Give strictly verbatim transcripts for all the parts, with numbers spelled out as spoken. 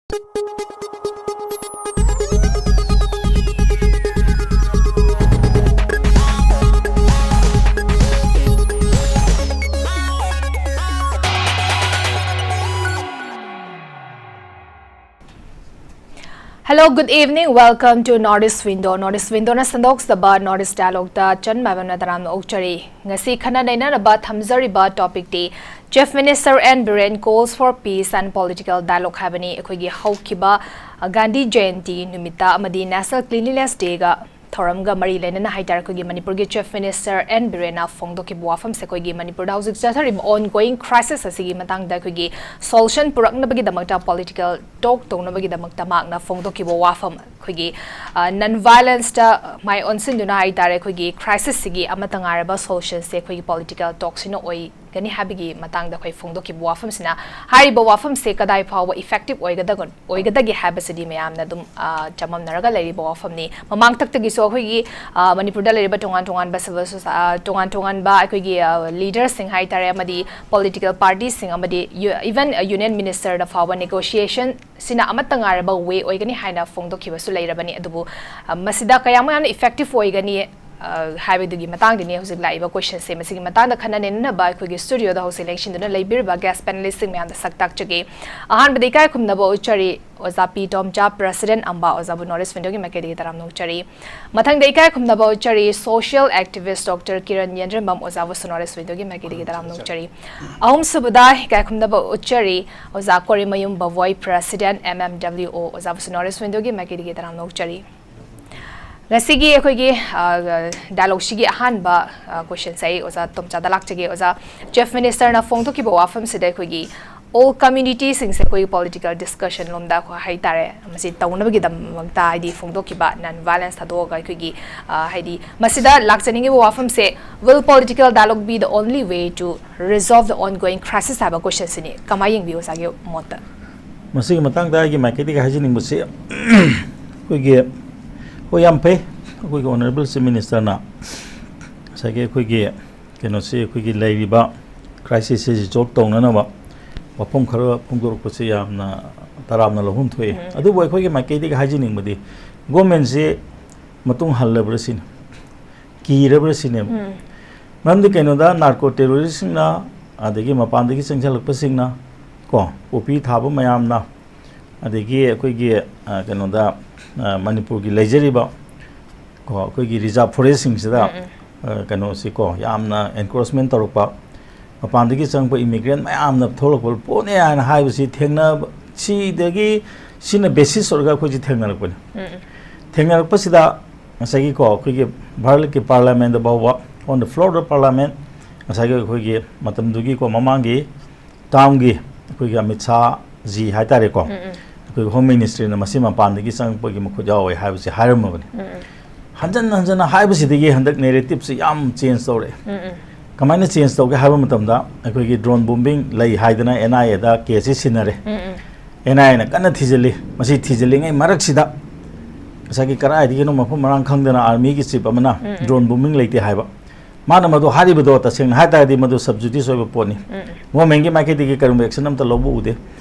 Hello, good evening. Welcome to North East Window. North East Window ꯅ ꯁꯟꯗꯣꯛꯆꯕ North East Dialogue ꯇ ꯆꯟ ꯃꯥꯏꯕꯝꯅ ꯇꯔꯥꯝꯅ ꯑꯣꯛꯆꯔꯤ꯫ ꯉꯁꯤ ꯈꯟꯅ ꯅꯩꯅꯅꯕ ꯊꯝꯖꯔꯤꯕ topic T Chief Minister N Biren calls for peace and political dialogue ꯍꯥꯏꯕꯅꯤ꯫ ꯑꯩꯈꯣꯏꯒꯤ ꯍꯧꯈꯤꯕ, ꯑ, ꯒꯥꯟꯙꯤ ꯖꯌꯟꯇꯤ ꯅꯨꯃꯤꯠꯇ ꯑꯃꯗꯤ National Cleanliness Day ꯒ ꯊꯧꯔꯝꯒ ꯃꯔꯤ ꯂꯩꯅꯅ ꯍꯥꯏꯇꯥꯔꯦ, ꯑꯩꯈꯣꯏꯒꯤ ꯃꯅꯤꯄꯨꯔꯒꯤ Chief Minister N ꯕꯤꯔꯦꯟꯅ ꯐꯣꯡꯗꯣꯛꯈꯤꯕ ꯋꯥꯐꯝꯁꯦ ꯑꯩꯈꯣꯏꯒꯤ ꯃꯅꯤꯄꯨꯔꯗ ꯍꯧꯖꯤꯛ ꯆꯠꯊꯔꯤꯕ ongoing crisis ꯑꯁꯤꯒꯤ ꯃꯇꯥꯡꯗ ꯑꯩꯈꯣꯏꯒꯤ solution ꯄꯨꯔꯛꯅꯕꯒꯤꯗꯃꯛꯇ political talk ꯇꯧꯅꯕꯒꯤꯗꯃꯛꯇ ꯃꯍꯥꯛꯅ ꯐꯣꯡꯗꯣꯛꯈꯤꯕ ꯋꯥꯐꯝ, ꯑꯩꯈꯣꯏꯒꯤ, ꯑ, non violence ꯇ ꯃꯥꯏ ꯑꯣꯟꯁꯤꯟꯗꯨꯅ ꯍꯥꯏꯇꯥꯔꯦ, ꯑꯩꯈꯣꯏꯒꯤ crisis ꯁꯤꯒꯤ ꯑꯃꯠꯇ ꯉꯥꯏꯔꯕ solution ꯁꯦ ꯑꯩꯈꯣꯏꯒꯤ political talk ꯁꯤꯅ ꯑꯣꯏ ꯒꯅꯤ ꯍꯥꯏꯕꯒꯤ ꯃꯇꯥꯡꯗ ꯑꯩꯈꯣꯏ ꯐꯣꯡꯗꯣꯛꯈꯤꯕ ꯋꯥꯐꯝꯁꯤꯅ ꯍꯥꯏꯔꯤꯕ ꯋꯥꯐꯝꯁꯦ ꯀꯗꯥꯏ ꯐꯥꯎꯕ effective ꯑꯣꯏꯒꯗꯒ-, ꯑꯣꯏꯒꯗꯒꯦ ꯍꯥꯏꯕꯁꯤꯗꯤ ꯃꯌꯥꯝꯅ ꯑꯗꯨꯝ, ꯑ, ꯆꯃꯝꯅꯔꯒ ꯂꯩꯔꯤꯕ ꯋꯥꯐꯝꯅꯤ꯫ ꯃꯃꯥꯡꯊꯛꯇꯒꯤꯁꯨ ꯑꯩꯈꯣꯏꯒꯤ, ꯑ, ꯃꯅꯤꯄꯨꯔꯗ ꯂꯩꯔꯤꯕ ꯇꯣꯉꯥꯟ ꯇꯣꯉꯥꯟꯕ civil soci-, ꯑ, ꯇꯣꯉꯥꯟ ꯇꯣꯉꯥꯟꯕ ꯑꯩꯈꯣꯏꯒꯤ, ꯑ, leader ꯁꯤꯡ ꯍꯥꯏꯇꯥꯔꯦ, ꯑꯃꯗꯤ political party ꯁꯤꯡ ꯑꯃꯗꯤ ꯌꯨ-, even, ꯑ, Union Minister ꯗ ꯐꯥꯎꯕ negotiation ꯁꯤꯅ ꯑꯃꯠꯇ ꯉꯥꯏꯔꯕ way ꯑꯣꯏꯒꯅꯤ ꯍꯥꯏꯅ ꯐꯣꯡꯗꯣꯛꯈꯤꯕꯁꯨ ꯂꯩꯔꯕꯅꯤ꯫ ꯑꯗꯨꯕꯨ, ꯑ, ꯃꯁꯤꯗ ꯀꯌꯥꯃꯨꯛ ꯌꯥꯝꯅ effective ꯑꯣꯏꯒꯅꯤ, ꯑ, ꯍꯥꯏꯕꯗꯨꯒꯤ ꯃꯇꯥꯡꯗꯅꯤ ꯍꯧꯖꯤꯛ ꯂꯥꯛꯏꯕ question ꯁꯦ꯫ ꯃꯁꯤꯒꯤ ꯃꯇꯥꯡꯗ ꯈꯟꯅ ꯅꯩꯅꯅꯕ ꯑꯩꯈꯣꯏꯒꯤ studio ꯗ ꯍꯧꯖꯤꯛ ꯂꯦꯡꯁꯤꯟꯗꯨꯅ ꯂꯩꯕꯤꯔꯤꯕ guest panelist ꯁꯤꯡ ꯃꯌꯥꯝꯗ ꯁꯛ ꯇꯥꯛꯆꯒꯦ꯫ ꯑꯍꯥꯟꯕꯗ ꯏꯀꯥꯏ ꯈꯨꯝꯅꯕ ꯎꯠꯆꯔꯤ ꯑꯣꯖꯥ ꯄꯤ ꯇꯣꯝꯆꯥ, President ꯑꯝꯕꯥ, ꯑꯣꯖꯥꯕꯨ North East Window ꯒꯤ ꯃꯥꯏꯀꯩꯗꯒꯤ ꯇꯔꯥꯝꯅ ꯑꯣꯛꯆꯔꯤ꯫ ꯃꯊꯪꯗ ꯏꯀꯥꯏ ꯈꯨꯝꯅꯕ ꯎꯠꯆꯔꯤ social activist Doctor Kiran ꯌꯦꯟꯗ꯭ꯔꯤꯃꯝ, ꯑꯣꯖꯥꯕꯨꯁꯨ North East Window ꯒꯤ ꯃꯥꯏꯀꯩꯗꯒꯤ ꯇꯔꯥꯝꯅ ꯑꯣꯛꯆꯔꯤ꯫ ꯑꯍꯨꯝꯁꯨꯕꯗ ꯏꯀꯥꯏ ꯈꯨꯝꯅꯕ ꯎꯠꯆꯔꯤ ꯑꯣꯖꯥ ꯀꯣꯔꯤꯃꯌꯨꯝ ꯕꯕꯣꯏ, President M M W O, ꯑꯣꯖꯥꯕꯨꯁꯨ North East Window ꯒꯤ ꯃꯥꯏꯀꯩꯗꯒꯤ ꯇꯔꯥꯝꯅ ꯑꯣꯛꯆꯔꯤ꯫ ꯉꯁꯤꯒꯤ ꯑꯩꯈꯣꯏꯒꯤ, ꯑ, dialogue ꯁꯤꯒꯤ ꯑꯍꯥꯟꯕ, ꯑ, question ꯁꯦ ꯑꯩ ꯑꯣꯖꯥ ꯇꯣꯝꯆꯥꯗ ꯂꯥꯛꯆꯒꯦ꯫ ꯑꯣꯖꯥ, Chief Minister ꯅ ꯐꯣꯡꯗꯣꯛꯈꯤꯕ ꯋꯥꯐꯝꯁꯤꯗ ꯑꯩꯈꯣꯏꯒꯤ all community ꯁꯤꯡꯁꯦ ꯑꯩꯈꯣꯏꯒꯤ political discussion ꯂꯣꯝꯗ ꯑꯩꯈꯣꯏ ꯍꯥꯏꯇꯥꯔꯦ, ꯃꯁꯤ ꯇꯧꯅꯕꯒꯤꯗꯃꯛꯇ ꯍꯥꯏꯗꯤ ꯐꯣꯡꯗꯣꯛꯈꯤꯕ non violence ꯊꯥꯗꯣꯛꯑꯒ ꯑꯩꯈꯣꯏꯒꯤ, ꯑ, ꯍꯥꯏꯗꯤ ꯃꯁꯤꯗ ꯂꯥꯛꯆꯅꯤꯡꯉꯤꯕ ꯋꯥꯐꯝꯁꯦ, will political dialogue be the only way to resolve the ongoing crisis ꯍꯥꯏꯕ question ꯁꯤꯅꯤ꯫ ꯀꯃꯥꯏꯅ ꯌꯦꯡꯕꯤ ꯑꯣꯖꯥꯒꯤ ꯃꯣꯠꯇ? ꯃꯁꯤꯒꯤ ꯃꯇꯥꯡꯗ ꯑꯩꯒꯤ ꯃꯥꯏꯀꯩꯗꯒꯤ ꯍꯥꯏꯖꯅꯤꯡꯕꯁꯤ, ꯑꯩꯈꯣꯏꯒꯤ, ꯍꯣꯏ, ꯌꯥꯝ ꯐꯩ, ꯑꯩꯈꯣꯏꯒꯤ Honourable Chief Minister ꯅ ꯉꯁꯥꯏꯒꯤ ꯑꯩꯈꯣꯏꯒꯤ ꯀꯩꯅꯣꯁꯤ, ꯑꯩꯈꯣꯏꯒꯤ ꯂꯩꯔꯤꯕ crisis ꯁꯤ resolve ꯇꯧꯅꯅꯕ ꯋꯥꯐꯝ ꯈꯔ ꯐꯣꯡꯗꯣꯔꯛꯄꯁꯤ ꯌꯥꯝꯅ ꯇꯔꯥꯝꯅ ꯂꯧꯐꯝ ꯊꯣꯛꯏ꯫ ꯎꯝ꯫ ꯑꯗꯨꯕꯨ ꯑꯩꯈꯣꯏꯒꯤ ꯃꯥꯏꯀꯩꯗꯒꯤ ꯍꯥꯏꯖꯅꯤꯡꯕꯗꯤ, ꯒꯣꯔꯃꯦꯟꯁꯤ ꯃꯇꯨꯡ ꯍꯜꯂꯕ꯭ꯔꯥ ꯁꯤꯅꯤ, ꯀꯤꯔꯕ꯭ꯔꯥ ꯁꯤꯅꯦꯕ꯫ ꯎꯝ꯫ ꯃꯔꯝꯗꯤ ꯀꯩꯅꯣꯗ, ꯅꯥꯔꯀꯣ ꯇꯦꯔꯣꯔꯤꯁꯁꯤꯡꯅ, ꯑꯗꯒꯤ ꯃꯄꯥꯟꯗꯒꯤ ꯆꯪꯁꯤꯜꯂꯛꯄꯁꯤꯡꯅ, ꯀꯣ, ꯄꯣꯄꯤ ꯊꯥꯕ ꯃꯌꯥꯝꯅ, ꯑꯗꯒꯤ ꯑꯩꯈꯣꯏꯒꯤ, ꯑ, ꯀꯩꯅꯣꯗ, ꯑ, ꯃꯅꯤꯄꯨꯔꯒꯤ ꯂꯩꯖꯔꯤꯕ, ꯀꯣ, ꯑꯩꯈꯣꯏꯒꯤ ꯔꯤꯖꯥꯔꯚ ꯐꯣꯔꯦꯁꯁꯤꯡꯁꯤꯗ, ꯎꯝ, ꯎꯝ꯫ ꯑ, ꯀꯩꯅꯣꯁꯤ, ꯀꯣ, ꯌꯥꯝꯅ ꯑꯦꯟꯀ꯭ꯔꯣꯆꯃꯦꯟ ꯇꯧꯔꯛꯄ, ꯃꯄꯥꯟꯗꯒꯤ ꯆꯪꯉꯛꯄ ꯏꯃꯤꯒ꯭ꯔꯦꯟ ꯃꯌꯥꯝꯅ ꯊꯣꯛꯂꯛꯄ ꯄꯣꯠꯅꯦ ꯍꯥꯏꯅ ꯍꯥꯏꯕꯁꯤ ꯊꯦꯡꯅꯕ, ꯁꯤꯗꯒꯤ, ꯁꯤꯅ ꯕꯦꯁꯤꯁ ꯑꯣꯏꯔꯒ ꯑꯩꯈꯣꯏꯁꯤ ꯊꯦꯡꯅꯔꯛꯄꯅꯤ꯫ ꯎꯝ, ꯎꯝ꯫ ꯊꯦꯡꯅꯔꯛꯄꯁꯤꯗ ꯉꯁꯥꯏꯒꯤ, ꯀꯣ, ꯑꯩꯈꯣꯏꯒꯤ ꯚꯥꯔꯠꯀꯤ ꯄꯥꯔꯂꯤꯌꯥꯃꯦꯟꯗ ꯐꯥꯎꯕ, on the floor of parliament, ꯉꯁꯥꯏꯒꯤ ꯑꯩꯈꯣꯏꯒꯤ ꯃꯇꯝꯗꯨꯒꯤ, ꯀꯣ, ꯃꯃꯥꯡꯒꯤ ꯇꯥꯝꯒꯤ ꯑꯩꯈꯣꯏꯒꯤ ꯑꯃꯤꯠ ꯁꯥꯍ ꯖꯤ ꯍꯥꯏꯇꯥꯔꯦꯀꯣ, ꯎꯝ, ꯎꯝ꯫ ꯑꯩꯈꯣꯏꯒꯤ ꯍꯣꯝ ꯃꯤꯅꯤꯁꯇ꯭ꯔꯤꯅ ꯃꯁꯤ ꯃꯄꯥꯟꯗꯒꯤ ꯆꯪꯉꯛꯄꯒꯤ ꯃꯈꯨꯠ ꯌꯥꯎꯋꯦ ꯍꯥꯏꯕꯁꯤ ꯍꯥꯏꯔꯝꯃꯕꯅꯤ꯫ ꯎꯝ, ꯎꯝ꯫ ꯍꯟꯖꯟ ꯍꯟꯖꯟꯅ ꯍꯥꯏꯕꯁꯤꯗꯒꯤ ꯍꯟꯗꯛ ꯅꯦꯔꯦꯇꯤꯞꯁꯤ ꯌꯥꯝ ꯆꯦꯟꯖ ꯇꯧꯔꯛꯑꯦ꯫ ꯎꯝ, ꯎꯝ꯫ ꯀꯃꯥꯏꯅ ꯆꯦꯟꯖ ꯇꯧꯒꯦ ꯍꯥꯏꯕ ꯃꯇꯝꯗ, ꯑꯩꯈꯣꯏꯒꯤ ꯗ꯭ꯔꯣꯟ ꯕꯣꯝꯕꯤꯡ ꯂꯩ ꯍꯥꯏꯗꯅ and I aid ꯀꯦꯁꯁꯤ ꯁꯤꯟꯅꯔꯦ꯫ Um, um. And ꯑꯥꯏ ꯑꯦꯅ ꯀꯟꯅ ꯊꯤꯖꯤꯜꯂꯤ꯫ ꯃꯁꯤ ꯊꯤꯖꯤꯜꯂꯤꯉꯩ ꯃꯔꯛꯁꯤꯗ ꯉꯁꯥꯏꯒꯤ ꯀꯗꯥꯏꯗꯒꯤꯅꯣ ꯃꯐꯝ ꯃꯔꯥꯡ ꯈꯪꯗꯅ ꯑꯥꯔꯃꯤꯒꯤ ꯆꯤꯞ ꯑꯃꯅ ꯎꯝ, ꯎꯝ꯫ ꯗ꯭ꯔꯣꯟ ꯕꯣꯝꯕꯤꯡ ꯂꯩꯇꯦ ꯍꯥꯏꯕ꯫ ꯃꯥꯅ ꯃꯗꯨ ꯍꯥꯏꯔꯤꯕꯗꯣ ꯇꯁꯦꯡꯅ ꯍꯥꯏ ꯇꯥꯔꯗꯤ ꯃꯗꯨ ꯁꯕꯖꯨꯗꯤꯁ ꯑꯣꯏꯕ ꯄꯣꯠꯅꯤ꯫ ꯎꯝ, ꯎꯝ꯫ ꯒꯣꯔꯃꯦꯟꯒꯤ ꯃꯥꯏꯀꯩꯗꯒꯤ ꯀꯔꯤꯒꯨꯝꯕ ꯑꯦꯛꯁꯟ ꯑꯝꯇ ꯂꯧꯕ ꯎꯗꯦ꯫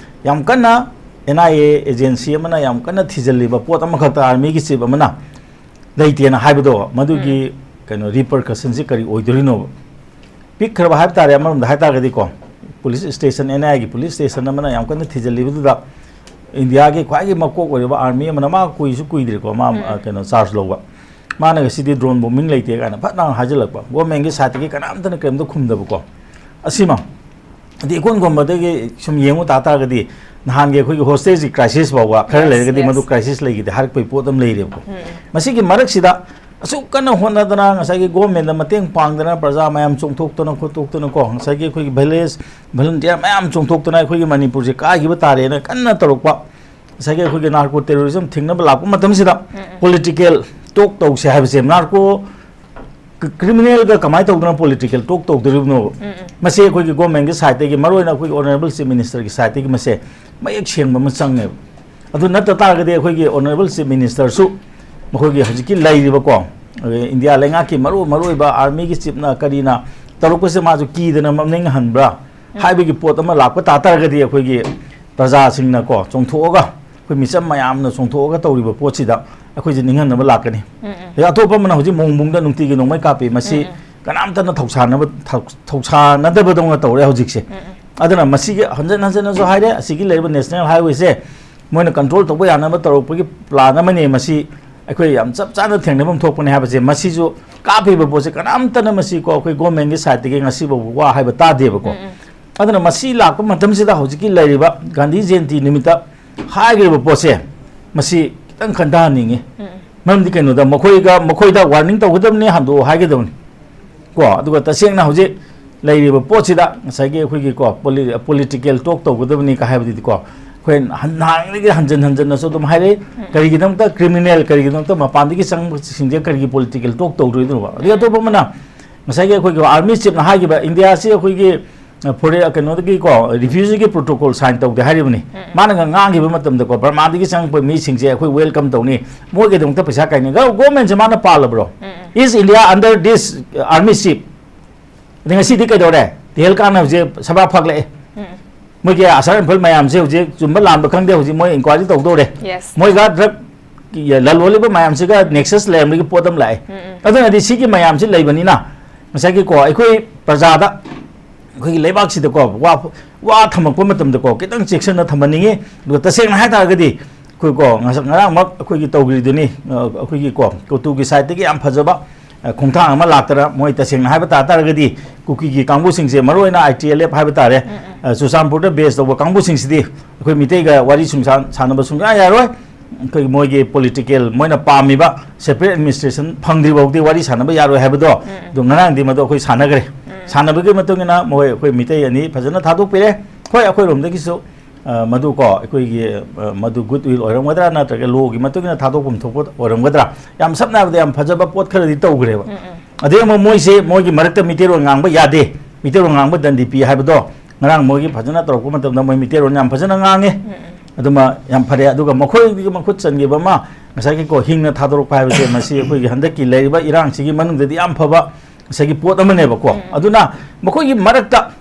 ꯌꯥꯝ ꯀꯟꯅ ꯑꯦꯟ ꯑꯥꯏ ꯑꯦ ꯑꯦꯖꯦꯟꯁꯤ ꯑꯃꯅ ꯌꯥꯝ ꯀꯟꯅ ꯊꯤꯖꯤꯜꯂꯤꯕ ꯄꯣꯠ ꯑꯃꯈꯛꯇ ꯑꯥꯔꯃꯤꯒꯤ ꯆꯤꯞ ꯑꯃꯅ ꯂꯩꯇꯦꯅ ꯍꯥꯏꯕꯗꯣ, ꯃꯗꯨꯒꯤ ꯎꯝ꯫ ꯀꯩꯅꯣ, ꯔꯤꯄꯔꯀꯁꯟꯁꯤ ꯀꯔꯤ ꯑꯣꯏꯗꯣꯔꯤꯅꯣꯕ? ꯄꯤꯛꯈ꯭ꯔꯕ ꯍꯥꯏꯕ ꯇꯥꯔꯦ, ꯑꯃꯔꯣꯝꯗ ꯍꯥꯏ ꯇꯥꯔꯒꯗꯤꯀꯣ, ꯄꯨꯂꯤꯁ ꯁ꯭ꯇꯦꯁꯟ, ꯑꯦꯟ ꯑꯥꯏ ꯑꯦꯒꯤ ꯄꯨꯂꯤꯁ ꯁ꯭ꯇꯦꯁꯟ ꯑꯃꯅ ꯌꯥꯝ ꯀꯟꯅ ꯊꯤꯖꯤꯜꯂꯤꯕꯗꯨꯗ ꯏꯟꯗꯤꯌꯥꯒꯤ ꯈ꯭ꯋꯥꯏꯒꯤ ꯃꯀꯣꯛ ꯑꯣꯏꯔꯤꯕ ꯑꯥꯔꯃꯤ ꯑꯃꯅ, ꯃꯥ ꯀꯨꯏꯁꯨ ꯀꯨꯏꯗ꯭ꯔꯤꯀꯣ, ꯃꯥ, ꯎꯝ꯫ ꯑ, ꯀꯩꯅꯣ, ꯆꯥꯔꯖ ꯂꯧꯕ, ꯃꯥꯅ ꯉꯁꯤꯗꯤ ꯗ꯭ꯔꯣꯟ ꯕꯣꯝꯕꯤꯡ ꯂꯩꯇꯦ ꯀꯥꯏꯅ ꯐꯠ ꯂꯥꯎꯅ ꯍꯥꯏꯖꯤꯜꯂꯛꯄ, ꯒꯣꯔꯃꯦꯟꯒꯤ ꯁꯥꯏꯠꯇꯒꯤ ꯀꯅꯥꯝꯇꯅ ꯀꯔꯤꯝꯇ ꯈꯨꯝꯗꯕꯀꯣ꯫ ꯑꯁꯤꯃ ꯑꯗꯤ ꯏꯀꯣꯟ ꯀꯣꯟꯕꯗꯒꯤ ꯁꯨꯝ ꯌꯦꯡꯉꯨ ꯇꯥ ꯇꯥꯔꯒꯗꯤ, ꯅꯍꯥꯟꯒꯤ ꯑꯩꯈꯣꯏꯒꯤ ꯍꯣꯁꯇꯦꯖꯀꯤ ꯀ꯭ꯔꯥꯏꯁꯤꯁ ꯐꯥꯎꯕ ꯈꯔ ꯌꯦꯁ, ꯂꯩꯔꯒꯗꯤ ꯃꯗꯨ ꯌꯦꯁ꯫ ꯀ꯭ꯔꯥꯏꯁꯤꯁ ꯂꯩꯈꯤꯗꯦ ꯍꯥꯏꯔꯛꯄꯒꯤ ꯄꯣꯠ ꯑꯃ ꯂꯩꯔꯦꯕꯀꯣ꯫ ꯎꯝ꯫ ꯃꯁꯤꯒꯤ ꯃꯔꯛꯁꯤꯗ ꯑꯁꯨꯛ ꯀꯟꯅ ꯍꯣꯠꯅꯗꯅ, ꯉꯁꯥꯏꯒꯤ ꯒꯣꯔꯃꯦꯟꯗ ꯃꯇꯦꯡ ꯄꯥꯡꯗꯅ, ꯄ꯭ꯔꯖꯥ ꯃꯌꯥꯝ ꯆꯣꯡꯊꯣꯛꯇꯅ ꯈꯣꯠꯇꯣꯛꯇꯅꯀꯣ, ꯉꯁꯥꯏꯒꯤ ꯑꯩꯈꯣꯏꯒꯤ ꯚꯤꯂꯦꯖ ꯚꯣꯂꯨꯟꯇꯤꯌꯔ ꯃꯌꯥꯝ ꯆꯣꯡꯊꯣꯛꯇꯅ ꯑꯩꯈꯣꯏꯒꯤ ꯃꯅꯤꯄꯨꯔꯁꯦ ꯀꯥꯏꯈꯤꯕ ꯇꯥꯔꯦꯅ ꯀꯟꯅ ꯇꯧꯔꯛꯄ, ꯉꯁꯥꯏꯒꯤ ꯑꯩꯈꯣꯏꯒꯤ ꯅꯥꯔꯀꯣ ꯇꯦꯔꯣꯔꯤꯖꯝ ꯊꯤꯡꯅꯕ ꯂꯥꯛꯄ ꯃꯇꯝꯁꯤꯗ ꯎꯝ, ꯎꯝ꯫ ꯄꯣꯂꯤꯇꯤꯀꯦꯜ ꯇꯣꯛ ꯇꯧꯁꯦ ꯍꯥꯏꯕꯁꯦ, ꯅꯥꯔꯀꯣ ꯀ-, ꯀ꯭ꯔꯤꯃꯤꯅꯦꯜꯒ ꯀꯃꯥꯏꯅ ꯇꯧꯗꯅ ꯄꯣꯂꯤꯇꯤꯀꯦꯜ ꯇꯣꯛ ꯇꯧꯗꯣꯔꯤꯕꯅꯣꯕ? ꯎꯝ, ꯎꯝ꯫ ꯃꯁꯤ ꯑꯩꯈꯣꯏꯒꯤ ꯒꯣꯔꯃꯦꯟꯒꯤ ꯁꯥꯏꯠꯇꯒꯤ, ꯃꯔꯨꯑꯣꯏꯅ ꯑꯩꯈꯣꯏꯒꯤ ꯑꯣꯅꯔꯦꯕꯜ ꯆꯤꯐ ꯃꯤꯅꯤꯁꯇꯔꯒꯤ ꯁꯥꯏꯠꯇꯒꯤ ꯃꯁꯦ ꯃꯌꯦꯛ ꯁꯦꯡꯕ ꯑꯃ ꯆꯪꯉꯦꯕ꯫ ꯑꯗꯨ ꯅꯠꯇ ꯇꯥꯔꯒꯗꯤ ꯑꯩꯈꯣꯏꯒꯤ ꯑꯣꯅꯔꯦꯕꯜ ꯆꯤꯐ ꯃꯤꯅꯤꯁꯇꯔꯁꯨ, ꯃꯈꯣꯏꯒꯤ ꯍꯧꯖꯤꯛꯀꯤ ꯂꯩꯔꯤꯕꯀꯣ, ꯑꯩꯈꯣꯏ ꯏꯟꯗꯤꯌꯥ ꯂꯩꯉꯥꯛꯀꯤ ꯃꯔꯨ, ꯃꯔꯨꯑꯣꯏꯕ ꯑꯥꯔꯃꯤꯒꯤ ꯆꯤꯐꯅ ꯀꯔꯤꯅ ꯇꯧꯔꯛꯄꯁꯦ ꯃꯥꯁꯨ ꯀꯤꯗꯅ ꯃꯅꯤꯡ ꯍꯟꯕ꯭ꯔꯥ ꯎꯝ꯫ ꯍꯥꯏꯕꯒꯤ ꯄꯣꯠ ꯑꯃ ꯂꯥꯛꯄ ꯇꯥ ꯇꯥꯔꯒꯗꯤ, ꯑꯩꯈꯣꯏꯒꯤ ꯄ꯭ꯔꯖꯥꯁꯤꯡꯅꯀꯣ ꯆꯣꯡꯊꯣꯛꯑꯒ, ꯑꯩꯈꯣꯏ ꯃꯤꯆꯝ ꯃꯌꯥꯝꯅ ꯆꯣꯡꯊꯣꯛꯑꯒ ꯇꯧꯔꯤꯕ ꯄꯣꯠꯁꯤꯗ ꯑꯩꯈꯣꯏꯁꯦ ꯅꯤꯡꯍꯟꯅꯕ ꯂꯥꯛꯀꯅꯤ꯫ ꯑꯗꯩ ꯑꯇꯣꯞꯄ ꯑꯃꯅ ꯍꯧꯖꯤꯛ ꯃꯣꯡꯕꯨꯡꯗ ꯅꯨꯡꯇꯤꯒꯤ ꯅꯣꯡꯃꯩ ꯀꯥꯞꯄꯤ, ꯃꯁꯤ ꯀꯅꯥꯝꯇꯅ ꯊꯧꯁꯥꯅꯕ, ꯊꯧ-, ꯊꯧꯁꯥꯅꯗꯕꯗꯧꯅ ꯇꯧꯔꯦ ꯍꯧꯖꯤꯛꯁꯦ꯫ ꯑꯗꯨꯅ ꯃꯁꯤꯒꯤ ꯍꯟꯖꯟ ꯍꯟꯖꯟꯅꯁꯨ ꯍꯥꯏꯔꯦ, ꯑꯁꯤꯒꯤ ꯂꯩꯔꯤꯕ ꯅꯦꯁꯅꯦꯜ ꯍꯥꯏꯋꯦꯁꯦ ꯃꯣꯏꯅ ꯀꯟꯇ꯭ꯔꯣꯜ ꯇꯧꯕ ꯌꯥꯅꯕ ꯇꯧꯔꯛꯄꯒꯤ ꯄ꯭ꯂꯥꯟ ꯑꯃꯅꯤ꯫ ꯃꯁꯤ ꯑꯩꯈꯣꯏ ꯌꯥꯝ ꯆꯞ ꯆꯥꯅ ꯊꯦꯡꯅꯐꯝ ꯊꯣꯛꯄꯅꯦ ꯍꯥꯏꯕꯁꯦ, ꯃꯁꯤꯁꯨ ꯀꯥꯞꯄꯤꯕ ꯄꯣꯠꯁꯦ ꯀꯅꯥꯝꯇꯅ ꯃꯁꯤ ꯀꯣ ꯑꯩꯈꯣꯏ ꯒꯣꯔꯃꯦꯟꯒꯤ ꯁꯥꯏꯠꯇꯒꯤ ꯉꯁꯤ ꯐꯥꯎꯕ ꯋꯥ ꯍꯥꯏꯕ ꯇꯥꯗꯦꯕꯀꯣ꯫ ꯑꯗꯨꯅ ꯃꯁꯤ ꯂꯥꯛꯄ ꯃꯇꯝꯁꯤꯗ ꯍꯧꯖꯤꯛꯀꯤ ꯂꯩꯔꯤꯕ ꯒꯥꯟꯙꯤ ꯖꯌꯟꯇꯤ ꯅꯨꯃꯤꯠꯇ ꯍꯥꯏꯈ꯭ꯔꯤꯕ ꯄꯣꯠꯁꯦ, ꯃꯁꯤ ꯈꯤꯇꯪ ꯈꯟꯊꯍꯟꯅꯤꯡꯉꯤ꯫ ꯃꯔꯝꯗꯤ ꯀꯩꯅꯣꯗ ꯃꯈꯣꯏꯒ, ꯃꯈꯣꯏꯗ ꯋꯥꯔꯅꯤꯡ ꯇꯧꯒꯗꯕꯅꯤ, ꯍꯟꯗꯣꯛꯑꯣ ꯍꯥꯏꯒꯗꯕꯅꯤ꯫ ꯀꯣ, ꯑꯗꯨꯒ ꯇꯁꯦꯡꯅ ꯍꯧꯖꯤꯛ ꯂꯩꯔꯤꯕ ꯄꯣꯠꯁꯤꯗ ꯉꯁꯥꯏꯒꯤ ꯑꯩꯈꯣꯏꯒꯤ ꯀꯣ, ꯄꯣꯂꯤ-, ꯄꯣꯂꯤꯇꯤꯀꯦꯜ ꯇꯣꯛ ꯇꯧꯒꯗꯕꯅꯤ ꯀ ꯍꯥꯏꯕꯗꯨꯗꯤ ꯀꯣ, ꯑꯩꯈꯣꯏ ꯍꯟ-, ꯅꯍꯥꯟꯗꯒꯤ ꯍꯟꯖꯟ ꯍꯟꯖꯟꯅꯁꯨ ꯑꯗꯨꯝ ꯍꯥꯏꯔꯛꯏ꯫ ꯀꯔꯤꯒꯤꯗꯃꯛꯇ ꯀ꯭ꯔꯤꯃꯤꯅꯦꯜ, ꯀꯔꯤꯒꯤꯗꯃꯛꯇ ꯃꯄꯥꯟꯗꯒꯤ ꯆꯪꯕꯁꯤꯡꯁꯦ ꯀꯔꯤꯒꯤ ꯄꯣꯂꯤꯇꯤꯀꯦꯜ ꯇꯣꯛ ꯇꯧꯗꯣꯏꯅꯣꯕ? ꯑꯗꯒꯤ ꯑꯇꯣꯞꯄ ꯑꯃꯅ ꯉꯁꯥꯏꯒꯤ ꯑꯩꯈꯣꯏꯒꯤ ꯑꯥꯔꯃꯤ ꯆꯤꯞꯅ ꯍꯥꯏꯈꯤꯕ, ꯏꯟꯗꯤꯌꯥꯁꯤ ꯑꯩꯈꯣꯏꯒꯤ, ꯑ, ꯐꯣꯔꯦ-, ꯀꯩꯅꯣꯗꯒꯤꯀꯣ, ꯔꯤꯐ꯭ꯌꯨꯖꯤꯒꯤ ꯄ꯭ꯔꯣꯇꯣꯀꯣꯜ ꯁꯥꯏꯟ ꯇꯧꯗꯦ ꯍꯥꯏꯔꯤꯕꯅꯤ꯫ ꯃꯥꯅꯒ ꯉꯥꯡꯈꯤꯕ ꯃꯇꯝꯗꯀꯣ, ꯕꯔꯃꯥꯗꯒꯤ ꯆꯪꯉꯛꯄ ꯃꯤꯁꯤꯡꯁꯦ ꯑꯩꯈꯣꯏ ꯋꯦꯜꯀꯝ ꯇꯧꯅꯤ, ꯃꯣꯏꯒꯤꯗꯃꯛꯇ ꯄꯩꯁꯥ ꯀꯥꯏꯅꯤ꯫ ꯒ-, ꯒꯣꯔꯃꯦꯟꯁꯦ ꯃꯥꯅ ꯄꯥꯜꯂꯕ꯭ꯔꯣ? Is India under this, uh, army chief? ꯑꯗꯩ ꯉꯁꯤꯗꯤ ꯀꯩꯗꯧꯔꯦ? ꯇꯦꯍꯦꯜꯀꯥꯟꯅ ꯍꯧꯖꯤꯛ ꯁꯚꯥ ꯐꯒꯠꯂꯛꯑꯦ꯫ ꯃꯣꯏꯒꯤ ꯑꯁꯥꯔ ꯏꯝꯐꯜ ꯃꯌꯥꯝꯁꯦ ꯍꯧꯖꯤꯛ ꯆꯨꯝꯕ ꯂꯥꯟꯕ ꯈꯪꯗꯦ, ꯍꯧꯖꯤꯛ ꯃꯣꯏ ꯏꯟꯀ꯭ꯋꯥꯏꯔꯤ ꯇꯧꯗꯧꯔꯦ꯫ Yes. ꯃꯣꯏꯒ ꯗ꯭ꯔꯒ ꯂꯂꯣꯜꯂꯤꯕ ꯃꯌꯥꯝꯁꯤꯒ ꯅꯦꯛꯁꯁ ꯂꯩꯔꯝꯕꯒꯤ ꯄꯣꯠ ꯑꯃ ꯂꯥꯛꯑꯦ꯫ ꯑꯗꯨꯅꯗꯤ ꯁꯤꯒꯤ ꯃꯌꯥꯝꯁꯤ ꯂꯩꯕꯅꯤꯅ ꯉꯁꯥꯏꯒꯤꯀꯣ ꯑꯩꯈꯣꯏ ꯄ꯭ꯔꯖꯥꯗ, ꯑꯩꯈꯣꯏꯒꯤ ꯂꯩꯕꯥꯛꯁꯤꯗꯀꯣ ꯋꯥ, ꯋꯥ ꯊꯝꯃꯛꯄ ꯃꯇꯝꯗꯀꯣ ꯈꯤꯇꯪ ꯆꯦꯛꯁꯤꯟꯅ ꯊꯝꯍꯟꯅꯤꯡꯉꯤ꯫ ꯑꯗꯨꯒ ꯇꯁꯦꯡꯅ ꯍꯥꯏ ꯇꯥꯔꯒꯗꯤ ꯑꯩꯈꯣꯏꯀꯣ ꯉꯁ-, ꯉꯔꯥꯡꯃꯛ ꯑꯩꯈꯣꯏꯒꯤ ꯇꯧꯈ꯭ꯔꯤꯗꯨꯅꯤ, ꯑ, ꯑꯩꯈꯣꯏꯒꯤꯀꯣ ꯀꯣꯇꯨꯒꯤ ꯁꯥꯏꯠꯇꯒꯤ ꯌꯥꯝ ꯐꯖꯕ, ꯑ, ꯈꯣꯡꯊꯥꯡ ꯑꯃ ꯂꯥꯛꯇꯅ ꯃꯣꯏ ꯇꯁꯦꯡꯅ ꯍꯥꯏꯕ ꯇꯥ ꯇꯥꯔꯒꯗꯤ ꯀꯨꯀꯤꯒꯤ ꯀꯥꯡꯕꯨꯁꯤꯡꯁꯦ, ꯃꯔꯨꯑꯣꯏꯅ ꯑꯥꯏ ꯇꯤ ꯑꯦꯜ ꯑꯦꯐ ꯍꯥꯏꯕ ꯇꯥꯔꯦ, ꯑ, ꯆꯨꯔꯆꯥꯟꯄꯨꯔꯗ ꯕꯦꯁ ꯇꯧꯕ ꯀꯥꯡꯕꯨꯁꯤꯡꯁꯤꯗꯤ ꯑꯩꯈꯣꯏ ꯃꯤꯇꯩꯒ ꯋꯥꯔꯤ ꯁꯨꯡꯁꯥ-, ꯁꯥꯟꯅꯕ ꯁꯨꯡꯌꯥ ꯌꯥꯔꯣꯏ꯫ ꯑꯩꯈꯣꯏ ꯃꯣꯏꯒꯤ ꯄꯣꯂꯤꯇꯤꯀꯦꯜ, ꯃꯣꯏꯅ ꯄꯥꯝꯃꯤꯕ ꯁꯦꯄꯔꯦꯠ ꯑꯦꯗꯃꯤꯅꯤꯁꯇ꯭ꯔꯦꯁꯟ ꯐꯪꯗ꯭ꯔꯤ ꯐꯥꯎꯗꯤ ꯋꯥꯔꯤ ꯁꯥꯟꯅꯕ ꯌꯥꯔꯣꯏ ꯍꯥꯏꯕꯗꯣ, ꯑꯗꯣ ꯉꯔꯥꯡꯗꯤ ꯃꯗꯨ ꯑꯩꯈꯣꯏ ꯁꯥꯟꯅꯈ꯭ꯔꯦ꯫ ꯁꯥꯟꯅꯕꯒꯤ ꯃꯇꯨꯡ ꯏꯟꯅ ꯃꯣꯏ ꯑꯩꯈꯣꯏ ꯃꯤꯇꯩ ꯑꯅꯤ ꯐꯖꯅ ꯊꯥꯗꯣꯛꯄꯤꯔꯦ꯫ ꯍꯣꯏ, ꯑꯩꯈꯣꯏꯔꯣꯝꯗꯒꯤꯁꯨ, ꯑ, ꯃꯗꯨ ꯀꯣ, ꯑꯩꯈꯣꯏꯒꯤ, ꯑ, ꯃꯗꯨ ꯒꯨꯗ ꯋꯤꯜ ꯑꯣꯏꯔꯝꯒꯗ꯭ꯔꯥ ꯅꯠꯇ꯭ꯔꯒ ꯂꯣꯒꯤ ꯃꯇꯨꯡ ꯏꯟꯅ ꯊꯥꯗꯣꯛꯐꯝ ꯊꯣꯛꯄ ꯑꯣꯏꯔꯝꯒꯗ꯭ꯔꯥ? ꯌꯥꯝ ꯁꯝꯅ ꯍꯥꯏꯔꯕꯗ ꯌꯥꯝ ꯐꯖꯕ ꯄꯣꯠ ꯈꯔꯗꯤ ꯇꯧꯈ꯭ꯔꯦꯕ꯫ ꯑꯗꯩ ꯑꯃꯨꯛ ꯃꯣꯏꯁꯦ ꯃꯣꯏꯒꯤ ꯃꯔꯛꯇ ꯃꯤꯇꯩꯔꯣꯟ ꯉꯥꯡꯕ ꯌꯥꯗꯦ, ꯃꯤꯇꯩꯔꯣꯟ ꯉꯥꯡꯕ ꯗꯟꯗꯤ ꯄꯤ ꯍꯥꯏꯕꯗꯣ ꯉꯔꯥꯡ ꯃꯣꯏꯒꯤ ꯐꯖꯅ ꯇꯧꯔꯛꯄ ꯃꯇꯝꯗ ꯃꯣꯏ ꯃꯤꯇꯩꯔꯣꯟ ꯌꯥꯝ ꯐꯖꯅ ꯉꯥꯡꯉꯦ꯫ ꯑꯗꯨꯃ ꯌꯥꯝ ꯐꯔꯦ꯫ ꯑꯗꯨꯒ ꯃꯈꯣꯏꯒꯤ ꯃꯈꯨꯠ ꯆꯟꯈꯤꯕ ꯑꯃ ꯉꯁꯥꯏꯒꯤ ꯀꯣ ꯍꯤꯡꯅ ꯊꯥꯗꯣꯔꯛꯄ ꯍꯥꯏꯕꯁꯦ, ꯃꯁꯤ ꯑꯩꯈꯣꯏꯒꯤ ꯍꯟꯗꯛꯀꯤ ꯂꯩꯔꯤꯕ ꯏꯔꯥꯡꯁꯤꯒꯤ ꯃꯅꯨꯡꯗꯗꯤ ꯌꯥꯝ ꯐꯕ ꯉꯁꯥꯏꯒꯤ ꯄꯣꯠ ꯑꯃꯅꯦꯕꯀꯣ꯫ ꯑꯗꯨꯅ ꯃꯈꯣꯏꯒꯤ ꯃꯔꯛꯇ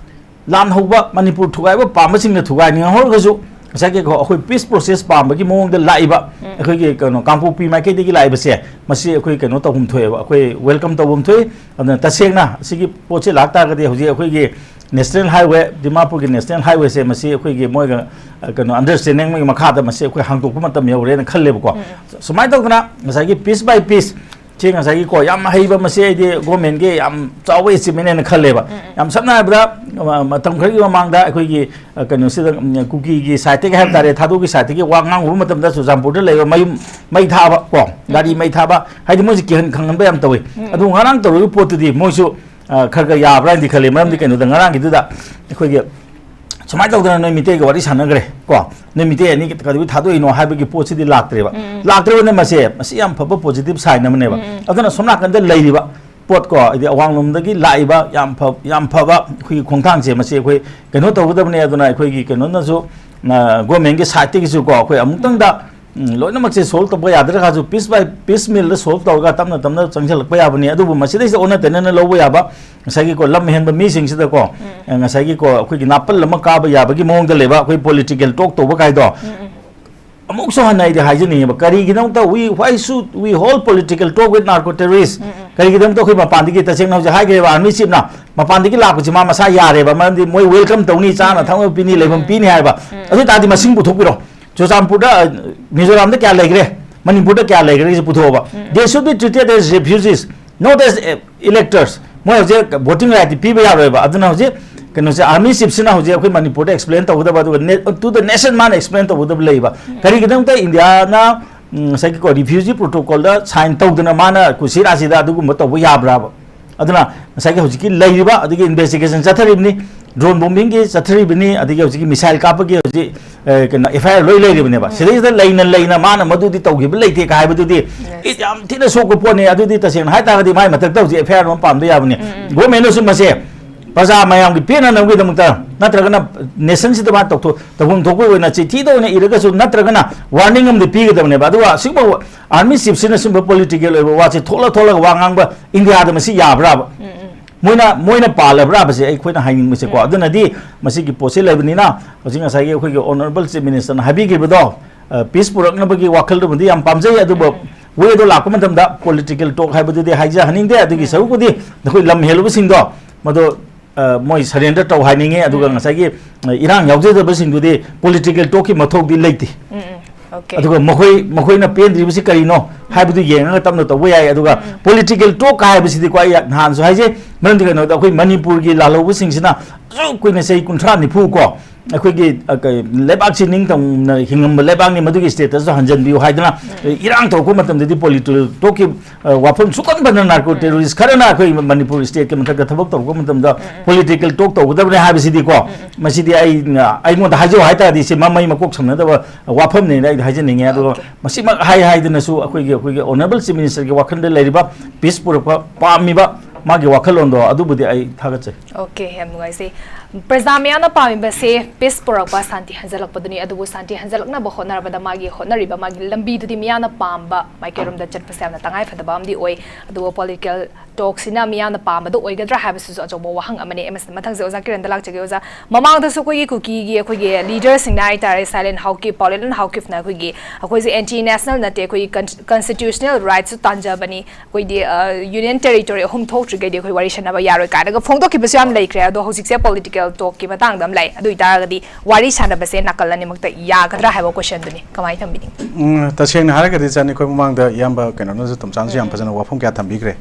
ꯂꯥꯟ ꯍꯧꯕ, ꯃꯅꯤꯄꯨꯔ ꯊꯨꯒꯥꯏꯕ ꯄꯥꯝꯕꯁꯤꯡꯅ ꯊꯨꯒꯥꯏꯅꯤꯡꯍꯧꯔꯒꯁꯨ, ꯉꯁꯥꯏꯒꯤ ꯑꯩꯈꯣꯏ ꯄꯤꯁ ꯄ꯭ꯔꯣꯁꯦꯁ ꯄꯥꯝꯕꯒꯤ ꯃꯑꯣꯡꯗ ꯂꯥꯛꯏꯕ, ꯑꯩꯈꯣꯏꯒꯤ ꯀꯩꯅꯣ ꯀꯥꯡꯄꯣꯛꯄꯤ ꯃꯥꯏꯀꯩꯗꯒꯤ ꯂꯥꯛꯏꯕꯁꯦ, ꯃꯁꯤ ꯑꯩꯈꯣꯏ ꯀꯩꯅꯣ ꯇꯧꯐꯝ ꯊꯣꯛꯑꯦꯕ, ꯑꯩꯈꯣꯏ ꯋꯦꯜꯀꯝ ꯇꯧꯐꯝ ꯊꯣꯛꯏ꯫ ꯑꯗꯨꯅ ꯇꯁꯦꯡꯅ ꯑꯁꯤꯒꯤ ꯄꯣꯠꯁꯤ ꯂꯥꯛꯇꯥꯔꯒꯗꯤ, ꯍꯧꯖꯤꯛ ꯑꯩꯈꯣꯏꯒꯤ ꯅꯦꯁꯅꯦꯜ ꯍꯥꯏꯋꯦ, ꯗꯤꯃꯥꯄꯨꯔꯒꯤ ꯅꯦꯁꯅꯦꯜ ꯍꯥꯏꯋꯦꯁꯦ, ꯃꯁꯤ ꯑꯩꯈꯣꯏꯒꯤ ꯃꯣꯏꯒ, ꯑ, ꯀꯩꯅꯣ, ꯑꯟꯗꯔꯁ꯭ꯇꯦꯟꯗꯤꯡ ꯑꯃꯒꯤ ꯃꯈꯥꯗ ꯃꯁꯤ ꯑꯩꯈꯣꯏ ꯍꯥꯡꯗꯣꯛꯄ ꯃꯇꯝ ꯌꯧꯔꯦꯅ ꯈꯜꯂꯦꯕꯀꯣ꯫ ꯁꯨꯃꯥꯏꯅ ꯇꯧꯗꯅ ꯉꯁꯥꯏꯒꯤ ꯄꯤꯁ ꯕꯥꯏ ꯄꯤꯁ ꯁꯤ ꯉꯁꯥꯏꯒꯤꯀꯣ, ꯌꯥꯝ ꯍꯩꯕ, ꯃꯁꯤ ꯑꯩꯗꯤ ꯒꯣꯔꯃꯦꯟꯒꯤ ꯌꯥꯝ ꯆꯥꯎꯕ ꯑꯦꯆꯤꯞꯃꯦꯟ ꯍꯥꯏꯅ ꯈꯜꯂꯦꯕ꯫ ꯌꯥꯝ ꯁꯝꯅ ꯍꯥꯏꯔꯕꯗ, ꯑ, ꯃꯇꯝ ꯈꯔꯒꯤ ꯃꯃꯥꯡꯗ ꯑꯩꯈꯣꯏꯒꯤ, ꯑ, ꯀꯩꯅꯣꯁꯤꯗ, ꯎꯝ, ꯀꯨꯀꯤꯒꯤ ꯁꯥꯏꯠꯇꯒꯤ ꯍꯥꯏꯕ ꯇꯥꯔꯦ, ꯊꯥꯗꯣꯛꯀꯤ ꯁꯥꯏꯠꯇꯒꯤ ꯋꯥ ꯉꯥꯡꯉꯨꯕ ꯃꯇꯝꯗ, ꯆꯨꯔꯆꯥꯟꯄꯨꯔꯗ ꯂꯩꯕ ꯃꯌꯨꯝ ꯃꯩ ꯊꯥꯕ ꯀꯣ, ꯒꯥꯔꯤ ꯃꯩ ꯊꯥꯕ ꯍꯥꯏꯗꯤ, ꯃꯣꯏꯁꯦ ꯀꯤꯍꯟ ꯈꯪꯍꯟꯕ ꯌꯥꯝ ꯇꯧꯋꯤ꯫ ꯑꯗꯨ ꯉꯔꯥꯡ ꯇꯧꯔꯤꯕ ꯄꯣꯠꯇꯨꯗꯤ ꯃꯣꯏꯁꯨ, ꯑ, ꯈꯔ ꯈꯔ ꯌꯥꯕ꯭ꯔꯥ ꯍꯥꯏꯅꯗꯤ ꯈꯜꯂꯤ꯫ ꯃꯔꯝꯗꯤ ꯀꯩꯅꯣꯗ, ꯉꯔꯥꯡꯒꯤꯗꯨꯗ ꯑꯩꯈꯣꯏꯒꯤ ꯁꯨꯃꯥꯏꯅ ꯇꯧꯗꯅ ꯅꯣꯏ ꯃꯤꯇꯩꯒ ꯋꯥꯔꯤ ꯁꯥꯟꯅꯈ꯭ꯔꯦ ꯀꯣ, ꯅꯣꯏ ꯃꯤꯇꯩ ꯑꯅꯤ ꯀꯩꯗꯧꯕꯩ ꯊꯥꯗꯣꯛꯏꯅꯣ ꯍꯥꯏꯕꯒꯤ ꯄꯣꯠꯁꯤꯗꯤ ꯂꯥꯛꯇ꯭ꯔꯦꯕ꯫ ꯂꯥꯛꯇ꯭ꯔꯕꯅ ꯃꯁꯦ, ꯃꯁꯤ ꯌꯥꯝ ꯐꯕ ꯄꯣꯖꯤꯇꯤꯚ ꯁꯥꯏꯟ ꯑꯃꯅꯦꯕ꯫ ꯑꯗꯨꯅ ꯁꯣꯝ ꯅꯥꯀꯟꯗ ꯂꯩꯔꯤꯕ ꯄꯣꯠ ꯀꯣ, ꯍꯥꯏꯗꯤ ꯑꯋꯥꯡꯂꯣꯝꯗꯒꯤ ꯂꯥꯛꯏꯕ ꯌꯥꯝ ꯐ-, ꯌꯥꯝ ꯐꯕ ꯑꯩꯈꯣꯏꯒꯤ ꯈꯣꯡꯊꯥꯡꯁꯦ, ꯃꯁꯤ ꯑꯩꯈꯣꯏ ꯀꯩꯅꯣ ꯇꯧꯒꯗꯕꯅꯦ꯫ ꯑꯗꯨꯅ ꯑꯩꯈꯣꯏꯒꯤ ꯀꯩꯅꯣꯅꯁꯨ, ꯑ, ꯒꯣꯔꯃꯦꯟꯒꯤ ꯁꯥꯏꯠꯇꯒꯤꯁꯨ ꯀꯣ, ꯑꯩꯈꯣꯏ ꯑꯃꯨꯛꯇꯪꯗ, ꯎꯝ, ꯂꯣꯏꯅꯃꯛꯁꯦ ꯁꯣꯜꯕ ꯇꯧꯕ ꯌꯥꯗ꯭ꯔꯒꯁꯨ, ꯄꯤꯁ ꯕꯥꯏ ꯄꯤꯁ ꯃꯤꯜꯗ ꯁꯣꯜꯕ ꯇꯧꯔꯒ ꯇꯞꯅ ꯇꯞꯅ ꯆꯪꯁꯤꯜꯂꯛꯄ ꯌꯥꯕꯅꯤ꯫ ꯑꯗꯨꯕꯨ ꯃꯁꯤꯗꯩꯁꯤꯗ ꯑꯣꯟꯅ ꯇꯩꯅꯅ ꯂꯧꯕ ꯌꯥꯕ, ꯉꯁꯥꯏꯒꯤꯀꯣ, ꯂꯝ ꯍꯦꯟꯕ ꯃꯤꯁꯤꯡꯁꯤꯗꯀꯣ, ꯑ, ꯉꯁꯥꯏꯒꯤꯀꯣ, ꯑꯩꯈꯣꯏꯒꯤ ꯅꯥꯄꯜ ꯑꯃ ꯀꯥꯕ ꯌꯥꯕꯒꯤ ꯃꯑꯣꯡꯗ ꯂꯩꯕ ꯑꯩꯈꯣꯏ ꯄꯣꯂꯤꯇꯤꯀꯦꯜ ꯇꯣꯛ ꯇꯧꯕ ꯀꯥꯏꯗꯣ, ꯑꯃꯨꯛꯁꯨ ꯍꯟꯅ ꯑꯩꯗꯤ ꯍꯥꯏꯖꯅꯤꯡꯉꯦꯕ, ꯀꯔꯤꯒꯤꯗꯃꯛꯇ we, why should we hold political talk with narco terrorists? ꯀꯔꯤꯒꯤꯗꯃꯛꯇ ꯑꯩꯈꯣꯏ ꯃꯄꯥꯟꯗꯒꯤ, ꯇꯁꯦꯡꯅ ꯍꯧꯖꯤꯛ ꯍꯥꯏꯈ꯭ꯔꯦꯕ, ꯑꯥꯔꯃꯤ ꯆꯤꯞꯅ ꯃꯄꯥꯟꯗꯒꯤ ꯂꯥꯛꯄꯁꯤ ꯃꯥ ꯃꯁꯥ ꯌꯥꯔꯦꯕ, ꯃꯔꯝꯗꯤ ꯃꯣꯏ ꯋꯦꯜꯀꯝ ꯇꯧꯅꯤ, ꯆꯥꯅ ꯊꯛꯅꯕ ꯄꯤꯅꯤ, ꯂꯩꯐꯝ ꯄꯤꯅꯤ ꯍꯥꯏꯕ꯫ ꯑꯗꯨ ꯑꯣꯏ ꯇꯥꯔꯗꯤ ꯃꯁꯤꯡ ꯄꯨꯊꯣꯛꯄꯤꯔꯣ꯫ ꯆꯨꯔꯆꯥꯟꯄꯨꯔꯗ, ꯑ, ꯃꯤꯖꯣꯔꯥꯝꯗ ꯀꯌꯥ ꯂꯩꯈ꯭ꯔꯦ, ꯃꯅꯤꯄꯨꯔꯗ ꯀꯌꯥ ꯂꯩꯈ꯭ꯔꯦ, ꯁꯤ ꯄꯨꯊꯣꯛꯑꯣꯕ꯫ They should be treated as refugees, not as, uh, electors. ꯃꯣꯏ ꯍꯧꯖꯤꯛ ꯚꯣꯇꯤꯡ ꯔꯥꯏꯠꯇꯤ ꯄꯤꯕ ꯌꯥꯔꯣꯏꯕ꯫ ꯑꯗꯨꯅ ꯍꯧꯖꯤꯛ ꯀꯩꯅꯣꯁꯦ, ꯑꯥꯔꯃꯤ ꯆꯤꯞꯁꯤꯅ ꯍꯧꯖꯤꯛ ꯑꯩꯈꯣꯏ ꯃꯅꯤꯄꯨꯔꯗ ꯑꯦꯛꯁꯄ꯭ꯂꯦꯟ ꯇꯧꯒꯗꯕ, ꯑꯗꯨꯒ ꯅꯦ-, to the nation ꯃꯥꯅ ꯑꯦꯛꯁꯄ꯭ꯂꯦꯟ ꯇꯧꯒꯗꯕ ꯂꯩꯕ꯫ ꯀꯔꯤꯒꯤꯗꯃꯛꯇ ꯏꯟꯗꯤꯌꯥꯅ, ꯎꯝ, ꯉꯁꯥꯏꯒꯤꯀꯣ, ꯔꯤꯐ꯭ꯌꯨꯖꯤ ꯄ꯭ꯔꯣꯇꯣꯀꯣꯜꯗ ꯁꯥꯏꯟ ꯇꯧꯗꯅ ꯃꯥꯅ ꯀꯨꯁꯤꯔꯥꯁꯤꯗ ꯑꯗꯨꯒꯨꯝꯕ ꯇꯧꯕ ꯌꯥꯕ꯭ꯔꯥꯕ? ꯑꯗꯨꯅ ꯉꯁꯥꯏꯒꯤ ꯍꯧꯖꯤꯛꯀꯤ ꯂꯩꯔꯤꯕ, ꯑꯗꯒꯤ ꯏꯟꯚꯦꯁꯇꯤꯒꯦꯁꯟ ꯆꯠꯊꯔꯤꯕꯅꯤ, ꯗ꯭ꯔꯣꯟ ꯕꯣꯝꯕꯤꯡꯒꯤ ꯆꯠꯊꯔꯤꯕꯅꯤ, ꯑꯗꯒꯤ ꯍꯧꯖꯤꯛꯀꯤ ꯃꯤꯁꯥꯏꯜ ꯀꯥꯞꯄꯒꯤ ꯍꯧꯖꯤꯛ, ꯑꯦ, ꯀꯩꯅꯣ, ꯑꯦꯐ ꯑꯥꯏ ꯑꯥꯔ ꯂꯣꯏ ꯂꯩꯔꯤꯕꯅꯦꯕ꯫ ꯁꯤꯗꯩꯁꯤꯗ ꯂꯩꯅ ꯂꯩꯅ ꯃꯥꯅ ꯃꯗꯨꯗꯤ ꯇꯧꯈꯤꯕ ꯂꯩꯇꯦ ꯀ ꯍꯥꯏꯕꯗꯨꯗꯤ, ꯏ, ꯌꯥꯝ ꯊꯤꯅ ꯁꯣꯛꯄ ꯄꯣꯠꯅꯤ꯫ ꯑꯗꯨꯗꯤ ꯇꯁꯦꯡꯅ ꯍꯥꯏ ꯇꯥꯔꯒꯗꯤ ꯃꯥꯏ ꯃꯊꯛꯇ ꯍꯧꯖꯤꯛ ꯑꯦꯐ ꯑꯥꯏ ꯑꯥꯔ ꯑꯃ ꯄꯥꯝꯕ ꯌꯥꯕꯅꯤ꯫ ꯒꯣꯔꯃꯦꯟꯅꯁꯨ ꯃꯁꯦ ꯄ꯭ꯔꯖꯥ ꯃꯌꯥꯝꯒꯤ ꯄꯦꯟꯅꯅꯕꯒꯤꯗꯃꯛꯇ, ꯅꯠꯇ꯭ꯔꯒꯅ ꯅꯦꯁꯟꯁꯤꯗ ꯃꯥ ꯇꯧꯊꯣꯛ-, ꯇꯧꯐꯝ ꯊꯣꯛꯄ ꯑꯣꯏꯅ ꯆꯤꯊꯤꯗ ꯑꯣꯏꯅ ꯏꯔꯒꯁꯨ, ꯅꯠꯇ꯭ꯔꯒꯅ ꯋꯥꯔꯅꯤꯡ ꯑꯃꯗꯤ ꯄꯤꯒꯗꯕꯅꯦꯕ꯫ ꯑꯗꯨꯒ ꯑꯁꯤꯒꯨꯝꯕ ꯑꯥꯔꯃꯤ ꯆꯤꯞꯁꯤꯅ ꯁꯤꯒꯨꯝꯕ ꯄꯣꯂꯤꯇꯤꯀꯦꯜ ꯑꯣꯏꯕ ꯋꯥꯁꯦ ꯊꯣꯛꯂ ꯊꯣꯛꯂꯒ ꯋꯥ ꯉꯥꯡꯕ ꯏꯟꯗꯤꯌꯥꯗ ꯃꯁꯤ ꯌꯥꯕ꯭ꯔꯥꯕ? ꯃꯣꯏꯅ ꯃꯣꯏꯅ ꯄꯥꯜꯂꯕ꯭ꯔꯥ ꯍꯥꯏꯕꯁꯦ ꯑꯩꯈꯣꯏꯅ ꯍꯥꯏꯅꯤꯡꯕꯁꯦꯀꯣ꯫ ꯎꯝ꯫ ꯑꯗꯨꯅꯗꯤ ꯃꯁꯤꯒꯤ ꯄꯣꯠꯁꯤ ꯂꯩꯕꯅꯤꯅ, ꯍꯧꯖꯤꯛ ꯉꯁꯥꯏꯒꯤ ꯑꯩꯈꯣꯏꯒꯤ Honourable Chief Minister ꯅ ꯍꯥꯏꯕꯤꯈꯤꯕꯗꯣ, ꯑ, peace ꯄꯨꯔꯛꯅꯕꯒꯤ ꯋꯥꯈꯜꯗꯨꯕꯨꯗꯤ ꯌꯥꯝ ꯄꯥꯝꯖꯩ, ꯑꯗꯨꯕꯨ ꯎꯝ꯫ Way ꯗꯣ ꯂꯥꯛꯄ ꯃꯇꯝꯗ political talk ꯍꯥꯏꯕꯗꯨꯗꯤ ꯍꯥꯏꯖꯍꯟꯅꯤꯡꯗꯦ꯫ ꯑꯗꯨꯒꯤ ꯎꯝ꯫ ꯁꯔꯨꯛꯄꯨꯗꯤ ꯅꯈꯣꯏ ꯂꯝ ꯍꯦꯜꯂꯨꯕꯁꯤꯡꯗꯣ ꯃꯗꯨ, ꯑ, ꯃꯣꯏ surrender ꯇꯧ ꯍꯥꯏꯅꯤꯡꯉꯤ꯫ ꯑꯗꯨꯒ ꯎꯝ꯫ ꯉꯁꯥꯏꯒꯤ, ꯑ, ꯏꯔꯥꯡ ꯌꯥꯎꯖꯗꯕꯁꯤꯡꯗꯨꯗꯤ political talk ꯀꯤ ꯃꯊꯧꯗꯤ ꯂꯩꯇꯦ꯫ ꯎꯝ, ꯎꯝ꯫ Okay꯫ ꯑꯗꯨꯒ ꯃꯈꯣꯏ, ꯃꯈꯣꯏꯅ ꯄꯦꯟꯗ꯭ꯔꯤꯕꯁꯤ ꯀꯔꯤꯅꯣ ꯍꯥꯏꯕꯗꯨ ꯌꯦꯡꯉꯒ ꯇꯞꯅ ꯇꯧꯕ ꯌꯥꯏ꯫ ꯑꯗꯨꯒ ꯎꯝ꯫ Political talk ꯍꯥꯏꯕꯁꯤꯗꯤꯀꯣ, ꯑꯩ ꯅꯍꯥꯟꯁꯨ ꯍꯥꯏꯖꯩ, ꯃꯔꯝꯗꯤ ꯀꯩꯅꯣꯗ ꯑꯩꯈꯣꯏ ꯃꯅꯤꯄꯨꯔꯒꯤ ꯂꯥꯜꯍꯧꯕꯁꯤꯡꯁꯤꯅ ꯑꯁꯨꯛ ꯀꯨꯏꯅ ꯆꯍꯤ ꯀꯨꯟꯊ꯭ꯔꯥ ꯅꯤꯐꯨ ꯀꯣ, ꯑꯩꯈꯣꯏꯒꯤ, ꯑ, ꯀꯩ, ꯂꯩꯕꯥꯛꯁꯤ ꯅꯤꯡꯇꯝꯅ ꯍꯤꯡꯉꯝꯕ ꯂꯩꯕꯥꯛꯅꯤ, ꯃꯗꯨꯒꯤ status ꯇꯨ ꯍꯟꯖꯤꯟꯕꯤꯌꯨ ꯍꯥꯏꯗꯅ, ꯎꯝ꯫ ꯏꯔꯥꯡ ꯇꯧꯔꯛꯄ ꯃꯇꯝꯗꯗꯤ political talk ꯀꯤ, ꯑ, ꯋꯥꯐꯝ ꯁꯨꯛꯄꯟ ꯄꯟꯗꯅ narco ꯎꯝ꯫ Terrorist ꯈꯔꯅ ꯑꯩꯈꯣꯏ ꯃꯅꯤꯄꯨꯔ state ꯀꯤ ꯃꯊꯛꯇ ꯊꯕꯛ ꯇꯧꯔꯛꯄ ꯃꯇꯝꯗ ꯎꯝ, ꯎꯝ꯫ Political talk ꯇꯧꯒꯗꯕꯅꯦ ꯍꯥꯏꯕꯁꯤꯗꯤꯀꯣ, ꯎꯝ, ꯎꯝ꯫ ꯃꯁꯤꯗꯤ ꯑꯩꯅ, ꯑꯩꯉꯣꯟꯗ ꯍꯥꯏꯖꯧ ꯍꯥꯏꯇꯥꯔꯗꯤ ꯁꯤ ꯃꯃꯩ ꯃꯀꯣꯛ ꯁꯝꯅꯗꯕ ꯋꯥꯐꯝꯅꯦꯅ ꯑꯩꯗꯤ ꯍꯥꯏꯖꯅꯤꯡꯉꯦ꯫ ꯑꯗꯨꯒ Okay꯫ ꯃꯁꯤꯃꯛ ꯍꯥꯏ ꯍꯥꯏꯗꯅꯁꯨ ꯑꯩꯈꯣꯏꯒꯤ, ꯑꯩꯈꯣꯏꯒꯤ Honourable Chief Minister ꯒꯤ ꯋꯥꯈꯜꯗ ꯂꯩꯔꯤꯕ peace ꯄꯨꯔꯛꯄ ꯄꯥꯝꯃꯤꯕ ꯃꯥꯒꯤ ꯋꯥꯈꯜꯂꯣꯟꯗꯣ ꯑꯗꯨꯕꯨꯗꯤ ꯑꯩ ꯊꯥꯒꯠꯆꯩ꯫ Okay, ꯌꯥꯝ ꯅꯨꯡꯉꯥꯏꯖꯩ꯫ ꯄ꯭ꯔꯖꯥ ꯃꯤꯌꯥꯝꯅ ꯄꯥꯝꯃꯤꯕꯁꯦ peace ꯄꯨꯔꯛꯄ, ꯁꯥꯟꯇꯤ ꯍꯟꯖꯜꯂꯛꯄꯗꯨꯅꯤ꯫ ꯑꯗꯨꯕꯨ ꯁꯥꯟꯇꯤ ꯍꯟꯖꯜꯂꯛꯅꯕ ꯍꯣꯠꯅꯔꯕꯗ ꯃꯥꯒꯤ ꯍꯣꯠꯅꯔꯤꯕ ꯃꯥꯒꯤ ꯂꯝꯕꯤꯗꯨꯗꯤ ꯃꯤꯌꯥꯝꯅ ꯄꯥꯝꯕ ꯃꯥꯏꯀꯩꯔꯣꯝꯗ ꯆꯠꯄꯁꯦ ꯌꯥꯝꯅ ꯇꯉꯥꯏ ꯐꯗꯕ ꯑꯃꯗꯤ ꯑꯣꯏ꯫ ꯑꯗꯨꯕꯨ political talk ꯁꯤꯅ ꯃꯤꯌꯥꯝꯅ ꯄꯥꯝꯕꯗ ꯑꯣꯏꯒꯗ꯭ꯔꯥ ꯍꯥꯏꯕꯁꯤꯁꯨ ꯑꯆꯧꯕ ꯋꯥꯍꯪ ꯑꯃꯅꯤ꯫ ꯃꯁꯤ-, ꯃꯊꯪꯁꯦ ꯑꯣꯖꯥ ꯀꯤꯔꯟꯗ ꯂꯥꯛꯆꯒꯦ꯫ ꯑꯣꯖꯥ, ꯃꯃꯥꯡꯗꯁꯨ ꯑꯩꯈꯣꯏꯒꯤ ꯀꯨꯀꯤꯒꯤ ꯑꯩꯈꯣꯏꯒꯤ leader ꯁꯤꯡꯅ ꯍꯥꯏꯇꯥꯔꯦ, ꯁꯥꯏꯂꯦꯟ ꯍꯥꯎꯀꯤꯞ, ꯄꯥꯎꯂꯦꯂꯦꯟ ꯍꯥꯎꯀꯤꯞꯅ ꯑꯩꯈꯣꯏꯒꯤ, ꯑꯩꯈꯣꯏꯁꯦ anti national ꯅꯠꯇꯦ, ꯑꯩꯈꯣꯏꯒꯤ con-, constitutional right ꯁꯨ ꯇꯥꯟꯖꯕꯅꯤ, ꯑꯩꯈꯣꯏꯗꯤ, ꯑ, union territory ꯑꯍꯨꯝ ꯊꯣꯛꯇ꯭ꯔꯤꯈꯩꯗꯤ ꯑꯩꯈꯣꯏ ꯋꯥꯔꯤ ꯁꯥꯟꯅꯕ ꯌꯥꯔꯣꯏ ꯀꯥꯏꯅꯒ ꯐꯣꯡꯗꯣꯛꯈꯤꯕꯁꯨ ꯌꯥꯝ ꯂꯩꯈ꯭ꯔꯦ꯫ ꯑꯗꯣ ꯍꯧꯖꯤꯛꯁꯦ political talk ꯀꯤ ꯃꯇꯥꯡꯗ ꯑꯃ ꯂꯩ꯫ ꯑꯗꯨ ꯑꯣꯏꯇꯥꯔꯒꯗꯤ ꯋꯥꯔꯤ ꯁꯥꯟꯅꯕꯁꯦ ꯅꯥꯀꯜ ꯑꯅꯤꯃꯛꯇ ꯌꯥꯒꯗ꯭ꯔꯥ ꯍꯥꯏꯕ question ꯗꯨꯅꯤ꯫ ꯀꯃꯥꯏꯅ ꯊꯝꯕꯤꯅꯤꯡ? ꯎꯝ, ꯇꯁꯦꯡꯅ ꯍꯥꯏꯔꯒꯗꯤ, ꯆꯅꯤ, ꯑꯩꯈꯣꯏ ꯃꯃꯥꯡꯗ ꯏꯌꯥꯝꯕ ꯀꯩꯅꯣꯅꯁꯨ, ꯇꯣꯝꯆꯥꯅꯁꯨ ꯌꯥꯝ ꯎꯝ꯫ ꯐꯖꯅ ꯋꯥꯐꯝ ꯀꯌꯥ ꯊꯝꯕꯤꯈ꯭ꯔꯦ꯫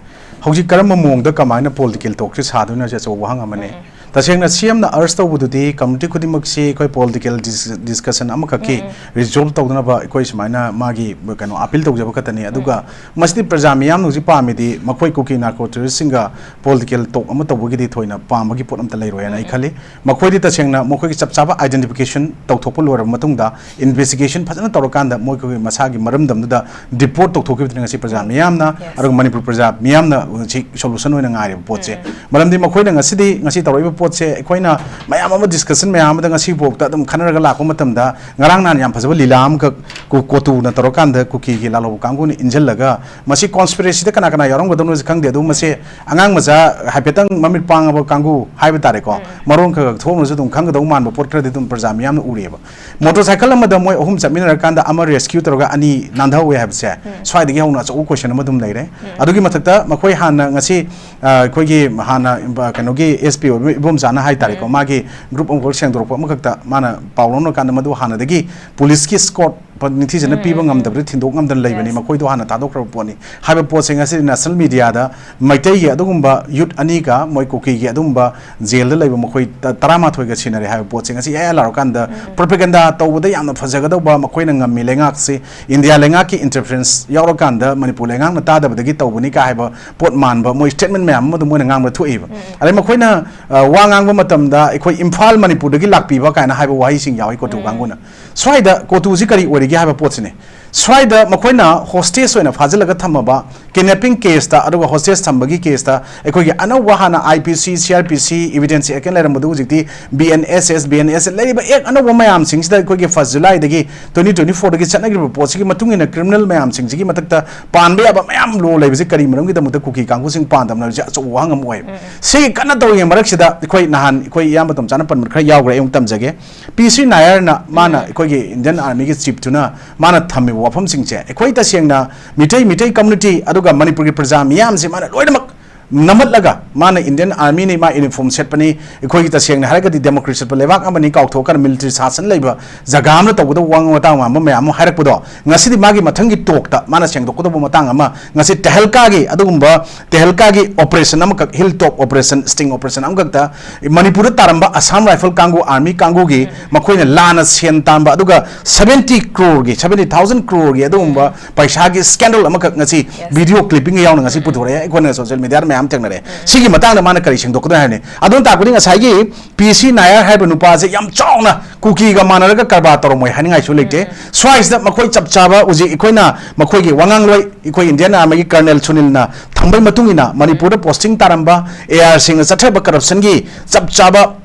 ꯍꯧꯖꯤꯛ ꯀꯔꯝꯕ ꯃꯑꯣꯡꯗ ꯀꯃꯥꯏꯅ political talk ꯁꯦ ꯁꯥꯗꯣꯏꯅꯣ ꯍꯥꯏꯁꯦ ꯑꯆꯧꯕ ꯋꯥꯍꯪ ꯑꯃꯅꯤ꯫ ꯎꯝ, ꯎꯝ꯫ ꯇꯁꯦꯡꯅ ꯁꯤ ꯑꯦꯝꯅ urge ꯇꯧꯕꯗꯨꯗꯤ community ꯈꯨꯗꯤꯡꯃꯛꯁꯤ ꯑꯩꯈꯣꯏ political dis-, discussion ꯑꯃꯈꯛꯀꯤ ꯎꯝ, ꯎꯝ꯫ Resolve ꯇꯧꯗꯅꯕ ꯑꯩꯈꯣꯏ ꯁꯨꯃꯥꯏꯅ ꯃꯥꯒꯤ ꯀꯩꯅꯣ appeal ꯇꯧꯖꯕ ꯈꯛꯇꯅꯤ꯫ ꯑꯗꯨꯒ ꯎꯝ꯫ ꯃꯁꯤꯗꯤ ꯄ꯭ꯔꯖꯥ ꯃꯤꯌꯥꯝꯅ ꯍꯧꯖꯤꯛ ꯄꯥꯝꯃꯤꯗꯤ ꯃꯈꯣꯏ ꯀꯨꯀꯤ narco terrorist ꯁꯤꯡꯒ political talk ꯑꯃ ꯇꯧꯕꯒꯤꯗꯤ ꯊꯣꯏꯅ ꯄꯥꯝꯕꯒꯤ ꯄꯣꯠ ꯑꯝꯇ ꯂꯩꯔꯣꯏ ꯍꯥꯏꯅ ꯑꯩ ꯎꯝ, ꯎꯝ꯫ ꯈꯜꯂꯤ꯫ ꯃꯈꯣꯏꯗꯤ ꯇꯁꯦꯡꯅ ꯃꯈꯣꯏꯒꯤ ꯆꯞ ꯆꯥꯕ identification ꯇꯧꯊꯣꯛꯄ ꯂꯣꯏꯔꯕ ꯃꯇꯨꯡꯗ, investigation ꯐꯖꯅ ꯇꯧꯔꯀꯥꯟꯗ ꯃꯣꯏꯒꯤ ꯃꯁꯥꯒꯤ ꯃꯔꯝꯗꯝꯗꯨꯗ deport ꯇꯧꯊꯣꯛꯈꯤꯕꯗꯨꯅ ꯉꯁꯤ ꯄ꯭ꯔꯖꯥ ꯎꯝ꯫ ꯃꯤꯌꯥꯝꯅ, Yes꯫ ꯑꯗꯨꯒ ꯃꯅꯤꯄꯨꯔ ꯄ꯭ꯔꯖꯥ ꯃꯤꯌꯥꯝꯅ ꯁꯤ ꯁꯣꯂꯨꯁꯟ ꯑꯣꯏꯅ ꯉꯥꯏꯔꯦꯕ ꯄꯣꯠꯁꯦ꯫ ꯃꯔꯝꯗꯤ ꯃꯈꯣꯏꯅ ꯉꯁꯤꯗꯤ, ꯉꯁꯤ ꯇꯧꯔꯛꯏꯕ ꯄꯣꯠꯁꯦ, ꯑꯩꯈꯣꯏꯅ ꯃꯌꯥꯝ ꯑꯃ ꯗꯤꯁꯀꯁꯟ ꯃꯌꯥꯝ ꯑꯃꯗ ꯉꯁꯤꯐꯥꯎꯗ ꯑꯗꯨꯝ ꯈꯟꯅꯔꯒ ꯂꯥꯛꯄ ꯃꯇꯝꯗ, ꯉꯔꯥꯡ ꯅꯍꯥꯟ ꯌꯥꯝ ꯐꯖꯕ ꯂꯤꯂꯥ ꯑꯃꯈꯛ ꯀꯨ-, ꯀꯣꯇꯨꯅ ꯇꯧꯔꯀꯥꯟꯗ ꯀꯨꯀꯤꯒꯤ ꯂꯥꯜꯍꯧꯕ ꯀꯥꯡꯕꯨꯅ ꯏꯟꯁꯤꯜꯂꯒ, ꯃꯁꯤ ꯀꯣꯟꯁꯄꯤꯔꯦꯁꯤꯗ ꯀꯅꯥ ꯀꯅꯥ ꯌꯥꯎꯔꯝꯒꯗꯕꯅꯣꯁꯦ ꯈꯪꯗꯦ, ꯑꯗꯨꯕꯨ ꯃꯁꯤ ꯑꯉꯥꯡ ꯃꯆꯥ ꯍꯥꯏꯐꯦꯠꯇꯪ ꯃꯃꯤꯠ ꯄꯥꯡꯉꯕ ꯀꯥꯡꯕꯨ ꯍꯥꯏꯕ ꯇꯥꯔꯦꯀꯣ, ꯃꯔꯣꯟ ꯈꯔ ꯈꯔ ꯊꯣꯛꯑꯝꯃꯁꯨ ꯑꯗꯨꯝ ꯈꯪꯒꯗꯧ ꯃꯥꯟꯕ ꯄꯣꯠ ꯈꯔꯗꯤ ꯑꯗꯨꯝ ꯄ꯭ꯔꯖꯥ ꯃꯤꯌꯥꯝꯅ ꯎꯔꯤꯑꯕ꯫ ꯃꯣꯇꯣꯔ ꯁꯥꯏꯀꯜ ꯑꯃꯗ ꯃꯣꯏ ꯑꯍꯨꯝ ꯆꯠꯃꯤꯟꯅꯔꯀꯥꯟꯗ ꯑꯃ ꯔꯦꯁꯀ꯭ꯌꯨ ꯇꯧꯔꯒ ꯑꯅꯤ ꯅꯥꯟꯊꯍꯧꯋꯦ ꯍꯥꯏꯕꯁꯦ, ꯁ꯭ꯋꯥꯏꯗꯒꯤ ꯍꯧꯅ ꯑꯆꯧꯕ ꯀꯣꯏꯁꯟ ꯑꯃ ꯑꯗꯨꯝ ꯂꯩꯔꯦ꯫ ꯑꯗꯨꯒꯤ ꯃꯊꯛꯇ ꯃꯈꯣꯏ ꯍꯥꯟꯅ ꯉꯁꯤ, ꯑ, ꯑꯩꯈꯣꯏꯒꯤ ꯍꯥꯟꯅ ꯏꯝ-, ꯀꯩꯅꯣꯒꯤ ꯑꯦꯁ ꯄꯤ ꯑꯣꯏꯕ ꯏꯕꯣꯝꯆꯥꯅ ꯍꯥꯏ ꯇꯥꯔꯦꯀꯣ, ꯃꯥꯒꯤ ꯒ꯭ꯔꯨꯞ ꯑꯃꯈꯛ ꯁꯦꯡꯗꯣꯔꯛꯄ ꯑꯃꯈꯛꯇ ꯃꯥꯅ ꯄꯥꯎ ꯂꯧꯅꯔꯀꯥꯟꯗ, ꯃꯗꯨ ꯍꯥꯟꯅꯗꯒꯤ ꯄꯨꯂꯤꯁꯀꯤ ꯁ꯭ꯀꯣꯠ ꯅꯤꯡꯊꯤꯖꯅ ꯄꯤꯕ ꯉꯝꯗꯕꯗ ꯊꯤꯟꯗꯣꯛ ꯉꯝꯗꯅ ꯂꯩꯕꯅꯤ, ꯃꯈꯣꯏꯗꯣ ꯍꯥꯟꯅ ꯊꯥꯗꯣꯛꯈ꯭ꯔꯕ ꯄꯣꯠꯅꯤ ꯍꯥꯏꯕ ꯄꯣꯠꯁꯦ ꯉꯁꯤꯗꯤ ꯅꯦꯁꯅꯦꯜ ꯃꯤꯗꯤꯌꯥꯗ ꯃꯩꯇꯩꯒꯤ ꯑꯗꯨꯒꯨꯝꯕ ꯌꯨꯠ ꯑꯅꯤꯒ ꯃꯣꯏ ꯀꯨꯀꯤꯒꯤ ꯑꯗꯨꯒꯨꯝꯕ ꯖꯦꯜꯗ ꯂꯩꯕ ꯃꯈꯣꯏ ꯇ-, ꯇꯔꯥꯃꯥꯊꯣꯏꯒ ꯁꯤꯟꯅꯔꯦ ꯍꯥꯏꯕ ꯄꯣꯠꯁꯦ ꯉꯁꯤ ꯏꯌꯥ ꯏꯌꯥ ꯂꯥꯎꯔꯀꯥꯟꯗ, ꯄ꯭ꯔꯣꯄꯦꯒꯦꯟꯗꯥ ꯇꯧꯕꯗ ꯌꯥꯝꯅ ꯐꯖꯒꯗꯧꯕ, ꯃꯈꯣꯏꯅ ꯉꯝꯃꯤ, ꯂꯩꯉꯥꯛꯁꯤ ꯏꯟꯗꯤꯌꯥ ꯂꯩꯉꯥꯛꯀꯤ ꯏꯟꯇꯔꯐꯔꯦꯟꯁ ꯌꯥꯎꯔꯀꯥꯟꯗ ꯃꯅꯤꯄꯨꯔ ꯂꯩꯉꯥꯛꯅ ꯇꯥꯗꯕꯗꯒꯤ ꯇꯧꯕꯅꯤ ꯀꯥ ꯍꯥꯏꯕ ꯄꯣꯠ ꯃꯥꯟꯕ ꯃꯣꯏ ꯁ꯭ꯇꯦꯠꯃꯦꯟ ꯃꯌꯥꯝ ꯑꯃ ꯑꯗꯨꯝ ꯃꯣꯏꯅ ꯉꯥꯡꯕꯗ ꯊꯣꯛꯏꯕ꯫ ꯑꯗꯩ ꯃꯈꯣꯏꯅ, ꯑ, ꯋꯥ ꯉꯥꯡꯕ ꯃꯇꯝꯗ ꯑꯩꯈꯣꯏ ꯏꯝꯐꯥꯜ ꯃꯅꯤꯄꯨꯔꯗꯒꯤ ꯂꯥꯛꯄꯤꯕ ꯀꯥꯏꯅ ꯍꯥꯏꯕ ꯋꯥꯍꯩꯁꯤꯡ ꯌꯥꯎꯏ ꯀꯣꯇꯨ ꯀꯥꯡꯕꯨꯅ꯫ ꯁ꯭ꯋꯥꯏꯗ ꯀꯣꯇꯨꯁꯤ ꯀꯔꯤ ꯑꯣꯏꯔꯤꯒꯦ ꯍꯥꯏꯕ ꯄꯣꯠꯁꯤꯅꯤ꯫ ꯁ꯭ꯋꯥꯏꯗ ꯃꯈꯣꯏꯅ ꯍꯣꯁꯇꯦꯖ ꯑꯣꯏꯅ ꯐꯥꯖꯤꯜꯂꯒ ꯊꯝꯃꯕ, ꯀꯤꯗꯅꯦꯄꯤꯡ ꯀꯦꯁꯇ, ꯑꯗꯨꯒ ꯍꯣꯁꯇꯦꯖ ꯊꯝꯕꯒꯤ ꯀꯦꯁꯇ ꯑꯩꯈꯣꯏꯒꯤ ꯑꯅꯧꯕ ꯍꯥꯟꯅ ꯑꯥꯏ ꯄꯤ ꯁꯤ, ꯁꯤ ꯑꯥꯔ ꯄꯤ ꯁꯤ, ꯏꯕꯤꯗꯦꯟꯁ ꯑꯦꯛ ꯂꯩꯔꯝꯕꯗꯨ ꯍꯧꯖꯤꯛꯇꯤ B N S S, B N S ꯂꯩꯔꯤꯕ ꯑꯦꯛ ꯑꯅꯧꯕ ꯃꯌꯥꯝꯁꯤꯡꯁꯤꯗ ꯑꯩꯈꯣꯏꯒꯤ ꯐꯥꯔꯁ ꯖꯨꯂꯥꯏꯗꯒꯤ ꯇ꯭ꯋꯦꯟꯇꯤ ꯇ꯭ꯋꯦꯟꯇꯤ ꯐꯣꯔꯗꯒꯤ ꯆꯠꯅꯈ꯭ꯔꯤꯕ ꯄꯣꯠꯁꯤꯒꯤ ꯃꯇꯨꯡ ꯏꯟꯅ ꯀ꯭ꯔꯤꯃꯤꯅꯦꯜ ꯃꯌꯥꯝꯁꯤꯡꯁꯤꯒꯤ ꯃꯊꯛꯇ ꯄꯥꯟꯕ ꯌꯥꯕ ꯃꯌꯥꯝ ꯂꯣ ꯂꯩꯕꯁꯤ ꯀꯔꯤ ꯃꯔꯝꯒꯤꯗꯃꯛꯇ ꯀꯨꯀꯤ ꯀꯥꯡꯕꯨꯁꯤꯡ ꯄꯥꯟꯗꯕꯅꯣ ꯍꯥꯏꯕꯁꯤ ꯑꯆꯧꯕ ꯋꯥꯍꯪ ꯑꯃ ꯑꯣꯏ꯫ ꯁꯤꯒꯤ ꯀꯟꯅ ꯇꯧꯔꯤꯉꯩ ꯃꯔꯛꯁꯤꯗ ꯑꯩꯈꯣꯏ ꯅꯍꯥꯟ ꯑꯩꯈꯣꯏ ꯏꯌꯥꯝꯕ ꯇꯣꯝꯆꯥꯅ ꯄꯟꯕ ꯈꯔ ꯌꯥꯎꯈ꯭ꯔꯦ, ꯑꯩ ꯑꯃꯨꯛ ꯇꯝꯖꯒꯦ꯫ ꯄꯤ ꯁꯤ ꯅꯥꯌꯔꯅ ꯃꯥꯅ ꯑꯩꯈꯣꯏꯒꯤ ꯏꯟꯗꯤꯌꯟ ꯑꯥꯔꯃꯤꯒꯤ ꯆꯤꯞꯇꯨꯅ ꯃꯥꯅ ꯊꯝꯃꯤꯕ ꯋꯥꯐꯝꯁꯤꯡꯁꯦ ꯑꯩꯈꯣꯏ ꯇꯁꯦꯡꯅ ꯃꯤꯇꯩ, ꯃꯤꯇꯩ ꯀꯝꯃꯨꯅꯤꯇꯤ ꯑꯗꯨꯒ ꯃꯅꯤꯄꯨꯔꯒꯤ ꯄ꯭ꯔꯖꯥ ꯃꯤꯌꯥꯝꯁꯦ ꯃꯥꯅ ꯂꯣꯏꯅꯃꯛ ꯅꯝꯍꯠꯂꯒ, ꯃꯥꯅ ꯏꯟꯗꯤꯌꯟ ꯑꯥꯔꯃꯤꯅꯤ, ꯃꯥ ꯌꯨꯅꯤꯐꯣꯔꯝ ꯁꯦꯠꯄꯅꯤ, ꯑꯩꯈꯣꯏꯒꯤ ꯇꯁꯦꯡꯅ ꯍꯥꯏꯔꯒꯗꯤ ꯗꯦꯃꯣꯀ꯭ꯔꯦꯁꯤ ꯆꯠꯄ ꯂꯩꯕꯥꯛ ꯑꯃꯅꯤ, ꯀꯥꯎꯊꯣꯛꯀꯅ ꯃꯤꯂꯤꯇꯔꯤ ꯁꯥꯁꯟ ꯂꯩꯕ ꯖꯒꯥ ꯑꯃꯅ ꯇꯧꯒꯗꯕ ꯋꯥꯉꯥꯡ ꯋꯥꯇꯥꯡ ꯃꯌꯥꯝ ꯑꯃ ꯍꯥꯏꯔꯛꯄꯗꯣ, ꯉꯁꯤꯗꯤ ꯃꯥꯒꯤ ꯃꯊꯪꯒꯤ ꯇꯣꯛꯇ ꯃꯥꯅ ꯁꯦꯡꯗꯣꯛꯀꯗꯧꯕ ꯃꯇꯥꯡ ꯑꯃ, ꯉꯁꯤ ꯇꯦꯍꯜꯀꯥꯒꯤ ꯑꯗꯨꯒꯨꯝꯕ, ꯇꯦꯍꯜꯀꯥꯒꯤ ꯑꯣꯄꯔꯦꯁꯟ ꯑꯃꯈꯛ, ꯍꯤꯜ ꯇꯣꯞ ꯑꯣꯄꯔꯦꯁꯟ, ꯁ꯭ꯇꯤꯡ ꯑꯣꯄꯔꯦꯁꯟ ꯑꯃꯈꯛꯇ ꯃꯅꯤꯄꯨꯔꯗ ꯇꯥꯔꯝꯕ ꯑꯁꯥꯝ ꯔꯥꯏꯐꯜ ꯀꯥꯡꯕꯨ, ꯑꯥꯔꯃꯤ ꯀꯥꯡꯕꯨꯒꯤ ꯃꯈꯣꯏꯅ ꯂꯥꯟꯅ ꯁꯦꯟ ꯇꯥꯟꯕ, ꯑꯗꯨꯒ ꯁꯚꯦꯟꯇꯤ ꯀ꯭ꯔꯣꯔꯒꯤ, ꯁꯚꯦꯟꯇꯤ ꯊꯥꯎꯖꯟ ꯀ꯭ꯔꯣꯔꯒꯤ ꯑꯗꯨꯒꯨꯝꯕ ꯄꯩꯁꯥꯒꯤ ꯁ꯭ꯀꯦꯟꯗꯜ ꯑꯃꯈꯛ ꯉꯁꯤ ꯚꯤꯗꯤꯑꯣ ꯀ꯭ꯂꯤꯞꯄꯤꯡꯒ ꯌꯥꯎꯅ ꯉꯁꯤ ꯄꯨꯊꯣꯔꯛꯑꯦ꯫ ꯑꯩꯈꯣꯏꯅ ꯁꯣꯁꯤꯌꯦꯜ ꯃꯤꯗꯤꯌꯥꯗ ꯃꯌꯥꯝ ꯊꯦꯡꯅꯔꯦ꯫ ꯁꯤꯒꯤ ꯃꯇꯥꯡꯗ ꯃꯥꯅ ꯀꯔꯤ ꯁꯦꯡꯗꯣꯛꯀꯗꯣꯏ ꯍꯥꯏꯕꯅꯤ? ꯑꯗꯨꯅ ꯇꯥꯛꯄꯗꯤ ꯉꯁꯥꯏꯒꯤ ꯄꯤ ꯁꯤ ꯅꯥꯌꯔ ꯍꯥꯏꯔꯤꯕ ꯅꯨꯄꯥꯁꯦ ꯌꯥꯝ ꯆꯥꯎꯅ ꯀꯨꯀꯤꯒ ꯃꯥꯟꯅꯔꯒ ꯀꯔꯕꯥꯔ ꯇꯧꯔꯝꯃꯣꯏ ꯍꯥꯏꯅꯤꯡꯉꯥꯏꯁꯨ ꯂꯩꯇꯦ꯫ ꯁ꯭ꯋꯥꯏꯁꯤꯗ ꯃꯈꯣꯏ ꯆꯞ ꯆꯥꯕ ꯍꯧꯖꯤꯛ ꯑꯩꯈꯣꯏꯅ ꯃꯈꯣꯏꯒꯤ ꯋꯥꯉꯥꯡꯂꯣꯏ, ꯑꯩꯈꯣꯏ ꯏꯟꯗꯤꯌꯟ ꯑꯥꯔꯃꯤꯒꯤ ꯀꯔꯅꯦꯜ ꯁꯨꯅꯤꯜꯅ ꯐꯪꯕꯒꯤ ꯃꯇꯨꯡ ꯏꯟꯅ ꯃꯅꯤꯄꯨꯔꯗ posting ꯇꯥꯔꯝꯕ, ARꯁꯤꯡꯅ ꯆꯠꯊꯔꯛꯄ corruptionꯒꯤ ꯆꯞ ꯆꯥꯕ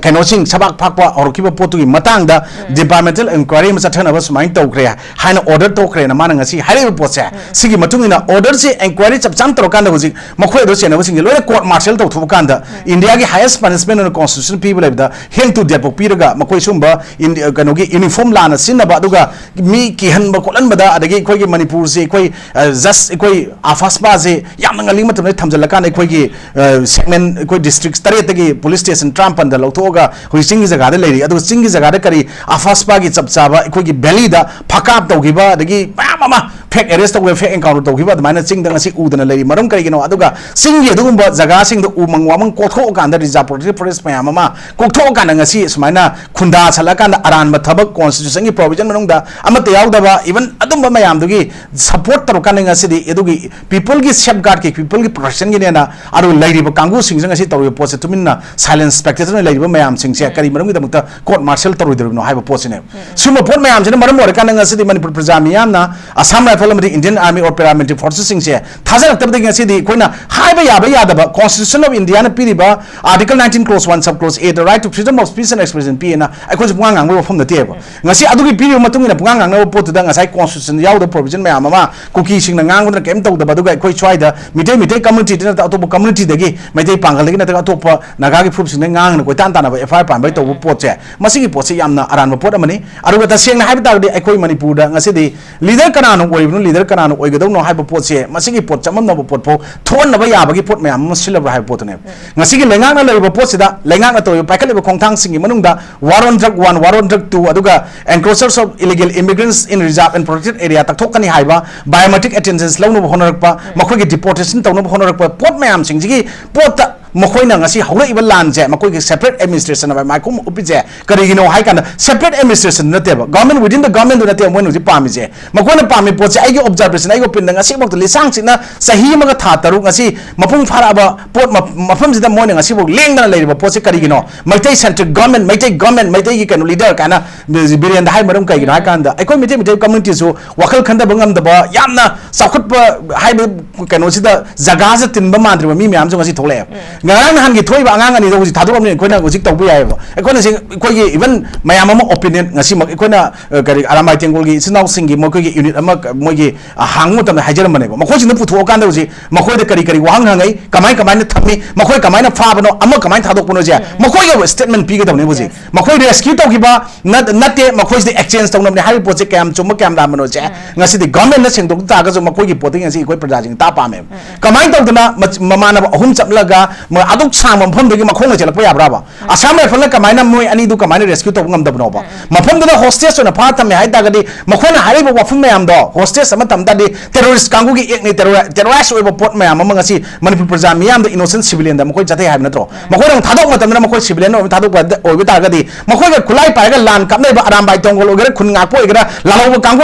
ꯀꯩꯅꯣꯁꯤꯡ ꯁꯕꯥꯛ ꯐꯥꯛꯄ ꯍꯧꯔꯛꯈꯤꯕ ꯄꯣꯠꯇꯨꯒꯤ ꯃꯇꯥꯡꯗ departmental inquiry ꯑꯃ ꯆꯠꯊꯅꯕ ꯁꯨꯃꯥꯏꯅ ꯇꯧꯈ꯭ꯔꯦ ꯍꯥꯏꯅ order ꯊꯣꯛꯈ꯭ꯔꯦꯅ ꯃꯥꯅ ꯉꯁꯤ ꯍꯥꯏꯔꯛꯏꯕ ꯄꯣꯠꯁꯦ꯫ ꯁꯤꯒꯤ ꯃꯇꯨꯡ ꯏꯟꯅ orderꯁꯤ inquiry ꯆꯞ ꯆꯥꯅ ꯇꯧꯔꯀꯥꯟꯗ ꯍꯧꯖꯤꯛ ꯃꯈꯣꯏ ꯑꯗꯨ ꯆꯦꯟꯅꯕꯁꯤꯡꯁꯦ ꯂꯣꯏꯅ court martial ꯇꯧꯊꯣꯛꯑꯀꯥꯟꯗ Indiaꯒꯤ highest punishment ꯑꯣꯏꯅ constitution ꯄꯤꯕ ꯂꯩꯕꯗ hang to death ꯐꯥꯎ ꯄꯤꯔꯒ ꯃꯈꯣꯏ ꯁꯨꯝꯕ ꯏꯟꯗꯤ-, ꯀꯩꯅꯣꯒꯤ uniform ꯂꯥꯟꯅ ꯁꯤꯖꯤꯟꯅꯕ, ꯑꯗꯨꯒ ꯃꯤ ꯀꯤꯍꯟꯕ ꯈꯣꯠꯍꯟꯕꯗ, ꯑꯗꯒꯤ ꯑꯩꯈꯣꯏꯒꯤ ꯃꯅꯤꯄꯨꯔꯁꯤ ꯑꯩꯈꯣꯏ, ꯑ, just ꯑꯩꯈꯣꯏ ꯑꯐꯥꯁꯄꯥꯁꯦ ꯌꯥꯝꯅ ꯉꯜꯂꯤꯉꯩ ꯃꯇꯝꯗ ꯊꯝꯖꯤꯜꯂꯀꯥꯟꯗ ꯑꯩꯈꯣꯏꯒꯤ, ꯑ, segment, ꯑꯩꯈꯣꯏ district ꯇꯔꯦꯠꯇꯒꯤ police station ꯇꯔꯥꯃꯥꯄꯟꯗ ꯂꯧꯊꯣꯛꯑꯒ ꯍꯧꯖꯤꯛ ꯆꯤꯡꯒꯤ ꯖꯒꯥꯗ ꯂꯩꯔꯤ꯫ ꯑꯗꯨꯒ ꯆꯤꯡꯒꯤ ꯖꯒꯥꯗ ꯀꯔꯤ ꯑꯐꯥꯁꯄꯥꯒꯤ ꯆꯞ ꯆꯥꯕ ꯑꯩꯈꯣꯏꯒꯤ valleyꯗ ꯐꯥꯀꯥꯞ ꯇꯧꯈꯤꯕ, ꯑꯗꯒꯤ ꯃꯌꯥꯝ ꯑꯃ fake arrest ꯇꯧꯈꯤꯕ, fake encounter ꯇꯧꯈꯤꯕ, ꯑꯗꯨꯃꯥꯏꯅ ꯆꯤꯡꯗ ꯉꯁꯤ ꯎꯗꯅ ꯂꯩꯔꯤ꯫ ꯃꯔꯝ ꯀꯔꯤꯒꯤꯅꯣ? ꯑꯗꯨꯒ ꯆꯤꯡꯒꯤ ꯑꯗꯨꯒꯨꯝꯕ ꯖꯒꯥꯁꯤꯡꯗ ꯎꯃꯪ ꯋꯥꯃꯪ ꯀꯣꯛꯊꯣꯛꯑꯀꯥꯟꯗ reserve protected forest ꯃꯌꯥꯝ ꯑꯃ ꯀꯣꯛꯊꯣꯛꯑꯀꯥꯟꯗ ꯉꯁꯤ ꯁꯨꯃꯥꯏꯅ ꯈꯨꯟꯗꯥ ꯁꯜꯂꯛꯑꯀꯥꯟꯗ ꯑꯔꯥꯟꯕ ꯊꯕꯛ constitutionꯒꯤ provision ꯃꯅꯨꯡꯗ ꯑꯃꯠꯇ ꯌꯥꯎꯗꯕ, even ꯑꯗꯨꯝꯕ ꯃꯌꯥꯝꯗꯨꯒꯤ support ꯇꯧꯔꯀꯥꯟꯗ ꯉꯁꯤꯗꯤ ꯑꯗꯨꯒꯤ peopleꯒꯤ safeguardꯀꯤ, peopleꯒꯤ protectionꯒꯤꯅꯦꯅ ꯑꯗꯨꯒ ꯂꯩꯔꯤꯕ ꯀꯥꯡꯕꯨꯁꯤꯡꯁꯤꯅ ꯉꯁꯤ ꯇꯧꯔꯤꯕ ꯄꯣꯠꯁꯦ, ꯇꯨꯃꯤꯟꯅ silent spectator ꯑꯣꯏꯅ ꯂꯩꯔꯤꯕ ꯃꯌꯥꯝꯁꯤꯡꯁꯦ ꯀꯔꯤ ꯃꯔꯝꯒꯤꯗꯃꯛꯇ court martial ꯇꯧꯔꯣꯏꯗꯧꯔꯤꯕꯅꯣ ꯍꯥꯏꯕ ꯄꯣꯠꯁꯤꯅꯦꯕ꯫ ꯁꯤꯒꯨꯝꯕ ꯄꯣꯠ ꯃꯌꯥꯝꯁꯤꯅ ꯃꯔꯝ ꯑꯣꯏꯔꯀꯥꯟꯗ ꯉꯁꯤꯗꯤ ꯃꯅꯤꯄꯨꯔ ꯄ꯭ꯔꯖꯥ ꯃꯤꯌꯥꯝꯅ Assam Rifle ꯑꯃꯗꯤ Indian Army or paramilitary forcesꯁꯤꯡꯁꯦ ꯊꯥꯖꯔꯛꯇꯕꯗꯒꯤ ꯉꯁꯤꯗꯤ ꯑꯩꯈꯣꯏꯅ ꯍꯥꯏꯕ ꯌꯥꯕ ꯌꯥꯗꯕ Constitution of Indiaꯅ ꯄꯤꯔꯤꯕ Article nineteen clause one sub clause A, the right to freedom of speech and expression ꯄꯤꯌꯦꯅ ꯑꯩꯈꯣꯏꯁꯨ ꯄꯨꯡꯉꯥꯡ ꯉꯥꯡꯕ ꯋꯥꯐꯝ ꯅꯠꯇꯦꯕ꯫ ꯉꯁꯤ ꯑꯗꯨꯒꯤ ꯄꯤꯔꯤꯕ ꯃꯇꯨꯡ ꯏꯟꯅ ꯄꯨꯡꯉꯥꯡ ꯉꯥꯡꯅꯕ ꯄꯣꯠꯇꯨꯗ ꯉꯁꯥꯏ Constitution ꯌꯥꯎꯗꯕ provision ꯃꯌꯥꯝ ꯑꯃ ꯀꯨꯀꯤꯁꯤꯡꯅ ꯉꯥꯡꯕꯗꯨꯅ ꯀꯔꯤꯝ ꯇꯧꯗꯕ, ꯑꯗꯨꯒ ꯑꯩꯈꯣꯏ ꯁ꯭ꯋꯥꯏꯗ ꯃꯤꯇꯩ, ꯃꯤꯇꯩ communityꯗ ꯅꯠꯇ꯭ꯔꯒ ꯑꯇꯣꯞꯄ communityꯗꯒꯤ, ꯃꯩꯇꯩ ꯄꯥꯡꯒꯜꯗꯒꯤ ꯅꯠꯇ꯭ꯔꯒ ꯑꯇꯣꯞꯄ ꯅꯥꯒꯥꯒꯤ ꯐꯨꯔꯨꯞꯁꯤꯡꯗ ꯉꯥꯡꯅ ꯀꯣꯏꯇꯥꯟ ꯇꯥꯟꯅꯕ, FIR ꯄꯥꯟꯕꯒꯤ ꯇꯧꯕ ꯄꯣꯠꯁꯦ, ꯃꯁꯤꯒꯤ ꯄꯣꯠꯁꯦ ꯌꯥꯝꯅ ꯑꯔꯥꯟꯕ ꯄꯣꯠ ꯑꯃꯅꯤ꯫ ꯑꯗꯨꯒ ꯇꯁꯦꯡꯅ ꯍꯥꯏꯕ ꯇꯥꯔꯒꯗꯤ ꯑꯩꯈꯣꯏ ꯃꯅꯤꯄꯨꯔꯗ ꯉꯁꯤꯗꯤ leader ꯀꯅꯥꯅ ꯑꯣꯏꯔꯤꯕꯅꯣ, leader ꯀꯅꯥꯅ ꯑꯣꯏꯒꯗꯧꯅꯣ ꯍꯥꯏꯕ ꯄꯣꯠꯁꯦ, ꯃꯁꯤꯒꯤ ꯄꯣꯠ ꯆꯃꯝꯅꯕ ꯄꯣꯠ ꯐꯥꯎ ꯊꯣꯛꯍꯟꯅꯕ ꯌꯥꯕꯒꯤ ꯄꯣꯠ ꯃꯌꯥꯝ ꯑꯃ ꯁꯤꯜꯂꯕ꯭ꯔꯥ ꯍꯥꯏꯕ ꯄꯣꯠꯇꯨꯅꯦꯕ꯫ ꯉꯁꯤꯒꯤ ꯂꯩꯉꯥꯛꯅ ꯂꯩꯔꯤꯕ ꯄꯣꯠꯁꯤꯗ ꯂꯩꯉꯥꯛꯅ ꯇꯧꯔꯤꯕ ꯄꯥꯏꯈꯠꯂꯤꯕ ꯈꯣꯡꯊꯥꯡꯁꯤꯡꯒꯤ ꯃꯅꯨꯡꯗ war on drug one, war on drug two, ꯑꯗꯨꯒ encroachers of illegal immigrants in reserve and protected area ꯇꯛꯊꯣꯛꯀꯅꯤ ꯍꯥꯏꯕ, biometric attendance ꯂꯧꯅꯕ ꯍꯣꯠꯅꯔꯛꯄ, ꯃꯈꯣꯏꯒꯤ deportation ꯇꯧꯅꯕ ꯍꯣꯠꯅꯔꯛꯄ ꯄꯣꯠ ꯃꯌꯥꯝꯁꯤꯡꯁꯤꯒꯤ ꯄꯣꯠꯇ ꯃꯈꯣꯏꯅ ꯉꯁꯤ ꯍꯧꯔꯛꯏꯕ ꯂꯥꯟꯁꯦ, ꯃꯈꯣꯏꯒꯤ separate administration ꯍꯥꯏꯕ ꯃꯥꯏꯈꯨꯝ ꯎꯞꯄꯤꯁꯦ ꯀꯔꯤꯒꯤꯅꯣ ꯍꯥꯏ ꯀꯥꯟꯗ, separate administration ꯅꯠꯇꯦꯕ, government within the government ꯅꯠꯇꯦꯕ ꯃꯣꯏꯅ ꯍꯧꯖꯤꯛ ꯄꯥꯝꯃꯤꯁꯦ꯫ ꯃꯈꯣꯏꯅ ꯄꯥꯝꯃꯤ ꯄꯣꯠꯁꯦ, ꯑꯩꯒꯤ observation, ꯑꯩꯒꯤ opinion, ꯉꯁꯤꯐꯥꯎꯗ ꯂꯤꯁꯥꯡꯁꯤꯠꯅ ꯆꯍꯤ ꯑꯃꯒ ꯊꯥ ꯇꯔꯨꯛ ꯉꯁꯤ ꯃꯄꯨꯡ ꯐꯥꯔꯛꯑꯕ ꯄꯣꯠ ꯃ-, ꯃꯐꯝꯁꯤꯗ ꯃꯣꯏꯅ ꯉꯁꯤꯐꯥꯎ ꯂꯦꯡꯗꯅ ꯂꯩꯔꯤꯕ ꯄꯣꯠꯁꯦ ꯀꯔꯤꯒꯤꯅꯣ? Meitei centric government, Meitei government, ꯃꯩꯇꯩꯒꯤ ꯀꯩꯅꯣ leader ꯀꯥꯏꯅ ꯕꯤꯔꯦꯟꯗ ꯍꯥꯏ ꯃꯔꯝ ꯀꯩꯒꯤꯅꯣ ꯍꯥꯏ ꯀꯥꯟꯗ, ꯑꯩꯈꯣꯏ ꯃꯩꯇꯩ, ꯃꯩꯇꯩ communityꯁꯨ ꯋꯥꯈꯜ ꯈꯟꯊꯕ ꯉꯝꯗꯕ, ꯌꯥꯝꯅ ꯆꯥꯎꯈꯠꯄ ꯍꯥꯏꯕ ꯀꯩꯅꯣꯁꯤꯗ ꯖꯒꯥꯁꯤꯗ ꯇꯤꯟꯕ ꯃꯥꯟꯗ꯭ꯔꯤꯕ ꯃꯤ ꯃꯌꯥꯝꯁꯨ ꯉꯁꯤ ꯊꯣꯛꯂꯛꯑꯦ꯫ ꯉꯔꯥꯡ ꯅꯍꯥꯟꯒꯤ ꯊꯣꯛꯏꯕ ꯑꯉꯥꯡ ꯑꯅꯤꯗꯣ ꯍꯧꯖꯤꯛ ꯊꯥꯗꯣꯛꯑꯕꯅꯤꯅ ꯑꯩꯈꯣꯏꯅ ꯍꯧꯖꯤꯛ ꯇꯧꯕ ꯌꯥꯏꯑꯕ꯫ ꯑꯩꯈꯣꯏꯅ ꯁꯤ, ꯑꯩꯈꯣꯏꯒꯤ even ꯃꯌꯥꯝ ꯑꯃ opinion ꯉꯁꯤꯃꯛ ꯑꯩꯈꯣꯏꯅ, ꯑ, ꯀꯔꯤ, ꯑꯔꯥꯝꯕꯥꯏ ꯇꯦꯡꯒꯣꯜꯒꯤ ꯏꯆꯤꯟ ꯏꯅꯥꯎꯁꯤꯡꯒꯤ ꯃꯈꯣꯏꯒꯤ unit ꯑꯃ, ꯃꯣꯏꯒꯤ, ꯑ, ꯍꯥꯡꯕ ꯃꯇꯝꯗ ꯍꯥꯏꯖꯔꯝꯕꯅꯦꯕ꯫ ꯃꯈꯣꯏꯁꯤꯡꯗꯣ ꯄꯨꯊꯣꯛꯑꯀꯥꯟꯗ ꯍꯧꯖꯤꯛ ꯃꯈꯣꯏꯗ ꯀꯔꯤ ꯀꯔꯤ ꯋꯥꯍꯪ ꯍꯪꯉꯛꯏ, ꯀꯃꯥꯏ ꯀꯃꯥꯏꯅ ꯊꯝꯃꯤ, ꯃꯈꯣꯏ ꯀꯃꯥꯏꯅ ꯐꯥꯕꯅꯣ, ꯑꯃ ꯀꯃꯥꯏꯅ ꯊꯥꯗꯣꯛꯄꯅꯣꯁꯦ ꯃꯈꯣꯏꯒꯤ statement ꯄꯤꯒꯗꯕꯅꯦ ꯍꯧꯖꯤꯛ꯫ ꯃꯈꯣꯏ rescue ꯇꯧꯈꯤꯕ ꯅꯠ-, ꯅꯠꯇꯦ, ꯃꯈꯣꯏꯁꯤꯗ exchange ꯇꯧꯅꯕꯅꯦ ꯍꯥꯏꯔꯤꯕ ꯄꯣꯠꯁꯦ ꯀꯌꯥꯝ ꯆꯨꯝꯕ ꯀꯌꯥꯝ ꯂꯥꯟꯕꯅꯣꯁꯦ ꯉꯁꯤꯗꯤ governmentꯅ ꯁꯦꯡꯗꯣꯛ ꯇꯥꯔꯒꯁꯨ ꯃꯈꯣꯏꯒꯤ ꯄꯣꯠꯇꯒꯤ ꯉꯁꯤ ꯑꯩꯈꯣꯏ ꯄ꯭ꯔꯖꯥꯁꯤꯡ ꯇꯥ ꯄꯥꯝꯃꯦꯕ꯫ ꯀꯃꯥꯏꯅ ꯇꯧꯗꯅ ꯃꯆ-, ꯃꯃꯥꯟꯅꯕ ꯑꯍꯨꯝ ꯆꯠꯂꯒ ꯃ-, ꯑꯗꯨꯛ ꯁꯥꯡꯕ ꯃꯐꯝꯗꯒꯤ ꯃꯈꯣꯡꯅ ꯆꯦꯜꯂꯛꯄ ꯌꯥꯕ꯭ꯔꯥꯕ? ꯑꯁꯥꯝ ꯔꯥꯏꯐꯜꯅ ꯀꯃꯥꯏꯅ ꯃꯣꯏ ꯑꯅꯤꯗꯨ ꯀꯃꯥꯏꯅ rescue ꯇꯧꯕ ꯉꯝꯗꯕꯅꯣꯕ? ꯃꯐꯝꯗꯨꯗ hostage ꯑꯣꯏꯅ ꯐꯥ ꯊꯝꯃꯦ ꯍꯥꯏ ꯇꯥꯔꯒꯗꯤ, ꯃꯈꯣꯏꯅ ꯍꯥꯏꯔꯤꯕ ꯋꯥꯐꯝ ꯃꯌꯥꯝꯗꯣ hostage ꯑꯃ ꯊꯝ ꯇꯥꯔꯗꯤ terrorist ꯀꯥꯡꯕꯨꯒꯤ actꯅꯤ, terrori-, terrorize ꯑꯣꯏꯕ ꯄꯣꯠ ꯃꯌꯥꯝ ꯑꯃ ꯉꯁꯤ ꯃꯅꯤꯄꯨꯔ ꯄ꯭ꯔꯖꯥ ꯃꯤꯌꯥꯝꯗ, innocent civilianꯗ ꯃꯈꯣꯏ ꯆꯠꯊꯩ ꯍꯥꯏꯕ ꯅꯠꯇ꯭ꯔꯣ? ꯃꯈꯣꯏꯅ ꯑꯃꯨꯛ ꯊꯥꯗꯣꯛꯄ ꯃꯇꯝꯗꯅ ꯃꯈꯣꯏ civilian ꯑꯣꯏꯕ ꯊꯥꯗꯣꯛꯄ ꯑꯣꯏꯕ ꯇꯥꯔꯒꯗꯤ, ꯃꯈꯣꯏꯒ ꯈꯨꯠꯂꯥꯏ ꯄꯥꯏꯔꯒ ꯂꯥꯟ ꯀꯥꯞꯅꯔꯤꯕ ꯑꯔꯥꯝꯕꯥꯏ ꯇꯣꯡꯒꯣꯜ ꯑꯣꯏꯒꯦꯔꯥ, ꯈꯨꯟ ꯉꯥꯛꯄ ꯑꯣꯏꯒꯦꯔꯥ, ꯂꯥꯜꯍꯧꯕ ꯀꯥꯡꯕꯨ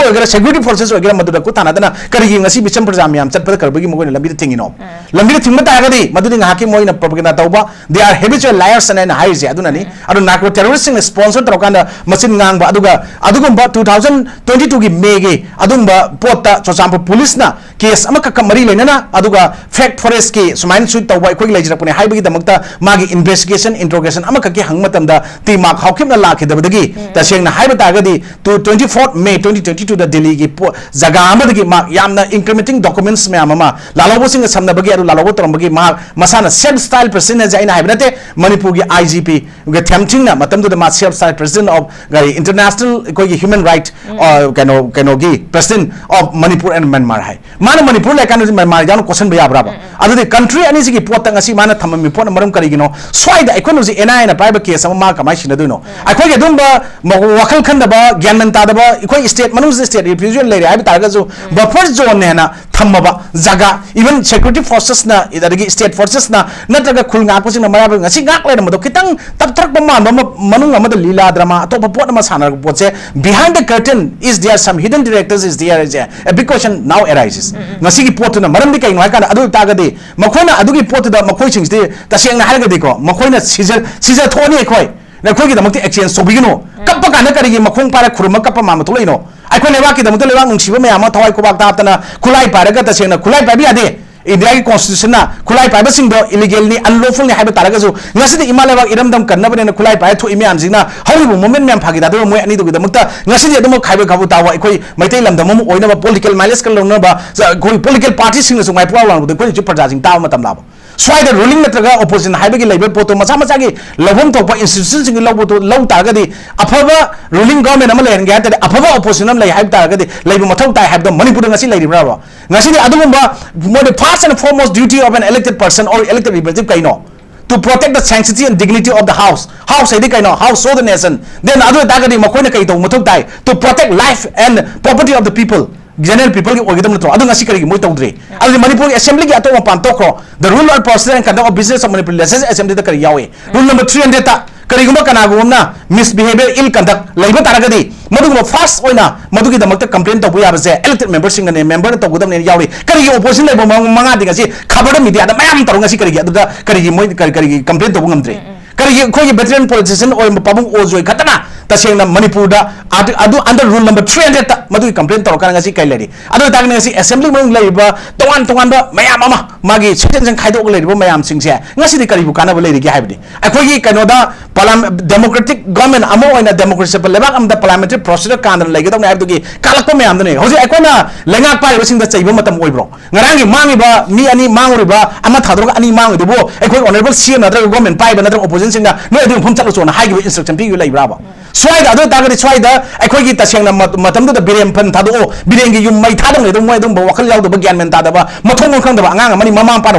ꯑꯣꯏꯒꯦꯔꯥ, security forces ꯑꯣꯏꯒꯦꯔꯥ, ꯃꯗꯨꯗ ꯈꯨꯠ ꯊꯥꯅꯗꯅ ꯀꯔꯤꯒꯤ ꯉꯁꯤ ꯃꯤꯆꯝ ꯄ꯭ꯔꯖꯥ ꯃꯌꯥꯝ ꯆꯠꯄꯗ ꯀꯔꯤꯕꯒꯤ ꯃꯈꯣꯏꯅ ꯂꯝꯕꯤꯗ ꯊꯤꯡꯉꯤꯅꯣ? ꯂꯝꯕꯤꯗ ꯊꯤꯡꯕ ꯇꯥꯔꯒꯗꯤ ꯃꯗꯨꯗꯤ ꯉꯥꯏꯍꯥꯛꯀꯤ ꯃꯣꯏꯅ propaganda ꯇꯧꯕ, they are habitual liars ꯑꯅ ꯑꯩꯅ ꯍꯥꯏꯔꯤꯁꯦ ꯑꯗꯨꯅꯅꯤ꯫ ꯑꯗꯨ narco terroristꯁꯤꯡꯅ sponsor ꯇꯧꯔꯀꯥꯟꯗ ꯃꯆꯤꯟ ꯉꯥꯡꯕ, ꯑꯗꯨꯒ ꯑꯗꯨꯒꯨꯝꯕ two thousand twenty twoꯒꯤ Mayꯒꯤ ꯑꯗꯨꯒꯨꯝꯕ ꯄꯣꯠꯇ ꯆꯨꯔꯆꯥꯟꯄꯨꯔ ꯄꯨꯂꯤꯁꯅ case ꯑꯃꯈꯛꯀ ꯃꯔꯤ ꯂꯩꯅꯅ, ꯑꯗꯨꯒ fact forestꯀꯤ ꯁꯨꯃꯥꯏꯅ ꯁꯨꯏ ꯇꯧꯕ ꯑꯩꯈꯣꯏꯒꯤ ꯂꯩꯖꯔꯛꯄꯅꯦ ꯍꯥꯏꯕꯒꯤꯗꯃꯛꯇ ꯃꯥꯒꯤ investigation, interrogation ꯑꯃꯈꯛꯀꯤ ꯍꯪꯕ ꯃꯇꯝꯗ ꯇꯤ ꯃꯥꯔꯛ ꯍꯥꯎꯈꯤꯕꯅ ꯂꯥꯛꯈꯤꯗꯕꯗꯒꯤ, ꯇꯁꯦꯡꯅ ꯍꯥꯏꯕ ꯇꯥꯔꯒꯗꯤ, two, twenty fourth May twenty twenty twoꯗ ꯗꯦꯜꯂꯤꯒꯤ ꯄꯣ-, ꯖꯒꯥ ꯑꯃꯗꯒꯤ ꯃꯥ ꯌꯥꯝꯅ incriminating documents ꯃꯌꯥꯝ ꯑꯃ, ꯂꯥꯜꯍꯧꯕꯁꯤꯡꯒ ꯁꯝꯅꯕꯒꯤ, ꯑꯗꯨ ꯂꯥꯜꯍꯧꯕ ꯇꯧꯔꯝꯕꯒꯤ ꯃꯍꯥꯛ ꯃꯁꯥꯅ self style president ꯍꯥꯏꯁꯦ ꯑꯩꯅ ꯍꯥꯏꯕ ꯅꯠꯇꯦ, ꯃꯅꯤꯄꯨꯔꯒꯤ IGP ꯒ ꯊꯦꯝꯆꯤꯡꯅ ꯃꯇꯝꯗꯨꯗ ꯃꯥ self style president of ꯀꯔꯤ, international ꯑꯩꯈꯣꯏꯒꯤ human right, ꯑ, ꯀꯩꯅꯣ, ꯀꯩꯅꯣꯒꯤ president of Manipur and Myanmar ꯍꯥꯏ꯫ ꯃꯥꯅ ꯃꯅꯤꯄꯨꯔ ꯂꯩꯀꯥꯟꯗ ꯍꯧꯖꯤꯛ ꯃ꯭ꯌꯥꯟꯃꯥꯔ ꯌꯥꯎꯅ ꯀꯣꯠꯁꯟꯕ ꯌꯥꯕ꯭ꯔꯥꯕ? ꯑꯗꯨꯗꯤ country ꯑꯅꯤꯁꯤꯒꯤ ꯄꯣꯠꯇ ꯉꯁꯤ ꯃꯥꯅ ꯊꯝꯃꯝꯃꯤ ꯄꯣꯠꯅ ꯃꯔꯝ ꯀꯔꯤꯒꯤꯅꯣ? ꯁ꯭ꯋꯥꯏꯗ ꯑꯩꯈꯣꯏꯅ ꯍꯧꯖꯤꯛ NIAꯅ ꯄꯥꯏꯕ case ꯑꯃ ꯃꯥ ꯀꯃꯥꯏꯅ ꯁꯤꯟꯅꯗꯣꯏꯅꯣ? ꯑꯩꯈꯣꯏꯒꯤ ꯑꯗꯨꯝꯕ ꯃ-, ꯋꯥꯈꯜ ꯈꯟꯗꯕ, ꯒ꯭ꯌꯥꯟ ꯃꯦꯟ ꯇꯥꯗꯕ, ꯑꯩꯈꯣꯏ state ꯃꯅꯨꯡꯁꯤꯗ state refugee ꯂꯩꯔꯦ ꯍꯥꯏꯕ ꯇꯥꯔꯒꯁꯨ, buffer zoneꯅꯦꯅ ꯊꯝꯃꯕ ꯖꯒꯥ, even security forcesꯅ, ꯑꯗꯒꯤ state forcesꯅ, ꯅꯠꯇ꯭ꯔꯒ ꯈꯨꯜ ꯉꯥꯛꯄꯁꯤꯡꯅ ꯃꯩꯔꯥꯕ ꯉꯁꯤ ꯉꯥꯛ ꯂꯩꯔꯝꯕꯗꯣ ꯈꯤꯇꯪ ꯇꯞꯊꯔꯛꯄ ꯃꯥꯟꯕ ꯑꯃ, ꯃꯅꯨꯡ ꯑꯃꯗ ꯂꯤꯂꯥ ꯗ꯭ꯔꯃꯥ, ꯑꯇꯣꯞꯄ ꯄꯣꯠ ꯑꯃ ꯁꯥꯟꯅꯔꯛꯄ ꯄꯣꯠꯁꯦ, behind the curtain is there some hidden directors is there is a big question now arises. ꯉꯁꯤꯒꯤ ꯄꯣꯠꯇꯨꯅ ꯃꯔꯝꯗꯤ ꯀꯩꯅꯣ ꯍꯥꯏ ꯀꯥꯟꯗ, ꯑꯗꯨ ꯑꯣꯏꯇꯥꯔꯒꯗꯤ ꯃꯈꯣꯏꯅ ꯑꯗꯨꯒꯤ ꯄꯣꯠꯇꯨꯗ ꯃꯈꯣꯏꯁꯤꯡꯁꯤꯗꯤ ꯇꯁꯦꯡꯅ ꯍꯥꯏꯔꯒꯗꯤꯀꯣ, ꯃꯈꯣꯏꯅ ꯁꯤꯖ-, ꯁꯤꯖ ꯊꯣꯛꯑꯅꯤ ꯑꯩꯈꯣꯏ, ꯅꯈꯣꯏꯒꯤꯗꯃꯛꯇ exchange ꯇꯧꯕꯤꯒꯅꯨ꯫ ꯀꯞꯄ ꯀꯥꯟꯗ ꯀꯔꯤꯒꯤ ꯃꯈꯣꯡ ꯄꯥꯏꯔ ꯈꯨꯔꯨꯝꯃ ꯀꯞꯄ ꯃꯥꯟꯕ ꯊꯣꯛꯂꯛꯏꯅꯣ? ꯑꯩꯈꯣꯏ ꯂꯩꯕꯥꯛꯀꯤꯗꯃꯛꯇ ꯂꯩꯕꯥꯛ ꯅꯨꯡꯁꯤꯕ ꯃꯌꯥꯝ ꯑꯃ ꯊꯋꯥꯏ ꯈꯨꯕꯥꯛꯇ ꯍꯥꯞꯇꯅ ꯈꯨꯠꯂꯥꯏ ꯄꯥꯏꯔꯒ ꯇꯁꯦꯡꯅ ꯈꯨꯠꯂꯥꯏ ꯄꯥꯏꯕ ꯌꯥꯗꯦ꯫ ꯏꯟꯗꯤꯌꯥꯒꯤ constitutionꯅ ꯈꯨꯠꯂꯥꯏ ꯄꯥꯏꯕꯁꯤꯡꯗꯣ illegalꯅꯤ, unlawfulꯅꯤ ꯍꯥꯏꯕ ꯇꯥꯔꯒꯁꯨ, ꯉꯁꯤꯗꯤ ꯏꯃꯥ ꯂꯩꯕꯥꯛ ꯏꯔꯝꯗꯝ ꯀꯟꯅꯕꯅꯦꯅ ꯈꯨꯠꯂꯥꯏ ꯄꯥꯏꯔ ꯊꯣꯛꯏ ꯃꯌꯥꯝꯁꯤꯅ ꯍꯧꯔꯤꯕ movement ꯃꯌꯥꯝ ꯐꯥꯒꯤ ꯇꯥꯗꯣꯏꯕ ꯃꯣꯏ ꯑꯅꯤꯗꯨꯒꯤꯗꯃꯛꯇ ꯉꯁꯤꯗꯤ ꯑꯗꯨꯃꯛ ꯈꯥꯏꯕ ꯈꯥꯕꯨ ꯇꯥꯕ ꯑꯩꯈꯣꯏ ꯃꯩꯇꯩ ꯂꯝꯗꯝ ꯑꯃ ꯑꯣꯏꯅꯕ political mileage ꯀꯟ ꯂꯧꯅꯕ ꯑꯩꯈꯣꯏ political partyꯁꯤꯡꯅꯁꯨ ꯃꯥꯏꯄꯨ ꯂꯥꯎꯅꯕꯗ ꯑꯩꯈꯣꯏꯅꯁꯨ ꯄ꯭ꯔꯖꯥꯁꯤꯡ ꯇꯥꯕ ꯃꯇꯝ ꯂꯥꯛꯑꯕ꯫ ꯁ꯭ꯋꯥꯏꯗ ruling ꯅꯠꯇ꯭ꯔꯒ opposition ꯍꯥꯏꯕꯒꯤ ꯂꯩꯕ ꯄꯣꯠꯇꯣ ꯃꯁꯥ ꯃꯁꯥꯒꯤ ꯂꯧꯐꯝ ꯊꯣꯛꯄ institutionꯁꯤꯡꯒꯤ ꯂꯧꯕꯗꯣ ꯂꯧ ꯇꯥꯔꯒꯗꯤ, ꯑꯐꯕ ruling government ꯑꯃ ꯂꯩꯍꯟꯒꯦ ꯍꯥꯏ ꯇꯥꯔꯗꯤ, ꯑꯐꯕ opposition ꯑꯃ ꯂꯩ ꯍꯥꯏꯕ ꯇꯥꯔꯒꯗꯤ, ꯂꯩꯕ ꯃꯊꯧ ꯇꯥꯏ ꯍꯥꯏꯕꯗꯣ ꯃꯅꯤꯄꯨꯔꯗ ꯉꯁꯤ ꯂꯩꯔꯤꯕ꯭ꯔꯕ? ꯉꯁꯤꯗꯤ ꯑꯗꯨꯒꯨꯝꯕ ꯃꯣꯏꯗꯤ first and foremost duty of an elected person or elected representative ꯀꯩꯅꯣ? To protect the sanctity and dignity of the house. House ꯍꯥꯏꯗꯤ ꯀꯩꯅꯣ? House of the nation. Then ꯑꯗꯨ ꯑꯣꯏꯇꯥꯔꯒꯗꯤ ꯃꯈꯣꯏꯅ ꯀꯩ ꯇꯧꯕ ꯃꯊꯧ ꯇꯥꯏ? To protect life and property of the people. General peopleꯒꯤ ꯑꯣꯏꯒꯗꯕ ꯅꯠꯇ꯭ꯔꯣ? ꯑꯗꯨ ꯉꯁꯤ ꯀꯔꯤꯒꯤ ꯃꯣꯏ ꯇꯧꯗ꯭ꯔꯤ? ꯑꯗꯨꯗꯤ ꯃꯅꯤꯄꯨꯔꯒꯤ assemblyꯒꯤ ꯑꯇꯣꯞ ꯃꯄꯥꯟ ꯇꯣꯛꯈ꯭ꯔꯣ, the rule and procedure and conduct of business of Manipur legislative assemblyꯗ ꯀꯔꯤ ꯌꯥꯎꯏ? Rule number three hundredꯇ ꯀꯔꯤꯒꯨꯝꯕ ꯀꯅꯥꯒꯨꯝꯕ ꯑꯃꯅ misbehavior, ill conduct ꯂꯩꯕ ꯇꯥꯔꯒꯗꯤ, ꯃꯗꯨꯒꯨꯝꯕ first ꯑꯣꯏꯅ ꯃꯗꯨꯒꯤꯗꯃꯛꯇ complain ꯇꯧꯕ ꯌꯥꯕꯁꯦ elected memberꯁꯤꯡꯅꯅꯦ, memberꯅ ꯇꯧꯒꯗꯕꯅꯦꯅ ꯌꯥꯎꯔꯤ꯫ ꯀꯔꯤꯒꯤ opposition ꯂꯩꯕ ꯃ-, ꯃꯉꯥꯗꯤ ꯉꯁꯤ ꯈꯕꯔꯗ mediaꯗ ꯃꯌꯥꯝ ꯇꯧꯔ ꯉꯁꯤ ꯀꯔꯤꯒꯤ ꯑꯗꯨꯗ ꯀꯔꯤꯒꯤ ꯃꯣꯏ ꯀꯔꯤ, ꯀꯔꯤꯒꯤ complain ꯇꯧꯕ ꯉꯝꯗ꯭ꯔꯤ? ꯀꯔꯤꯒꯤ ꯑꯩꯈꯣꯏꯒꯤ veteran politician ꯑꯣꯏꯔꯤꯕ ꯄꯥꯕꯨꯡ ꯑꯣꯖꯣꯏ ꯈꯛꯇꯅ ꯇꯁꯦꯡꯅ ꯃꯅꯤꯄꯨꯔꯗ ꯑꯗꯨ, ꯑꯗꯨ under rule number three hundredꯇ ꯃꯗꯨꯒꯤ complain ꯇꯧꯔꯀꯥꯟꯗ ꯉꯁꯤ ꯀꯩ ꯂꯩꯔꯤ? ꯑꯗꯨ ꯑꯣꯏꯇꯥꯔꯒꯗꯤ ꯉꯁꯤ assembly ꯃꯅꯨꯡꯗ ꯂꯩꯔꯤꯕ ꯇꯣꯉꯥꯟ ꯇꯣꯉꯥꯟꯕ ꯃꯌꯥꯝ ꯑꯃ ꯃꯥꯒꯤ section ꯈꯥꯏꯗꯣꯛꯑꯒ ꯂꯩꯔꯤꯕ ꯃꯌꯥꯝꯁꯤꯡꯁꯦ ꯉꯁꯤꯗꯤ ꯀꯔꯤꯕꯨ ꯀꯥꯟꯅꯕ ꯂꯩꯔꯤꯒꯦ ꯍꯥꯏꯕꯗꯤ, ꯑꯩꯈꯣꯏꯒꯤ ꯀꯩꯅꯣꯗ parliam-, democratic government ꯑꯃ ꯑꯣꯏꯅ democracy ꯆꯠꯄ ꯂꯩꯕꯥꯛ ꯑꯃꯗ parliamentary procedure ꯀꯥꯟꯗꯅ ꯂꯩꯒꯗꯕꯅꯤ ꯍꯥꯏꯕꯗꯨꯒꯤ ꯀꯥꯜꯂꯛꯄ ꯃꯌꯥꯝꯗꯨꯅꯤ꯫ ꯍꯧꯖꯤꯛ ꯑꯩꯈꯣꯏꯅ ꯂꯩꯉꯥꯛ ꯄꯥꯏꯔꯤꯕꯁꯤꯡꯗ ꯆꯩꯕ ꯃꯇꯝ ꯑꯣꯏꯕ꯭ꯔꯣ? ꯉꯔꯥꯡꯒꯤ ꯃꯥꯡꯉꯤꯕ ꯃꯤ ꯑꯅꯤ ꯃꯥꯡꯉꯨꯔꯤꯕ, ꯑꯃ ꯊꯥꯗꯣꯛꯑꯒ ꯑꯅꯤ ꯃꯥꯡꯉꯤꯗꯨꯕꯨ ꯑꯩꯈꯣꯏ honourable C M ꯅꯠꯇ꯭ꯔꯒ government ꯄꯥꯏꯕ ꯅꯠꯇ꯭ꯔꯒ oppositionꯁꯤꯡꯅ ꯅꯣꯏ ꯑꯗꯨ ꯃꯐꯝ ꯆꯠꯂꯨ ꯆꯣꯅ ꯍꯥꯏꯈꯤꯕ instruction ꯄꯤꯈꯤꯕ ꯂꯩꯕ꯭ꯔꯥꯕ? ꯁ꯭ꯋꯥꯏꯗ ꯑꯗꯨ ꯑꯣꯏꯇꯥꯔꯒꯗꯤ ꯁ꯭ꯋꯥꯏꯗ ꯑꯩꯈꯣꯏꯒꯤ ꯇꯁꯦꯡꯅ ꯃ-, ꯃꯇꯝꯗꯨꯗ ꯕꯤꯔꯦꯟ ꯐꯟ ꯊꯥꯗꯣꯛꯑꯣ, ꯕꯤꯔꯦꯟꯒꯤ ꯌꯨꯝ ꯃꯩ ꯊꯥꯗꯧꯅꯦ ꯑꯗꯨꯝ ꯃꯣꯏ ꯑꯗꯨꯝꯕ ꯋꯥꯈꯜ ꯌꯥꯎꯗꯕ, ꯒ꯭ꯌꯥꯟ ꯃꯦꯟ ꯇꯥꯗꯕ, ꯃꯊꯣꯡ ꯃꯔꯝ ꯈꯪꯗꯕ ꯑꯉꯥꯡ ꯑꯃꯅꯤ, ꯃꯃꯥ ꯃꯄꯥꯅ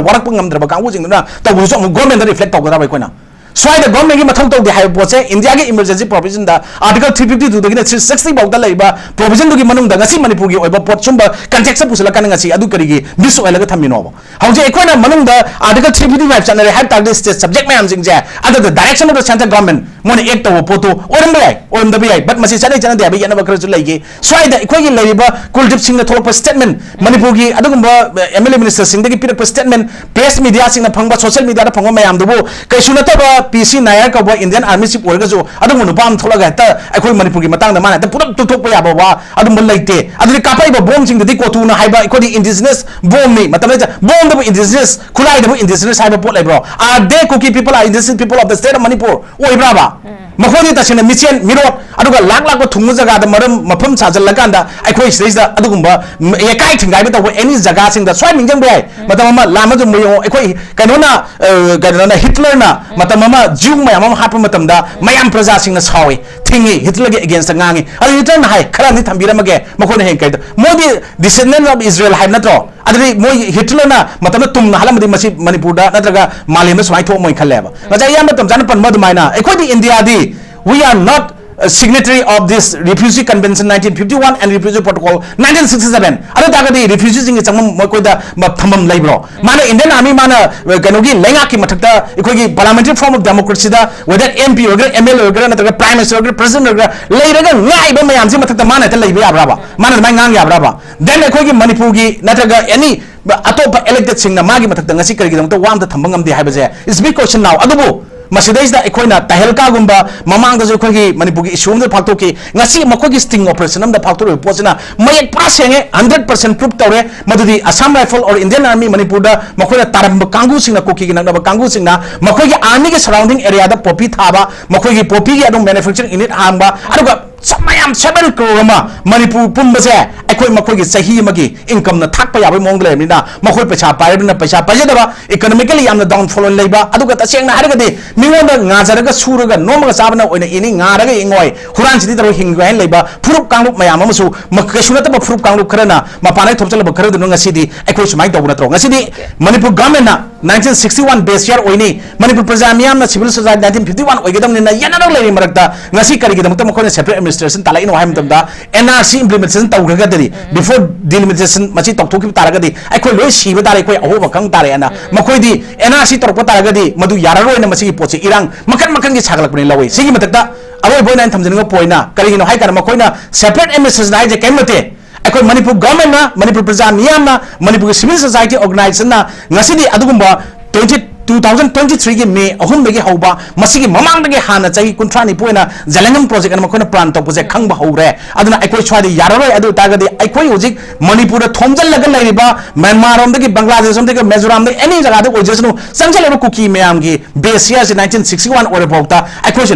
ꯋꯥꯔꯛꯄ ꯉꯝꯗ꯭ꯔꯕ ꯀꯥꯡꯕꯨꯁꯤꯡꯗꯨꯅ ꯇꯧꯕꯗꯨꯁꯨ ꯑꯃꯨꯛ governmentꯇ reflect ꯇꯧꯒꯗ꯭ꯔꯕ ꯑꯩꯈꯣꯏꯅ? ꯁ꯭ꯋꯥꯏꯗ ꯒꯣꯔꯃꯦꯟꯒꯤ ꯃꯊꯧ ꯇꯧꯗꯦ ꯍꯥꯏꯕ ꯄꯣꯠꯁꯦ ꯏꯟꯗꯤꯌꯥꯒꯤ ꯏꯃꯔꯖꯦꯟꯁꯤ ꯄ꯭ꯔꯣꯚꯤꯖꯟꯗ ꯑꯥꯔꯇꯤꯀꯜ ꯊ꯭ꯔꯤ ꯐꯤꯐꯇꯤ ꯇꯨꯗꯒꯤꯅ ꯊ꯭ꯔꯤ ꯁꯤꯛꯁꯇꯤ ꯐꯥꯎꯗ ꯂꯩꯔꯤꯕ ꯄ꯭ꯔꯣꯚꯤꯖꯟꯗꯨꯒꯤ ꯃꯅꯨꯡꯗ ꯉꯁꯤ ꯃꯅꯤꯄꯨꯔꯒꯤ ꯑꯣꯏꯕ ꯄꯣꯠ ꯁꯨꯝꯕ ꯀꯟꯇꯦꯛꯁꯇ ꯄꯨꯁꯤꯜꯂꯛꯀꯥꯟꯗ ꯉꯁꯤ ꯑꯗꯨ ꯀꯔꯤꯒꯤ ꯃꯤꯁ ꯑꯣꯏꯍꯜꯂꯒ ꯊꯝꯃꯤꯅꯣꯕ? ꯍꯧꯖꯤꯛ ꯑꯩꯈꯣꯏꯅ ꯃꯅꯨꯡꯗ ꯑꯥꯔꯇꯤꯀꯜ ꯊ꯭ꯔꯤ ꯐꯤꯐꯇꯤ ꯐꯥꯏꯚ ꯆꯠꯅꯔꯦ ꯍꯥꯏꯕ ꯇꯥꯔꯗꯤ ꯁ꯭ꯇꯦꯠ ꯁꯕꯖꯦꯛ ꯃꯌꯥꯝꯁꯤꯡꯁꯦ under the direction of the central government ꯃꯣꯏꯅ ꯑꯦꯛ ꯇꯧꯕ ꯄꯣꯠꯇꯨ ꯑꯣꯏꯔꯝꯕ ꯌꯥꯏ, ꯑꯣꯏꯔꯝꯗꯕ ꯌꯥꯏ, ꯕꯠ ꯃꯁꯤ ꯆꯠꯅꯩ ꯆꯠꯅꯗꯦ ꯍꯥꯏꯕ ꯌꯦꯠꯅꯕ ꯈꯔꯁꯨ ꯂꯩꯈꯤ꯫ ꯁ꯭ꯋꯥꯏꯗ ꯑꯩꯈꯣꯏꯒꯤ ꯂꯩꯔꯤꯕ ꯀꯨꯜꯗꯤꯞ ꯁꯤꯡꯅ ꯊꯣꯛꯂꯛꯄ ꯁ꯭ꯇꯦꯠꯃꯦꯟ, ꯃꯅꯤꯄꯨꯔꯒꯤ ꯑꯗꯨꯒꯨꯝꯕ ꯑꯦꯝ ꯑꯦꯜ ꯑꯦ ꯃꯤꯅꯤꯁꯇꯔꯁꯤꯡꯗꯒꯤ ꯄꯤꯔꯛꯄ ꯁ꯭ꯇꯦꯠꯃꯦꯟ, ꯄ꯭ꯔꯦꯁ ꯃꯤꯗꯤꯌꯥꯁꯤꯡꯅ ꯐꯪꯕ, ꯁꯣꯁꯤꯌꯦꯜ ꯃꯤꯗꯤꯌꯥꯗ ꯐꯪꯕ ꯃꯌꯥꯝꯗꯨꯕꯨ ꯀꯩꯁꯨ ꯅꯠꯇꯕ ꯄꯤ ꯁꯤ ꯅꯥꯌꯔ ꯀꯧꯕ ꯏꯟꯗꯤꯌꯟ ꯑꯥꯔꯃꯤ ꯆꯤꯐ ꯑꯣꯏꯔꯒꯁꯨ ꯑꯗꯨꯒꯨꯝꯕ ꯅꯨꯄꯥ ꯑꯃ ꯊꯣꯛꯂꯒ ꯍꯦꯛꯇ ꯑꯩꯈꯣꯏ ꯃꯅꯤꯄꯨꯔꯒꯤ ꯃꯇꯥꯡꯗ ꯃꯥꯅ ꯍꯦꯛꯇ ꯄꯨꯂꯞ ꯇꯨꯊꯣꯛꯄ ꯌꯥꯕ ꯋꯥ ꯑꯗꯨꯝꯕ ꯂꯩꯇꯦ꯫ ꯑꯗꯨꯗꯤ ꯀꯥꯞꯄꯛꯏꯕ ꯕꯣꯝꯁꯤꯡꯗꯨꯗꯤ ꯀꯣꯇꯨꯅ ꯍꯥꯏꯕ ꯑꯩꯈꯣꯏꯗꯤ ꯏꯟꯗꯤꯖꯤꯅꯁ ꯕꯣꯝꯅꯤ꯫ ꯃꯇꯝꯗ ꯕꯣꯝꯗꯕꯨ ꯏꯟꯗꯤꯖꯤꯅꯁ, ꯈꯨꯠꯂꯥꯏꯗꯕꯨ ꯏꯟꯗꯤꯖꯤꯅꯁ ꯍꯥꯏꯕ ꯄꯣꯠ ꯂꯩꯕ꯭ꯔꯣ? Are they Kuki people are indigenous people of the state of Manipur? ꯑꯣꯏꯕ꯭ꯔꯥꯕ? ꯃꯈꯣꯏꯗꯤ ꯇꯁꯦꯡꯅ ꯃꯤꯆꯦꯟ ꯃꯤꯔꯣꯠ ꯑꯗꯨꯒ ꯂꯥꯛ ꯂꯥꯛꯄ ꯊꯨꯡꯕ ꯖꯒꯥꯗ ꯃꯔꯝ ꯃꯐꯝ ꯁꯥꯖꯜꯂꯀꯥꯟꯗ ꯑꯩꯈꯣꯏ ꯁꯤꯗꯩꯁꯤꯗ ꯑꯗꯨꯒꯨꯝꯕ ꯌꯩꯀꯥꯏ ꯊꯤꯡꯒꯥꯏꯕ ꯇꯧꯕ ꯑꯦꯅꯤ ꯖꯒꯥꯁꯤꯡꯗ ꯁ꯭ꯋꯥꯏ ꯅꯤꯡꯁꯤꯡꯕ ꯌꯥꯏ꯫ ꯃꯇꯝ ꯑꯃ ꯂꯥꯟ ꯑꯗꯨꯝ ꯌꯦꯡꯉꯣ, ꯑꯩꯈꯣꯏ ꯀꯩꯅꯣꯅ, ꯑ, ꯀꯩꯅꯣꯅ ꯍꯤꯠꯂꯔꯅ ꯃꯇꯝ ꯑꯃ ꯖ꯭ꯌꯨ ꯃꯌꯥꯝ ꯑꯃ ꯍꯥꯠꯄ ꯃꯇꯝꯗ ꯃꯌꯥꯝ ꯄ꯭ꯔꯖꯥꯁꯤꯡꯅ ꯁꯥꯎꯏ, ꯊꯤꯡꯉꯤ, ꯍꯤꯠꯂꯔꯒꯤ ꯑꯦꯒꯦꯟꯁꯇ ꯉꯥꯡꯉꯤ꯫ ꯑꯗꯨ ꯍꯤꯠꯂꯔꯅ ꯍꯥꯏ, "ꯈꯔ ꯑꯅꯤ ꯊꯝꯕꯤꯔꯝꯃꯒꯦ, ꯃꯈꯣꯏꯅ ꯍꯦꯟꯅ ꯀꯩꯗ?" ꯃꯣꯏꯗꯤ descendant of Israel ꯍꯥꯏꯕ ꯅꯠꯇ꯭ꯔꯣ? ꯑꯗꯨꯗꯤ ꯃꯣꯏ ꯍꯤꯠꯂꯔꯅ ꯃꯇꯝꯗ ꯇꯨꯝꯅ ꯍꯥꯠꯂꯝꯃꯗꯤ ꯃꯁꯤ ꯃꯅꯤꯄꯨꯔꯗ ꯅꯠꯇ꯭ꯔꯒ ꯃꯥꯂꯦꯝꯗ ꯁꯨꯃꯥꯏꯅ ꯊꯣꯛꯑꯝꯃꯣꯏ ꯈꯜꯂꯦꯕ꯫ ꯉꯁꯥꯏ ꯏꯌꯥꯝꯕ ꯇꯝꯆꯥꯅ ꯄꯟꯕ ꯑꯗꯨꯃꯥꯏꯅ ꯑꯩꯈꯣꯏꯗꯤ ꯏꯟꯗꯤꯌꯥꯗꯤ we are not a signatory of this Refugee Convention nineteen fifty-one and Refugee Protocol nineteen sixty-seven꯫ ꯑꯗꯨ ꯇꯥꯔꯒꯗꯤ ꯔꯤꯐ꯭ꯌꯨꯖꯤꯁꯤꯡꯒꯤ ꯆꯪꯐꯝ ꯃꯈꯣꯏꯗ ꯃ-, ꯊꯝꯐꯝ ꯂꯩꯕ꯭ꯔꯣ? ꯃꯥꯅ ꯏꯟꯗꯤꯌꯟ ꯑꯥꯔꯃꯤ ꯃꯥꯅ, ꯑ, ꯀꯩꯅꯣꯒꯤ ꯂꯩꯉꯥꯛꯀꯤ ꯃꯊꯛꯇ ꯑꯩꯈꯣꯏꯒꯤ parliamentary form of democracyꯗ whether M P ꯑꯣꯏꯒꯦꯔꯥ, M L A ꯑꯣꯏꯒꯦꯔꯥ, ꯅꯠꯇ꯭ꯔꯒ prime minister ꯑꯣꯏꯒꯦꯔꯥ, president ꯑꯣꯏꯒꯦꯔꯥ, ꯂꯩꯔꯒ ꯉꯥꯏꯕ ꯃꯌꯥꯝꯁꯤ ꯃꯊꯛꯇ ꯃꯥꯅ ꯍꯦꯛꯇ ꯂꯩꯕ ꯌꯥꯕ꯭ꯔꯕ? ꯃꯥꯅ ꯑꯗꯨꯃꯥꯏꯅ ꯉꯥꯡ ꯌꯥꯕ꯭ꯔꯕ? Then ꯑꯩꯈꯣꯏꯒꯤ ꯃꯅꯤꯄꯨꯔꯒꯤ ꯅꯠꯇ꯭ꯔꯒ any ꯑꯇꯣꯞꯄ electedꯁꯤꯡꯅ ꯃꯥꯒꯤ ꯃꯊꯛꯇ ꯉꯁꯤ ꯀꯔꯤꯒꯤꯗꯃꯛꯇ ꯋꯥ ꯑꯝꯇ ꯊꯝꯕ ꯉꯝꯗꯦ ꯍꯥꯏꯕꯁꯦ is big question now꯫ ꯑꯗꯨꯕꯨ ꯃꯁꯤꯗꯩꯁꯤꯗ ꯑꯩꯈꯣꯏꯅ ꯇꯍꯦꯜꯀꯥꯒꯨꯝꯕ ꯃꯃꯥꯡꯗꯁꯨ ꯑꯩꯈꯣꯏꯒꯤ ꯃꯅꯤꯄꯨꯔꯒꯤ issue ꯑꯃꯗ ꯐꯥꯛꯇꯣꯛꯈꯤ꯫ ꯉꯁꯤ ꯃꯈꯣꯏꯒꯤ sting operation ꯑꯃꯗ ꯐꯥꯛꯇꯣꯛꯂꯤꯕ ꯄꯣꯠꯁꯤꯅ ꯃꯌꯦꯛ ꯄꯨꯔꯥ ꯁꯦꯡꯉꯦ, hundred percent proof ꯇꯧꯔꯦ꯫ ꯃꯗꯨꯗꯤ Assam Rifle or Indian Army ꯃꯅꯤꯄꯨꯔꯗ ꯃꯈꯣꯏꯅ ꯇꯥꯔꯝꯕ ꯀꯥꯡꯕꯨꯁꯤꯡꯅ, ꯀꯨꯀꯤꯒꯤ ꯅꯛꯅꯕ ꯀꯥꯡꯕꯨꯁꯤꯡꯅ ꯃꯈꯣꯏꯒꯤ armyꯒꯤ surrounding areaꯗ poppy ꯊꯥꯕ, ꯃꯈꯣꯏꯒꯤ poppyꯒꯤ ꯑꯗꯨꯝ manufacturing unit ꯍꯥꯡꯕ, ꯑꯗꯨꯒ ꯁ- ꯃꯌꯥꯝ seven crore ꯑꯃ ꯃꯅꯤꯄꯨꯔ ꯄꯨꯝꯕꯁꯦ ꯑꯩꯈꯣꯏ ꯃꯈꯣꯏꯒꯤ ꯆꯍꯤ ꯑꯃꯒꯤ incomeꯅ ꯊꯥꯛꯄ ꯌꯥꯕꯒꯤ ꯃꯑꯣꯡꯗ ꯂꯩꯔꯕꯅꯤꯅ, ꯃꯈꯣꯏ ꯄꯩꯁꯥ ꯄꯥꯏꯔꯕꯅꯤꯅ ꯄꯩꯁꯥ ꯄꯥꯏꯖꯗꯕ, economically ꯌꯥꯝꯅ downfall ꯑꯣꯏꯅ ꯂꯩꯕ, ꯑꯗꯨꯒ ꯇꯁꯦꯡꯅ ꯍꯥꯏꯔꯒꯗꯤ ꯃꯤꯉꯣꯟꯗ ꯉꯥꯖꯔꯒ ꯁꯨꯔꯒ ꯅꯣꯝꯃꯒ ꯆꯥꯕꯅ ꯑꯣꯏꯅ ꯏꯅꯤ, ꯉꯥꯔꯒ ꯏꯪꯉꯣꯏ, ꯍꯨꯔꯥꯟ ꯆꯤꯟꯊꯤ ꯇꯧꯔꯒ ꯍꯤꯡꯒꯦ ꯍꯥꯏꯅ ꯂꯩꯕ ꯐꯨꯔꯨꯞ ꯀꯥꯡꯂꯨꯞ ꯃꯌꯥꯝ ꯑꯃꯁꯨ ꯃ-, ꯀꯩꯁꯨ ꯅꯠꯇꯕ ꯐꯨꯔꯨꯞ ꯀꯥꯡꯂꯨꯞ ꯈꯔꯅ ꯃꯄꯥꯟꯗꯒꯤ ꯊꯣꯛꯆꯜꯂꯕ ꯈꯔꯗꯨꯅ ꯉꯁꯤꯗꯤ ꯑꯩꯈꯣꯏ ꯁꯨꯃꯥꯏꯅ ꯇꯧꯕ ꯅꯠꯇ꯭ꯔꯣ? ꯉꯁꯤꯗꯤ Manipur governmentꯅ nineteen sixty one base year ꯑꯣꯏꯅꯤ, ꯃꯅꯤꯄꯨꯔ ꯄ꯭ꯔꯖꯥ ꯃꯤꯌꯥꯝꯅ civil society nineteen fifty one ꯑꯣꯏꯒꯗꯕꯅꯤꯅ ꯌꯥꯅꯔꯒ ꯂꯩꯔꯤ ꯃꯔꯛꯇ ꯉꯁꯤ ꯀꯔꯤꯒꯤꯗꯃꯛꯇ ꯃꯈꯣꯏꯅ separate administration ꯇꯥꯜꯂꯛꯏꯅꯣ ꯍꯥꯏꯕ ꯃꯇꯝꯗ, N R C implementation ꯇꯧꯈ꯭ꯔꯒꯗꯤ, before delimitation ꯃꯁꯤ ꯇꯧꯊꯣꯛꯈꯤꯕ ꯇꯥꯔꯒꯗꯤ ꯑꯩꯈꯣꯏ ꯂꯣꯏ ꯁꯤꯕ ꯇꯥꯔꯦ, ꯑꯩꯈꯣꯏ ꯑꯍꯣꯕ ꯈꯪ ꯇꯥꯔꯦꯅ꯫ ꯃꯈꯣꯏꯗꯤ N R C ꯇꯧꯔꯛꯄ ꯇꯥꯔꯒꯗꯤ ꯃꯗꯨ ꯌꯥꯔꯔꯣꯏꯅ ꯃꯁꯤꯒꯤ ꯄꯣꯠꯁꯤ ꯏꯔꯥꯡ ꯃꯈꯟ ꯃꯈꯟꯒꯤ ꯁꯥꯒꯠꯂꯛꯄꯅꯤ ꯂꯧꯏ꯫ ꯁꯤꯒꯤ ꯃꯊꯛꯇ ꯑꯔꯣꯏꯕ ꯑꯣꯏꯅ ꯑꯩꯅ ꯊꯝꯖꯅꯤꯡꯕ pointꯅ ꯀꯔꯤꯒꯤꯅꯣ ꯍꯥꯏ ꯀꯥꯟꯗ ꯃꯈꯣꯏꯅ separate administration ꯍꯥꯏꯁꯦ ꯀꯔꯤꯝ ꯅꯠꯇꯦ꯫ ꯑꯩꯈꯣꯏ ꯃꯅꯤꯄꯨꯔ governmentꯅ, ꯃꯅꯤꯄꯨꯔ ꯄ꯭ꯔꯖꯥ ꯃꯤꯌꯥꯝꯅ, ꯃꯅꯤꯄꯨꯔꯒꯤ civil society organizationꯅ ꯉꯁꯤꯗꯤ ꯑꯗꯨꯒꯨꯝꯕ twenty, two thousand twenty threeꯒꯤ May ꯑꯍꯨꯝꯗꯒꯤ ꯍꯧꯕ, ꯃꯁꯤꯒꯤ ꯃꯃꯥꯡꯗꯒꯤ ꯍꯥꯟꯅ ꯆꯍꯤ ꯀꯨꯟꯊ꯭ꯔꯥ ꯅꯤꯐꯨ ꯑꯣꯏꯅ ꯖꯂꯦꯡꯉꯝ project ꯑꯅ ꯃꯈꯣꯏꯅ plan ꯇꯧꯕꯁꯦ ꯈꯪꯕ ꯍꯧꯔꯦ꯫ ꯑꯗꯨꯅ ꯑꯩꯈꯣꯏ ꯁ꯭ꯋꯥꯏꯗ ꯌꯥꯔꯔꯣꯏ꯫ ꯑꯗꯨ ꯑꯣꯏꯇꯥꯔꯒꯗꯤ ꯑꯩꯈꯣꯏ ꯍꯧꯖꯤꯛ ꯃꯅꯤꯄꯨꯔꯗ ꯊꯣꯝꯖꯤꯜꯂꯒ ꯂꯩꯔꯤꯕ ꯃ꯭ꯌꯥꯟꯃꯥꯔ ꯔꯣꯝꯗꯒꯤ, ꯕꯪꯒ꯭ꯂꯥꯗꯦꯁ ꯔꯣꯝꯗꯒꯤ, ꯃꯤꯖꯣꯔꯥꯝꯗꯒꯤ, any ꯖꯒꯥꯗ ꯑꯣꯏꯖꯁꯅꯨ, ꯆꯪꯁꯤꯜꯂꯤꯕ ꯀꯨꯀꯤ ꯃꯌꯥꯝꯒꯤ base yearꯁꯦ nineteen sixty one ꯑꯣꯏꯔꯐꯥꯎꯗ ꯑꯩꯈꯣꯏꯁꯦ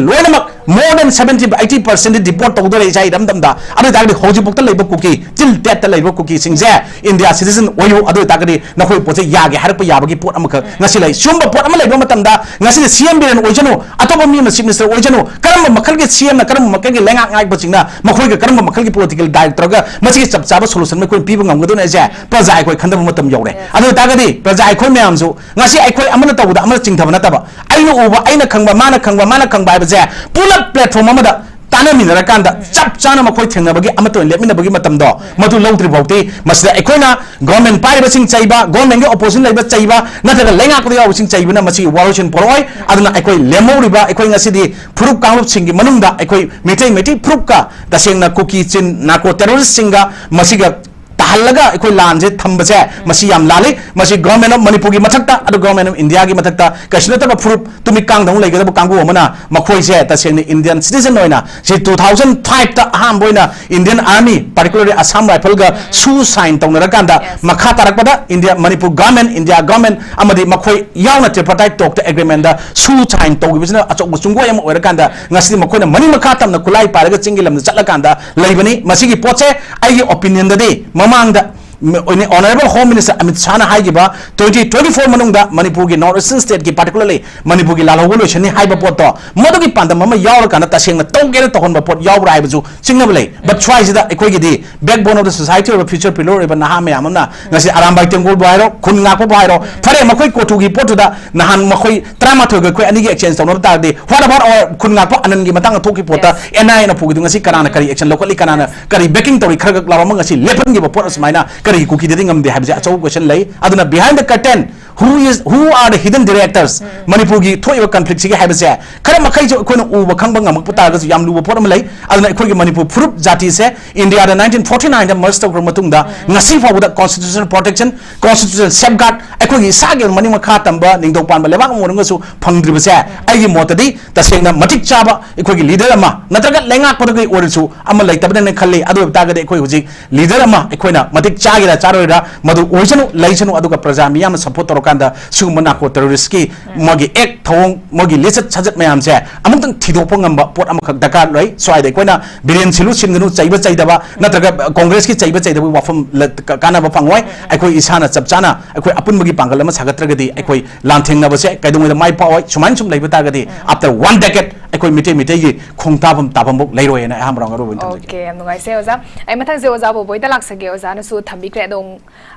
ꯂꯣꯏꯅꯃꯛ more than seventy, eighty percent deport ꯇꯧꯗꯣꯔꯦ ꯏꯁꯥ ꯏꯔꯝꯗꯝꯗ꯫ ꯑꯗꯨ ꯑꯣꯏꯇꯥꯔꯒꯗꯤ ꯍꯧꯖꯤꯛꯐꯥꯎꯗ ꯂꯩꯕ ꯀꯨꯀꯤ, ꯆꯤꯜ ꯇꯦꯠꯇ ꯂꯩꯕ ꯀꯨꯀꯤꯁꯤꯡꯁꯦ India citizen ꯑꯣꯏꯌꯨ, ꯑꯗꯨ ꯑꯣꯏꯇꯥꯔꯒꯗꯤ ꯅꯈꯣꯏ ꯄꯣꯠꯁꯦ ꯌꯥꯒꯦ ꯍꯥꯏꯔꯛꯄ ꯌꯥꯕꯒꯤ ꯄꯣꯠ ꯑꯃꯈꯛ ꯉꯁꯤ ꯂꯩ꯫ ꯁꯤꯒꯨꯝꯕ ꯄꯣꯠ ꯑꯃ ꯂꯩꯕ ꯃꯇꯝꯗ ꯉꯁꯤꯗꯤ C M ꯕꯤꯔꯦꯟ ꯑꯣꯏꯖꯅꯨ, ꯑꯇꯣꯞꯄ ꯃꯤ ꯑꯃ chief minister ꯑꯣꯏꯖꯅꯨ, ꯀꯔꯝꯕ ꯃꯈꯜꯒꯤ C Mꯅ, ꯀꯔꯝꯕ ꯃꯈꯜꯒꯤ ꯂꯩꯉꯥꯛ ꯉꯥꯛꯄꯁꯤꯡꯅ ꯃꯈꯣꯏꯒ ꯀꯔꯝꯕ ꯃꯈꯜꯒꯤ political dialogue ꯇꯧꯔꯒ ꯃꯁꯤꯒꯤ ꯆꯞ ꯆꯥꯕ solution ꯑꯩꯈꯣꯏꯅ ꯄꯤꯕ ꯉꯝꯒꯗꯣꯏꯅꯣ ꯍꯥꯏꯁꯦ ꯄ꯭ꯔꯖꯥ ꯑꯩꯈꯣꯏ ꯈꯟꯊꯕ ꯃꯇꯝ ꯌꯧꯔꯦ꯫ ꯑꯗꯨ ꯑꯣꯏꯇꯥꯔꯒꯗꯤ ꯄ꯭ꯔꯖꯥ ꯑꯩꯈꯣꯏ ꯃꯌꯥꯝꯁꯨ ꯉꯁꯤ ꯑꯩꯈꯣꯏ ꯑꯃꯅ ꯇꯧꯕꯗ ꯑꯃꯅ ꯆꯤꯡꯊꯕ ꯅꯠꯇꯕ, ꯑꯩꯅ ꯎꯕ, ꯑꯩꯅ ꯈꯪꯕ, ꯃꯥꯅ ꯈꯪꯕ, ꯃꯥꯅ ꯈꯪꯕ ꯍꯥꯏꯕꯁꯦ ꯄꯨꯂꯞ platform ꯑꯃꯗ ꯇꯥꯟꯅꯃꯤꯟꯅꯔꯀꯥꯟꯗ ꯆꯞ ꯆꯥꯅ ꯃꯈꯣꯏ ꯊꯦꯡꯅꯕꯒꯤ, ꯑꯃꯠꯇ ꯑꯣꯏꯅ ꯂꯦꯞꯃꯤꯟꯅꯕꯒꯤ ꯃꯇꯝꯗꯣ ꯃꯗꯨ ꯂꯧꯗ꯭ꯔꯤ ꯐꯥꯎꯗꯤ ꯃꯁꯤꯗ ꯑꯩꯈꯣꯏꯅ government ꯄꯥꯏꯔꯤꯕꯁꯤꯡ ꯆꯩꯕ, governmentꯀꯤ opposition ꯂꯩꯕ ꯆꯩꯕ, ꯅꯠꯇ꯭ꯔꯒ ꯂꯩꯉꯥꯛꯄꯗ ꯌꯥꯎꯕꯁꯤꯡ ꯆꯩꯕꯅ ꯃꯁꯤꯒꯤ ꯋꯥꯔꯣꯏꯁꯤꯟ ꯄꯨꯔꯛꯑꯣꯏ꯫ ꯑꯗꯨꯅ ꯑꯩꯈꯣꯏ ꯂꯦꯝꯍꯧꯔꯤꯕ ꯑꯩꯈꯣꯏ ꯉꯁꯤꯗꯤ ꯐꯨꯔꯨꯞ ꯀꯥꯡꯂꯨꯞꯁꯤꯡꯒꯤ ꯃꯅꯨꯡꯗ ꯑꯩꯈꯣꯏ ꯃꯩꯇꯩ, ꯃꯩꯇꯩ ꯐꯨꯔꯨꯞꯀ ꯇꯁꯦꯡꯅ ꯀꯨꯀꯤ ꯆꯤꯟ narco terroristꯁꯤꯡꯒ ꯃꯁꯤꯒ ꯇꯥꯍꯟ ꯍꯜꯂꯒ ꯑꯩꯈꯣꯏ ꯂꯥꯟꯁꯦ ꯊꯝꯕꯁꯦ ꯃꯁꯤ ꯌꯥꯝ ꯂꯥꯜꯂꯤ꯫ ꯃꯁꯤ Government of ꯃꯅꯤꯄꯨꯔꯒꯤ ꯃꯊꯛꯇ, ꯑꯗꯨ Government of India ꯒꯤ ꯃꯊꯛꯇ ꯀꯩꯁꯨ ꯅꯠꯇꯕ ꯐꯨꯔꯨꯞ ꯇꯨꯃꯤꯠ ꯀꯥꯡꯗꯧꯅ ꯂꯩꯒꯗꯕ ꯀꯥꯡꯕꯨ ꯑꯃꯅ ꯃꯈꯣꯏꯁꯦ ꯇꯁꯦꯡꯅ Indian citizen ꯑꯣꯏꯅ ꯁꯤ two thousand five ꯇ ꯑꯍꯥꯟꯕ ꯑꯣꯏꯅ Indian Army, particularly Assam Rifle ꯒ ꯁꯨ sign ꯇꯧꯅꯔꯀꯥꯟꯗ ꯃꯈꯥ ꯇꯥꯔꯛꯄꯗ India, Manipur Government, India Government ꯑꯃꯗꯤ ꯃꯈꯣꯏ ꯌꯥꯎꯅ tripartite talk ꯇ agreement ꯗ ꯁꯨ sign ꯇꯧꯈꯤꯕꯁꯤꯅ ꯑꯆꯧꯕ ꯆꯨꯡꯒꯣꯏ ꯑꯃ ꯑꯣꯏꯔꯀꯥꯟꯗ ꯉꯁꯤꯗꯤ ꯃꯈꯣꯏꯅ ꯃꯅꯤꯡ ꯃꯈꯥ ꯇꯝꯅ ꯈꯨꯠꯂꯥꯏ ꯄꯥꯏꯔꯒ ꯆꯤꯡꯒꯤ ꯂꯝꯗ ꯆꯠꯂꯀꯥꯟꯗ ꯂꯩꯕꯅꯤ꯫ ꯃꯁꯤꯒꯤ ꯄꯣꯠꯁꯦ ꯑꯩꯒꯤ opinion ꯗꯗꯤ ꯃꯃꯥꯡꯗ Honourable Home Minister ꯑꯃꯤꯠ ꯁꯥꯍꯅ ꯍꯥꯏꯈꯤꯕ twenty twenty four ꯃꯅꯨꯡꯗ ꯃꯅꯤꯄꯨꯔꯒꯤ North Eastern state ꯀꯤ, particularly ꯃꯅꯤꯄꯨꯔꯒꯤ ꯂꯥꯜꯍꯧꯕ ꯂꯣꯏꯁꯤꯟꯅꯤ ꯍꯥꯏꯕ ꯄꯣꯠꯇꯣ, ꯃꯗꯨꯒꯤ ꯄꯥꯟꯗꯝ ꯑꯃ ꯌꯥꯎꯔꯀꯥꯟꯗ ꯇꯁꯦꯡꯅ ꯇꯧꯒꯦꯅ ꯇꯧꯍꯟꯕ ꯄꯣꯠ ꯌꯥꯎꯕ꯭ꯔꯥ ꯍꯥꯏꯕꯁꯨ ꯆꯤꯡꯅꯕ ꯂꯩ꯫ But ꯁ꯭ꯋꯥꯏꯁꯤꯗ ꯑꯩꯈꯣꯏꯒꯤꯗꯤ backbone of the society ꯑꯣꯏꯕ future pillar ꯑꯣꯏꯕ ꯅꯍꯥ ꯃꯌꯥꯝ ꯑꯃꯅ ꯉꯁꯤ ꯑꯔꯥꯝꯕꯥꯏ ꯇꯦꯡꯒꯣꯜꯕꯨ ꯍꯥꯏꯔꯣ, ꯈꯨꯟ ꯉꯥꯛꯄꯕꯨ ꯍꯥꯏꯔꯣ, ꯐꯔꯦ, ꯃꯈꯣꯏ ꯀꯣꯊꯨꯒꯤ ꯄꯣꯠꯇꯨꯗ ꯅꯍꯥꯟ ꯃꯈꯣꯏ ꯇꯔꯥꯃꯥꯊꯣꯏꯒ ꯑꯩꯈꯣꯏ ꯑꯅꯤꯒꯤ exchange ꯇꯧꯅꯕ ꯇꯥꯔꯗꯤ, what about our ꯈꯨꯟ ꯉꯥꯛꯄ ꯑꯅꯟꯒꯤ ꯃꯇꯥꯡꯗ ꯊꯣꯛꯈꯤꯕ ꯄꯣꯠꯇ N I A ꯅ ꯄꯨꯈꯤꯗꯨ ꯉꯁꯤ ꯀꯅꯥꯅ ꯀꯔꯤ action ꯂꯧꯈꯠꯂꯤ, ꯀꯅꯥꯅ ꯀꯔꯤ backing ꯇꯧꯔꯤ, ꯈꯔ ꯈꯛ ꯂꯥꯎꯔꯝꯃ ꯉꯁꯤ ꯂꯦꯞꯍꯟꯈꯤꯕ ꯄꯣꯠ ꯑꯁꯨꯃꯥꯏꯅ ꯀꯔꯤꯒꯤ ꯀꯨꯀꯤꯗꯗꯤ ꯉꯝꯗꯦ ꯍꯥꯏꯕꯁꯦ ꯑꯆꯧꯕ question ꯂꯩ꯫ ꯑꯗꯨꯅ behind the curtain, who is, who are the hidden directors? ꯃꯅꯤꯄꯨꯔꯒꯤ ꯊꯣꯛꯏꯕ conflict ꯁꯤꯒꯤ ꯍꯥꯏꯕꯁꯦ ꯈꯔ ꯃꯈꯩꯁꯨ ꯑꯩꯈꯣꯏꯅ ꯎꯕ ꯈꯪꯕ ꯉꯝꯃꯛꯄ ꯇꯥꯔꯒꯁꯨ ꯌꯥꯝ ꯂꯨꯕ ꯄꯣꯠ ꯑꯃ ꯂꯩ꯫ ꯑꯗꯨꯅ ꯑꯩꯈꯣꯏꯒꯤ ꯃꯅꯤꯄꯨꯔ ꯐꯨꯔꯨꯞ ꯖꯥꯇꯤꯁꯦ India ꯗ nineteen forty nine ꯗ merge ꯇꯧꯈ꯭ꯔ ꯃꯇꯨꯡꯗ ꯉꯁꯤ ꯐꯥꯎꯕꯗ constitutional protection, constitutional safeguard, ꯑꯩꯈꯣꯏꯒꯤ ꯏꯁꯥꯒꯤ ꯑꯣꯏꯕ ꯃꯅꯤꯡ ꯃꯈꯥ ꯇꯝꯕ ꯅꯤꯡꯊꯧ ꯄꯥꯟꯕ ꯂꯩꯕꯥꯛ ꯑꯃ ꯑꯣꯏꯔꯒꯁꯨ ꯐꯪꯗ꯭ꯔꯤꯕꯁꯦ ꯑꯩꯒꯤ ꯃꯣꯠꯇꯗꯤ ꯇꯁꯦꯡꯅ ꯃꯇꯤꯛ ꯆꯥꯕ ꯑꯩꯈꯣꯏꯒꯤ leader ꯑꯃ ꯅꯠꯇ꯭ꯔꯒ ꯂꯩꯉꯥꯛꯄꯗꯒꯤ ꯑꯣꯏꯔꯁꯨ ꯑꯃ ꯂꯩꯇꯕꯅꯦꯅ ꯈꯜꯂꯤ꯫ ꯑꯗꯨ ꯑꯣꯏꯕ ꯇꯥꯔꯒꯗꯤ ꯑꯩꯈꯣꯏ ꯍꯧꯖꯤꯛ leader ꯑꯃ ꯑꯩꯈꯣꯏꯅ ꯃꯇꯤꯛ ꯆꯥꯒꯦꯔꯥ ꯆꯥꯔꯣꯏꯔꯥ ꯃꯗꯨ ꯑꯣꯏꯁꯅꯨ, ꯂꯩꯁꯅꯨ, ꯑꯗꯨꯒ ꯄ꯭ꯔꯖꯥ ꯃꯤꯌꯥꯝꯅ support ꯇꯧꯔꯀꯥꯟꯗ ꯁꯤꯒꯨꯝꯕ narco terrorist ꯀꯤ ꯃꯣꯏꯒꯤ act ꯊꯧꯑꯣꯡ, ꯃꯣꯏꯒꯤ ꯂꯤꯆꯠ ꯁꯥꯖꯠ ꯃꯌꯥꯝꯁꯦ ꯑꯃꯨꯛꯇꯪ ꯊꯤꯗꯣꯛꯄ ꯉꯝꯕ ꯄꯣꯠ ꯑꯃꯈꯛ ꯗꯔꯀꯥꯔ ꯂꯩ꯫ ꯁ꯭ꯋꯥꯏꯗ ꯑꯩꯈꯣꯏꯅ ꯕꯤꯔꯦꯟ ꯁꯤꯜꯂꯨ ꯁꯤꯟꯒꯅꯨ, ꯆꯩꯕ ꯆꯩꯗꯕ ꯅꯠꯇ꯭ꯔꯒ Congress ꯀꯤ ꯆꯩꯕ ꯆꯩꯗꯕꯒꯤ ꯋꯥꯐꯝ ꯂ-, ꯀ-, ꯀꯥꯟꯅꯕ ꯐꯪꯉꯣꯏ꯫ ꯑꯩꯈꯣꯏ ꯏꯁꯥꯅ ꯆꯞ ꯆꯥꯅ ꯑꯩꯈꯣꯏ ꯑꯄꯨꯟꯕꯒꯤ ꯄꯥꯡꯒꯜ ꯑꯃ ꯁꯥꯒꯠꯇ꯭ꯔꯒꯗꯤ ꯑꯩꯈꯣꯏ ꯂꯥꯟꯊꯦꯡꯅꯕꯁꯦ ꯀꯩꯗꯧꯉꯩꯗ ꯃꯥꯏ ꯄꯥꯛꯑꯣꯏ꯫ ꯁꯨꯃꯥꯏꯅ ꯁꯨꯝ ꯂꯩꯕ ꯇꯥꯔꯒꯗꯤ after one decade ꯑꯩꯈꯣꯏ ꯃꯤꯇꯩ ꯃꯤꯇꯩꯒꯤ ꯈꯣꯡꯊꯥꯐꯝ ꯇꯥꯐꯝꯐꯥꯎ ꯂꯩꯔꯣꯏꯅ ꯑꯩ ꯑꯍꯥꯟꯕ round ꯑꯔꯣꯏꯕ ꯑꯣꯏꯅ ꯊꯝꯖꯒꯦ꯫ Okay, ꯌꯥꯝ ꯅꯨꯡꯉꯥꯏꯖꯩ ꯑꯣꯖꯥ꯫ ꯑꯩ ꯃꯊꯪꯁꯦ ꯑꯣꯖꯥ ꯕꯣꯕꯣꯏꯗ ꯂꯥꯛꯆꯒꯦ꯫ ꯑꯣꯖꯥꯅꯁꯨ ꯊꯝꯕꯤꯈ꯭ꯔꯦ꯫ ꯑꯗꯣ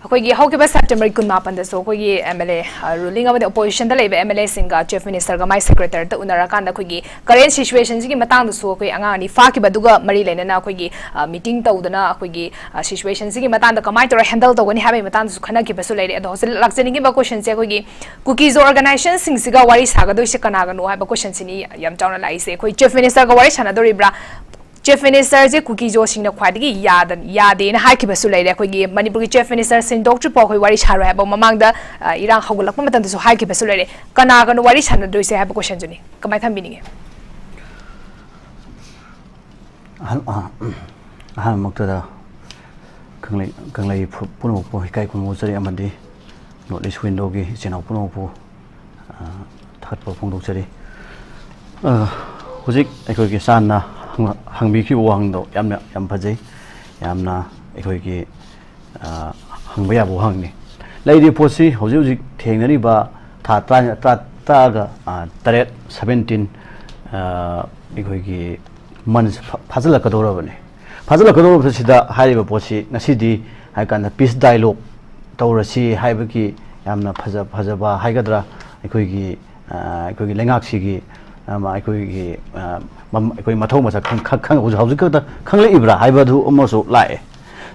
ꯑꯩꯈꯣꯏꯒꯤ ꯍꯧꯈꯤꯕ September ꯀꯨꯟꯃꯥꯄꯟꯗꯁꯨ ꯑꯩꯈꯣꯏꯒꯤ M L A, ꯑ, ruling ꯑꯃꯗꯤ opposition ꯗ ꯂꯩꯕ M L A ꯁꯤꯡꯒ Chief Minister ꯒ ꯃꯥꯏ secretary ꯗ ꯎꯅꯔꯀꯥꯟꯗ ꯑꯩꯈꯣꯏꯒꯤ current situation ꯁꯤꯒꯤ ꯃꯇꯥꯡꯗꯁꯨ ꯑꯩꯈꯣꯏ ꯑꯉꯥꯡ ꯑꯅꯤ ꯐꯥꯈꯤꯕ ꯑꯗꯨꯒ ꯃꯔꯤ ꯂꯩꯅꯅ ꯑꯩꯈꯣꯏꯒꯤ, ꯑ, meeting ꯇꯧꯗꯅ ꯑꯩꯈꯣꯏꯒꯤ, ꯑ, situation ꯁꯤꯒꯤ ꯃꯇꯥꯡꯗ ꯀꯃꯥꯏꯅ ꯇꯧꯔꯒ handle ꯇꯧꯒꯅꯤ ꯍꯥꯏꯕꯒꯤ ꯃꯇꯥꯡꯗꯁꯨ ꯈꯟꯅꯈꯤꯕꯁꯨ ꯂꯩꯔꯦ꯫ ꯑꯗꯣ ꯍꯧꯖꯤꯛ ꯂꯥꯛꯆꯅꯤꯡꯉꯤꯕ question ꯁꯦ ꯑꯩꯈꯣꯏꯒꯤ ꯀꯨꯀꯤꯁ organization ꯁꯤꯡꯁꯤꯒ ꯋꯥꯔꯤ ꯁꯥꯒꯗꯣꯏꯁꯦ ꯀꯅꯥꯒꯅꯣ ꯍꯥꯏꯕ question ꯁꯤꯅꯤ ꯌꯥꯝ ꯆꯥꯎꯅ ꯂꯥꯛꯏꯁꯦ꯫ ꯑꯩꯈꯣꯏ Chief Minister ꯒ ꯋꯥꯔꯤ ꯁꯥꯟꯅꯗꯣꯔꯤꯕ꯭ꯔꯥ? ꯆꯤꯐ ꯃꯤꯅꯤꯁꯇꯔꯁꯦ ꯀꯨꯀꯤꯖꯣꯁꯤꯡꯅ ꯈ꯭ꯋꯥꯏꯗꯒꯤ ꯌꯥꯗ-, ꯌꯥꯗꯦꯅ ꯍꯥꯏꯈꯤꯕꯁꯨ ꯂꯩꯔꯦ꯫ ꯑꯩꯈꯣꯏꯒꯤ ꯃꯅꯤꯄꯨꯔꯒꯤ ꯆꯤꯐ ꯃꯤꯅꯤꯁꯇꯔ ꯁꯤꯟꯗꯣꯛꯇ꯭ꯔꯤꯐꯥꯎ ꯑꯩꯈꯣꯏ ꯋꯥꯔꯤ ꯁꯥꯔꯣꯏ ꯍꯥꯏꯕ ꯃꯃꯥꯡꯗ, ꯑ, ꯏꯔꯥꯡ ꯍꯧꯒꯠꯂꯛꯄ ꯃꯇꯝꯗꯁꯨ ꯍꯥꯏꯈꯤꯕꯁꯨ ꯂꯩꯔꯦ꯫ ꯀꯅꯥꯒꯅꯣ ꯋꯥꯔꯤ ꯁꯥꯟꯅꯗꯣꯏꯁꯦ ꯍꯥꯏꯕ ꯀꯣꯏꯁꯟꯁꯨꯅꯤ꯫ ꯀꯃꯥꯏꯅ ꯊꯝꯕꯤꯅꯤꯡꯉꯤ? ꯑꯍꯥꯟ-, ꯑ, ꯑꯍꯥꯟꯕꯃꯛꯇꯗ ꯀꯪꯂꯩ-, ꯀꯪꯂꯩ ꯐꯨ-, ꯄꯨꯝꯅꯃꯛꯄꯨ ꯏꯀꯥꯏ ꯈꯨꯝꯅꯖꯔꯤ ꯑꯃꯗꯤ ꯅꯣꯔꯠ ꯏꯁ ꯋꯤꯟꯗꯣꯒꯤ ꯏꯆꯤꯟ ꯏꯅꯥꯎ ꯄꯨꯝꯅꯃꯛꯄꯨ, ꯑ, ꯊꯥꯒꯠꯄ ꯐꯣꯡꯗꯣꯛꯆꯔꯤ꯫ ꯑ, ꯍꯧꯖꯤꯛ ꯑꯩꯈꯣꯏꯒꯤ ꯁꯥꯔꯅ ꯍꯪ-, ꯍꯪꯕꯤꯈꯤꯕ ꯋꯥꯍꯪꯗꯣ ꯌꯥꯝꯅ, ꯌꯥꯝ ꯐꯖꯩ꯫ ꯌꯥꯝꯅ ꯑꯩꯈꯣꯏꯒꯤ, ꯑ, ꯍꯪꯕ ꯌꯥꯕ ꯋꯥꯍꯪꯅꯤ꯫ ꯂꯩꯔꯤꯕ ꯄꯣꯠꯁꯤ ꯍꯧꯖꯤꯛ ꯍꯧꯖꯤꯛ ꯊꯦꯡꯅꯔꯤꯕ ꯊꯥ ꯇꯔꯥ, ꯇꯔꯥ, ꯇꯔꯥꯒ, ꯑ, ꯇꯔꯦꯠ, ꯁꯕꯦꯟꯇꯤꯟ, ꯑ, ꯑꯩꯈꯣꯏꯒꯤ ꯃꯟꯁ ꯐꯥ-, ꯐꯥꯖꯤꯜꯂꯛꯀꯗꯧꯔꯕꯅꯤ꯫ ꯐꯥꯖꯤꯜꯂꯛꯀꯗꯧꯔꯕꯁꯤꯗ ꯍꯥꯏꯔꯤꯕ ꯄꯣꯠꯁꯤ ꯉꯁꯤꯗꯤ ꯍꯥꯏ ꯀꯥꯟꯗ ꯄꯤꯁ ꯗꯥꯏꯂꯣꯒ ꯇꯧꯔꯁꯤ ꯍꯥꯏꯕꯒꯤ ꯌꯥꯝꯅ ꯐꯖ-, ꯐꯖꯕ ꯍꯥꯏꯒꯗ꯭ꯔꯥ, ꯑꯩꯈꯣꯏꯒꯤ, ꯑ, ꯑꯩꯈꯣꯏꯒꯤ ꯂꯩꯉꯥꯛꯁꯤꯒꯤ, ꯑꯃ, ꯑꯩꯈꯣꯏꯒꯤ, ꯑ, ꯃꯝ-, ꯑꯩꯈꯣꯏ ꯃꯊꯧ ꯃꯁꯛ ꯈꯪ-, ꯈꯪ-, ꯈꯪ-, ꯍꯧꯖꯤꯛ, ꯍꯧꯖꯤꯛ ꯈꯛꯇ ꯈꯪꯂꯛꯏꯕ꯭ꯔꯥ ꯍꯥꯏꯕꯗꯨ ꯑꯃꯁꯨ ꯂꯥꯛꯑꯦ꯫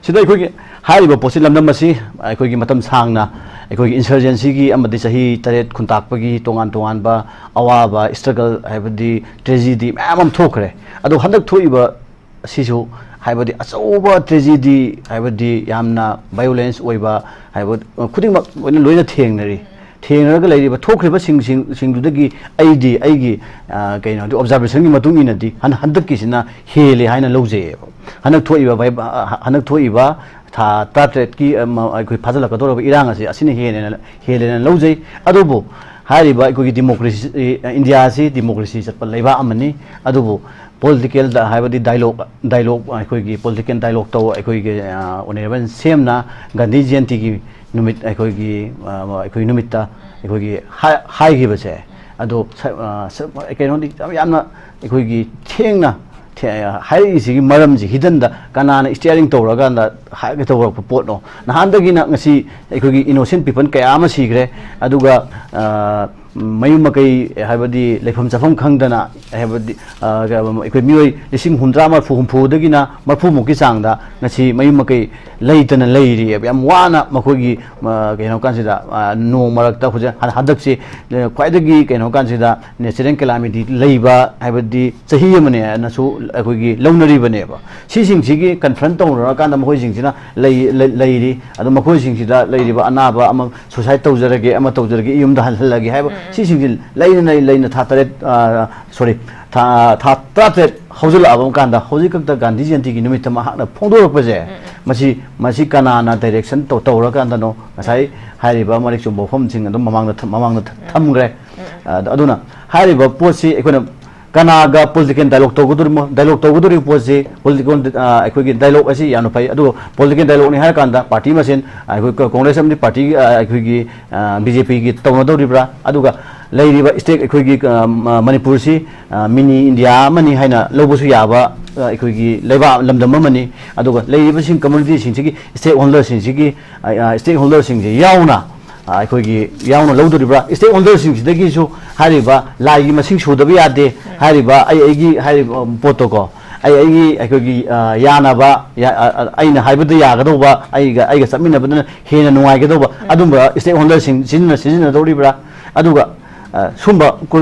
ꯁꯤꯗ ꯑꯩꯈꯣꯏꯒꯤ ꯍꯥꯏꯔꯤꯕ ꯄꯣꯠꯁꯤ, ꯂꯝꯗꯝ ꯑꯁꯤ ꯑꯩꯈꯣꯏꯒꯤ ꯃꯇꯝ ꯁꯥꯡꯅ ꯑꯩꯈꯣꯏꯒꯤ ꯏꯟꯁꯔꯖꯦꯟꯁꯤꯒꯤ ꯑꯃꯗꯤ ꯆꯍꯤ ꯇꯔꯦꯠ ꯈꯨꯟꯇꯥꯛꯄꯒꯤ ꯇꯣꯉꯥꯟ ꯇꯣꯉꯥꯟꯕ ꯑꯋꯥꯕ, ꯏꯁꯇ꯭ꯔꯒꯜ ꯍꯥꯏꯕꯗꯤ ꯇ꯭ꯔꯦꯖꯤꯗꯤ ꯃꯌꯥꯝ ꯑꯃ ꯊꯣꯛꯈ꯭ꯔꯦ꯫ ꯑꯗꯣ ꯍꯟꯗꯛ ꯊꯣꯛꯏꯕ ꯑꯁꯤꯁꯨ ꯍꯥꯏꯕꯗꯤ ꯑꯆꯧꯕ ꯇ꯭ꯔꯦꯖꯤꯗꯤ, ꯍꯥꯏꯕꯗꯤ ꯌꯥꯝꯅ ꯚꯥꯏꯑꯣꯂꯦꯟꯁ ꯑꯣꯏꯕ ꯍꯥꯏꯕ ꯈꯨꯗꯤꯡꯃꯛ ꯂꯣꯏꯅ, ꯂꯣꯏꯅ ꯊꯦꯡꯅꯔꯤ꯫ ꯊꯦꯡꯅꯔꯒ ꯂꯩꯔꯤꯕ ꯊꯣꯛꯈ꯭ꯔꯤꯕꯁꯤꯡ, ꯁꯤꯡ-, ꯁꯤꯡꯗꯨꯗꯒꯤ ꯑꯩꯗꯤ ꯑꯩꯒꯤ, ꯑ, ꯀꯩꯅꯣꯗꯤ ꯑꯣꯕꯖꯥꯔꯕꯦꯁꯟꯒꯤ ꯃꯇꯨꯡ ꯏꯟꯅꯗꯤ ꯍꯟ-, ꯍꯟꯗꯛꯀꯤꯁꯤꯅ ꯍꯦꯜꯂꯦ ꯍꯥꯏꯅ ꯂꯧꯖꯩꯌꯦꯕ꯫ ꯍꯟꯗꯛ ꯊꯣꯛꯏꯕ ꯚꯥꯏ-, ꯑ, ꯍ-, ꯍꯟꯗꯛ ꯊꯣꯛꯏꯕ ꯊꯥ ꯇꯔꯥꯇꯔꯦꯠꯀꯤ, ꯑ, ꯃ-, ꯑꯩꯈꯣꯏ ꯐꯥꯖꯤꯜꯂꯛꯀꯗꯧꯔꯕ ꯏꯔꯥꯡ ꯑꯁꯤ ꯑꯁꯤꯅ ꯍꯦꯜꯂꯦꯅ, ꯍꯦꯜꯂꯦꯅ ꯂꯧꯖꯩ꯫ ꯑꯗꯨꯕꯨ ꯍꯥꯏꯔꯤꯕ ꯑꯩꯈꯣꯏꯒꯤ ꯗꯤꯃꯣꯀ꯭ꯔꯦꯁꯤ, ꯑ, ꯏꯟꯗꯤꯌꯥ ꯑꯁꯤ ꯗꯤꯃꯣꯀ꯭ꯔꯦꯁꯤ ꯆꯠꯄ ꯂꯩꯕꯥꯛ ꯑꯃꯅꯤ꯫ ꯑꯗꯨꯕꯨ ꯄꯣꯂꯤꯇꯤꯀꯦꯜꯗ ꯍꯥꯏꯕꯗꯤ ꯗꯥꯏꯂꯣꯒ, ꯗꯥꯏꯂꯣꯒ, ꯑꯩꯈꯣꯏꯒꯤ ꯄꯣꯂꯤꯇꯤꯀꯦꯜ ꯗꯥꯏꯂꯣꯒ ꯇꯧ ꯑꯩꯈꯣꯏꯒꯤ, ꯑ, ꯑꯣꯅꯔꯦꯕꯜ ꯁꯤ ꯑꯦꯝꯅ ꯒꯥꯟꯙꯤ ꯖꯌꯟꯇꯤꯒꯤ ꯅꯨꯃꯤꯠ ꯑꯩꯈꯣꯏꯒꯤ, ꯑ, ꯑꯩꯈꯣꯏ ꯅꯨꯃꯤꯠꯇ ꯑꯩꯈꯣꯏꯒꯤ ꯍꯥꯏ-, ꯍꯥꯏꯈꯤꯕꯁꯦ, ꯑꯗꯣ ꯁ-, ꯑ, ꯁ-, ꯀꯩꯅꯣꯗꯤ ꯌꯥꯝ, ꯌꯥꯝꯅ ꯑꯩꯈꯣꯏꯒꯤ ꯊꯦꯡꯅ ꯊꯦ-, ꯍꯥꯏꯔꯛꯏꯁꯤꯒꯤ ꯃꯔꯝꯁꯤ ꯍꯤꯗꯟꯗ ꯀꯅꯥꯅ ꯏꯁꯇꯤꯌꯥꯔꯤꯡ ꯇꯧꯔꯀꯥꯟꯗ ꯍꯥꯏꯒꯦ ꯇꯧꯔꯛꯄ ꯄꯣꯠꯅꯣ? ꯅꯍꯥꯟꯗꯒꯤꯅ ꯉꯁꯤ ꯑꯩꯈꯣꯏꯒꯤ ꯏꯅꯣꯁꯦꯟ ꯄꯤꯄꯜ ꯀꯌꯥ ꯑꯃ ꯁꯤꯈ꯭ꯔꯦ꯫ ꯑꯗꯨꯒ, ꯑ, ꯃꯌꯨꯝ ꯃꯀꯩ ꯍꯥꯏꯕꯗꯤ ꯂꯩꯐꯝ ꯆꯥꯐꯝ ꯈꯪꯗꯅ ꯍꯥꯏꯕꯗꯤ ꯑꯩꯈꯣꯏ ꯃꯤꯑꯣꯏ ꯂꯤꯁꯤꯡ ꯍꯨꯝꯗ꯭ꯔꯥ ꯃꯔꯐꯨ ꯍꯨꯝꯐꯨꯗꯒꯤꯅ ꯃꯔꯐꯨꯃꯨꯛꯀꯤ ꯆꯥꯡꯗ ꯉꯁꯤ ꯃꯌꯨꯝ ꯃꯀꯩ ꯂꯩꯇꯅ ꯂꯩꯔꯤꯑꯕ꯫ ꯌꯥꯝ ꯋꯥꯅ ꯃꯈꯣꯏꯒꯤ ꯀꯩꯅꯣ ꯀꯥꯟꯁꯤꯗ ꯅꯣꯡ ꯃꯔꯛꯇ ꯍꯧꯖꯤꯛ ꯍꯟꯗꯛꯁꯤ ꯈ꯭ꯋꯥꯏꯗꯒꯤ ꯀꯩꯅꯣ ꯀꯥꯟꯁꯤꯗ natural calamity ꯂꯩꯕ ꯍꯥꯏꯕꯗꯤ ꯆꯍꯤ ꯑꯃꯅꯦꯅꯁꯨ ꯑꯩꯈꯣꯏꯒꯤ ꯂꯧꯅꯔꯤꯕꯅꯦꯕ꯫ ꯁꯤꯁꯤꯡꯁꯤꯒꯤ confront ꯇꯧꯅꯔꯀꯥꯟꯗ ꯃꯈꯣꯏꯁꯤꯡꯁꯤꯅ ꯂꯩꯔꯤ꯫ ꯑꯗꯣ ꯃꯈꯣꯏꯁꯤꯡꯁꯤꯗ ꯂꯩꯔꯤꯕ ꯑꯅꯥꯕ ꯑꯃ suicide ꯇꯧꯖꯔꯒꯦ, ꯑꯃ ꯇꯧꯖꯔꯒꯦ, ꯌꯨꯝꯗ ꯍꯜꯍꯜꯂꯒꯦ ꯍꯥꯏꯕ ꯁꯤꯁꯤꯡꯁꯤ ꯂꯩꯅ ꯂꯩ ꯂꯩꯅ ꯊꯥ ꯇꯔꯦꯠ, sorry, ꯊꯥ ꯊꯥ ꯇꯔꯥꯇꯔꯦꯠ ꯍꯧꯖꯤꯜꯂꯛꯑꯕ ꯀꯥꯟꯗ ꯍꯧꯖꯤꯛ ꯈꯛꯇ ꯒꯥꯟꯙꯤ ꯖꯌꯟꯇꯤꯒꯤ ꯅꯨꯃꯤꯠꯇ ꯃꯍꯥꯛꯅ ꯐꯣꯡꯗꯣꯔꯛꯄꯁꯦ, ꯃꯁꯤ ꯃꯁꯤ ꯀꯅꯥꯅ direction ꯇꯧꯔꯀꯥꯟꯗꯅꯣ? ꯉꯁꯥꯏ ꯍꯥꯏꯔꯤꯕ ꯃꯔꯤꯛ ꯆꯨꯝꯕ ꯋꯥꯐꯝꯁꯤꯡ ꯑꯗꯨꯝ ꯃꯃꯥꯡꯗ ꯃꯃꯥꯡꯗ ꯊꯝꯈ꯭ꯔꯦ꯫ ꯑꯗꯨꯅ ꯍꯥꯏꯔꯤꯕ ꯄꯣꯠꯁꯤ ꯑꯩꯈꯣꯏꯅ ꯀꯅꯥꯒ political dialogue ꯇꯧꯒꯗꯧꯔꯤꯃꯣ? Dialogue ꯇꯧꯒꯗꯧꯔꯤꯕ ꯄꯣꯠꯁꯤ political, ꯑꯩꯈꯣꯏꯒꯤ dialogue ꯑꯁꯤ ꯌꯥꯝꯅ ꯐꯩ꯫ ꯑꯗꯨꯒ political dialogueꯅꯤ ꯍꯥꯏꯔꯀꯥꯟꯗ party ꯃꯁꯦꯟ ꯑꯩꯈꯣꯏ Congress ꯑꯃꯗꯤ party, ꯑꯩꯈꯣꯏꯒꯤ BJPꯒꯤ ꯇꯧꯅꯗꯧꯔꯤꯕ꯭ꯔꯥ? ꯑꯗꯨꯒ ꯂꯩꯔꯤꯕ state ꯑꯩꯈꯣꯏꯒꯤ ꯃꯅꯤꯄꯨꯔꯁꯤ mini India ꯑꯃꯅꯤ ꯍꯥꯏꯅ ꯂꯧꯕꯁꯨ ꯌꯥꯕ ꯑꯩꯈꯣꯏꯒꯤ ꯂꯩꯕꯥꯛ ꯂꯝꯗꯝ ꯑꯃꯅꯤ꯫ ꯑꯗꯨꯒ ꯂꯩꯔꯤꯕꯁꯤꯡ communityꯁꯤꯡꯁꯤꯒꯤ stakeholderꯁꯤꯡꯁꯤꯒꯤ stakeholderꯁꯤꯡꯁꯤ ꯌꯥꯎꯅ ꯑꯩꯈꯣꯏꯒꯤ ꯌꯥꯎꯅ ꯂꯧꯗꯣꯔꯤꯕ꯭ꯔꯥ? Stakeholderꯁꯤꯡꯁꯤꯗꯒꯤꯁꯨ ꯍꯥꯏꯔꯤꯕ ꯂꯥꯏꯒꯤ ꯃꯁꯤꯡ ꯁꯨꯗꯕ ꯌꯥꯗꯦ ꯍꯥꯏꯔꯤꯕ ꯑꯩ ꯑꯩꯒꯤ ꯍꯥꯏꯔꯤꯕ ꯄꯣꯠꯇꯣꯀꯣ, ꯑꯩ ꯑꯩꯒꯤ ꯑꯩꯈꯣꯏꯒꯤ ꯌꯥꯅꯕ, ꯑꯩꯅ ꯍꯥꯏꯕꯗ ꯌꯥꯒꯗꯧꯕ, ꯑꯩꯒ ꯑꯩꯒ ꯆꯠꯃꯤꯟꯅꯕꯗꯨꯅ ꯍꯦꯟꯅ ꯅꯨꯡꯉꯥꯏꯒꯗꯧꯕ ꯑꯗꯨꯝꯕ stakeholderꯁꯤꯡ ꯁꯤꯖꯤꯟꯅ ꯁꯤꯖꯤꯟꯅꯗꯧꯔꯤꯕ꯭ꯔꯥ? ꯑꯗꯨꯒ ꯁꯨꯝꯕ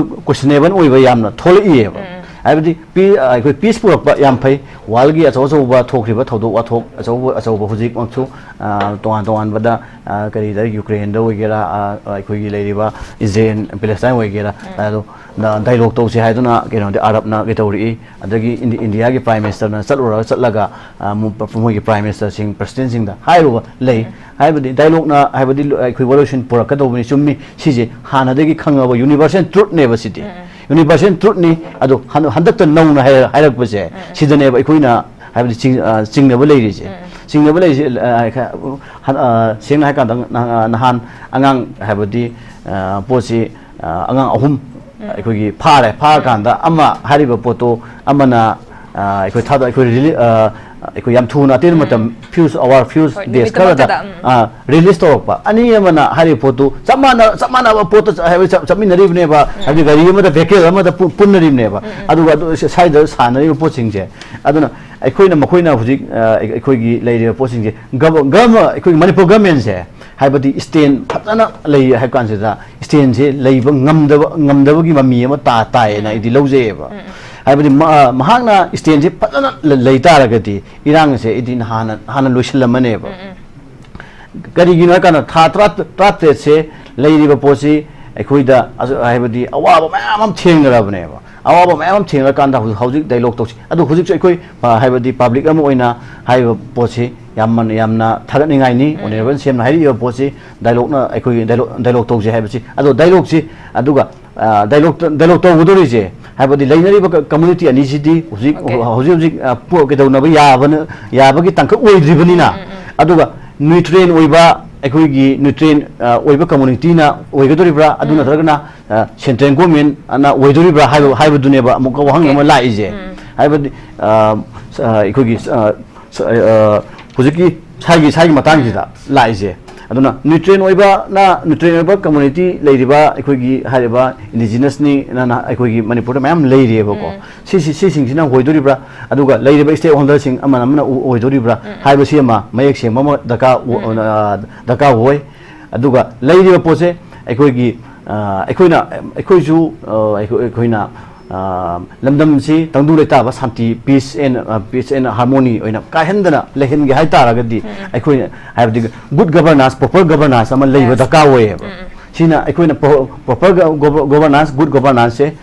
questionable ꯑꯣꯏꯕ ꯌꯥꯝꯅ ꯊꯣꯛꯂꯛꯏꯑꯕ꯫ ꯍꯥꯏꯕꯗꯤ ꯑꯩꯈꯣꯏ peace ꯄꯨꯔꯛꯄ ꯌꯥꯝ ꯐꯩ꯫ Worldꯒꯤ ꯑꯆꯧ ꯑꯆꯧꯕ ꯊꯣꯛꯈ꯭ꯔꯤꯕ ꯊꯧꯗꯣꯛ ꯋꯥꯊꯣꯛ ꯑꯆꯧꯕ ꯑꯆꯧꯕ ꯍꯧꯖꯤꯛꯃꯛꯁꯨ ꯇꯣꯉꯥꯟ ꯇꯣꯉꯥꯟꯕꯗ ꯀꯔꯤꯗ Ukraineꯗ ꯑꯣꯏꯒꯦꯔꯥ, ꯑꯩꯈꯣꯏꯒꯤ ꯂꯩꯔꯤꯕ Israel Palestine ꯑꯣꯏꯒꯦꯔꯥ, ꯑꯗꯣ dialogue ꯇꯧꯁꯤ ꯍꯥꯏꯗꯨꯅ ꯀꯩꯅꯣꯗꯤ Arabꯅ ꯀꯩ ꯇꯧꯔꯛꯏ꯫ ꯑꯗꯒꯤ Indiaꯒꯤ Prime Ministerꯅ ꯆꯠꯂꯨꯔꯒ ꯆꯠꯂꯒ ꯃꯣꯏꯒꯤ Prime Ministerꯁꯤꯡ Presidentꯁꯤꯡꯗ ꯍꯥꯏꯔꯨꯕ ꯂꯩ꯫ ꯍꯥꯏꯕꯗꯤ dialogueꯅ ꯍꯥꯏꯕꯗꯤ ꯑꯩꯈꯣꯏ revolution ꯄꯨꯔꯛꯀꯗꯧꯕꯅꯤ, ꯆꯨꯝꯃꯤ꯫ ꯁꯤꯁꯦ ꯍꯥꯟꯅꯗꯒꯤ ꯈꯪꯉꯕ universal truthꯅꯦꯕ ꯁꯤꯗꯤ꯫ Universal truthꯅꯤ꯫ ꯑꯗꯣ ꯍꯟꯗꯛꯇ ꯅꯧꯅ ꯍꯥꯏꯔꯛꯄꯁꯦ ꯁꯤꯗꯅꯦꯕ ꯑꯩꯈꯣꯏꯅ ꯍꯥꯏꯕꯗꯤ ꯆꯤꯡꯅꯕ ꯂꯩꯔꯤꯁꯦ꯫ ꯆꯤꯡꯅꯕ ꯂꯩꯔꯤꯁꯦ ꯁꯦꯡꯅ ꯍꯥꯏꯀꯥꯟꯗ ꯅꯍꯥꯟ ꯑꯉꯥꯡ ꯍꯥꯏꯕꯗꯤ ꯄꯣꯠꯁꯤ ꯑꯉꯥꯡ ꯑꯍꯨꯝ ꯑꯩꯈꯣꯏꯒꯤ ꯐꯥꯔꯦ꯫ ꯐꯥꯔꯀꯥꯟꯗ ꯑꯃ ꯍꯥꯏꯔꯤꯕ ꯄꯣꯠꯇꯣ ꯑꯃꯅ ꯑꯩꯈꯣꯏ ꯊꯥꯗ ꯑꯩꯈꯣꯏ ꯔꯤꯂꯤ ꯑꯩꯈꯣꯏ ꯌꯥꯝ ꯊꯨꯅ ꯑꯇꯦꯟꯕ ꯃꯇꯝ, ꯐ꯭ꯌꯨ ꯑꯋꯥꯔ ꯐ꯭ꯌꯨ ꯗꯦꯖ ꯈꯔꯗ ꯔꯤꯂꯤꯁ ꯇꯧꯔꯛꯄ꯫ ꯑꯅꯤ ꯑꯃꯅ ꯍꯥꯏꯔꯤꯕ ꯄꯣꯠꯇꯨ ꯆꯞ ꯃꯥꯟꯅ ꯆꯞ ꯃꯥꯟꯅꯕ ꯄꯣꯠꯇ ꯍꯥꯏꯕꯗꯤ ꯆꯞ- ꯆꯞꯃꯤꯟꯅꯔꯤꯕꯅꯦꯕ, ꯍꯥꯏꯕꯗꯤ ꯒꯥꯔꯤ ꯑꯃꯗ, ꯚꯦꯍꯤꯀꯜ ꯑꯃꯗ ꯄꯨ- ꯄꯨꯟꯅꯔꯤꯕꯅꯦꯕ꯫ ꯑꯗꯨꯒ ꯑꯗꯨ ꯁ꯭ꯋꯥꯏꯗ ꯁꯥꯟꯅꯔꯤꯕ ꯄꯣꯠꯁꯤꯡꯁꯦ, ꯑꯗꯨꯅ ꯑꯩꯈꯣꯏꯅ ꯃꯈꯣꯏꯅ ꯍꯧꯖꯤꯛ ꯑꯩꯈꯣꯏꯒꯤ ꯂꯩꯔꯤꯕ ꯄꯣꯠꯁꯤꯡꯁꯦ ꯒꯚ- ꯒꯚ- ꯑꯩꯈꯣꯏꯒꯤ ꯃꯅꯤꯄꯨꯔ ꯒꯚꯔꯟꯃꯦꯟꯁꯦ, ꯍꯥꯏꯕꯗꯤ ꯁ꯭ꯇꯦꯟ ꯐꯖꯅ ꯂꯩ ꯍꯥꯏꯕ ꯀꯥꯟꯁꯤꯗ ꯁ꯭ꯇꯦꯟꯁꯦ ꯂꯩꯕ ꯉꯝꯗꯕ ꯉꯝꯗꯕꯒꯤ ꯃꯃꯤ ꯑꯃ ꯇꯥ ꯇꯥꯏꯌꯦꯅ ꯑꯩꯗꯤ ꯂꯧꯖꯩꯌꯦꯕ꯫ ꯍꯥꯏꯕꯗꯤ ꯃ- ꯃꯍꯥꯛꯅ ꯁ꯭ꯇꯦꯟꯁꯦ ꯐꯖꯅ ꯂ- ꯂꯩ ꯇꯥꯔꯒꯗꯤ ꯏꯔꯥꯡꯁꯦ ꯑꯩꯗꯤ ꯍꯥꯟꯅ ꯍꯥꯟꯅ ꯂꯣꯏꯁꯤꯜꯂꯝꯃꯅꯦꯕ꯫ ꯀꯔꯤꯒꯤꯅꯣ ꯍꯥꯏ ꯀꯥꯟꯗ ꯊꯥ ꯇꯔꯥ ꯇꯔꯥꯇꯔꯦꯠꯁꯦ ꯂꯩꯔꯤꯕ ꯄꯣꯠꯁꯤ ꯑꯩꯈꯣꯏꯗ ꯑꯁ- ꯍꯥꯏꯕꯗꯤ ꯑꯋꯥꯕ ꯃꯌꯥꯝ ꯑꯃ ꯊꯦꯡꯅꯔꯕꯅꯦꯕ꯫ ꯑꯋꯥꯕ ꯃꯌꯥꯝ ꯑꯃ ꯊꯦꯡꯅꯔꯀꯥꯟꯗ ꯍꯧꯖꯤꯛ ꯍꯧꯖꯤꯛ ꯗꯥꯏꯂꯣꯛ ꯇꯧꯁꯤ꯫ ꯑꯗꯨ ꯍꯧꯖꯤꯛꯁꯨ ꯑꯩꯈꯣꯏ ꯑ, ꯍꯥꯏꯕꯗꯤ ꯄꯕ꯭ꯂꯤꯛ ꯑꯃ ꯑꯣꯏꯅ ꯍꯥꯏꯔꯤꯕ ꯄꯣꯠꯁꯤ ꯌꯥꯝꯅ ꯌꯥꯝꯅ ꯊꯥꯒꯠꯅꯤꯡꯉꯥꯏꯅꯤ꯫ ꯑꯣꯅꯔꯦꯕꯜ ꯁꯤ ꯑꯦꯝꯅ ꯍꯥꯏꯔꯛꯏꯕ ꯄꯣꯠꯁꯤ ꯗꯥꯏꯂꯣꯛꯅ ꯑꯩꯈꯣꯏꯒꯤ ꯗꯥꯏꯂꯣꯛ ꯗꯥꯏꯂꯣꯛ ꯇꯧꯁꯤ ꯍꯥꯏꯕꯁꯤ꯫ ꯑꯗꯣ ꯗꯥꯏꯂꯣꯛꯁꯤ ꯑꯗꯨꯒ ꯑ, ꯗꯥꯏꯂꯣꯛ ꯗꯥꯏꯂꯣꯛ ꯇꯧꯒꯗꯧꯔꯤꯁꯦ ꯍꯥꯏꯕꯗꯤ ꯂꯩꯅꯔꯤꯕ ꯀ- ꯀꯝꯃꯨꯅꯤꯇꯤ ꯑꯅꯤꯁꯤꯗꯤ ꯍꯧꯖꯤꯛ Okay. ꯍꯧꯖꯤꯛ ꯍꯧꯖꯤꯛ ꯑ, ꯄꯣ- ꯀꯩꯗꯧꯅꯕ ꯌꯥꯕꯅ ꯌꯥꯕꯒꯤ ꯇꯥꯡꯀꯛ ꯑꯣꯏꯗ꯭ꯔꯤꯕꯅꯤꯅ꯫ ꯑꯗꯨꯒ ꯅ꯭ꯌꯨꯇ꯭ꯔꯦꯟ ꯑꯣꯏꯕ ꯑꯩꯈꯣꯏꯒꯤ ꯅ꯭ꯌꯨꯇ꯭ꯔꯦꯟ ꯑ, ꯑꯣꯏꯕ ꯀꯝꯃꯨꯅꯤꯇꯤꯅ ꯑꯣꯏꯒꯗꯧꯔꯤꯕ꯭ꯔꯥ, ꯑꯗꯨ ꯅꯠꯇ꯭ꯔꯒꯅ ꯁꯦꯟꯇ꯭ꯔꯦꯜ ꯒꯣꯔꯃꯦꯟꯅ ꯑꯣꯏꯗꯣꯔꯤꯕ꯭ꯔꯥ ꯍꯥꯏꯕ ꯍꯥꯏꯕꯗꯨꯅꯦꯕ ꯑꯃꯨꯛꯀ ꯋꯥꯍꯪ ꯑꯃ ꯂꯥꯛꯏꯁꯦ꯫ ꯍꯥꯏꯕꯗꯤ ꯑ, ꯁ- ꯑ, ꯑꯩꯈꯣꯏꯒꯤ ꯑ, ꯁ- ꯑ, ꯍꯧꯖꯤꯛꯀꯤ ꯁꯥꯏꯒꯤ ꯁꯥꯏꯒꯤ ꯃꯇꯥꯡꯁꯤꯗ ꯂꯥꯛꯏꯁꯦ꯫ ꯑꯗꯨꯅ ꯅ꯭ꯌꯨꯇ꯭ꯔꯦꯟ ꯑꯣꯏꯕꯅ ꯅ꯭ꯌꯨꯇ꯭ꯔꯦꯟ ꯑꯣꯏꯕ ꯀꯝꯃꯨꯅꯤꯇꯤ ꯂꯩꯔꯤꯕ ꯑꯩꯈꯣꯏꯒꯤ ꯍꯥꯏꯔꯤꯕ ꯏꯟꯗꯤꯖꯤꯅꯁꯅꯤ ꯅ ꯑꯩꯈꯣꯏꯒꯤ ꯃꯅꯤꯄꯨꯔꯗ ꯃꯌꯥꯝ ꯂꯩꯔꯤꯑꯕꯀꯣ꯫ ꯁꯤꯁꯤ ꯁꯤꯁꯤꯡꯁꯤꯅ ꯑꯣꯏꯗꯣꯔꯤꯕ꯭ꯔꯥ, ꯑꯗꯨꯒ ꯂꯩꯔꯤꯕ ꯁ꯭ꯇꯦꯛ ꯍꯣꯜꯗꯔꯁꯤꯡ ꯑꯃꯅ ꯑꯃꯅ ꯑꯣꯏꯗꯣꯔꯤꯕ꯭ꯔꯥ ꯍꯥꯏꯕꯁꯤ ꯑꯃ ꯃꯌꯦꯛ ꯁꯦꯡꯕ ꯑꯃ ꯗꯔꯀꯥꯔ ꯑꯣ- ꯑ, ꯗꯔꯀꯥꯔ ꯑꯣꯏ꯫ ꯑꯗꯨꯒ ꯂꯩꯔꯤꯕ ꯄꯣꯠꯁꯦ ꯑꯩꯈꯣꯏꯒꯤ ꯑ, ꯑꯩꯈꯣꯏꯅ ꯑꯩꯈꯣꯏꯁꯨ ꯑ, ꯑꯩꯈꯣꯏ- ꯑꯩꯈꯣꯏꯅ ꯑ, ꯂꯝꯗꯝꯁꯤ ꯇꯪꯗꯨ ꯂꯩꯇꯥꯕ ꯁꯥꯟꯇꯤ, peace and peace and harmony ꯑꯣꯏꯅ ꯀꯥꯏꯍꯟꯗꯅ ꯂꯩꯍꯟꯒꯦ ꯍꯥꯏ ꯇꯥꯔꯒꯗꯤ ꯑꯩꯈꯣꯏꯅ ꯍꯥꯏꯕꯗꯤ ꯒꯨꯗ ꯒꯕꯔꯅꯥꯟꯁ, ꯄ꯭ꯔꯣꯄꯔ ꯒꯕꯔꯅꯥꯟꯁ ꯑꯃ ꯂꯩꯕ ꯗꯔꯀꯥꯔ ꯑꯣꯏꯌꯦꯕ꯫ ꯁꯤꯅ ꯑꯩꯈꯣꯏꯅ ꯄ꯭ꯔꯣꯄꯔ ꯒꯕꯔꯅꯥꯟꯁ, ꯒꯨꯗ ꯒꯕꯔꯅꯥꯟꯁꯁꯦ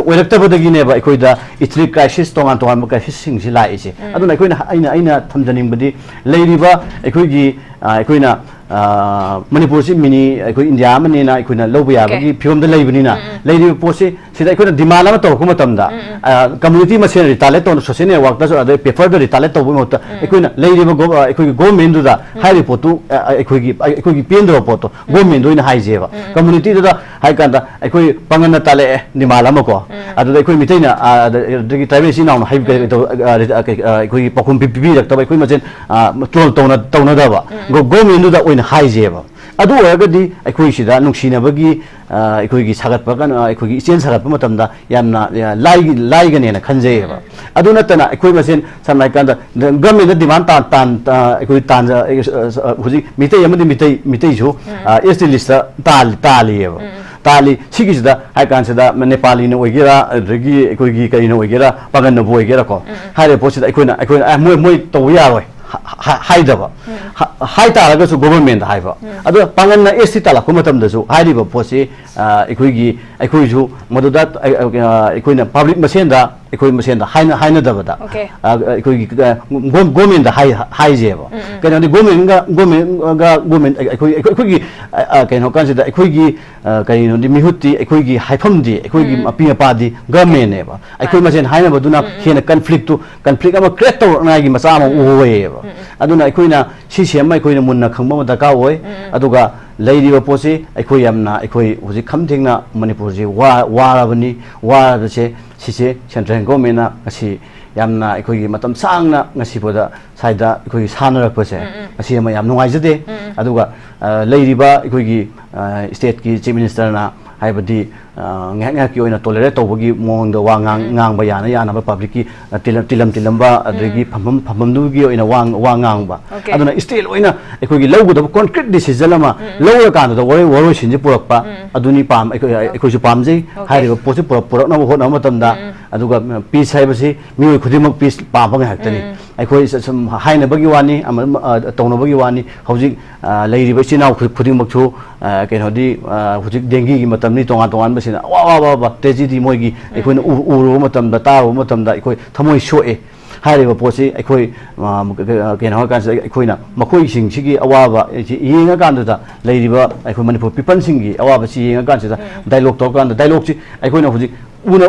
ꯑꯣꯏꯔꯛꯇꯕꯗꯒꯤꯅꯦꯕ ꯑꯩꯈꯣꯏꯗ ꯏꯊꯅꯤꯛ ꯀ꯭ꯔꯥꯏꯁꯤꯁ, ꯇꯣꯉꯥꯟ ꯇꯣꯉꯥꯟꯕ ꯀ꯭ꯔꯥꯏꯁꯤꯁꯁꯤꯡꯁꯤ ꯂꯥꯛꯏꯁꯦ꯫ ꯑꯗꯨꯅ ꯑꯩꯈꯣꯏꯅ ꯑꯩꯅ ꯑꯩꯅ ꯊꯝꯖꯅꯤꯡꯕꯗꯤ ꯂꯩꯔꯤꯕ ꯑꯩꯈꯣꯏꯒꯤ ꯑ, ꯑꯩꯈꯣꯏꯅ ꯑ, ꯃꯅꯤꯄꯨꯔꯁꯤ ꯃꯤꯅꯤ ꯑꯩꯈꯣꯏ ꯏꯟꯗꯤꯌꯥ ꯑꯃꯅꯤꯅ ꯑꯩꯈꯣꯏꯅ ꯂꯧꯕ ꯌꯥꯕꯒꯤ Okay. ꯐꯤꯕꯝꯗ ꯂꯩꯕꯅꯤꯅ, ꯎꯝ, ꯎꯝ. ꯂꯩꯔꯤꯕ ꯄꯣꯠꯁꯤ ꯁꯤꯗ ꯑꯩꯈꯣꯏꯅ ꯗꯤꯃꯥꯟ ꯑꯃ ꯇꯧꯔꯛꯄ ꯃꯇꯝꯗ, ꯎꯝ, ꯎꯝ. ꯑ, ꯀꯝꯃꯨꯅꯤꯇꯤ ꯃꯁꯦꯟ ꯔꯤꯇꯥꯂꯦꯠ ꯇꯧꯅ, ꯁꯣꯁꯤꯌꯦꯜ ꯅꯦꯠꯋꯥꯛꯇꯁꯨ, ꯑꯗꯩ ꯄꯦꯄꯔꯗ ꯔꯤꯇꯥꯂꯦꯠ ꯇꯧꯕꯒꯤ ꯃꯍꯨꯠꯇ, ꯎꯝ. ꯑꯩꯈꯣꯏꯅ ꯂꯩꯔꯤꯕ ꯒꯣ-, ꯑ, ꯑꯩꯈꯣꯏꯒꯤ ꯒꯣꯔꯃꯦꯟꯗꯨꯗ ꯎꯝ. ꯍꯥꯏꯔꯤꯕ ꯄꯣꯠꯇꯨ, ꯑ, ꯑ, ꯑꯩꯈꯣꯏꯒꯤ, ꯑ, ꯑꯩꯈꯣꯏꯒꯤ ꯄꯦꯟꯗꯕ ꯄꯣꯠꯇꯣ ꯎꯝ. ꯒꯣꯔꯃꯦꯟꯗ ꯑꯣꯏꯅ ꯍꯥꯏꯖꯩꯕ꯫ ꯎꯝ. ꯀꯝꯃꯨꯅꯤꯇꯤꯗꯨꯗ ꯍꯥꯏ ꯀꯥꯟꯗ ꯑꯩꯈꯣꯏ ꯄꯥꯡꯒꯜꯅ ꯇꯥꯜꯂꯛꯑꯦ ꯗꯤꯃꯥꯟ ꯑꯃ ꯀꯣ, ꯎꯝ. ꯑꯗꯨꯗ ꯑꯩꯈꯣꯏ ꯃꯤꯇꯩꯅ, ꯑ, ꯑꯗ-, ꯑꯗꯒꯤ ꯇ꯭ꯔꯥꯏꯕꯦꯜ ꯏꯆꯤꯟ ꯏꯅꯥꯎꯅ ꯍꯥꯏꯕ ꯀꯩ ꯇꯧ-, ꯑ, ꯑ, ꯑ, ꯑꯩꯈꯣꯏꯒꯤ ꯄꯥꯎꯈꯨꯝ ꯄꯤ-, ꯄꯤꯕꯤꯔꯛꯇꯕ, ꯑꯩꯈꯣꯏ ꯃꯁꯦꯟ, ꯑ, ꯇ꯭ꯔꯣꯜ ꯇꯧꯅ-, ꯇꯧꯅꯗꯕ, ꯎꯝ. ꯒꯣ-, ꯒꯣꯔꯃꯦꯟꯗꯨꯗ ꯑꯣꯏꯅ ꯍꯥꯏꯖꯩꯕ꯫ ꯑꯗꯨ ꯑꯣꯏꯔꯒꯗꯤ ꯑꯩꯈꯣꯏ ꯁꯤꯗ ꯅꯨꯡꯁꯤꯅꯕꯒꯤ, ꯑ, ꯑꯩꯈꯣꯏꯒꯤ ꯁꯥꯒꯠꯄ ꯀꯩꯅꯣ, ꯑꯩꯈꯣꯏꯒꯤ ꯏꯆꯦꯜ ꯁꯥꯒꯠꯄ ꯃꯇꯝꯗ ꯌꯥꯝꯅ, ꯑ, ꯂꯥꯏꯒꯤ-, ꯂꯥꯏꯒꯅꯦꯅ ꯈꯟꯖꯩꯌꯦꯕ꯫ ꯎꯝ. ꯑꯗꯨ ꯅꯠꯇꯅ ꯑꯩꯈꯣꯏ ꯃꯁꯦꯟ ꯁꯝꯅ ꯍꯥꯏ ꯀꯥꯟꯗ ꯒ-, ꯒꯚꯔꯟꯃꯦꯟꯗ ꯗꯤꯃꯥꯟ ꯇꯥꯟ-, ꯇꯥꯟ-, ꯑ, ꯑꯩꯈꯣꯏ ꯇꯥꯟꯖ-, ꯑ, ꯑ, ꯍꯧꯖꯤꯛ ꯃꯤꯇꯩ ꯑꯃꯗꯤ ꯃꯤꯇꯩ, ꯃꯤꯇꯩꯁꯨ, ꯎꯝ. ꯑ, ꯑꯦꯁ ꯇꯤ ꯂꯤꯁꯇ ꯇꯥꯜ-, ꯇꯥꯜꯂꯤꯌꯦꯕ꯫ ꯎꯝ. ꯇꯥꯜꯂꯤ꯫ ꯁꯤꯒꯤꯁꯤꯗ ꯍꯥꯏ ꯀꯥꯟꯁꯤꯗ ꯅꯦꯄꯥꯂꯤꯅ ꯑꯣꯏꯒꯦꯔꯥ, ꯑꯗꯒꯤ ꯑꯩꯈꯣꯏꯒꯤ ꯀꯩꯅ ꯑꯣꯏꯒꯦꯔꯥ, ꯄꯥꯒꯟꯅꯕꯨ ꯑꯣꯏꯒꯦꯔꯥ ꯀꯣ, ꯎꯝ. ꯍꯥꯏꯔꯤꯕ ꯄꯣꯠꯁꯤꯗ ꯑꯩꯈꯣꯏꯅ, ꯑꯩꯈꯣꯏꯅ, "ꯑ, ꯃꯣꯏ, ꯃꯣꯏ ꯇꯧꯕ ꯌꯥꯔꯣꯏ" ꯍꯥ-, ꯍꯥ-, ꯍꯥꯏꯗꯕ꯫ ꯎꯝ. ꯍꯥ-, ꯍꯥꯏ ꯇꯥꯔꯒꯁꯨ ꯒꯣꯚꯔꯟꯃꯦꯟꯗ ꯍꯥꯏꯕ꯫ ꯎꯝ. ꯑꯗꯣ ꯄꯥꯡꯒꯜꯅ ꯑꯦꯁ ꯇꯤ ꯇꯥꯜꯂꯛꯄ ꯃꯇꯝꯗꯁꯨ ꯍꯥꯏꯔꯤꯕ ꯄꯣꯠꯁꯤ, ꯑ, ꯑꯩꯈꯣꯏꯒꯤ, ꯑꯩꯈꯣꯏꯁꯨ ꯃꯗꯨꯗ, ꯑ, ꯑ, ꯑꯩꯈꯣꯏꯅ ꯄꯕ꯭ꯂꯤꯛ ꯃꯁꯦꯟꯗ, ꯑꯩꯈꯣꯏ ꯃꯁꯦꯟꯗ ꯍꯥꯏꯅ-, ꯍꯥꯏꯅꯗꯕꯗ, Okay. ꯑ, ꯑꯩꯈꯣꯏꯒꯤ, ꯑ, ꯒꯣ-, ꯒꯣꯚꯔꯟꯃꯦꯟꯗ ꯍꯥꯏ-, ꯍꯥꯏꯖꯦꯕ꯫ ꯎꯝ, ꯎꯝ. ꯀꯩꯅꯣꯗꯤ ꯒꯣꯚꯔꯟꯃꯦꯟꯒ, ꯒꯣꯚꯔꯟꯃꯦꯟꯒ, ꯒꯣꯚꯔꯟꯃꯦꯟ, ꯑꯩꯈꯣꯏ, ꯑꯩꯈꯣꯏ, ꯑꯩꯈꯣꯏꯒꯤ, ꯑ, ꯑ, ꯀꯩꯅꯣ ꯀꯥꯟꯁꯤꯗ ꯑꯩꯈꯣꯏꯒꯤ, ꯑ, ꯀꯔꯤꯅꯣꯗꯤ ꯃꯤꯍꯨꯠꯇꯤ ꯑꯩꯈꯣꯏꯒꯤ ꯍꯥꯏꯐꯝꯗꯤ, ꯑꯩꯈꯣꯏꯒꯤ ꯎꯝ. ꯃꯄꯤ ꯃꯄꯥꯗꯤ ꯒꯣꯚꯔꯟꯃꯦꯟꯅꯦꯕ꯫ ꯑꯩꯈꯣꯏ ꯃꯥꯅꯤ. ꯃꯁꯦꯟ ꯍꯥꯏꯅꯕꯗꯨꯅ ꯎꯝ, ꯎꯝ. ꯍꯦꯟꯅ ꯀꯟꯐ꯭ꯂꯤꯛꯇꯨ, ꯀꯟꯐ꯭ꯂꯤꯛ ꯑꯃ ꯀ꯭ꯔꯤꯌꯦꯠ ꯇꯧꯔꯛꯅꯉꯥꯏꯒꯤ ꯃꯆꯥꯛ ꯑꯃ ꯎꯝ. ꯑꯣꯏꯌꯦꯕ꯫ ꯎꯝ, ꯎꯝ. ꯑꯗꯨꯅ ꯑꯩꯈꯣꯏꯅ ꯁꯤ ꯁꯦꯝꯕ ꯑꯩꯈꯣꯏꯅ ꯃꯨꯟꯅ ꯈꯪꯕ ꯑꯃ ꯗꯔꯀꯥꯔ ꯑꯣꯏ꯫ ꯎꯝ, ꯎꯝ. ꯑꯗꯨꯒ ꯂꯩꯔꯤꯕ ꯄꯣꯠꯁꯤ ꯑꯩꯈꯣꯏ ꯌꯥꯝꯅ, ꯑꯩꯈꯣꯏ ꯍꯧꯖꯤꯛ ꯈꯝ ꯊꯦꯡꯅ ꯃꯅꯤꯄꯨꯔꯁꯤ ꯋꯥ-, ꯋꯥꯔꯕꯅꯤ꯫ ꯋꯥꯔꯕꯁꯦ ꯁꯤꯁꯦ ꯁꯦꯟꯇ꯭ꯔꯦꯜ ꯒꯣꯚꯔꯟꯃꯦꯟꯅ ꯉꯁꯤ ꯌꯥꯝꯅ ꯑꯩꯈꯣꯏꯒꯤ ꯃꯇꯝ ꯁꯥꯡꯅ ꯉꯁꯤꯐꯥꯎꯗ ꯁ꯭ꯋꯥꯏꯗ ꯑꯩꯈꯣꯏꯒꯤ ꯁꯥꯟꯅꯔꯛꯄꯁꯦ, ꯎꯝ, ꯎꯝ. ꯉꯁꯤ ꯑꯃ ꯌꯥꯝ ꯅꯨꯡꯉꯥꯏꯖꯗꯦ꯫ ꯎꯝ, ꯎꯝ. ꯑꯗꯨꯒ, ꯑ, ꯂꯩꯔꯤꯕ ꯑꯩꯈꯣꯏꯒꯤ, ꯑ, ꯁ꯭ꯇꯦꯠꯀꯤ ꯆꯤꯐ ꯃꯤꯅꯤꯁꯇꯔꯅ ꯍꯥꯏꯕꯗꯤ, ꯑ, ꯉꯥꯏꯍꯥꯛ ꯉꯥꯏꯍꯥꯛꯀꯤ ꯑꯣꯏꯅ ꯇꯣꯂꯔꯦꯠ ꯇꯧꯕꯒꯤ ꯃꯑꯣꯡꯗ ꯋꯥ ꯉꯥꯡ-, ꯎꯝ. ꯉꯥꯡꯕ ꯌꯥꯅ ꯌꯥꯅꯕ ꯄꯕ꯭ꯂꯤꯛꯀꯤ, ꯑ, ꯇꯤꯂꯝ-, ꯇꯤꯂꯝ ꯇꯤꯜꯂꯝꯕ, ꯑꯗꯒꯤ ꯎꯝ. ꯐꯝꯐꯝ ꯐꯝꯐꯝꯗꯨꯒꯤ ꯑꯣꯏꯅ ꯋꯥ, ꯋꯥ ꯉꯥꯡꯕ꯫ Okay. ꯑꯗꯨꯅ ꯁ꯭ꯇꯦꯠ ꯑꯣꯏꯅ ꯑꯩꯈꯣꯏꯒꯤ ꯂꯧꯒꯗꯕ ꯀꯣꯟꯀ꯭ꯔꯤꯠ ꯗꯤꯁꯤꯖꯟ ꯑꯃ ꯎꯝ, ꯎꯝ. ꯂꯧꯔꯀꯥꯟꯗꯨꯗ ꯋꯥꯔꯣꯏ-, ꯋꯥꯔꯣꯏꯁꯤꯟꯁꯤ ꯄꯨꯔꯛꯄ, ꯎꯝ. ꯑꯗꯨꯅꯤ ꯄꯥꯝ-, ꯑꯩꯈꯣꯏ, ꯑꯩꯈꯣꯏꯁꯨ ꯄꯥꯝꯖꯩ꯫ Okay. ꯍꯥꯏꯔꯤꯕ ꯄꯣꯠꯁꯤ ꯄꯨꯔꯛ-, ꯄꯨꯔꯛꯅꯕ ꯍꯣꯠꯅꯕ ꯃꯇꯝꯗ, ꯎꯝ, ꯎꯝ. ꯑꯗꯨꯒ, ꯎꯝ, ꯄꯤꯁ ꯍꯥꯏꯕꯁꯤ ꯃꯤꯑꯣꯏ ꯈꯨꯗꯤꯡꯃꯛ ꯄꯤꯁ ꯄꯥꯝꯕ ꯉꯥꯛꯇꯅꯤ꯫ ꯎꯝ. ꯑꯩꯈꯣꯏ ꯁ-, ꯁꯨꯝ ꯍꯥꯏꯅꯕꯒꯤ ꯋꯥꯅꯤ, ꯑꯃ, ꯑꯃ, ꯑ, ꯇꯧꯅꯕꯒꯤ ꯋꯥꯅꯤ꯫ ꯍꯧꯖꯤꯛ, ꯑ, ꯂꯩꯔꯤꯕ ꯏꯆꯤꯜ ꯏꯅꯥꯎ ꯈꯨ-, ꯈꯨꯗꯤꯡꯃꯛꯁꯨ, ꯑ, ꯀꯩꯅꯣꯗꯤ, ꯑ, ꯍꯧꯖꯤꯛ ꯗꯦꯡꯒꯤꯒꯤ ꯃꯇꯝꯅꯤ, ꯇꯣꯉꯥꯟ ꯇꯣꯉꯥꯟꯕꯁꯤꯅ ꯑꯋꯥ, ꯑꯋꯥ, ꯑꯋꯥꯕ ꯇ꯭ꯔꯦꯖꯤꯗꯤ ꯃꯣꯏꯒꯤ ꯑꯩꯈꯣꯏꯅ ꯎ-, ꯎꯔꯨꯕ ꯃꯇꯝꯗ, ꯇꯥꯔꯨꯕ ꯃꯇꯝꯗ ꯑꯩꯈꯣꯏ ꯊꯃꯣꯏ ꯁꯣꯛꯑꯦ꯫ ꯍꯥꯏꯔꯤꯕ ꯄꯣꯠꯁꯤ ꯑꯩꯈꯣꯏ, ꯑ, ꯀꯩꯅꯣ ꯍꯥꯏꯔꯀꯥꯟꯁꯤꯗ ꯑꯩꯈꯣꯏꯅ ꯃꯈꯣꯏꯁꯤꯡꯁꯤꯒꯤ ꯑꯋꯥꯕ ꯁꯤ ꯌꯦꯡꯉꯀꯥꯟꯗꯨꯗ, ꯂꯩꯔꯤꯕ ꯑꯩꯈꯣꯏ ꯃꯅꯤꯄꯨꯔ peopleꯁꯤꯡꯒꯤ ꯑꯋꯥꯕꯁꯤ ꯌꯦꯡꯉꯀꯥꯟꯁꯤꯗ, ꯎꯝ꯫ Dialogue ꯇꯧꯔꯀꯥꯟꯗ, dialogueꯁꯤ ꯑꯩꯈꯣꯏꯅ ꯍꯧꯖꯤꯛ ꯎꯅ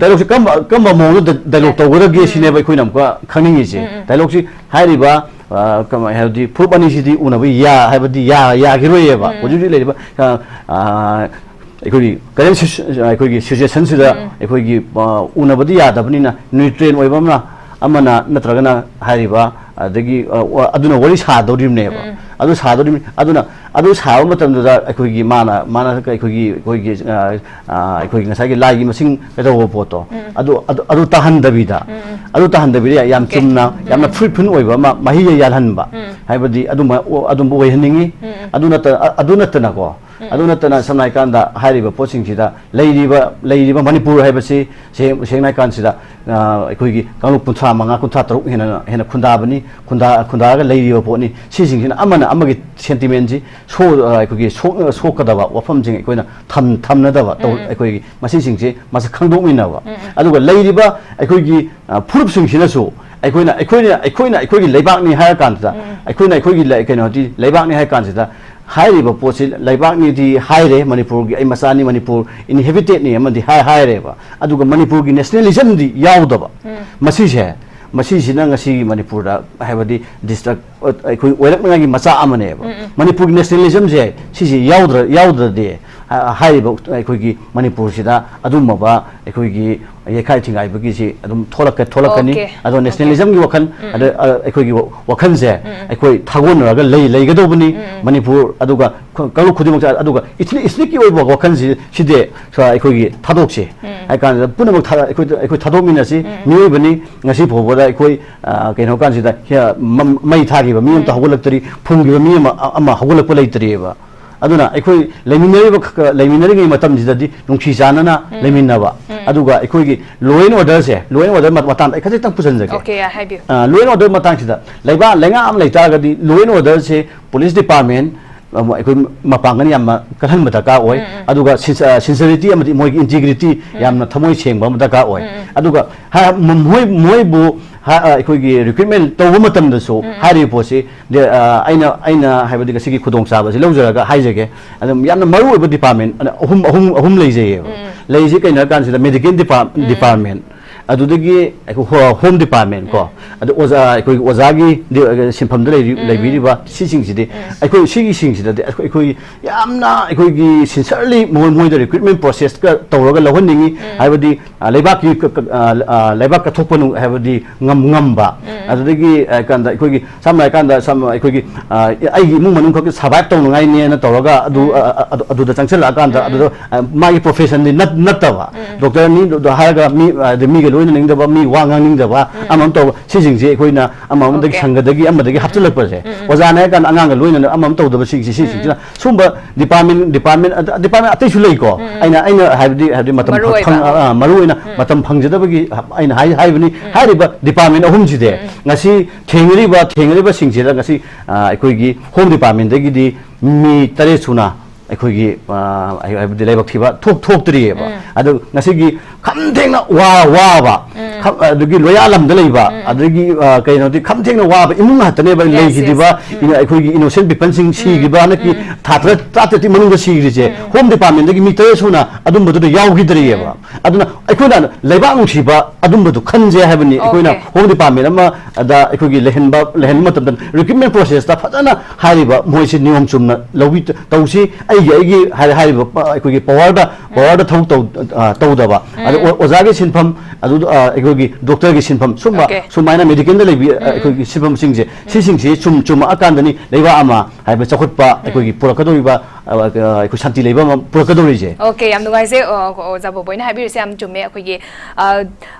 dialogueꯁꯤ ꯀꯔꯝꯕ, ꯀꯔꯝꯕ ꯃꯑꯣꯡꯗ ꯗ-, dialogue ꯎꯝ꯫ ꯇꯧꯒꯗꯒꯦ ꯎꯝ꯫ ꯁꯤꯅꯦꯕ ꯑꯩꯈꯣꯏꯅ ꯑꯃꯨꯛꯀ ꯈꯪꯅꯤꯡꯉꯤꯁꯦ꯫ ꯎꯝ, ꯎꯝ꯫ Dialogueꯁꯤ ꯍꯥꯏꯔꯤꯕ, ꯑ, ꯀꯃꯥꯏ-, ꯍꯥꯏꯕꯗꯤ ꯐꯨꯔꯨꯞ ꯑꯅꯤꯁꯤꯗꯤ ꯎꯅꯕ ꯌꯥ-, ꯍꯥꯏꯕꯗꯤ ꯌꯥ-, ꯌꯥꯈꯤꯔꯣꯏꯌꯦꯕ꯫ ꯎꯝ꯫ ꯍꯧꯖꯤꯛ ꯍꯧꯖꯤꯛ ꯂꯩꯔꯤꯕ, ꯑ, ꯑ, ꯑꯩꯈꯣꯏꯒꯤ current ꯁꯤ-, ꯑꯩꯈꯣꯏꯒꯤ situationꯁꯤꯗ ꯎꯝ꯫ ꯑꯩꯈꯣꯏꯒꯤ, ꯑ, ꯎꯅꯕꯗꯤ ꯌꯥꯗꯕꯅꯤꯅ, neutral ꯑꯣꯏꯕ ꯑꯃꯅ, ꯑꯃꯅ ꯅꯠꯇ꯭ꯔꯒꯅ ꯍꯥꯏꯔꯤꯕ, ꯑꯗꯒꯤ, ꯑ, ꯋꯥ-, ꯑꯗꯨꯅ ꯋꯥꯔꯤ ꯁꯥꯗꯧꯔꯤꯕꯅꯦꯕ꯫ ꯎꯝ꯫ ꯑꯗꯨ ꯁꯥꯗꯧꯔꯤꯕꯅꯤ꯫ ꯑꯗꯨꯅ ꯑꯗꯨ ꯁꯥꯕ ꯃꯇꯝꯗꯨꯗ ꯑꯩꯈꯣꯏꯒꯤ ꯃꯥꯅ, ꯃꯥꯅ ꯑꯩꯈꯣꯏꯒꯤ, ꯑꯩꯈꯣꯏꯒꯤ, ꯑ, ꯑ, ꯑꯩꯈꯣꯏꯒꯤ ꯉꯁꯥꯏꯒꯤ ꯂꯥꯏꯒꯤ ꯃꯁꯤꯡ ꯀꯩꯗꯧꯕ ꯄꯣꯠꯇꯣ, ꯎꯝ꯫ ꯑꯗꯨ, ꯑꯗꯨ, ꯑꯗꯨ ꯇꯥꯍꯟꯗꯕꯤꯗ, ꯎꯝ, ꯎꯝ꯫ ꯑꯗꯨ ꯇꯥꯍꯟꯗꯕꯤꯗ ꯌꯥꯝ OK꯫ ꯆꯨꯝꯅ, ꯌꯥꯝꯅ ꯎꯝ꯫ Fruitful ꯑꯣꯏꯕ ꯑꯃ, ꯃꯍꯩ ꯌꯥꯜꯍꯟꯕ ꯎꯝ꯫ ꯍꯥꯏꯕꯗꯤ ꯑꯗꯨꯝꯕ, ꯑꯗꯨꯝꯕ ꯑꯣꯏꯍꯟꯅꯤꯡꯉꯤ꯫ ꯎꯝ, ꯎꯝ꯫ ꯑꯗꯨ ꯅꯠꯇ-, ꯑ-, ꯑꯗꯨ ꯅꯠꯇꯅꯀꯣ, ꯎꯝ꯫ ꯑꯗꯨ ꯅꯠꯇꯅ ꯁꯝꯅ ꯍꯥꯏꯀꯥꯟꯗ ꯍꯥꯏꯔꯤꯕ ꯄꯣꯠꯁꯤꯡꯁꯤꯗ ꯂꯩꯔꯤꯕ, ꯂꯩꯔꯤꯕ ꯃꯅꯤꯄꯨꯔ ꯍꯥꯏꯕꯁꯤ ꯁꯦꯡ-, ꯁꯦꯡꯅ ꯍꯥꯏꯀꯥꯟꯁꯤꯗ, ꯑ, ꯑꯩꯈꯣꯏꯒꯤ ꯀꯥꯡꯂꯨꯞ ꯀꯨꯟꯊ꯭ꯔꯥ ꯃꯉꯥ, ꯀꯨꯟꯊ꯭ꯔꯥ ꯇꯔꯨꯛ ꯍꯦꯟꯅ, ꯍꯦꯟꯅ ꯈꯨꯟꯗꯥꯕꯅꯤ, ꯈꯨꯟꯗꯥ-, ꯈꯨꯟꯗꯥꯔꯒ ꯂꯩꯔꯤꯕ ꯄꯣꯠꯅꯤ꯫ ꯁꯤꯁꯤꯡꯁꯤꯅ ꯑꯃꯅ ꯑꯃꯒꯤ sentimentꯁꯤ ꯁꯣ-, ꯑ, ꯑꯩꯈꯣꯏꯒꯤ ꯁꯣꯛ-, ꯁꯣꯛꯀꯗꯕ ꯋꯥꯐꯝꯁꯤꯡ ꯑꯩꯈꯣꯏꯅ ꯊꯝ-, ꯊꯝꯅꯗꯕ ꯇꯧ-, ꯎꯝ꯫ ꯑꯩꯈꯣꯏꯒꯤ ꯃꯁꯤꯁꯤꯡꯁꯦ ꯃꯁꯛ ꯈꯪꯗꯣꯛꯃꯤꯟꯅꯕ꯫ ꯎꯝ, ꯎꯝ꯫ ꯑꯗꯨꯒ ꯂꯩꯔꯤꯕ ꯑꯩꯈꯣꯏꯒꯤ, ꯑ, ꯐꯨꯔꯨꯞꯁꯤꯡꯁꯤꯅꯁꯨ ꯑꯩꯈꯣꯏꯅ, ꯑꯩꯈꯣꯏꯅ, ꯑꯩꯈꯣꯏꯅ ꯑꯩꯈꯣꯏꯒꯤ ꯂꯩꯕꯥꯛꯅꯤ ꯍꯥꯏꯔ ꯀꯥꯟꯁꯤꯗ, ꯎꯝ꯫ ꯑꯩꯈꯣꯏꯅ ꯑꯩꯈꯣꯏꯒꯤ ꯂꯩ-, ꯀꯩꯅꯣꯗꯤ ꯂꯩꯕꯥꯛꯅꯤ ꯍꯥꯏꯔ ꯀꯥꯟꯁꯤꯗ, ꯍꯥꯏꯔꯤꯕ ꯄꯣꯠꯁꯤ ꯂꯩꯕꯥꯛꯅꯤꯗꯤ ꯍꯥꯏꯔꯦ, ꯃꯅꯤꯄꯨꯔꯒꯤ ꯑꯩ ꯃꯆꯥꯅꯤ, ꯃꯅꯤꯄꯨꯔ inhabited ꯅꯤ ꯑꯃꯗꯤ ꯍꯥꯏ-, ꯍꯥꯏꯔꯦꯕ꯫ ꯑꯗꯨꯒ ꯃꯅꯤꯄꯨꯔꯒꯤ nationalism ꯗꯤ ꯌꯥꯎꯗꯕ꯫ ꯎꯝ꯫ ꯃꯁꯤꯁꯦ, ꯃꯁꯤꯁꯤꯅ ꯉꯁꯤꯒꯤ ꯃꯅꯤꯄꯨꯔꯗ ꯍꯥꯏꯕꯗꯤ destruct-, ꯑꯩꯈꯣꯏ ꯑꯣꯏꯔꯛꯅꯉꯥꯏꯒꯤ ꯃꯆꯥꯛ ꯑꯃꯅꯦꯕ꯫ ꯎꯝ, ꯎꯝ꯫ ꯃꯅꯤꯄꯨꯔꯒꯤ nationalism ꯁꯦ ꯁꯤꯁꯤ ꯌꯥꯎꯗ꯭ꯔ-, ꯌꯥꯎꯗ꯭ꯔꯗꯤ, ꯍꯥ-, ꯍꯥꯏꯔꯤꯕ ꯑꯩꯈꯣꯏꯒꯤ ꯃꯅꯤꯄꯨꯔꯁꯤꯗ ꯑꯗꯨꯝꯃꯕ ꯑꯩꯈꯣꯏꯒꯤ ꯌꯩꯈꯥꯏ ꯊꯤꯡꯒꯥꯏꯕꯒꯤꯁꯤ ꯑꯗꯨꯝ ꯊꯣꯛꯂꯛꯀ-, ꯊꯣꯛꯂꯛꯀꯅꯤ꯫ OK, ꯑꯗꯣ OK꯫ Nationalism ꯒꯤ ꯋꯥꯈꯜ, ꯎꯝ, ꯑꯗ, ꯎꯝ꯫ ꯑ, ꯑꯩꯈꯣꯏꯒꯤ ꯋꯥ-, ꯋꯥꯈꯜꯁꯦ ꯎꯝ, ꯎꯝ꯫ ꯑꯩꯈꯣꯏ ꯊꯥꯒꯣꯟꯅꯔꯒ ꯂꯩ-, ꯂꯩꯒꯗꯧꯕꯅꯤ꯫ ꯎꯝ, ꯎꯝ꯫ ꯃꯅꯤꯄꯨꯔ, ꯑꯗꯨꯒ ꯀ-, ꯀꯥꯡꯂꯨꯞ ꯈꯨꯗꯤꯡꯃꯛꯁꯦ, ꯑꯗꯨꯒ ethnic, ethnic ꯀꯤ ꯑꯣꯏꯕ ꯋꯥꯈꯜꯁꯤ, ꯁꯤꯗꯤ ꯁ-, ꯑꯩꯈꯣꯏꯒꯤ ꯊꯥꯗꯣꯛꯁꯤ꯫ ꯎꯝ꯫ ꯍꯥꯏ ꯀꯥꯟꯗ ꯄꯨꯝꯅꯃꯛ ꯊꯥ-, ꯑꯩꯈꯣꯏ, ꯑꯩꯈꯣꯏ ꯊꯥꯗꯣꯛꯃꯤꯟꯅꯁꯤ꯫ ꯎꯝ, ꯎꯝ꯫ ꯃꯤꯑꯣꯏꯕꯅꯤ, ꯉꯁꯤ ꯐꯥꯎꯕꯗ ꯑꯩꯈꯣꯏ, ꯑ, ꯀꯩꯅꯣ ꯀꯥꯟꯁꯤꯗ, ꯍꯦ-, ꯃ-, ꯃꯩ ꯊꯥꯈꯤꯕ ꯃꯤ ꯑꯝꯇ ꯎꯝ꯫ ꯍꯧꯒꯠꯂꯛꯇ꯭ꯔꯤ, ꯐꯨꯝꯈꯤꯕ ꯃꯤ ꯑꯃ, ꯑ-, ꯑꯃ ꯍꯧꯒꯠꯂꯛꯄ ꯂꯩꯇ꯭ꯔꯤꯑꯕ꯫ ꯑꯗꯨꯅ ꯑꯩꯈꯣꯏ ꯂꯩꯃꯤꯟꯅꯔꯤꯕ ꯈ-, ꯈ-, ꯂꯩꯃꯤꯟꯅꯔꯤꯉꯩ ꯃꯇꯝꯁꯤꯗꯗꯤ ꯅꯨꯡꯁꯤ ꯆꯥꯟꯅꯅ ꯎꯝ꯫ ꯂꯩꯃꯤꯟꯅꯕ꯫ ꯎꯝ꯫ ꯑꯗꯨꯒ ꯑꯩꯈꯣꯏꯒꯤ law and order say, law and order ꯃ-, ꯃꯇꯥꯡꯗ ꯑꯩ ꯈꯖꯤꯛꯇꯪ ꯄꯨꯁꯤꯟꯖꯒꯦ꯫ OK, ꯌꯥꯏ, ꯍꯥꯏꯕꯤꯌꯨ꯫ ꯑ, law and order ꯃꯇꯥꯡꯁꯤꯗ ꯂꯩꯕꯥꯛ, ꯂꯩꯉꯥꯛ ꯑꯃ ꯂꯩꯇꯥꯔꯒꯗꯤ law and order say police department, ꯑ, ꯑꯩꯈꯣꯏ ꯃꯄꯥꯡꯒꯜ ꯌꯥꯝꯅ ꯀꯜꯍꯟꯕ ꯗꯔꯀꯥꯔ ꯑꯣꯏ꯫ ꯎꯝ, ꯎꯝ꯫ ꯑꯗꯨꯒ ꯁꯤꯟ-, ꯑ, sincerity ꯑꯃꯗꯤ ꯃꯣꯏꯒꯤ integrity ꯎꯝ꯫ ꯌꯥꯝꯅ ꯊꯃꯣꯏ ꯁꯦꯡꯕ ꯑꯃ ꯗꯔꯀꯥꯔ ꯑꯣꯏ꯫ ꯎꯝ, ꯎꯝ꯫ ꯑꯗꯨꯒ ꯍꯥ-, ꯃ-, ꯃꯣꯏ, ꯃꯣꯏꯕꯨ ꯍꯥ- ꯑ, ꯑꯩꯈꯣꯏꯒꯤ ꯔꯤꯀ꯭ꯔꯨꯠꯃꯦꯟ ꯇꯧꯕ ꯃꯇꯝꯗꯁꯨ ꯎꯝ, ꯎꯝ꯫ ꯍꯥꯏꯔꯤꯕ ꯄꯣꯠꯁꯤ, ꯗ-, ꯑ, ꯑꯩꯅ ꯑꯩꯅ ꯍꯥꯏꯕꯗꯤ ꯉꯁꯤꯒꯤ ꯈꯨꯗꯣꯡꯆꯥꯕꯁꯤ ꯂꯧꯖꯔꯒ ꯍꯥꯏꯖꯒꯦ꯫ ꯑꯗꯨꯝ ꯌꯥꯝꯅ ꯃꯔꯨ ꯑꯣꯏꯕ ꯗꯤꯄꯥꯔꯠꯃꯦꯟ ꯑꯅ ꯑꯍꯨꯝ ꯑꯍꯨꯝ ꯑꯍꯨꯝ ꯂꯩꯖꯩꯌꯦꯕ꯫ ꯎꯝ, ꯎꯝ꯫ ꯂꯩꯔꯤꯁꯤ ꯀꯩꯅꯣ ꯍꯥꯏ ꯀꯥꯟꯁꯤꯗ ꯃꯦꯗꯤꯀꯦꯜ ꯗꯤꯄꯥꯔ- ꯎꯝ, ꯎꯝ꯫ ꯗꯤꯄꯥꯔꯠꯃꯦꯟ, ꯑꯗꯨꯗꯒꯤ ꯑꯩꯈꯣꯏ ꯍꯣ- ꯍꯣꯝ ꯗꯤꯄꯥꯔꯠꯃꯦꯟ ꯀꯣ, ꯎꯝ꯫ ꯑꯗꯨ ꯑꯣꯖꯥ, ꯑꯩꯈꯣꯏꯒꯤ ꯑꯣꯖꯥꯒꯤ ꯗꯤ-, ꯑ, ꯁꯤꯟꯐꯝꯗ ꯂꯩꯔꯤ-, ꯎꯝ, ꯎꯝ꯫ ꯂꯩꯕꯤꯔꯤꯕ ꯁꯤꯁꯤꯡꯁꯤꯗꯤ ꯎꯝ꯫ ꯑꯩꯈꯣꯏ ꯁꯤꯒꯤꯁꯤꯡꯁꯤꯗꯗꯤ ꯑꯩꯈꯣꯏ, ꯑꯩꯈꯣꯏ ꯌꯥꯝꯅ ꯑꯩꯈꯣꯏꯒꯤ ꯁꯤꯟꯁꯔꯂꯤ ꯃꯣꯏ-, ꯃꯣꯏꯗ ꯔꯤꯀ꯭ꯔꯨꯠꯃꯦꯟ ꯄ꯭ꯔꯣꯁꯦꯁꯀ ꯇꯧꯔꯒ ꯂꯧꯍꯟꯅꯤꯡꯉꯤ꯫ ꯎꯝ꯫ ꯍꯥꯏꯕꯗꯤ, ꯑ, ꯂꯩꯕꯥꯛꯀꯤ ꯀ-, ꯀ-, ꯑ, ꯑ, ꯂꯩꯕꯥꯛ ꯀꯠꯊꯣꯛꯄ ꯅꯨ-, ꯍꯥꯏꯕꯗꯤ ꯉꯝ-, ꯉꯝꯕ꯫ ꯎꯝ, ꯎꯝ꯫ ꯑꯗꯨꯗꯒꯤ, ꯑ, ꯀꯥꯟꯗ ꯑꯩꯈꯣꯏꯒꯤ ꯁꯝꯅ ꯍꯥꯏꯔꯀꯥꯟꯗ ꯁꯝ-, ꯑꯩꯈꯣꯏꯒꯤ, ꯑ, ꯑꯩꯒꯤ ꯏꯃꯨꯡ ꯃꯅꯨꯡ ꯈꯛꯀꯤ ꯁꯔꯚꯥꯏꯚ ꯇꯧꯅꯉꯥꯏꯅꯦꯅ ꯇꯧꯔꯒ ꯑꯗꯨ, ꯎꯝ꯫ ꯑ, ꯑ, ꯑꯗꯨ, ꯑꯗꯨꯗ ꯆꯪꯁꯤꯜꯂꯛꯑꯀꯥꯟꯗ ꯎꯝ, ꯎꯝ꯫ ꯑꯗꯨꯗ, ꯑ, ꯃꯥꯒꯤ ꯄ꯭ꯔꯣꯐꯦꯁꯟꯗꯤ ꯅꯠ-, ꯅꯠꯇꯕ꯫ ꯎꯝ, ꯎꯝ꯫ ꯗꯣꯛꯇꯔꯅꯤ ꯑꯗꯨ ꯍꯥꯏꯔꯒ ꯃꯤ, ꯑ, ꯑꯗꯩ ꯃꯤꯒ ꯂꯣꯏꯅꯅꯤꯡꯗꯕ, ꯃꯤ ꯋꯥ ꯉꯥꯡꯅꯤꯡꯗꯕ, ꯎꯝ꯫ ꯑꯃ ꯑꯃ ꯇꯧꯕ, ꯁꯤꯁꯤꯡꯁꯦ ꯑꯩꯈꯣꯏꯅ ꯑꯃ ꯑꯃꯗꯒꯤ ꯑꯣꯀꯦ꯫ ꯁꯪꯒꯗꯒꯤ ꯑꯃꯗꯒꯤ ꯍꯥꯞꯆꯤꯜꯂꯛꯄꯁꯦ꯫ ꯎꯝ, ꯎꯝ꯫ ꯑꯣꯖꯥꯅꯦ ꯍꯥꯏꯔ ꯀꯥꯟꯗ ꯑꯉꯥꯡꯒ ꯂꯣꯏꯅꯅ ꯑꯃ ꯑꯃ ꯇꯧꯗꯕꯁꯤꯡꯁꯦ, ꯎꯝ, ꯎꯝ꯫ ꯁꯤꯁꯤꯡꯁꯤꯅ ꯁꯨꯝꯕ ꯗꯤꯄꯥꯔꯠꯃꯦꯟ, ꯗꯤꯄꯥꯔꯠꯃꯦꯟ, ꯑ, ꯗꯤꯄꯥꯔꯠꯃꯦꯟ ꯑꯇꯩꯁꯨ ꯂꯩꯀꯣ꯫ ꯎꯝ, ꯎꯝ꯫ ꯑꯩꯅ, ꯑꯩꯅ ꯍꯥꯏꯕꯗꯤ, ꯍꯥꯏꯕꯗꯤ ꯃꯇꯝ ꯃꯔꯨ ꯑꯣꯏꯕ꯫ ꯐꯪ-, ꯑ, ꯑ, ꯃꯔꯨ ꯑꯣꯏꯅ ꯎꯝ꯫ ꯃꯇꯝ ꯐꯪꯖꯗꯕꯒꯤ ꯑꯩꯅ ꯍꯥꯏ-, ꯍꯥꯏꯕꯅꯤ꯫ ꯎꯝ꯫ ꯍꯥꯏꯔꯤꯕ ꯗꯤꯄꯥꯔꯠꯃꯦꯟ ꯑꯍꯨꯝꯁꯤꯗꯤ ꯎꯝ, ꯎꯝ꯫ ꯉꯁꯤ ꯊꯦꯡꯅꯔꯤꯕ, ꯊꯦꯡꯅꯔꯤꯕꯁꯤꯡꯁꯤꯗ ꯉꯁꯤ, ꯑ, ꯑꯩꯈꯣꯏꯒꯤ ꯍꯣꯝ ꯗꯤꯄꯥꯔꯠꯃꯦꯟꯗꯒꯤꯗꯤ ꯃꯤ ꯇꯔꯦꯠ ꯁꯨꯅ ꯑꯩꯈꯣꯏꯒꯤ, ꯑ, ꯍꯥꯏ-, ꯍꯥꯏꯕꯗꯤ ꯂꯥꯏꯕꯛ ꯊꯤꯕ ꯊꯣꯛ-, ꯊꯣꯛꯇ꯭ꯔꯤꯑꯕ꯫ ꯎꯝ꯫ ꯑꯗꯨ ꯉꯁꯤꯒꯤ ꯈꯝ ꯊꯦꯡꯅ ꯋꯥ-, ꯋꯥꯕ, ꯎꯝ꯫ ꯈꯝ-, ꯑꯗꯒꯤ ꯂꯣꯌꯥ ꯂꯝꯗ ꯂꯩꯕ, ꯎꯝ, ꯎꯝ꯫ ꯑꯗꯒꯤ, ꯑ, ꯀꯩꯅꯣꯗꯤ ꯈꯝ ꯊꯦꯡꯅ ꯋꯥꯕ ꯏꯃꯨꯡ ꯉꯥꯛꯇꯅꯦꯕ ꯌꯦꯁ, ꯂꯩꯈꯤꯗ꯭ꯔꯤꯕ, ꯌꯦꯁ꯫ ꯎꯝ꯫ ꯏꯅ-, ꯑꯩꯈꯣꯏꯒꯤ ꯏꯅꯣꯁꯦꯟ ꯄꯤꯄꯜꯁꯤꯡ ꯎꯝ, ꯁꯤꯈꯤꯕ ꯍꯟꯗꯛꯀꯤ ꯎꯝ, ꯎꯝ꯫ ꯊꯥ ꯇꯔꯥ, ꯇꯔꯥꯇꯔꯦꯠꯀꯤ ꯃꯅꯨꯡꯗ ꯁꯤꯈ꯭ꯔꯤꯁꯦ, ꯎꯝ, ꯎꯝ꯫ ꯍꯣꯝ ꯗꯤꯄꯥꯔꯠꯃꯦꯟꯗꯒꯤ ꯃꯤ ꯇꯔꯦꯠ ꯁꯨꯅ ꯑꯗꯨꯝꯕꯗꯨꯗ ꯌꯥꯎꯈꯤꯗ꯭ꯔꯤꯑꯕ꯫ ꯎꯝ꯫ ꯑꯗꯨꯅ ꯑꯩꯈꯣꯏꯅ ꯂꯩꯕꯥꯛ ꯅꯨꯡꯁꯤꯕ ꯑꯗꯨꯝꯕꯗꯨ ꯈꯟꯁꯦ ꯍꯥꯏꯕꯅꯤ ꯑꯩꯈꯣꯏꯅ ꯑꯣꯀꯦ꯫ ꯍꯣꯝ ꯗꯤꯄꯥꯔꯠꯃꯦꯟ ꯑꯃꯗ ꯑꯩꯈꯣꯏꯒꯤ ꯂꯩꯍꯟꯕ, ꯂꯩꯍꯟꯕ ꯃꯇꯝꯗ ꯔꯤꯀ꯭ꯔꯨꯠꯃꯦꯟ ꯄ꯭ꯔꯣꯁꯦꯁꯇ ꯐꯖꯅ ꯍꯥꯏꯔꯤꯕ ꯃꯣꯏꯁꯤ ꯅꯤꯌꯣꯝ ꯆꯨꯝꯅ ꯂꯧꯕꯤ-, ꯇꯧꯁꯤ꯫ ꯑꯩꯒꯤ, ꯑꯩꯒꯤ ꯍꯥꯏ-, ꯍꯥꯏꯔꯤꯕ ꯄ-, ꯑꯩꯈꯣꯏꯒꯤ ꯄꯋꯥꯔꯗ, ꯎꯝ꯫ ꯄꯋꯥꯔꯗ ꯊꯕꯛ ꯇꯧ-, ꯑ, ꯇꯧꯗꯕ, ꯑꯗ ꯎꯝ꯫ ꯑꯣ-, ꯑꯣꯖꯥꯒꯤ ꯁꯤꯟꯐꯝ, ꯑꯗꯨ, ꯑ, ꯑꯩꯈꯣꯏꯒꯤ ꯗꯣꯛꯇꯔꯒꯤ ꯁꯤꯟꯐꯝ, ꯁꯨꯝꯕ, ꯑꯣꯀꯦ꯫ ꯁꯨꯃꯥꯏꯅ ꯃꯦꯗꯤꯀꯦꯜꯗ ꯂꯩꯕꯤ-, ꯑ, ꯎꯝ, ꯎꯝ꯫ ꯑꯩꯈꯣꯏꯒꯤ ꯁꯤꯟꯐꯝꯁꯤꯡꯁꯦ, ꯎꯝ꯫ ꯁꯤꯁꯤꯡꯁꯤ ꯆꯨꯝ-, ꯆꯨꯝꯃꯛꯑꯀꯥꯟꯗꯅꯤ ꯂꯩꯕꯥꯛ ꯑꯃ ꯍꯥꯏꯕ ꯆꯥꯎꯈꯠꯄ ꯎꯝ꯫ ꯑꯩꯈꯣꯏꯒꯤ ꯄꯨꯔꯛꯀꯗꯧꯔꯤꯕ, ꯑ, ꯑ, ꯑꯩꯈꯣꯏ ꯁꯥꯟꯇꯤ ꯂꯩꯕ ꯑꯃ ꯄꯨꯔꯛꯀꯗꯧꯔꯤꯁꯦ꯫ ꯑꯣꯀꯦ, ꯌꯥꯝ ꯅꯨꯡꯉꯥꯏꯖꯩ꯫ ꯑ, ꯑꯣꯖꯥ ꯕꯣꯕꯣꯏꯅ ꯍꯥꯏꯕꯤꯔꯤꯁꯦ ꯌꯥꯝ ꯆꯨꯝꯃꯦ꯫ ꯑꯩꯈꯣꯏꯒꯤ, ꯑ,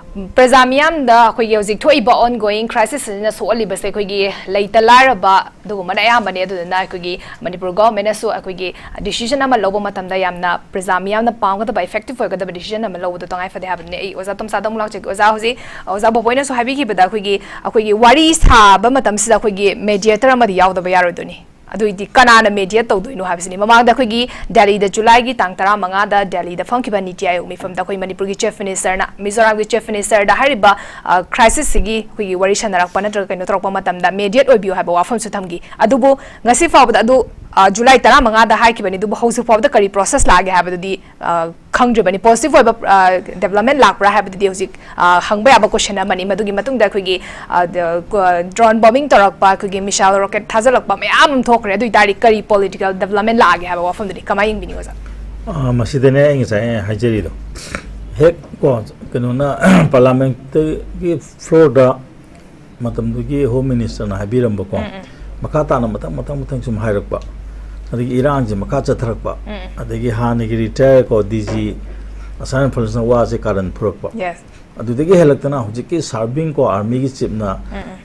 ꯄ꯭ꯔꯖꯥ ꯃꯤꯌꯥꯝꯗ ꯑꯩꯈꯣꯏꯒꯤ ꯍꯧꯖꯤꯛ ꯊꯣꯛꯏꯕ ongoing crisis ꯑꯁꯤꯅ ꯁꯣꯛꯍꯜꯂꯤꯕꯁꯦ ꯑꯩꯈꯣꯏꯒꯤ ꯂꯩꯇ ꯂꯥꯏꯔꯕ ꯑꯗꯨꯒꯨꯝꯕꯅ ꯑꯌꯥꯝꯕꯅꯦ꯫ ꯑꯗꯨꯗꯨꯅ ꯑꯩꯈꯣꯏꯒꯤ ꯃꯅꯤꯄꯨꯔ ꯒꯣꯚꯔꯟꯃꯦꯟꯠꯅꯁꯨ ꯑꯩꯈꯣꯏꯒꯤ decision ꯑꯃ ꯂꯧꯕ ꯃꯇꯝꯗ ꯌꯥꯝꯅ ꯄ꯭ꯔꯖꯥ ꯃꯤꯌꯥꯝꯅ ꯄꯥꯝꯒꯗꯕ, effective ꯑꯣꯏꯒꯗꯕ decision ꯑꯃ ꯂꯧꯕꯗꯣ ꯇꯉꯥꯏ ꯐꯗꯦ ꯍꯥꯏꯕꯗꯨꯅꯦ꯫ ꯑꯩ ꯑꯣꯖꯥ ꯇꯣꯝꯆꯥꯗ ꯑꯃꯨꯛ ꯂꯥꯛꯆꯒꯦ꯫ ꯑꯣꯖꯥ, ꯍꯧꯖꯤꯛ ꯑꯣꯖꯥ ꯕꯣꯕꯣꯏꯅꯁꯨ ꯍꯥꯏꯕꯤꯈꯤꯕꯗ ꯑꯩꯈꯣꯏꯒꯤ, ꯑꯩꯈꯣꯏꯒꯤ ꯋꯥꯔꯤ ꯁꯥꯕ ꯃꯇꯝꯁꯤꯗ ꯑꯩꯈꯣꯏꯒꯤ mediator ꯑꯃꯗꯤ ꯌꯥꯎꯗꯕ ꯌꯥꯔꯣꯏꯗꯣꯏꯅꯤ꯫ ꯑꯗꯨꯏꯗꯤ ꯀꯅꯥꯅ ꯃꯦꯗꯤꯌꯦꯠ ꯇꯧꯗꯣꯏꯅꯣ ꯍꯥꯏꯕꯁꯤꯅꯤ꯫ ꯃꯃꯥꯡꯗ ꯑꯩꯈꯣꯏꯒꯤ ꯗꯦꯜꯂꯤꯗ ꯖꯨꯂꯥꯏꯒꯤ ꯇꯥꯡ ꯇꯔꯥꯃꯉꯥꯗ ꯗꯦꯜꯂꯤꯗ ꯐꯝꯈꯤꯕ ꯅꯤꯇꯤ ꯑꯥꯌꯣꯒ ꯃꯤꯐꯝꯗ ꯑꯩꯈꯣꯏ ꯃꯅꯤꯄꯨꯔꯒꯤ ꯆꯤꯐ ꯃꯤꯅꯤꯁꯇꯔꯅ, ꯃꯤꯖꯣꯔꯥꯝꯒꯤ ꯆꯤꯐ ꯃꯤꯅꯤꯁꯇꯔꯗ ꯍꯥꯏꯔꯤꯕ ꯀ꯭ꯔꯥꯏꯁꯤꯁꯁꯤꯒꯤ ꯑꯩꯈꯣꯏꯒꯤ ꯋꯥꯔꯤ ꯁꯥꯟꯅꯔꯛꯄ ꯅꯠꯇ꯭ꯔꯒ ꯀꯩꯅꯣ ꯇꯧꯔꯛꯄ ꯃꯇꯝꯗ ꯃꯦꯗꯤꯌꯦꯠ ꯑꯣꯏꯕꯤꯌꯨ ꯍꯥꯏꯕ ꯋꯥꯐꯝꯁꯨ ꯊꯝꯈꯤ꯫ ꯑꯗꯨꯕꯨ ꯉꯁꯤ ꯐꯥꯎꯕꯗ ꯑꯗꯨ ꯑ, ꯖꯨꯂꯥꯏ ꯇꯔꯥꯃꯉꯥꯗ ꯍꯥꯏꯈꯤꯕꯅꯤ, ꯑꯗꯨꯕꯨ ꯍꯧꯖꯤꯛ ꯐꯥꯎꯕꯗ ꯀꯔꯤ ꯄ꯭ꯔꯣꯁꯦꯁ ꯂꯥꯛꯑꯒꯦ ꯍꯥꯏꯕꯗꯨꯗꯤ ꯑ, ꯈꯪꯗ꯭ꯔꯤꯕꯅꯤ꯫ ꯄꯣꯖꯤꯇꯤꯚ ꯑꯣꯏꯕ ꯗꯦꯕꯂꯞꯃꯦꯟ ꯂꯥꯛꯄ꯭ꯔꯥ ꯍꯥꯏꯕꯗꯨꯗꯤ ꯍꯧꯖꯤꯛ ꯑ, ꯍꯪꯕ ꯌꯥꯕ ꯀꯣꯏꯁꯟ ꯑꯃꯅꯤ꯫ ꯃꯗꯨꯒꯤ ꯃꯇꯨꯡꯗ ꯑꯩꯈꯣꯏꯒꯤ ꯗ꯭ꯔꯣꯟ ꯕꯣꯝꯕꯤꯡ ꯇꯧꯔꯛꯄ, ꯑꯩꯈꯣꯏꯒꯤ ꯃꯤꯁꯥꯏꯜ ꯔꯣꯀꯦꯠ ꯊꯥꯖꯜꯂꯛꯄ ꯃꯌꯥꯝ ꯑꯃ ꯊꯣꯛꯈ꯭ꯔꯦ꯫ ꯑꯗꯨ ꯑꯣꯏꯇꯥꯔꯗꯤ ꯀꯔꯤ ꯄꯣꯂꯤꯇꯤꯀꯦꯜ ꯗꯦꯕꯂꯞꯃꯦꯟ ꯂꯥꯛꯑꯒꯦ ꯍꯥꯏꯕ ꯋꯥꯐꯝꯗꯨꯗꯤ ꯀꯃꯥꯏꯅ ꯌꯦꯡꯕꯤꯅꯤ, ꯑꯣꯖꯥ? ꯑ, ꯃꯁꯤꯗꯅꯦ ꯑꯩ ꯉꯁꯥꯏ ꯍꯥꯏꯖꯔꯤꯗꯣ, ꯍꯦꯛ ꯀꯣ ꯀꯩꯅꯣꯅ ꯄꯥꯔꯂꯥꯃꯦꯟꯠꯇꯒꯤ ꯐ꯭ꯂꯣꯔꯗ ꯃꯇꯝꯗꯨꯒꯤ ꯍꯣꯝ ꯃꯤꯅꯤꯁꯇꯔꯅ ꯍꯥꯏꯕꯤꯔꯝꯕꯀꯣ, ꯃꯈꯥ ꯇꯥꯅ ꯃꯊꯪ ꯃꯊꯪ ꯃꯊꯪ ꯁꯨꯝ ꯍꯥꯏꯔꯛꯄ, ꯑꯗꯒꯤ ꯏꯔꯥꯡꯁꯦ ꯃꯈꯥ ꯆꯠꯊꯔꯛꯄ, ꯑꯗꯒꯤ ꯍꯥꯟꯅꯒꯤ ꯔꯤꯇꯥꯌꯔ ꯀꯣ ꯗꯤ ꯖꯤ ꯑꯁꯥꯝ ꯔꯥꯏꯐꯜꯁꯅ ꯋꯥꯁꯦ ꯀꯥꯔꯟ ꯐꯨꯔꯛꯄ, ꯌꯦꯁ꯫ ꯑꯗꯨꯗꯒꯤ ꯍꯦꯜꯂꯛꯇꯅ ꯍꯧꯖꯤꯛꯀꯤ ꯁꯥꯔꯚꯤꯡ ꯀꯣ ꯑꯥꯔꯃꯤꯒꯤ ꯆꯤꯞꯅ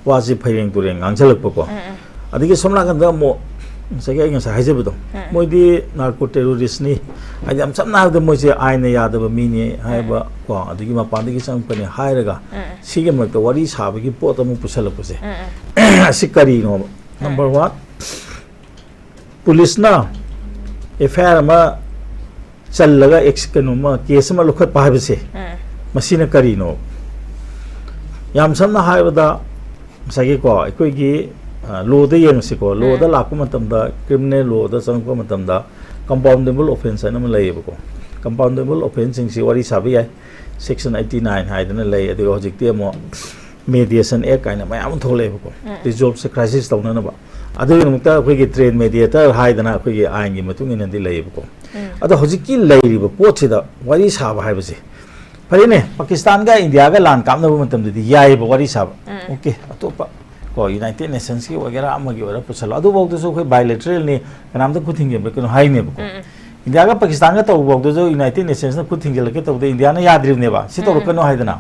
ꯋꯥꯁꯦ ꯐꯩꯔꯦꯡ ꯇꯨꯔꯦꯡ ꯉꯥꯡꯁꯜꯂꯛꯄꯀꯣ, ꯑꯗꯒꯤ ꯁꯣꯝ ꯅꯥꯀꯟꯗ ꯑꯃꯨꯛ ꯉꯁꯥꯏꯒꯤ ꯑꯩ ꯉꯁꯥꯏ ꯍꯥꯏꯖꯕꯗꯣ, ꯃꯣꯏꯗꯤ ꯅꯥꯔꯀꯣ ꯇꯦꯔꯣꯔꯤꯁꯅꯤ, ꯍꯥꯏꯗꯤ ꯌꯥꯝ ꯁꯝꯅ ꯍꯥꯏꯔꯕꯗ ꯃꯣꯏꯁꯦ ꯑꯥꯏꯟꯅ ꯌꯥꯗꯕ ꯃꯤꯅꯤ ꯍꯥꯏꯕ ꯀꯣ, ꯑꯗꯒꯤ ꯃꯄꯥꯟꯗꯒꯤ ꯆꯪꯉꯛꯄꯅꯤ ꯍꯥꯏꯔꯒ ꯁꯤꯒꯤ ꯃꯔꯛꯇ ꯋꯥꯔꯤ ꯁꯥꯕꯒꯤ ꯄꯣꯠ ꯑꯃ ꯄꯨꯁꯜꯂꯛꯄꯁꯦ, ꯑꯁꯤ ꯀꯔꯤꯅꯣꯕ? ꯅꯝꯕꯔ ꯋꯥꯟ, ꯄꯨꯂꯤꯁꯅ ꯑꯦꯐ ꯑꯥꯏ ꯑꯥꯔ ꯑꯃ ꯆꯜꯂꯒ ꯑꯦꯛꯁ ꯀꯩꯅꯣꯝꯃ ꯀꯦꯁ ꯑꯃ ꯂꯧꯈꯠꯄ ꯍꯥꯏꯕꯁꯦ, ꯃꯁꯤꯅ ꯀꯔꯤꯅꯣ? ꯌꯥꯝ ꯁꯝꯅ ꯍꯥꯏꯔꯕꯗ ꯉꯁꯥꯏꯒꯤꯀꯣ ꯑꯩꯈꯣꯏꯒꯤ ꯂꯣꯗ ꯌꯦꯡꯉꯁꯤꯀꯣ, ꯂꯣꯗ ꯂꯥꯛꯄ ꯃꯇꯝꯗ, ꯀ꯭ꯔꯤꯃꯤꯅꯦꯜ ꯂꯣꯗ ꯆꯪꯉꯛꯄ ꯃꯇꯝꯗ ꯀꯝꯄꯥꯎꯟꯗꯦꯕꯜ ꯑꯣꯐꯦꯟꯁ ꯍꯥꯏꯅ ꯑꯃ ꯂꯩꯌꯦꯕꯀꯣ꯫ ꯀꯝꯄꯥꯎꯟꯗꯦꯕꯜ ꯑꯣꯐꯦꯟꯁꯁꯤꯡꯁꯤ ꯋꯥꯔꯤ ꯁꯥꯕ ꯌꯥꯏ, ꯁꯦꯛꯁꯟ ꯑꯩꯠꯇꯤ ꯅꯥꯏꯟ ꯍꯥꯏꯗꯅ ꯂꯩ꯫ ꯑꯗꯨꯒ ꯍꯧꯖꯤꯛꯇꯤ ꯑꯃꯨꯛ ꯃꯦꯗꯤꯌꯦꯁꯟ ꯑꯦꯛ ꯀꯥꯏꯅ ꯃꯌꯥꯝ ꯑꯃ ꯊꯣꯛꯂꯛꯑꯦꯕꯀꯣ, ꯔꯤꯖꯣꯜꯞꯁꯦ ꯀ꯭ꯔꯥꯏꯁꯤꯁ ꯇꯧꯅꯅꯕ꯫ ꯑꯗꯨꯒꯤꯗꯃꯛꯇ ꯑꯩꯈꯣꯏꯒꯤ ꯇ꯭ꯔꯦꯟ ꯃꯦꯗꯤꯌꯦꯇꯔ ꯍꯥꯏꯗꯅ ꯑꯩꯈꯣꯏꯒꯤ ꯑꯥꯏꯟꯒꯤ ꯃꯇꯨꯡ ꯏꯟꯅꯗꯤ ꯂꯩꯌꯦꯕꯀꯣ꯫ ꯑꯗꯣ ꯍꯧꯖꯤꯛꯀꯤ ꯂꯩꯔꯤꯕ ꯄꯣꯠꯁꯤꯗ ꯋꯥꯔꯤ ꯁꯥꯕ ꯍꯥꯏꯕꯁꯦ, ꯐꯔꯦꯅꯦ, ꯄꯥꯀꯤꯁꯇꯥꯟꯒ ꯏꯟꯗꯤꯌꯥꯒ ꯂꯥꯟ ꯀꯥꯞꯅꯕ ꯃꯇꯝꯗꯗꯤ ꯌꯥꯏꯑꯕ ꯋꯥꯔꯤ ꯁꯥꯕ, ꯑꯣꯀꯦ, ꯑꯇꯣꯞꯄ ꯀꯣ ꯌꯨꯅꯥꯏꯇꯦꯗ ꯅꯦꯁꯟꯁꯀꯤ ꯑꯣꯏꯒꯦꯔꯥ ꯑꯃꯒꯤ ꯑꯣꯏꯒꯦꯔꯥ ꯄꯨꯁꯜꯂꯣ, ꯑꯗꯨꯐꯥꯎꯗꯁꯨ ꯑꯩꯈꯣꯏ ꯕꯥꯏꯂꯦꯇꯔꯦꯜꯅꯤ, ꯀꯅꯥꯝꯇ ꯈꯨꯠ ꯊꯤꯡꯖꯤꯟꯕ ꯀꯩꯅꯣ ꯍꯥꯏꯅꯦꯕꯀꯣ꯫ ꯏꯟꯗꯤꯌꯥꯒ ꯄꯥꯀꯤꯁꯇꯥꯟꯒ ꯇꯧꯕꯐꯥꯎꯗꯁꯨ ꯌꯨꯅꯥꯏꯇꯦꯗ ꯅꯦꯁꯟꯁꯅ ꯈꯨꯠ ꯊꯤꯡꯖꯤꯜꯂꯛꯀꯦ ꯇꯧꯕꯗ ꯏꯟꯗꯤꯌꯥꯅ ꯌꯥꯗ꯭ꯔꯤꯕꯅꯦꯕ, ꯁꯤ ꯇꯧꯔꯛꯀꯅꯣ ꯍꯥꯏꯗꯅ꯫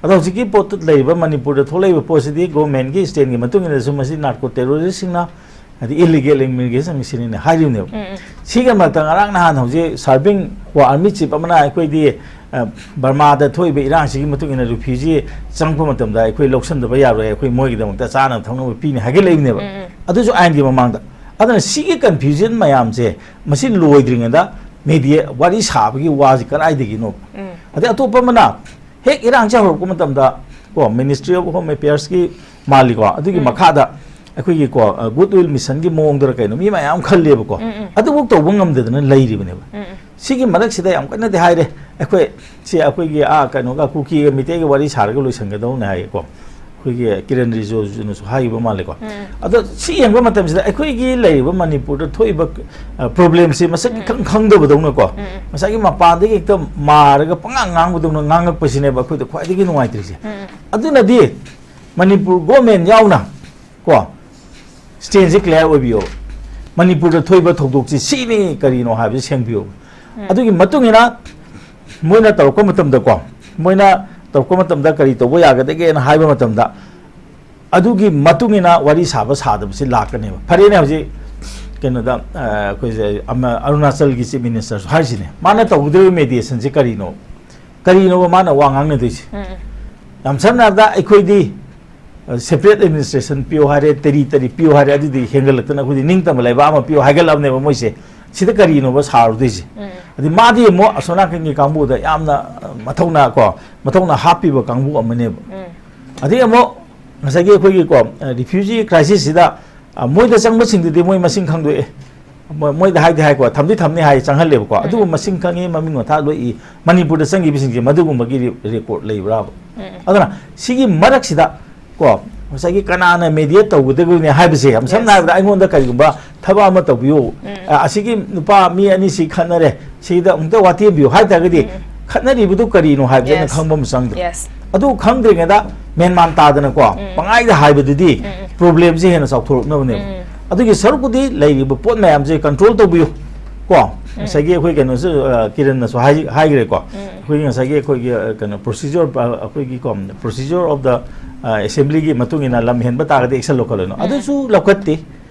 ꯑꯗꯣ ꯍꯧꯖꯤꯛꯀꯤ ꯄꯣꯠꯇꯨ ꯂꯩꯔꯤꯕ ꯃꯅꯤꯄꯨꯔꯗ ꯊꯣꯛꯂꯛꯏꯕ ꯄꯣꯠꯁꯤꯗꯤ ꯒꯣꯔꯃꯦꯟꯒꯤ ꯏꯁꯇꯦꯟꯒꯤ ꯃꯇꯨꯡ ꯏꯟꯅꯁꯨ ꯃꯁꯤ ꯅꯥꯔꯀꯣ ꯇꯦꯔꯣꯔꯤꯁꯁꯤꯡꯅ, ꯍꯥꯏꯗꯤ ꯏꯂꯤꯒꯦꯜ ꯏꯃꯤꯒ꯭ꯔꯦꯁꯟ ꯁꯤꯅꯤꯅ ꯍꯥꯏꯔꯤꯕꯅꯦꯕ꯫ ꯁꯤꯒꯤ ꯃꯔꯛꯇ ꯉꯔꯥꯡ ꯅꯍꯥꯟ ꯍꯧꯖꯤꯛ ꯁꯥꯔꯕꯤꯡ ꯀꯣ ꯑꯥꯔꯃꯤ ꯆꯤꯞ ꯑꯃꯅ ꯑꯩꯈꯣꯏꯗꯤ ꯑ, ꯕꯔꯃꯥꯗ ꯊꯣꯛꯏꯕ ꯏꯔꯥꯡꯁꯤꯒꯤ ꯃꯇꯨꯡ ꯏꯟꯅ ꯔꯤꯐ꯭ꯌꯨꯖꯤ ꯆꯪꯉꯛꯄ ꯃꯇꯝꯗ ꯑꯩꯈꯣꯏ ꯂꯧꯁꯤꯟꯗꯕ ꯌꯥꯔꯣꯏ, ꯑꯩꯈꯣꯏ ꯃꯣꯏꯒꯤꯗꯃꯛꯇ ꯆꯥꯅꯕ ꯊꯛꯅꯕ ꯄꯤꯅꯤ ꯍꯥꯏꯒꯠꯂꯛꯏꯕꯅꯦꯕ꯫ ꯑꯗꯨꯁꯨ ꯑꯥꯏꯟꯒꯤ ꯃꯃꯥꯡꯗ꯫ ꯑꯗꯨꯅ ꯁꯤꯒꯤ ꯀꯟꯐ꯭ꯌꯨꯖꯟ ꯃꯌꯥꯝꯁꯦ, ꯃꯁꯤ ꯂꯣꯏꯗ꯭ꯔꯤꯉꯩꯗ ꯃꯦꯗꯤꯌꯥ ꯋꯥꯔꯤ ꯁꯥꯕꯒꯤ ꯋꯥꯁꯤ ꯀꯗꯥꯏꯗꯒꯤꯅꯣ? ꯎꯝ꯫ ꯑꯗꯩ ꯑꯇꯣꯞꯄ ꯑꯃꯅ, ꯍꯦꯛ ꯏꯔꯥꯡꯁꯦ ꯍꯧꯔꯛꯄ ꯃꯇꯝꯗ ꯀꯣ, Ministry of Home Affairsꯀꯤ ꯃꯥꯜꯂꯤꯀꯣ, ꯑꯗꯨꯒꯤ ꯎꯝ꯫ ꯃꯈꯥꯗ ꯑꯩꯈꯣꯏꯒꯤ ꯀꯣ, ꯑ, Goodwill Missionꯒꯤ ꯃꯑꯣꯡꯗꯔ ꯀꯩꯅꯣ, ꯃꯤ ꯃꯌꯥꯝ ꯈꯜꯂꯦꯕꯀꯣ꯫ ꯎꯝ, ꯎꯝ꯫ ꯑꯗꯨꯐꯥꯎ ꯇꯧꯕ ꯉꯝꯗꯗꯅ ꯂꯩꯔꯤꯕꯅꯦꯕ꯫ ꯎꯝ, ꯎꯝ꯫ ꯁꯤꯒꯤ ꯃꯔꯛꯁꯤꯗ ꯌꯥꯝ ꯀꯟꯅꯗꯤ ꯍꯥꯏꯔꯦ꯫ ꯑꯩꯈꯣꯏ ꯁꯤ ꯑꯩꯈꯣꯏꯒꯤ, ꯑꯥ, ꯀꯩꯅꯣꯒ, ꯀꯨꯀꯤꯒ ꯃꯤꯇꯩꯒ ꯋꯥꯔꯤ ꯁꯥꯔꯒ ꯂꯣꯏꯁꯟꯒꯗꯧꯅꯦ ꯍꯥꯏꯌꯦꯀꯣ꯫ ꯑꯩꯈꯣꯏꯒꯤ ꯀꯤꯔꯟ ꯔꯤꯖꯤꯖꯨꯅꯁꯨ ꯍꯥꯏꯈꯤꯕ ꯃꯥꯜꯂꯦꯀꯣ꯫ ꯎꯝ꯫ ꯑꯗꯣ ꯁꯤ ꯌꯦꯡꯕ ꯃꯇꯝꯁꯤꯗ ꯑꯩꯈꯣꯏꯒꯤ ꯂꯩꯔꯤꯕ ꯃꯅꯤꯄꯨꯔꯗ ꯊꯣꯛꯏꯕ, ꯑ, problemꯁꯦ ꯃꯁꯛ ꯎꯝ꯫ ꯏꯈꯪ ꯈꯪꯗꯕꯗꯧꯅꯀꯣ, ꯎꯝ꯫ ꯉꯁꯥꯏꯒꯤ ꯃꯄꯥꯟꯗꯒꯤ ꯍꯦꯛꯇ ꯃꯥꯔꯒ ꯄꯉꯥꯡ ꯉꯥꯡꯕꯗꯧꯅ ꯉꯥꯡꯉꯛꯄꯁꯤꯅꯦꯕ ꯑꯩꯈꯣꯏꯗ ꯈ꯭ꯋꯥꯏꯗꯒꯤ ꯅꯨꯡꯉꯥꯏꯇ꯭ꯔꯤꯁꯦ꯫ ꯎꯝ꯫ ꯑꯗꯨꯅꯗꯤ ꯃꯅꯤꯄꯨꯔ government ꯌꯥꯎꯅ ꯀꯣ, standꯁꯦ clear ꯑꯣꯏꯕꯤꯌꯣ꯫ ꯃꯅꯤꯄꯨꯔꯗ ꯊꯣꯛꯏꯕ ꯊꯧꯗꯣꯛꯁꯤ ꯁꯤꯅꯤ ꯀꯔꯤꯅꯣ ꯍꯥꯏꯕꯁꯤ ꯁꯦꯡꯕꯤꯌꯣ꯫ ꯎꯝ꯫ ꯑꯗꯨꯒꯤ ꯃꯇꯨꯡ ꯏꯟꯅ ꯃꯣꯏꯅ ꯇꯧꯔꯛꯄ ꯃꯇꯝꯗꯀꯣ, ꯃꯣꯏꯅ ꯇꯧꯔꯛꯄ ꯃꯇꯝꯗ ꯀꯔꯤ ꯇꯧꯕ ꯌꯥꯒꯗꯒꯦꯅ ꯍꯥꯏꯕ ꯃꯇꯝꯗ, ꯑꯗꯨꯒꯤ ꯃꯇꯨꯡ ꯏꯟꯅ ꯋꯥꯔꯤ ꯁꯥꯕ ꯁꯥꯗꯕꯁꯤ ꯂꯥꯛꯀꯅꯦꯕ꯫ ꯐꯔꯦꯅꯦ, ꯍꯧꯖꯤꯛ ꯀꯩꯅꯣꯗ, ꯑ, ꯑꯩꯈꯣꯏꯁꯦ ꯑꯃ, ꯑꯔꯨꯅꯥꯆꯜꯒꯤ Chief Ministerꯁꯨ ꯍꯥꯏꯔꯤꯁꯤꯅꯦ, ꯃꯥꯅ ꯇꯧꯒꯗꯧꯔꯤꯕ mediationꯁꯦ ꯀꯔꯤꯅꯣ? ꯀꯔꯤꯅꯣꯕ ꯃꯥꯅ ꯋꯥ ꯉꯥꯡꯅꯗꯣꯏꯁꯦ? ꯎꯝ, ꯎꯝ꯫ ꯌꯥꯝ ꯁꯝꯅ ꯍꯥꯏꯔꯕꯗ, ꯑꯩꯈꯣꯏꯗꯤ, ꯑ, separate administration ꯄꯤꯌꯨ ꯍꯥꯏꯔꯦ, territory ꯄꯤꯌꯨ ꯍꯥꯏꯔꯦ, ꯑꯗꯨꯗꯤ ꯍꯦꯟꯒꯠꯂꯛꯇꯅ ꯑꯩꯈꯣꯏꯗꯤ ꯅꯤꯡꯇꯝꯕ ꯂꯩꯕꯥꯛ ꯑꯃ ꯄꯤꯌꯨ ꯍꯥꯏꯒꯠꯂꯕꯅꯦꯕ ꯃꯣꯏꯁꯦ꯫ ꯁꯤꯗ ꯀꯔꯤꯅꯣꯕ ꯁꯥꯔꯨꯗꯣꯏꯁꯦ? ꯎꯝ꯫ ꯑꯗꯩ ꯃꯥꯗꯤ ꯑꯃꯨꯛ ꯑꯁꯣꯝ ꯅꯥꯀꯟꯒꯤ ꯀꯥꯡꯕꯨꯗ ꯌꯥꯝꯅ, ꯑ, ꯃꯊꯧꯅꯥ ꯀꯣ, ꯃꯊꯧꯅꯥ ꯍꯥꯞꯄꯤꯕ ꯀꯥꯡꯕꯨ ꯑꯃꯅꯦꯕ꯫ ꯎꯝ꯫ ꯑꯗꯩ ꯑꯃꯨꯛ ꯉꯁꯥꯏꯒꯤ ꯑꯩꯈꯣꯏꯒꯤ ꯀꯣ, ꯑ, refugee crisisꯁꯤꯗ, ꯑ, ꯃꯣꯏꯗ ꯆꯪꯕꯁꯤꯡꯗꯨꯗꯤ ꯃꯣꯏ ꯃꯁꯤꯡ ꯈꯪꯗꯣꯛꯑꯦ꯫ ꯃꯣꯏ, ꯃꯣꯏꯗ ꯍꯥꯏꯗꯤ ꯍꯥꯏꯀꯣ, ꯊꯝꯗꯤ ꯊꯝꯅꯤ ꯍꯥꯏ, ꯆꯪꯍꯜꯂꯦꯕꯀꯣ꯫ ꯎꯝ꯫ ꯑꯗꯨꯕꯨ ꯃꯁꯤꯡ ꯈꯪꯉꯤ, ꯃꯃꯤꯡ ꯃꯊꯥ ꯂꯣꯏ ꯏ꯫ ꯃꯅꯤꯄꯨꯔꯗ ꯆꯪꯈꯤꯕꯁꯤꯡꯁꯦ ꯃꯗꯨꯒꯨꯝꯕꯒꯤ re-, record ꯂꯩꯕ꯭ꯔꯥꯕ? ꯎꯝ꯫ ꯑꯗꯨꯅ ꯁꯤꯒꯤ ꯃꯔꯛꯁꯤꯗ ꯀꯣ, ꯉꯁꯥꯏꯒꯤ ꯀꯅꯥꯅ mediate ꯇꯧꯒꯗꯕꯅꯦ ꯍꯥꯏꯕꯁꯦ, ꯌꯥꯝ ꯁꯝꯅ Yes. ꯍꯥꯏꯔꯕꯗ ꯑꯩꯉꯣꯟꯗ ꯀꯔꯤꯒꯨꯝꯕ ꯊꯕꯛ ꯑꯃ ꯇꯧꯕꯤꯌꯨ, ꯎꯝ꯫ ꯑ, ꯑꯁꯤꯒꯤ ꯅꯨꯄꯥ ꯃꯤ ꯑꯅꯤꯁꯤ ꯈꯠꯅꯔꯦ, ꯁꯤꯗ ꯑꯃꯨꯛꯇ ꯋꯥꯇꯦꯝꯕꯤꯌꯨ ꯍꯥꯏ ꯇꯥꯔꯒꯗꯤ, ꯎꯝ꯫ ꯈꯠꯅꯔꯤꯕꯗꯨ ꯀꯔꯤꯅꯣ ꯍꯥꯏꯕꯁꯦ ꯑꯩꯅ Yes. ꯈꯪꯕ ꯑꯃ ꯆꯪꯗ꯭ꯔꯣ? Yes. ꯑꯗꯨ ꯈꯪꯗ꯭ꯔꯤꯉꯩꯗ ꯃꯦꯟꯃꯥꯟ ꯇꯥꯗꯅꯀꯣ, ꯎꯝ꯫ ꯄꯉꯥꯏꯗ ꯍꯥꯏꯕꯗꯨꯗꯤ ꯎꯝ, ꯎꯝ꯫ problemꯁꯦ ꯍꯦꯟꯅ ꯆꯥꯎꯊꯣꯔꯛꯅꯕꯅꯦꯕ꯫ ꯎꯝ꯫ ꯑꯗꯨꯒꯤ ꯁꯔꯨꯛꯄꯨꯗꯤ ꯂꯩꯔꯤꯕ ꯄꯣꯠ ꯃꯌꯥꯝꯁꯦ control ꯇꯧꯕꯤꯌꯨ ꯀꯣ꯫ ꯉꯁꯥꯏꯒꯤ ꯑꯩꯈꯣꯏ ꯀꯩꯅꯣꯁꯨ, ꯑ, ꯀꯤꯔꯟꯅꯁꯨ ꯍꯥꯏ-, ꯍꯥꯏꯈ꯭ꯔꯦꯀꯣ꯫ ꯎꯝ꯫ ꯑꯩꯈꯣꯏꯒꯤ ꯉꯁꯥꯏꯒꯤ ꯑꯩꯈꯣꯏꯒꯤ, ꯑ, ꯀꯩꯅꯣ procedure, ꯑ, ꯑꯩꯈꯣꯏꯒꯤ ꯀꯣ, procedure of the, ꯑ, assemblyꯒꯤ ꯃꯇꯨꯡ ꯏꯟꯅ ꯂꯝ ꯍꯦꯟꯕ ꯇꯥꯔꯒꯗꯤ action ꯂꯧꯈꯠꯂꯣꯏꯅꯣ꯫ ꯎꯝ꯫ ꯑꯗꯨꯁꯨ ꯂꯧꯈꯠꯇꯦ꯫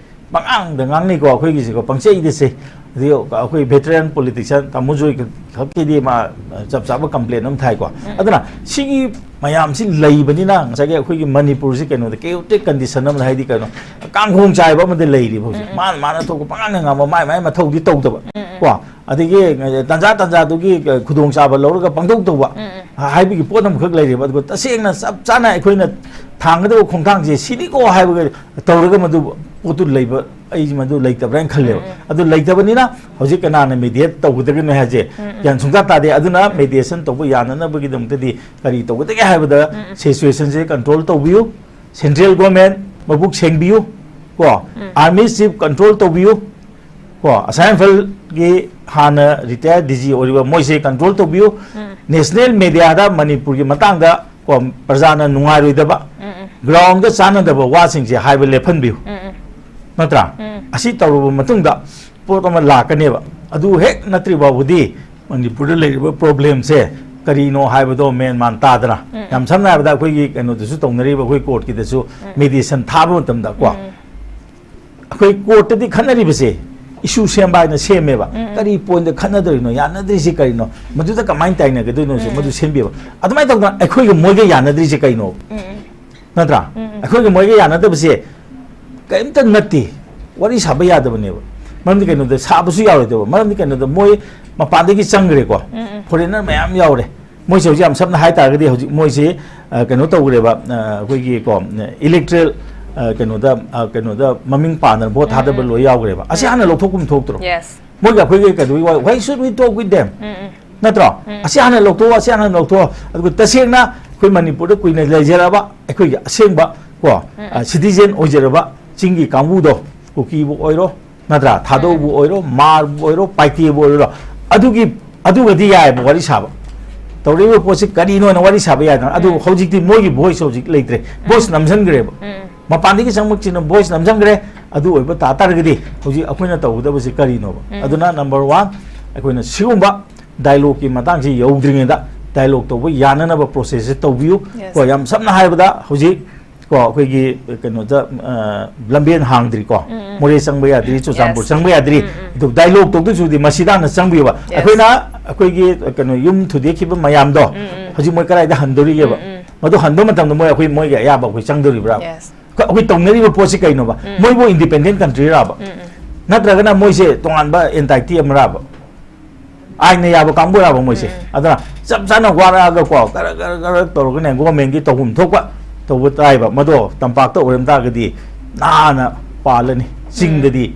ꯄꯉꯥꯡꯗ ꯉꯥꯡꯅꯩꯀꯣ ꯑꯩꯈꯣꯏꯒꯤꯁꯤꯀꯣ, ꯄꯪꯆꯩꯗ ꯆꯩ꯫ ꯑꯗꯩ ꯑꯩꯈꯣꯏ veteran politician ꯇꯥꯃꯣ ꯖꯣꯏ ꯈꯛꯀꯤꯗꯤ ꯃꯥ ꯆꯞ ꯆꯥꯕ complain ꯑꯃ ꯊꯥꯏꯀꯣ꯫ ꯎꯝ꯫ ꯑꯗꯨꯅ ꯁꯤꯒꯤ ꯃꯌꯥꯝꯁꯤ ꯂꯩꯕꯅꯤꯅ ꯉꯁꯥꯏꯒꯤ ꯑꯩꯈꯣꯏꯒꯤ ꯃꯅꯤꯄꯨꯔꯁꯤ ꯀꯩꯅꯣꯗ chaotic condition ꯑꯃꯗ, ꯍꯥꯏꯗꯤ ꯀꯩꯅꯣ, ꯀꯥꯡꯈꯣꯡ ꯆꯥꯏꯕ ꯑꯃꯗ ꯂꯩꯔꯤꯕ ꯍꯧꯖꯤꯛ꯫ ꯎꯝ, ꯎꯝ꯫ ꯃꯥꯅ ꯃꯥꯅ ꯊꯣꯛꯄ ꯄꯉꯥꯡꯗ ꯉꯥꯡꯕ, ꯃꯥꯏ ꯃꯥꯏ ꯃꯊꯧꯗꯤ ꯇꯧꯗꯕ꯫ ꯎꯝ, ꯎꯝ꯫ ꯀꯣ? ꯑꯗꯒꯤ ꯇꯥꯟꯖꯥ ꯇꯥꯟꯖꯥꯗꯨꯒꯤ ꯈꯨꯗꯣꯡꯆꯥꯕ ꯂꯧꯔꯒ ꯄꯪꯇꯧ ꯇꯧꯕ, ꯎꯝ, ꯎꯝ꯫ ꯍꯥꯏꯕꯒꯤ ꯄꯣꯠ ꯑꯃꯈꯛ ꯂꯩꯔꯦꯕ꯫ ꯑꯗꯨꯒ ꯇꯁꯦꯡꯅ ꯆꯞ ꯆꯥꯅ ꯑꯩꯈꯣꯏꯅ ꯊꯥꯡꯒꯗꯕ ꯈꯣꯡꯊꯥꯡꯁꯦ ꯁꯤꯅꯤꯀꯣ ꯍꯥꯏꯕꯒ ꯇꯧꯔꯒ ꯃꯗꯨ ꯄꯣꯠꯇꯨ ꯂꯩꯕ, ꯑꯩ ꯃꯗꯨ ꯂꯩꯇꯕ꯭ꯔꯥ ꯍꯥꯏꯅ ꯈꯜꯂꯦꯕ꯫ ꯎꯝ, ꯎꯝ꯫ ꯑꯗꯨ ꯂꯩꯇꯕꯅꯤꯅ ꯍꯧꯖꯤꯛ ꯀꯅꯥꯅ mediate ꯇꯧꯒꯗꯒꯦꯅꯣ ꯍꯥꯏꯁꯦ ꯎꯝ, ꯎꯝ꯫ ꯒ꯭ꯌꯥꯟ ꯁꯨꯡꯇꯥ ꯇꯥꯗꯦ꯫ ꯑꯗꯨꯅ mediation ꯇꯧꯕ ꯌꯥꯅꯅꯕꯒꯤꯗꯃꯛꯇꯗꯤ ꯀꯔꯤ ꯇꯧꯒꯗꯒꯦ ꯍꯥꯏꯕꯗ, ꯎꯝ, ꯎꯝ꯫ Situationꯁꯦ control ꯇꯧꯕꯤꯌꯨ, central government ꯃꯕꯨꯛ ꯁꯦꯡꯕꯤꯌꯨ, ꯀꯣ, ꯎꯝ꯫ Army chief control ꯇꯧꯕꯤꯌꯨ, ꯀꯣ, ꯑꯁꯥꯝ ꯏꯝꯐꯥꯜꯒꯤ ꯍꯥꯟꯅ retired D G ꯑꯣꯏꯔꯤꯕ ꯃꯣꯏꯁꯦ control ꯇꯧꯕꯤꯌꯨ꯫ ꯎꯝ꯫ National mediaꯗ ꯃꯅꯤꯄꯨꯔꯒꯤ ꯃꯇꯥꯡꯗ, ꯀꯣ, ꯄ꯭ꯔꯖꯥꯅ ꯅꯨꯡꯉꯥꯏꯔꯣꯏꯗꯕ, ꯎꯝ, ꯎꯝ꯫ Groundꯗ ꯆꯥꯟꯅꯗꯕ ꯋꯥꯁꯤꯡꯁꯦ ꯍꯥꯏꯕ ꯂꯦꯞꯍꯟꯕꯤꯌꯨ꯫ ꯎꯝ, ꯎꯝ꯫ ꯅꯠꯇ꯭ꯔꯥ? ꯎꯝ꯫ ꯑꯁꯤ ꯇꯧꯔꯕ ꯃꯇꯨꯡꯗ ꯄꯣꯠ ꯑꯃ ꯂꯥꯛꯀꯅꯦꯕ꯫ ꯑꯗꯨ ꯍꯦꯛ ꯅꯠꯇ꯭ꯔꯤ ꯐꯥꯎꯕꯗꯤ ꯃꯅꯤꯄꯨꯔꯗ ꯂꯩꯔꯤꯕ problemꯁꯦ ꯀꯔꯤꯅꯣ ꯍꯥꯏꯕꯗꯣ ꯃꯦꯟ ꯃꯥꯟ ꯇꯥꯗꯅ꯫ ꯎꯝ, ꯎꯝ꯫ ꯌꯥꯝ ꯁꯝꯅ ꯍꯥꯏꯔꯕꯗ ꯑꯩꯈꯣꯏꯒꯤ ꯀꯩꯅꯣꯗꯁꯨ ꯇꯧꯅꯔꯤꯕ, ꯑꯩꯈꯣꯏ courtꯀꯤꯗꯁꯨ ꯎꯝ꯫ Mediation ꯊꯥꯕ ꯃꯇꯝꯗ, ꯀꯣ, ꯎꯝ꯫ ꯑꯩꯈꯣꯏ courtꯇꯗꯤ ꯈꯠꯅꯔꯤꯕꯁꯦ issue ꯁꯦꯝꯕ ꯍꯥꯏꯅ ꯁꯦꯝꯃꯦꯕ꯫ ꯎꯝ, ꯎꯝ꯫ ꯀꯔꯤ pointꯇ ꯈꯠꯅꯗꯣꯏꯅꯣ, ꯌꯥꯅꯗ꯭ꯔꯤꯁꯤ ꯀꯔꯤꯅꯣ, ꯃꯗꯨꯗ ꯀꯃꯥꯏꯅ ꯇꯥꯏꯅꯒꯗꯣꯏꯅꯣꯁꯦ ꯎꯝ, ꯃꯗꯨ ꯎꯝ꯫ ꯁꯦꯝꯕꯤꯕ꯫ ꯑꯗꯨꯃꯥꯏꯅ ꯇꯧꯗꯅ ꯑꯩꯈꯣꯏꯒ ꯃꯣꯏꯒ ꯌꯥꯅꯗ꯭ꯔꯤꯁꯦ ꯀꯩꯅꯣ? ꯎꯝ, ꯎꯝ꯫ ꯅꯠꯇ꯭ꯔꯥ? ꯎꯝ, ꯎꯝ꯫ ꯑꯩꯈꯣꯏꯒ ꯃꯣꯏꯒ ꯌꯥꯅꯗꯕꯁꯦ ꯀꯔꯤꯝꯇ ꯅꯠꯇꯦ, ꯋꯥꯔꯤ ꯁꯥꯕ ꯌꯥꯗꯕꯅꯦꯕ꯫ ꯃꯔꯝꯗꯤ ꯀꯩꯅꯣꯗ ꯁꯥꯕꯁꯨ ꯌꯥꯔꯣꯏꯗꯕ, ꯃꯔꯝꯗꯤ ꯀꯩꯅꯣꯗ ꯃꯣꯏ ꯃꯄꯥꯟꯗꯒꯤ ꯆꯪꯈ꯭ꯔꯦꯀꯣ, ꯎꯝ, ꯎꯝ꯫ Foreigner ꯃꯌꯥꯝ ꯌꯥꯎꯔꯦ꯫ ꯃꯣꯏꯁꯦ ꯍꯧꯖꯤꯛ ꯌꯥꯝ ꯁꯝꯅ ꯍꯥꯏ ꯇꯥꯔꯒꯗꯤ ꯍꯧꯖꯤꯛ ꯃꯣꯏꯁꯦ, ꯑ, ꯀꯩꯅꯣ ꯇꯧꯈ꯭ꯔꯦꯕ, ꯑ, ꯑꯩꯈꯣꯏꯒꯤ, ꯀꯣ, electoral, ꯑ, ꯀꯩꯅꯣꯗ, ꯑ, ꯀꯩꯅꯣꯗ ꯃꯃꯤꯡ ꯄꯥꯟꯗꯅ vote ꯎꯝ, ꯊꯥꯗꯕ ꯎꯝ꯫ ꯂꯣꯏ ꯌꯥꯎꯈ꯭ꯔꯦꯕ꯫ ꯑꯁꯤ ꯎꯝ꯫ ꯍꯥꯟꯅ ꯂꯧꯊꯣꯛꯐꯝ ꯊꯣꯛꯇ꯭ꯔꯣ? Yes꯫ ꯃꯣꯏꯒꯤ ꯑꯩꯈꯣꯏꯒꯤ ꯀꯩꯅꯣꯒꯤ ꯋꯥ, why should we talk with them? ꯎꯝ, ꯎꯝ꯫ ꯅꯠꯇ꯭ꯔꯣ? ꯎꯝ꯫ ꯑꯁꯤ ꯍꯥꯟꯅ ꯂꯧꯊꯣꯛꯑꯣ, ꯑꯁꯤ ꯍꯥꯟꯅ ꯂꯧꯊꯣꯛꯑꯣ꯫ ꯑꯗꯨꯒ ꯇꯁꯦꯡꯅ ꯑꯩꯈꯣꯏ ꯃꯅꯤꯄꯨꯔꯗ ꯀꯨꯏꯅ ꯂꯩꯖꯔꯕ ꯑꯩꯈꯣꯏꯒꯤ ꯑꯁꯦꯡꯕ, ꯀꯣ, ꯎꯝ꯫ ꯑ, citizen ꯑꯣꯏꯖꯔꯕ ꯆꯤꯡꯒꯤ ꯀꯥꯡꯕꯨꯗꯣ, ꯀꯨꯀꯤꯕꯨ ꯑꯣꯏꯔꯣ, ꯅꯠꯇ꯭ꯔꯥ? ꯊꯥꯗꯧꯕꯨ ꯎꯝ꯫ ꯑꯣꯏꯔꯣ, ꯃꯥꯔꯕꯨ ꯑꯣꯏꯔꯣ, ꯄꯥꯏꯇꯦꯕꯨ ꯑꯣꯏꯔꯣ, ꯑꯗꯨꯒꯤ, ꯑꯗꯨꯒꯗꯤ ꯌꯥꯏꯑꯕ ꯋꯥꯔꯤ ꯁꯥꯕ꯫ ꯇꯧꯔꯛꯏꯕ ꯄꯣꯠꯁꯤ ꯀꯔꯤꯅꯣꯅ ꯋꯥꯔꯤ ꯁꯥꯕ ꯌꯥꯏꯗꯅ꯫ ꯑꯗꯨꯕꯨ ꯎꯝ꯫ ꯍꯧꯖꯤꯛꯇꯤ ꯃꯣꯏꯒꯤ voice ꯍꯧꯖꯤꯛ ꯂꯩꯇ꯭ꯔꯦ꯫ Voice ꯎꯝ꯫ ꯅꯝꯁꯤꯟꯈ꯭ꯔꯦꯕ꯫ ꯎꯝ꯫ ꯃꯄꯥꯟꯗꯒꯤ ꯆꯪꯕꯁꯤꯅ voice ꯅꯝꯁꯤꯟꯈ꯭ꯔꯦ꯫ ꯑꯗꯨ ꯑꯣꯏꯕ ꯇꯥ ꯇꯥꯔꯒꯗꯤ ꯍꯧꯖꯤꯛ ꯑꯩꯈꯣꯏꯅ ꯇꯧꯒꯗꯕꯁꯤ ꯀꯔꯤꯅꯣꯕ? ꯎꯝ꯫ ꯑꯗꯨꯅ number one, ꯑꯩꯈꯣꯏꯅ ꯁꯤꯒꯨꯝꯕ dialogueꯀꯤ ꯃꯇꯥꯡꯁꯤ ꯌꯧꯗ꯭ꯔꯤꯉꯩꯗ dialogue ꯇꯧꯕ ꯌꯥꯅꯅꯕ processꯁꯦ ꯇꯧꯕꯤꯌꯨ꯫ Yes꯫ ꯀꯣ, ꯌꯥꯝ ꯁꯝꯅ ꯍꯥꯏꯔꯕꯗ ꯍꯧꯖꯤꯛ, ꯀꯣ, ꯑꯩꯈꯣꯏꯒꯤ ꯀꯩꯅꯣꯗ, ꯑ, ꯂꯝꯕꯦꯟ ꯍꯥꯡꯗ꯭ꯔꯤꯀꯣ, ꯎꯝ, ꯎꯝ꯫ ꯃꯣꯔꯦ ꯆꯪꯕ ꯌꯥꯗ꯭ꯔꯤ, ꯆꯨꯔꯆꯥꯟꯄꯨꯔ Yes꯫ ꯆꯪꯕ ꯌꯥꯗ꯭ꯔꯤ꯫ ꯎꯝ, ꯎꯝ꯫ ꯑꯗꯨ dialogue ꯇꯧꯗꯣꯏ ꯁꯔꯨꯛꯇꯤ ꯃꯁꯤꯗ ꯍꯥꯟꯅ ꯆꯪꯕꯤꯌꯨꯕ꯫ Yes꯫ ꯑꯩꯈꯣꯏꯅ ꯑꯩꯈꯣꯏꯒꯤ ꯀꯩꯅꯣ ꯌꯨꯝ ꯊꯨꯗꯦꯛꯈꯤꯕ ꯃꯌꯥꯝꯗꯣ, ꯎꯝ, ꯎꯝ꯫ ꯍꯧꯖꯤꯛ ꯃꯣꯏ ꯀꯗꯥꯏꯗ ꯍꯟꯗꯣꯔꯤꯒꯦꯕ? ꯎꯝ, ꯎꯝ꯫ ꯃꯗꯨ ꯍꯟꯕ ꯃꯇꯝꯗ ꯃꯣꯏ ꯑꯩꯈꯣꯏ, ꯃꯣꯏꯒꯤ ꯑꯌꯥꯕ ꯑꯩꯈꯣꯏ ꯆꯪꯗꯣꯔꯤꯕ꯭ꯔꯥ? Yes. ꯑꯩꯈꯣꯏ, ꯑꯩꯈꯣꯏ ꯇꯧꯅꯔꯤꯕ ꯄꯣꯠꯁꯤ ꯀꯩꯅꯣꯕ? ꯎꯝ꯫ ꯃꯣꯏꯕꯨ independent country ꯔꯥꯕ? ꯎꯝ, ꯎꯝ꯫ ꯅꯠꯇ꯭ꯔꯒꯅ ꯃꯣꯏꯁꯦ ꯇꯣꯉꯥꯟꯕ entity ꯑꯃꯔꯥꯕ? ꯑꯥꯏꯟꯅ ꯌꯥꯕ ꯀꯥꯡꯕꯨꯔꯥꯕ ꯃꯣꯏꯁꯦ? ꯎꯝ꯫ ꯑꯗꯨꯅ ꯆꯞ ꯆꯥꯅ ꯋꯥꯔꯛꯑꯒꯀꯣ, ꯒꯔ ꯒꯔ ꯒꯔ ꯇꯧꯔꯒꯅꯦ, government ꯀꯤ ꯇꯧꯐꯝ ꯊꯣꯛꯄ ꯇꯧꯕ ꯇꯥꯏꯕ꯫ ꯃꯗꯣ ꯇꯝꯄꯥꯛꯇ ꯑꯣꯏꯔꯝ ꯇꯥꯔꯒꯗꯤ ꯅꯥꯟꯅ ꯄꯥꯜꯂꯅꯤ꯫ ꯆꯤꯡꯗꯗꯤ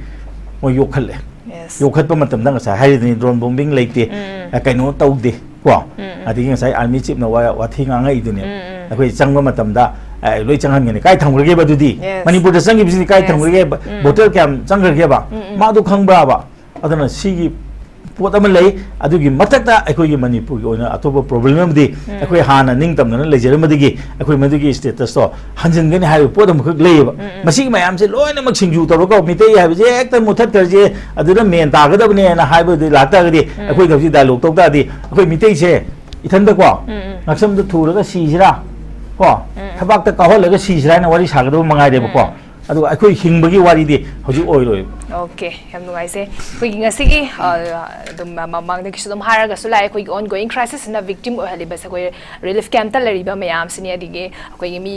ꯃꯣꯏ ꯌꯣꯛꯈꯠꯂꯦ꯫ Yes. ꯌꯣꯛꯈꯠꯄ ꯃꯇꯝꯗ ꯉꯁꯥꯏ ꯍꯥꯏꯔꯤꯗꯨꯅꯤ, drone bombing ꯂꯩꯇꯦ, ꯎꯝ꯫ ꯑ, ꯀꯩꯅꯣ ꯇꯧꯗꯦ ꯀꯣ꯫ ꯎꯝ, ꯎꯝ꯫ ꯑꯗꯒꯤ ꯉꯁꯥꯏ army chief ꯅ ꯋꯥ-, ꯋꯥꯊꯤ ꯉꯥꯡꯉꯛꯏꯗꯨꯅꯤ꯫ ꯎꯝ, ꯎꯝ꯫ ꯑꯩꯈꯣꯏ ꯆꯪꯕ ꯃꯇꯝꯗ, ꯑ, ꯂꯣꯏ ꯆꯪꯍꯟꯒꯅꯤ꯫ ꯀꯥꯏ ꯊꯝꯈ꯭ꯔꯒꯦꯕ ꯑꯗꯨꯗꯤ? Yes. ꯃꯅꯤꯄꯨꯔꯗ ꯆꯪꯈꯤꯕꯁꯤꯗꯤ ꯀꯥꯏ Yes. ꯊꯝꯈ꯭ꯔꯒꯦꯕ? ꯎꯝ꯫ Bottle ꯀꯌꯥꯝ ꯆꯪꯈ꯭ꯔꯒꯦꯕ? ꯎꯝ, ꯎꯝ꯫ ꯃꯥꯗꯣ ꯈꯪꯕ꯭ꯔꯥꯕ? ꯑꯗꯨꯅ ꯁꯤꯒꯤ ꯄꯣꯠ ꯑꯃ ꯂꯩ꯫ ꯑꯗꯨꯒꯤ ꯃꯊꯛꯇ ꯑꯩꯈꯣꯏꯒꯤ ꯃꯅꯤꯄꯨꯔꯒꯤ ꯑꯣꯏꯅ ꯑꯇꯣꯞꯄ problem ꯑꯃꯗꯤ, ꯎꯝ꯫ ꯑꯩꯈꯣꯏ ꯍꯥꯟꯅ ꯅꯤꯡꯇꯝꯅꯅ ꯂꯩꯖꯔꯝꯕꯗꯒꯤ ꯑꯩꯈꯣꯏ ꯃꯗꯨꯒꯤ status ꯇꯣ ꯍꯟꯖꯤꯟꯒꯅꯤ ꯍꯥꯏꯕ ꯄꯣꯠ ꯑꯃꯈꯛ ꯂꯩꯌꯦꯕ꯫ ꯎꯝ, ꯎꯝ꯫ ꯃꯁꯤꯒꯤ ꯃꯌꯥꯝꯁꯦ ꯂꯣꯏꯅꯃꯛ ꯁꯤꯡꯖꯨ ꯇꯧꯔꯒ ꯃꯤꯇꯩ ꯍꯥꯏꯕꯁꯦ ꯍꯦꯛꯇ ꯃꯨꯊꯠꯈ꯭ꯔꯁꯦ, ꯑꯗꯨꯅ main ꯇꯥꯒꯗꯕꯅꯦꯅ ꯍꯥꯏꯕꯗꯤ ꯂꯥꯛꯇꯥꯔꯒꯗꯤ, ꯎꯝ꯫ ꯑꯩꯈꯣꯏꯗ ꯍꯧꯖꯤꯛ dialogue ꯇꯧ ꯇꯥꯔꯗꯤ, ꯑꯩꯈꯣꯏ ꯃꯤꯇꯩꯁꯦ ꯏꯊꯟꯗꯀꯣ, ꯎꯝ, ꯎꯝ꯫ ꯉꯛꯁꯝꯗ ꯊꯨꯔꯒ ꯁꯤꯁꯤꯔꯥ ꯀꯣ, ꯎꯝ꯫ ꯊꯕꯥꯛꯇ ꯀꯥꯎꯍꯜꯂꯒ ꯁꯤꯁꯤꯔꯥ ꯍꯥꯏꯅ ꯋꯥꯔꯤ ꯁꯥꯒꯗꯕ ꯃꯉꯥꯏꯔꯦꯕꯀꯣ꯫ ꯎꯝ꯫ ꯑꯗꯨꯒ ꯑꯩꯈꯣꯏ ꯍꯤꯡꯕꯒꯤ ꯋꯥꯔꯤꯗꯤ ꯍꯧꯖꯤꯛ ꯑꯣꯏꯔꯣꯏꯕ꯫ Okay, ꯌꯥꯝ ꯅꯨꯡꯉꯥꯏꯖꯩ꯫ ꯑꯩꯈꯣꯏꯒꯤ ꯉꯁꯤꯒꯤ, ꯑ, ꯑꯗꯨꯝ ꯃ-, ꯃꯃꯥꯡꯗꯒꯤꯁꯨ ꯑꯗꯨꯝ ꯍꯥꯏꯔꯒꯁꯨ ꯂꯥꯛꯑꯦ, ꯑꯩꯈꯣꯏꯒꯤ ongoing crisis ꯁꯤꯅ victim ꯑꯣꯏꯍꯜꯂꯤꯕꯁꯦ ꯑꯩꯈꯣꯏ relief camp ꯇ ꯂꯩꯔꯤꯕ ꯃꯌꯥꯝꯁꯤꯅꯤ, ꯑꯗꯒꯤ ꯑꯩꯈꯣꯏꯒꯤ ꯃꯤ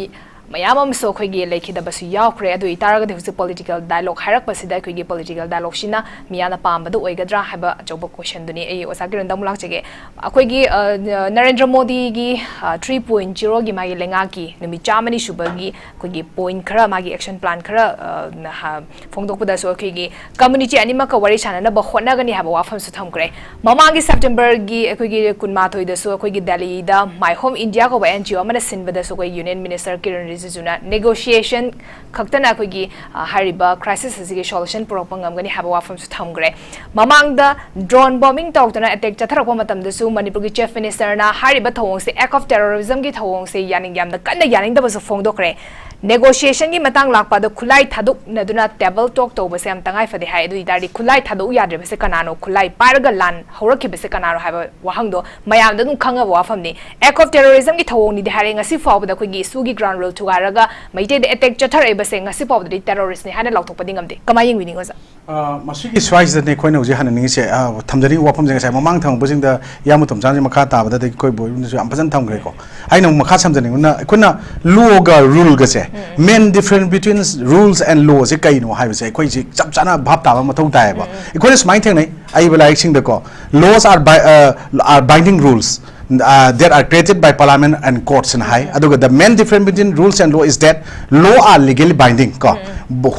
ꯃꯌꯥꯝ ꯑꯃꯁꯨ ꯑꯩꯈꯣꯏꯒꯤ ꯂꯩꯈꯤꯗꯕꯁꯨ ꯌꯥꯎꯈ꯭ꯔꯦ꯫ ꯑꯗꯨ ꯑꯣꯏꯇꯥꯔꯒꯗꯤ ꯍꯧꯖꯤꯛ political dialogue ꯍꯥꯏꯔꯛꯄꯁꯤꯗ ꯑꯩꯈꯣꯏꯒꯤ political dialogue ꯁꯤꯅ ꯃꯤꯌꯥꯝꯅ ꯄꯥꯝꯕꯗ ꯑꯣꯏꯒꯗ꯭ꯔꯥ ꯍꯥꯏꯕ ꯑꯆꯧꯕ question ꯗꯨꯅꯤ꯫ ꯑꯩ ꯑꯣꯖꯥ ꯀꯤꯔꯟꯗ ꯑꯃꯨꯛ ꯂꯥꯛꯆꯒꯦ꯫ ꯑꯩꯈꯣꯏꯒꯤ, ꯑ, ꯅꯔꯦꯟꯗ꯭ꯔ ꯃꯣꯗꯤꯒꯤ, ꯑ, three point zero ꯒꯤ ꯃꯥꯒꯤ ꯂꯩꯉꯥꯛꯀꯤ ꯅꯨꯃꯤꯠ ꯆꯥꯝꯃꯅꯤ ꯁꯨꯕꯒꯤ ꯑꯩꯈꯣꯏꯒꯤ point ꯈꯔ, ꯃꯥꯒꯤ action plan ꯈꯔ, ꯑ, ꯅꯍꯥ-, ꯐꯣꯡꯗꯣꯛꯄꯗꯁꯨ ꯑꯩꯈꯣꯏꯒꯤ community ꯑꯅꯤꯃꯛꯀ ꯋꯥꯔꯤ ꯁꯥꯟꯅꯅꯕ ꯍꯣꯠꯅꯒꯅꯤ ꯍꯥꯏꯕ ꯋꯥꯐꯝꯁꯨ ꯊꯝꯈ꯭ꯔꯦ꯫ ꯃꯃꯥꯡꯒꯤ September ꯒꯤ ꯑꯩꯈꯣꯏꯒꯤ ꯀꯨꯟꯃꯥꯊꯣꯏꯗꯁꯨ ꯑꯩꯈꯣꯏꯒꯤ ꯗꯦꯜꯂꯤꯗ My Home India ꯀꯧꯕ N G O ꯑꯃꯅ ꯁꯤꯟꯕꯗꯁꯨ ꯑꯩꯈꯣꯏ Union Minister ꯀꯤꯔꯟ ꯔꯤꯖꯤꯖꯨꯅ negotiation ꯈꯛꯇꯅ ꯑꯩꯈꯣꯏꯒꯤ, ꯑ, ꯍꯥꯏꯔꯤꯕ crisis ꯑꯁꯤꯒꯤ solution ꯄꯨꯔꯛꯄ ꯉꯝꯒꯅꯤ ꯍꯥꯏꯕ ꯋꯥꯐꯝꯁꯨ ꯊꯝꯈ꯭ꯔꯦ꯫ ꯃꯃꯥꯡꯗ drone bombing ꯇꯧꯗꯅ attack ꯆꯠꯊꯔꯛꯄ ꯃꯇꯝꯗꯁꯨ ꯃꯅꯤꯄꯨꯔꯒꯤ Chief Minister ꯅ ꯍꯥꯏꯔꯤꯕ ꯊꯧꯑꯣꯡꯁꯦ act of terrorism ꯒꯤ ꯊꯧꯑꯣꯡꯁꯦ ꯌꯥꯅꯤꯡ-, ꯌꯥꯝꯅ ꯀꯟꯅ ꯌꯥꯅꯤꯡꯗꯕꯁꯨ ꯐꯣꯡꯗꯣꯛꯈ꯭ꯔꯦ꯫ Negotiation ꯒꯤ ꯃꯇꯥꯡ ꯂꯥꯛꯄꯗ ꯈꯨꯠꯂꯥꯏ ꯊꯥꯗꯣꯛꯅꯗꯨꯅ table talk ꯇꯧꯕꯁꯦ ꯌꯥꯝ ꯇꯉꯥꯏ ꯐꯗꯦ ꯍꯥꯏ꯫ ꯑꯗꯨ ꯑꯣꯏ ꯇꯥꯔꯗꯤ ꯈꯨꯠꯂꯥꯏ ꯊꯥꯗꯣꯛꯎ ꯌꯥꯗ꯭ꯔꯤꯕꯁꯦ ꯀꯅꯥꯅꯣ? ꯈꯨꯠꯂꯥꯏ ꯄꯥꯏꯔꯒ ꯂꯥꯟ ꯍꯧꯔꯛꯈꯤꯕꯁꯦ ꯀꯅꯥꯅꯣ ꯍꯥꯏꯕ ꯋꯥꯍꯪꯗꯣ ꯃꯌꯥꯝꯗ ꯑꯗꯨꯝ ꯈꯪꯉꯕ ꯋꯥꯐꯝꯅꯤ꯫ Act of terrorism ꯒꯤ ꯊꯧꯑꯣꯡꯅꯤꯗꯤ ꯍꯥꯏꯔꯦ, ꯉꯁꯤ ꯐꯥꯎꯕꯗ ꯑꯩꯈꯣꯏꯒꯤ ꯁꯨꯒꯤ ground reality ꯊꯨꯒꯥꯏꯔꯒ ꯃꯩꯇꯩꯗ ꯑꯦꯇꯦꯛ ꯆꯠꯊꯔꯛꯏꯕꯁꯦ ꯉꯁꯤ ꯐꯥꯎꯕꯗꯗꯤ ꯇꯦꯔꯣꯔꯤꯁꯅꯦ ꯍꯥꯏꯅ ꯂꯥꯎꯊꯣꯛꯄꯗꯤ ꯉꯝꯗꯦ꯫ ꯀꯃꯥꯏꯅ ꯌꯦꯡꯕꯤꯅꯤꯡꯉꯣ, ꯁꯥꯔ? ꯑ, ꯃꯁꯤꯒꯤ ꯁ꯭ꯋꯥꯏꯁꯤꯗꯅꯦ ꯑꯩꯈꯣꯏꯅ ꯍꯧꯖꯤꯛ ꯍꯟꯅꯅꯤꯡꯉꯤꯁꯦ, ꯑ, ꯊꯝꯖꯅꯤꯡꯕ ꯋꯥꯐꯝꯁꯦ ꯉꯁꯥꯏ ꯃꯃꯥꯡ ꯊꯪꯕꯁꯤꯡꯗ ꯏꯌꯥꯝꯕ ꯇꯣꯝꯆꯥꯟꯁꯦ ꯃꯈꯥ ꯇꯥꯕꯗꯗꯤ ꯑꯩꯈꯣꯏ ꯕꯣꯏꯕꯨꯝꯗꯁꯨ ꯌꯥꯝ ꯐꯖꯅ ꯊꯝꯈ꯭ꯔꯦꯀꯣ꯫ ꯑꯩꯅ ꯑꯃꯨꯛ ꯃꯈꯥ ꯁꯝꯖꯅꯤꯡꯕꯅ ꯑꯩꯈꯣꯏꯅ ꯂꯣꯒ ꯔꯨꯜꯒꯁꯦ, main difference between rules and law ꯁꯦ ꯀꯩꯅꯣ ꯍꯥꯏꯕꯁꯦ ꯑꯩꯈꯣꯏꯁꯤ ꯆꯞ ꯆꯥꯅ ꯚꯥꯞ ꯇꯥꯕ ꯃꯊꯧ ꯇꯥꯏꯌꯦꯕ꯫ ꯑꯩꯈꯣꯏꯅ ꯁꯨꯃꯥꯏꯅ ꯊꯦꯡꯅꯩ, ꯑꯏꯕ ꯂꯥꯏꯔꯤꯛꯁꯤꯡꯗꯀꯣ, laws are by, uh, are binding rules, uh, that are created by parliament and courts ꯅ ꯍꯥꯏ꯫ ꯑꯗꯨꯒ the main difference between rules and law is that law are legally binding ꯀꯣ,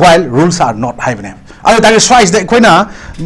while rules are not ꯍꯥꯏꯕꯅꯦ꯫ ꯑꯗꯨ ꯇꯥꯔꯗꯤ ꯁ꯭ꯋꯥꯏꯁꯤꯗ ꯑꯩꯈꯣꯏꯅ,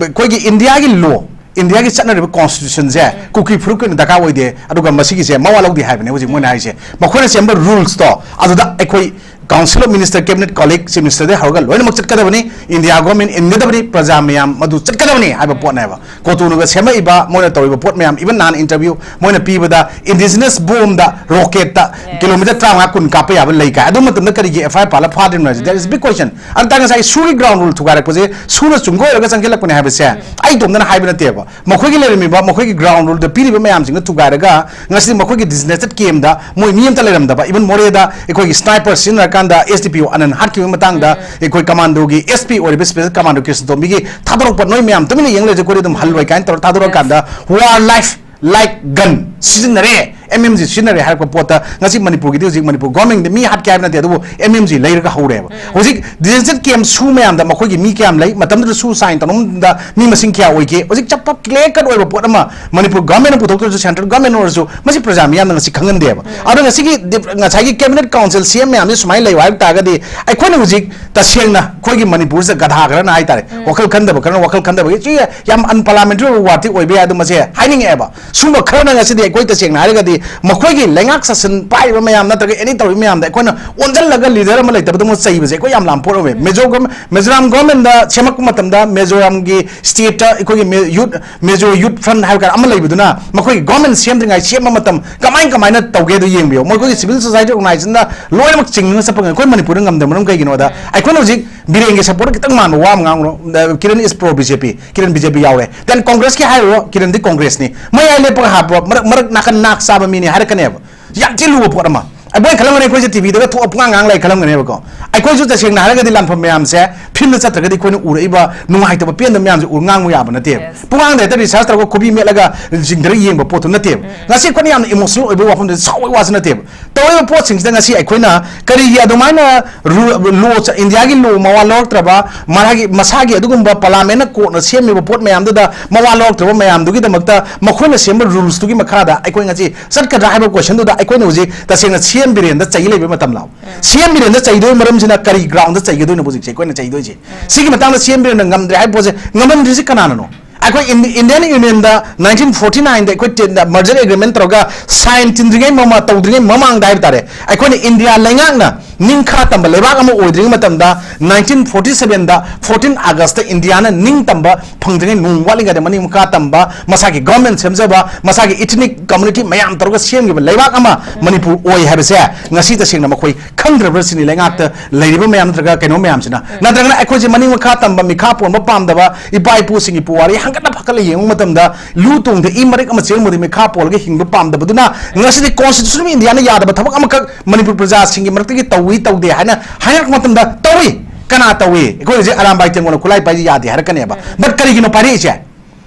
ꯑꯩꯈꯣꯏꯒꯤ ꯏꯟꯗꯤꯌꯥꯒꯤ ꯂꯣ, ꯏꯟꯗꯤꯌꯥꯒꯤ ꯆꯠꯅꯔꯤꯕ ꯀꯣꯟꯁꯇꯤꯇ꯭ꯌꯨꯁꯟꯁꯦ ꯀꯨꯀꯤ ꯐꯨꯔꯨꯞꯀꯤ ꯑꯣꯏꯅ ꯗꯔꯀꯥꯔ ꯑꯣꯏꯗꯦ, ꯑꯗꯨꯒ ꯃꯁꯤꯒꯤꯁꯦ ꯃꯋꯥ ꯂꯧꯗꯦ ꯍꯥꯏꯕꯅꯦ ꯍꯧꯖꯤꯛ ꯃꯣꯏꯅ ꯍꯥꯏꯁꯦ꯫ ꯃꯈꯣꯏꯅ ꯁꯦꯝꯕ ꯔꯨꯜꯁꯇꯣ ꯑꯗꯨꯗ ꯑꯩꯈꯣꯏ Council of Minister, Cabinet, College, Chief Minister ꯗꯩ ꯍꯧꯔꯒ ꯂꯣꯏꯅꯃꯛ ꯆꯠꯀꯗꯕꯅꯤ, ꯏꯟꯗꯤꯌꯥ ꯒꯣꯔꯃꯦꯟ ꯏꯟꯒꯗꯕꯅꯤ, ꯄ꯭ꯔꯖꯥ ꯃꯌꯥꯝ ꯃꯗꯨ ꯆꯠꯀꯗꯕꯅꯤ ꯍꯥꯏꯕ ꯄꯣꯠꯅꯦꯕ꯫ ꯀꯣꯇꯣꯅꯨꯒ ꯁꯦꯝꯃꯛꯏꯕ ꯃꯣꯏꯅ ꯇꯧꯔꯤꯕ ꯄꯣꯠ ꯃꯌꯥꯝ, even ꯅꯍꯥꯟ interview ꯃꯣꯏꯅ ꯄꯤꯕꯗ indigenous ꯕꯣꯝꯗ ꯔꯣꯀꯦꯠꯇ ꯀꯤꯂꯣꯃꯤꯇꯔ ꯇꯔꯥꯃꯉꯥ ꯀꯨꯟ ꯀꯥꯞꯄ ꯌꯥꯕ ꯂꯩ ꯀꯥꯏ꯫ ꯑꯗꯨ ꯃꯇꯝꯗ ꯀꯔꯤꯒꯤ FIR ꯄꯥꯜꯂ ꯐꯥꯗ꯭ꯔꯤꯕꯅꯣ ꯍꯥꯏꯁꯦ, there is big question꯫ ꯑꯗꯨ ꯇꯥꯔꯒ ꯉꯁꯥꯏ ꯁꯨꯒꯤ ground rule ꯊꯨꯒꯥꯏꯔꯛꯄꯁꯦ ꯁꯨꯅ ꯆꯨꯝꯒ ꯑꯣꯏꯔꯒ ꯆꯪꯁꯤꯜꯂꯛꯄꯅꯦ ꯍꯥꯏꯕꯁꯦ ꯑꯩ ꯏꯇꯣꯝꯇꯅ ꯍꯥꯏꯕ ꯅꯠꯇꯦꯕ꯫ ꯃꯈꯣꯏꯒꯤ ꯂꯩꯔꯝꯃꯤꯕ, ꯃꯈꯣꯏꯒꯤ ground rule ꯗ ꯄꯤꯔꯤꯕ ꯃꯌꯥꯝꯁꯤꯡꯗꯣ ꯊꯨꯒꯥꯏꯔꯒ ꯉꯁꯤꯗꯤ ꯃꯈꯣꯏꯒꯤ designated camp ꯗ ꯃꯣꯏ ꯃꯤ ꯑꯝꯇ ꯂꯩꯔꯝꯗꯕ, even ꯃꯣꯔꯦꯗ ꯑꯩꯈꯣꯏꯒꯤ sniper ꯁꯤꯖꯤꯟꯅꯔꯀꯥꯟꯗ SDPO ꯑꯅꯟ ꯍꯥꯠꯈꯤꯕꯒꯤ ꯃꯇꯥꯡꯗ ꯑꯩꯈꯣꯏ commando ꯒꯤ SP ꯑꯣꯏꯔꯤꯕ special commando ꯀ꯭ꯔꯤꯁꯅꯇꯣꯝꯕꯤꯒꯤ ꯊꯥꯗꯣꯔꯛꯄ, ꯅꯣꯏ ꯃꯌꯥꯝ ꯇꯨꯃꯤꯟꯅ ꯌꯦꯡ ꯂꯩꯔꯁꯦ, ꯑꯩꯈꯣꯏꯗꯤ ꯑꯗꯨꯝ ꯍꯜꯂꯣꯏ ꯀꯥꯏꯅ ꯇꯧꯔ ꯊꯥꯗꯣꯔꯛꯑꯀꯥꯟꯗ war life like gun ꯁꯤꯖꯤꯟꯅꯔꯦ, MMG ꯁꯤꯖꯤꯟꯅꯔꯦ ꯍꯥꯏꯔꯛꯄ ꯄꯣꯠꯇ ꯉꯁꯤ ꯃꯅꯤꯄꯨꯔꯒꯤꯗꯤ ꯍꯧꯖꯤꯛ ꯃꯅꯤꯄꯨꯔ government ꯗ ꯃꯤ ꯍꯥꯠꯀꯦ ꯍꯥꯏꯕ ꯅꯠꯇꯦ, ꯑꯗꯨꯕꯨ MMG ꯂꯩꯔꯒ ꯍꯧꯔꯦꯕ꯫ ꯍꯧꯖꯤꯛ designated camp ꯁꯨ ꯃꯌꯥꯝꯗ ꯃꯈꯣꯏꯒꯤ ꯃꯤ ꯀꯌꯥꯝ ꯂꯩ, ꯃꯇꯝꯗꯨꯗ ꯁꯨ sign ꯇꯧꯅꯕ ꯃꯇꯝꯗ ꯃꯤ ꯃꯁꯤꯡ ꯀꯌꯥ ꯑꯣꯏꯒꯦ, ꯍꯧꯖꯤꯛ ꯆꯞ ꯆꯞ clear cut ꯑꯣꯏꯕ ꯄꯣꯠ ꯑꯃ ꯃꯅꯤꯄꯨꯔ government ꯅ ꯄꯨꯊꯣꯛꯇ꯭ꯔꯁꯨ, central government ꯑꯣꯏꯔꯁꯨ, ꯃꯁꯤ ꯄ꯭ꯔꯖꯥ ꯃꯤꯌꯥꯝꯅ ꯉꯁꯤ ꯈꯪꯍꯟꯗꯦꯕ꯫ ꯑꯗꯣ ꯉꯁꯤꯒꯤ ꯗꯤꯞ-, ꯉꯁꯥꯏꯒꯤ cabinet council CM ꯃꯌꯥꯝꯁꯤ ꯁꯨꯃꯥꯏꯅ ꯂꯩꯌꯨ ꯍꯥꯏꯕ ꯇꯥꯔꯒꯗꯤ ꯑꯩꯈꯣꯏꯅ ꯍꯧꯖꯤꯛ ꯇꯁꯦꯡꯅ ꯑꯩꯈꯣꯏꯒꯤ ꯃꯅꯤꯄꯨꯔꯁꯤꯗ ꯒꯙꯥ ꯈꯔꯅ ꯍꯥꯏꯇꯥꯔꯦ, ꯋꯥꯈꯜ ꯈꯟꯗꯕ ꯈꯔꯅ ꯋꯥꯈꯜ ꯈꯟꯗꯕꯒꯤ ꯁꯤ ꯌꯥꯝ unparliamentary ꯑꯣꯏꯕ ꯋꯥꯗꯤ ꯑꯣꯏꯕ ꯌꯥꯏ, ꯑꯗꯨ ꯃꯁꯦ ꯍꯥꯏꯅꯤꯡꯉꯛꯑꯦꯕ꯫ ꯁꯨꯝꯕ ꯈꯔꯅ ꯉꯁꯤꯗꯤ ꯑꯩꯈꯣꯏ ꯇꯁꯦꯡꯅ ꯍꯥꯏꯔꯒꯗꯤ ꯃꯈꯣꯏꯒꯤ ꯂꯩꯉꯥꯛ ꯁꯥꯁꯟ ꯄꯥꯏꯔꯤꯕ ꯃꯌꯥꯝ ꯅꯠꯇ꯭ꯔꯒ any ꯇꯧꯔꯤꯕ ꯃꯌꯥꯝꯗ ꯑꯩꯈꯣꯏꯅ ꯑꯣꯟꯁꯤꯜꯂꯒ leader ꯑꯃ ꯂꯩꯇꯕꯗꯧꯅ ꯆꯩꯕꯁꯦ ꯑꯩꯈꯣꯏ ꯌꯥꯝ ꯂꯥꯝ ꯄꯣꯠ ꯑꯣꯏꯌꯦ꯫ ꯃꯤꯖꯣ ꯒꯣꯔꯃꯦꯟ, ꯃꯤꯖꯣꯔꯥꯝ government ꯗ ꯁꯦꯝꯃꯛꯄ ꯃꯇꯝꯗ ꯃꯤꯖꯣꯔꯥꯝꯒꯤ state ꯇ ꯑꯩꯈꯣꯏꯒꯤ ꯃꯦ-, youth, Mizo Youth Front ꯍꯥꯏꯕ ꯀꯥꯟꯗ ꯑꯃ ꯂꯩꯕꯗꯨꯅ ꯃꯈꯣꯏꯒꯤ government ꯁꯦꯝꯗ꯭ꯔꯤꯉꯩ ꯁꯦꯝꯕ ꯃꯇꯝ ꯀꯃꯥꯏ ꯀꯃꯥꯏꯅ ꯇꯧꯒꯦ ꯑꯗꯨ ꯌꯦꯡꯕꯤꯌꯨ꯫ ꯃꯈꯣꯏꯒꯤ civil society organization ꯗ ꯂꯣꯏꯅꯃꯛ ꯆꯤꯡꯉꯒ ꯆꯠꯄ ꯉꯝꯃꯤ꯫ ꯑꯩꯈꯣꯏ ꯃꯅꯤꯄꯨꯔꯗ ꯉꯝꯗꯕ ꯃꯔꯝ ꯀꯩꯒꯤꯅꯣꯗ ꯑꯩꯈꯣꯏꯅ ꯍꯧꯖꯤꯛ ꯕꯤꯔꯦꯟꯒꯤ support ꯈꯤꯇꯪ ꯃꯥꯟꯕ ꯋꯥ ꯑꯃ ꯉꯥꯡꯉꯨꯔꯣ꯫ Kiran is pro BJP, Kiran BJP ꯌꯥꯎꯔꯦ꯫ Then Congress ꯀꯤ ꯍꯥꯏꯔꯨꯔꯣ, ꯀꯤꯔꯟꯗꯤ Congress ꯅꯤ꯫ ꯃꯌꯥꯏ ꯂꯦꯞꯄꯒ ꯍꯥꯞꯄꯣ, ꯃꯔꯛ, ꯃꯔꯛ ꯅꯥꯀꯟ ꯅꯥꯛ ꯆꯥꯕ ꯃꯤꯅꯤ ꯍꯥꯏꯔꯛꯀꯅꯦꯕ꯫ ꯌꯥꯝ ꯊꯤ ꯂꯨꯕ ꯄꯣꯠ ꯑꯃ꯫ ꯑꯩꯈꯣꯏ ꯈꯜꯂꯝꯒꯅꯤ, ꯑꯩꯈꯣꯏꯁꯦ ꯇꯤꯚꯤꯗꯒ ꯊꯣꯛꯑ ꯄꯨꯡꯉꯥꯡ ꯉꯥꯡ ꯂꯩ ꯈꯜꯂꯝꯒꯅꯦꯕꯀꯣ꯫ ꯑꯩꯈꯣꯏꯁꯨ ꯇꯁꯦꯡꯅ ꯍꯥꯏꯔꯒꯗꯤ ꯂꯥꯟꯐꯝ ꯃꯌꯥꯝꯁꯦ ꯐꯤꯜꯗ ꯆꯠꯇ꯭ꯔꯒꯗꯤ ꯑꯩꯈꯣꯏꯅ ꯎꯔꯛꯏꯕ ꯅꯨꯡꯉꯥꯏꯇꯕ ꯄꯦꯟꯗꯕ ꯃꯌꯥꯝꯁꯦ ꯎꯔ ꯉꯥꯡꯕ ꯌꯥꯕ ꯅꯠꯇꯦꯕ꯫ Yes. ꯄꯨꯡꯉꯥꯡꯗ ꯍꯦꯛꯇ ꯔꯤꯁꯥꯔꯆ ꯇꯧꯔꯒ ꯈꯨꯕꯤ ꯃꯦꯠꯂꯒ ꯆꯤꯡꯊꯔꯒ ꯌꯦꯡꯕ ꯄꯣꯠꯇꯨ ꯅꯠꯇꯦꯕ꯫ ꯉꯁꯤ ꯑꯩꯈꯣꯏꯅ ꯌꯥꯝꯅ ꯏꯃꯣꯁꯅꯦꯜ ꯑꯣꯏꯕ ꯋꯥꯐꯝꯗ ꯁꯥꯎꯕꯒꯤ ꯋꯥꯁꯨ ꯅꯠꯇꯦꯕ꯫ ꯇꯧꯔꯤꯕ ꯄꯣꯠꯁꯤꯡꯁꯤꯗ ꯉꯁꯤ ꯑꯩꯈꯣꯏꯅ ꯀꯔꯤꯒꯤ ꯑꯗꯨꯃꯥꯏꯅ ꯔꯨ-, ꯂꯣ ꯆ-, ꯏꯟꯗꯤꯌꯥꯒꯤ ꯂꯣ ꯃꯋꯥ ꯂꯧꯔꯛꯇ꯭ꯔꯕ, ꯃꯥꯒꯤ, ꯃꯁꯥꯒꯤ ꯑꯗꯨꯒꯨꯝꯕ ꯄꯥꯔꯂꯥꯃꯦꯟꯅ ꯀꯣꯔꯠꯅ ꯁꯦꯝꯃꯤꯕ ꯄꯣꯠ ꯃꯌꯥꯝꯗꯨꯗ ꯃꯋꯥ ꯂꯧꯔꯛꯇ꯭ꯔꯕ ꯃꯌꯥꯝꯗꯨꯒꯤꯗꯃꯛꯇ ꯃꯈꯣꯏꯅ ꯁꯦꯝꯕ ꯔꯨꯜꯁꯇꯨꯒꯤ ꯃꯈꯥꯗ ꯑꯩꯈꯣꯏ ꯉꯁꯤ ꯆꯠꯀꯗ꯭ꯔꯥ ꯍꯥꯏꯕ ꯀꯣꯏꯁꯟꯗꯨꯗ ꯑꯩꯈꯣꯏꯅ ꯍꯧꯖꯤꯛ ꯇꯁꯦꯡꯅ ꯁꯤ ꯑꯦꯝ ꯕꯤꯔꯦꯟꯗ ꯆꯩ ꯂꯩꯕ ꯃꯇꯝ ꯂꯥꯛꯑꯣ꯫ ꯁꯤ ꯑꯦꯝ ꯕꯤꯔꯦꯟꯗ ꯆꯩꯗꯣꯏ ꯃꯔꯝꯁꯤꯅ ꯀꯔꯤ ꯒ꯭ꯔꯥꯎꯟꯗ ꯆꯩꯒꯗꯣꯏꯅꯣ ꯍꯧꯖꯤꯛꯁꯦ ꯑꯩꯈꯣꯏꯅ ꯆꯩꯗꯣꯏꯁꯦ? ꯁꯤꯒꯤ ꯃꯇꯥꯡꯗ ꯁꯤ ꯑꯦꯝ ꯕꯤꯔꯦꯟꯅ ꯉꯝꯗ꯭ꯔꯦ ꯍꯥꯏꯕ ꯄꯣꯠꯁꯦ ꯉꯝꯍꯟꯗ꯭ꯔꯤꯁꯤ ꯀꯅꯥꯅꯅꯣ? ꯑꯩꯈꯣꯏ ꯏꯟ-, ꯏꯟꯗꯤꯌꯟ ꯌꯨꯅꯤꯌꯟꯗ ꯅꯥꯏꯟꯇꯤꯟ ꯐꯣꯔꯇꯤ ꯅꯥꯏꯟꯗ ꯑꯩꯈꯣꯏ ꯇꯦꯟ-, ꯃꯔꯖꯔ ꯑꯦꯒ꯭ꯔꯤꯃꯦꯟ ꯇꯧꯔꯒ ꯁꯥꯏꯟ ꯆꯤꯟꯗ꯭ꯔꯤꯉꯩ ꯃꯃꯥ-, ꯇꯧꯗ꯭ꯔꯤꯉꯩ ꯃꯃꯥꯡꯗ ꯍꯥꯏꯕ ꯇꯥꯔꯦ, ꯑꯩꯈꯣꯏꯅ ꯏꯟꯗꯤꯌꯥ ꯂꯩꯉꯥꯛꯅ ꯅꯤꯡꯈꯥ ꯇꯝꯕ ꯂꯩꯕꯥꯛ ꯑꯃ ꯑꯣꯏꯗ꯭ꯔꯤꯉꯩ ꯃꯇꯝꯗ ꯅꯥꯏꯟꯇꯤꯟ ꯐꯣꯔꯇꯤ ꯁꯚꯦꯟꯗ ꯐꯣꯔꯇꯤꯟ ꯑꯥꯒꯁꯇ ꯏꯟꯗꯤꯌꯥꯅ ꯅꯤꯡꯇꯝꯕ ꯐꯪꯗ꯭ꯔꯤꯉꯩ ꯅꯣꯡ ꯋꯥꯠꯂꯤꯉꯩꯗ ꯃꯅꯤꯡ ꯃꯈꯥ ꯇꯝꯕ, ꯃꯁꯥꯒꯤ ꯒꯚꯔꯟꯃꯦꯟ ꯁꯦꯝꯖꯕ, ꯃꯁꯥꯒꯤ ꯏꯊꯅꯤꯛ ꯀꯝꯃꯨꯅꯤꯇꯤ ꯃꯌꯥꯝ ꯇꯧꯔꯒ ꯁꯦꯝꯈꯤꯕ ꯂꯩꯕꯥꯛ ꯑꯃ ꯃꯅꯤꯄꯨꯔ ꯑꯣꯏ ꯍꯥꯏꯕꯁꯦ ꯉꯁꯤ ꯇꯁꯦꯡꯅ ꯃꯈꯣꯏ ꯈꯪꯗ꯭ꯔꯕ꯭ꯔꯥ ꯁꯤꯅꯤ, ꯂꯩꯉꯥꯛꯇ ꯂꯩꯔꯤꯕ ꯃꯌꯥꯝ ꯅꯠꯇ꯭ꯔꯒ ꯀꯩꯅꯣ ꯃꯌꯥꯝꯁꯤꯅ꯫ ꯅꯠꯇ꯭ꯔꯒꯅ ꯑꯩꯈꯣꯏꯁꯦ ꯃꯅꯤꯡ ꯃꯈꯥ ꯇꯝꯕ, ꯃꯤꯈꯥ ꯄꯣꯟꯕ ꯄꯥꯝꯗꯕ, ꯏꯄꯥ ꯏꯄꯨꯁꯤꯡꯒꯤ ꯄꯨꯋꯥꯔꯤ ꯍꯪꯒꯠꯅ ꯐꯒꯠꯂ ꯌꯦꯡꯕ ꯃꯇꯝꯗ ꯂꯨ ꯇꯣꯡꯗ ꯏ ꯃꯔꯤꯛ ꯑꯃ ꯆꯦꯜꯂꯝꯕꯗꯤ ꯃꯤꯈꯥ ꯄꯣꯜꯂꯒ ꯍꯤꯡꯕ ꯄꯥꯝꯗꯕꯗꯨꯅ ꯉꯁꯤꯗꯤ Constitution of India ꯅ ꯌꯥꯗꯕ ꯊꯕꯛ ꯑꯃꯈꯛ ꯃꯅꯤꯄꯨꯔ ꯄ꯭ꯔꯖꯥꯁꯤꯡꯒꯤ ꯃꯔꯛꯇꯒꯤ ꯇꯧꯏ ꯇꯧꯗꯦ ꯍꯥꯏꯅ ꯍꯥꯏꯅꯔꯛꯄ ꯃꯇꯝꯗ ꯇꯧꯏ꯫ ꯀꯅꯥ ꯇꯧꯏ? ꯑꯩꯈꯣꯏ ꯍꯧꯖꯤꯛ ꯑꯔꯥꯝꯕꯥꯏ ꯇꯦꯡꯒꯣꯜꯅ ꯈꯨꯠꯂꯥꯏ ꯄꯥꯏꯔꯤ ꯌꯥꯗꯦ ꯍꯥꯏꯔꯛꯀꯅꯦꯕ꯫ But ꯀꯔꯤꯒꯤꯅꯣ ꯄꯥꯏꯔꯛꯏꯁꯦ?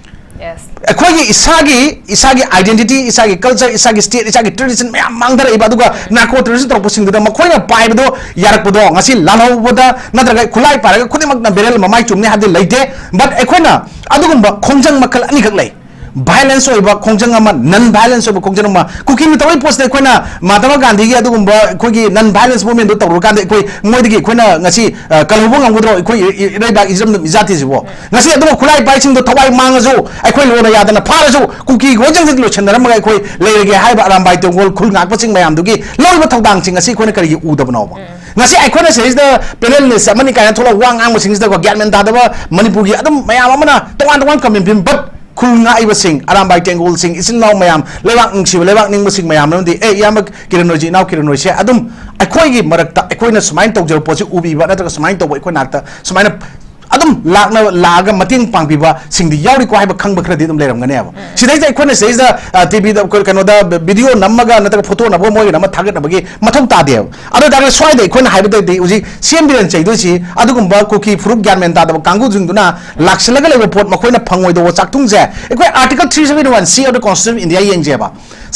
Yes. ꯑꯩꯈꯣꯏꯒꯤ ꯏꯁꯥꯒꯤ, ꯏꯁꯥꯒꯤ identity, ꯏꯁꯥꯒꯤ culture, ꯏꯁꯥꯒꯤ state, ꯏꯁꯥꯒꯤ tradition ꯃꯌꯥꯝ ꯃꯥꯡꯊꯔꯛꯏꯕ, ꯑꯗꯨꯒ narco terrorism ꯇꯧꯔꯛꯄꯁꯤꯡꯗꯨꯗ ꯃꯈꯣꯏꯅ ꯄꯥꯏꯕꯗꯣ ꯌꯥꯔꯛꯄꯗꯣ ꯉꯁꯤ ꯂꯥꯜꯍꯧꯕꯗ ꯅꯠꯇ꯭ꯔꯒ ꯈꯨꯠꯂꯥꯏ ꯄꯥꯏꯔꯒ ꯈꯨꯗꯤꯡꯃꯛꯅ ꯕꯦꯔꯦꯜ ꯃꯃꯥꯏ ꯆꯨꯝꯅꯤ ꯍꯥꯏꯕꯗꯤ ꯂꯩꯇꯦ꯫ But ꯑꯩꯈꯣꯏꯅ ꯑꯗꯨꯒꯨꯝꯕ ꯈꯣꯡꯖꯪ ꯃꯈꯜ ꯑꯅꯤꯈꯛ ꯂꯩ꯫ Violence ꯑꯣꯏꯕ ꯈꯣꯡꯖꯪ ꯑꯃ, non violence ꯑꯣꯏꯕ ꯈꯣꯡꯖꯪ ꯑꯃ꯫ ꯀꯨꯀꯤꯅ ꯇꯧꯔꯤꯕ ꯄꯣꯠꯁꯤꯗ ꯑꯩꯈꯣꯏꯅ ꯃꯍꯥꯇꯃꯥ ꯒꯥꯟꯙꯤꯒꯤ ꯑꯗꯨꯒꯨꯝꯕ ꯑꯩꯈꯣꯏꯒꯤ non violence movement ꯗꯣ ꯇꯧꯔꯨꯔꯀꯥꯟꯗ ꯑꯩꯈꯣꯏ ꯃꯣꯏꯗꯒꯤ ꯑꯩꯈꯣꯏꯅ ꯉꯁꯤ, ꯑ, ꯀꯜꯍꯧꯕ ꯉꯝꯒꯗ꯭ꯔꯣ? ꯑꯩꯈꯣꯏ ꯏ-, ꯏ-, ꯏꯔꯩꯕꯥꯛ ꯏꯖꯝ ꯏꯖꯥꯇꯤꯁꯤꯕꯨ ꯉꯁꯤ ꯑꯗꯨꯒ ꯈꯨꯠꯂꯥꯏ ꯄꯥꯏꯁꯤꯡꯗꯣ ꯊꯋꯥꯏ ꯃꯥꯡꯉꯁꯨ, ꯑꯩꯈꯣꯏ ꯂꯣꯟꯅ ꯌꯥꯗꯅ ꯐꯥꯔꯁꯨ, ꯀꯨꯀꯤ ꯍꯣꯏꯁꯤꯡꯁꯤ ꯂꯣꯏꯁꯤꯟꯅꯔꯝꯃꯒ ꯑꯩꯈꯣꯏ ꯂꯩꯔꯒꯦ ꯍꯥꯏꯕ ꯑꯔꯥꯝꯕꯥꯏ ꯇꯦꯡꯒꯣꯜ ꯈꯨꯜ ꯉꯥꯛꯄꯁꯤꯡ ꯃꯌꯥꯝꯗꯨꯒꯤ ꯂꯧꯔꯤꯕ ꯊꯧꯗꯥꯡꯁꯤꯡ ꯑꯁꯤ ꯑꯩꯈꯣꯏꯅ ꯀꯔꯤꯒꯤ ꯎꯗꯕꯅꯣꯕ? ꯉꯁꯤ ꯑꯩꯈꯣꯏꯅ ꯁꯤꯗꯩꯁꯤꯗ panelist ꯑꯃꯅꯤ ꯀꯥꯏꯅ ꯊꯣꯛꯂꯒ ꯋꯥ ꯉꯥꯡꯕꯁꯤꯡꯁꯤꯗꯀꯣ, ꯒ꯭ꯌꯥꯟ ꯃꯦꯟ ꯇꯥꯗꯕ ꯃꯅꯤꯄꯨꯔꯒꯤ ꯑꯗꯨꯝ ꯃꯌꯥꯝ ꯑꯃꯅ ꯇꯣꯉꯥꯟ ꯇꯣꯉꯥꯟ comment ꯄꯤꯕ, but ꯈꯨꯜ ꯉꯥꯛꯏꯕꯁꯤꯡ, ꯑꯔꯥꯝꯕꯥꯏ ꯇꯦꯡꯒꯣꯜꯁꯤꯡ, ꯏꯆꯤꯜ ꯏꯅꯥꯎ ꯃꯌꯥꯝ, ꯂꯩꯕꯥꯛ ꯅꯨꯡꯁꯤꯕ, ꯂꯩꯕꯥꯛ ꯅꯤꯡꯕꯁꯤꯡ ꯃꯌꯥꯝꯅꯗꯤ, "ꯑꯦ, ꯏꯌꯥꯝꯕ ꯀꯤꯔꯟ ꯍꯣꯏꯁꯦ, ꯏꯅꯥꯎ ꯀꯤꯔꯟ ꯍꯣꯏꯁꯦ ꯑꯗꯨꯝ ꯑꯩꯈꯣꯏꯒꯤ ꯃꯔꯛꯇ ꯑꯩꯈꯣꯏꯅ ꯁꯨꯃꯥꯏꯅ ꯇꯧꯖꯕ ꯄꯣꯠꯁꯤ ꯎꯕꯤꯕ ꯅꯠꯇ꯭ꯔꯒ ꯁꯨꯃꯥꯏꯅ ꯇꯧꯕ ꯑꯩꯈꯣꯏ ꯅꯥꯛꯇ ꯁꯨꯃꯥꯏꯅ ꯑꯗꯨꯝ ꯂꯥꯛꯅ ꯂꯥꯛꯑꯒ ꯃꯇꯦꯡ ꯄꯥꯡꯕꯤꯕꯁꯤꯡꯗꯤ ꯌꯥꯎꯔꯤꯀꯣ ꯍꯥꯏꯕ ꯈꯪꯕ ꯈꯔꯗꯤ ꯑꯗꯨꯝ ꯂꯩꯔꯝꯒꯅꯦꯕ꯫ ꯁꯤꯗꯩꯗ ꯑꯩꯈꯣꯏꯅ ꯁꯤꯗꯩꯁꯤꯗ, ꯑ, ꯇꯤꯚꯤꯗ ꯑꯩꯈꯣꯏ ꯀꯩꯅꯣꯗ ꯚꯤꯗꯤꯑꯣ ꯅꯝꯃꯒ ꯅꯠꯇ꯭ꯔꯒ ꯐꯣꯇꯣ ꯅꯝꯃꯒ ꯃꯣꯏꯒꯤꯗꯃꯛ ꯊꯥꯒꯠꯅꯕꯒꯤ ꯃꯊꯧ ꯇꯥꯗꯦꯕ꯫ ꯑꯗꯨ ꯑꯣꯏꯇꯥꯔꯒꯗꯤ ꯁ꯭ꯋꯥꯏꯗ ꯑꯩꯈꯣꯏꯅ ꯍꯥꯏꯕꯗꯗꯤ ꯍꯧꯖꯤꯛ ꯁꯤ ꯑꯦꯝ ꯕꯤꯔꯦꯟ ꯆꯩꯗꯣꯏꯁꯤ ꯑꯗꯨꯒꯨꯝꯕ ꯀꯨꯀꯤ ꯐꯨꯔꯨꯞ ꯒ꯭ꯌꯥꯟ ꯃꯦꯟ ꯇꯥꯗꯕ ꯀꯥꯡꯕꯨꯁꯤꯡꯗꯨꯅ ꯂꯥꯛꯁꯤꯜꯂꯒ ꯂꯩꯕ ꯄꯣꯠ ꯃꯈꯣꯏꯅ ꯐꯪꯉꯣꯏꯗꯧꯕ ꯆꯥꯛꯊꯨꯡꯁꯦ ꯑꯩꯈꯣꯏ Article three seventy one C of the Constitution of India ꯌꯦꯡꯖꯦꯕ꯫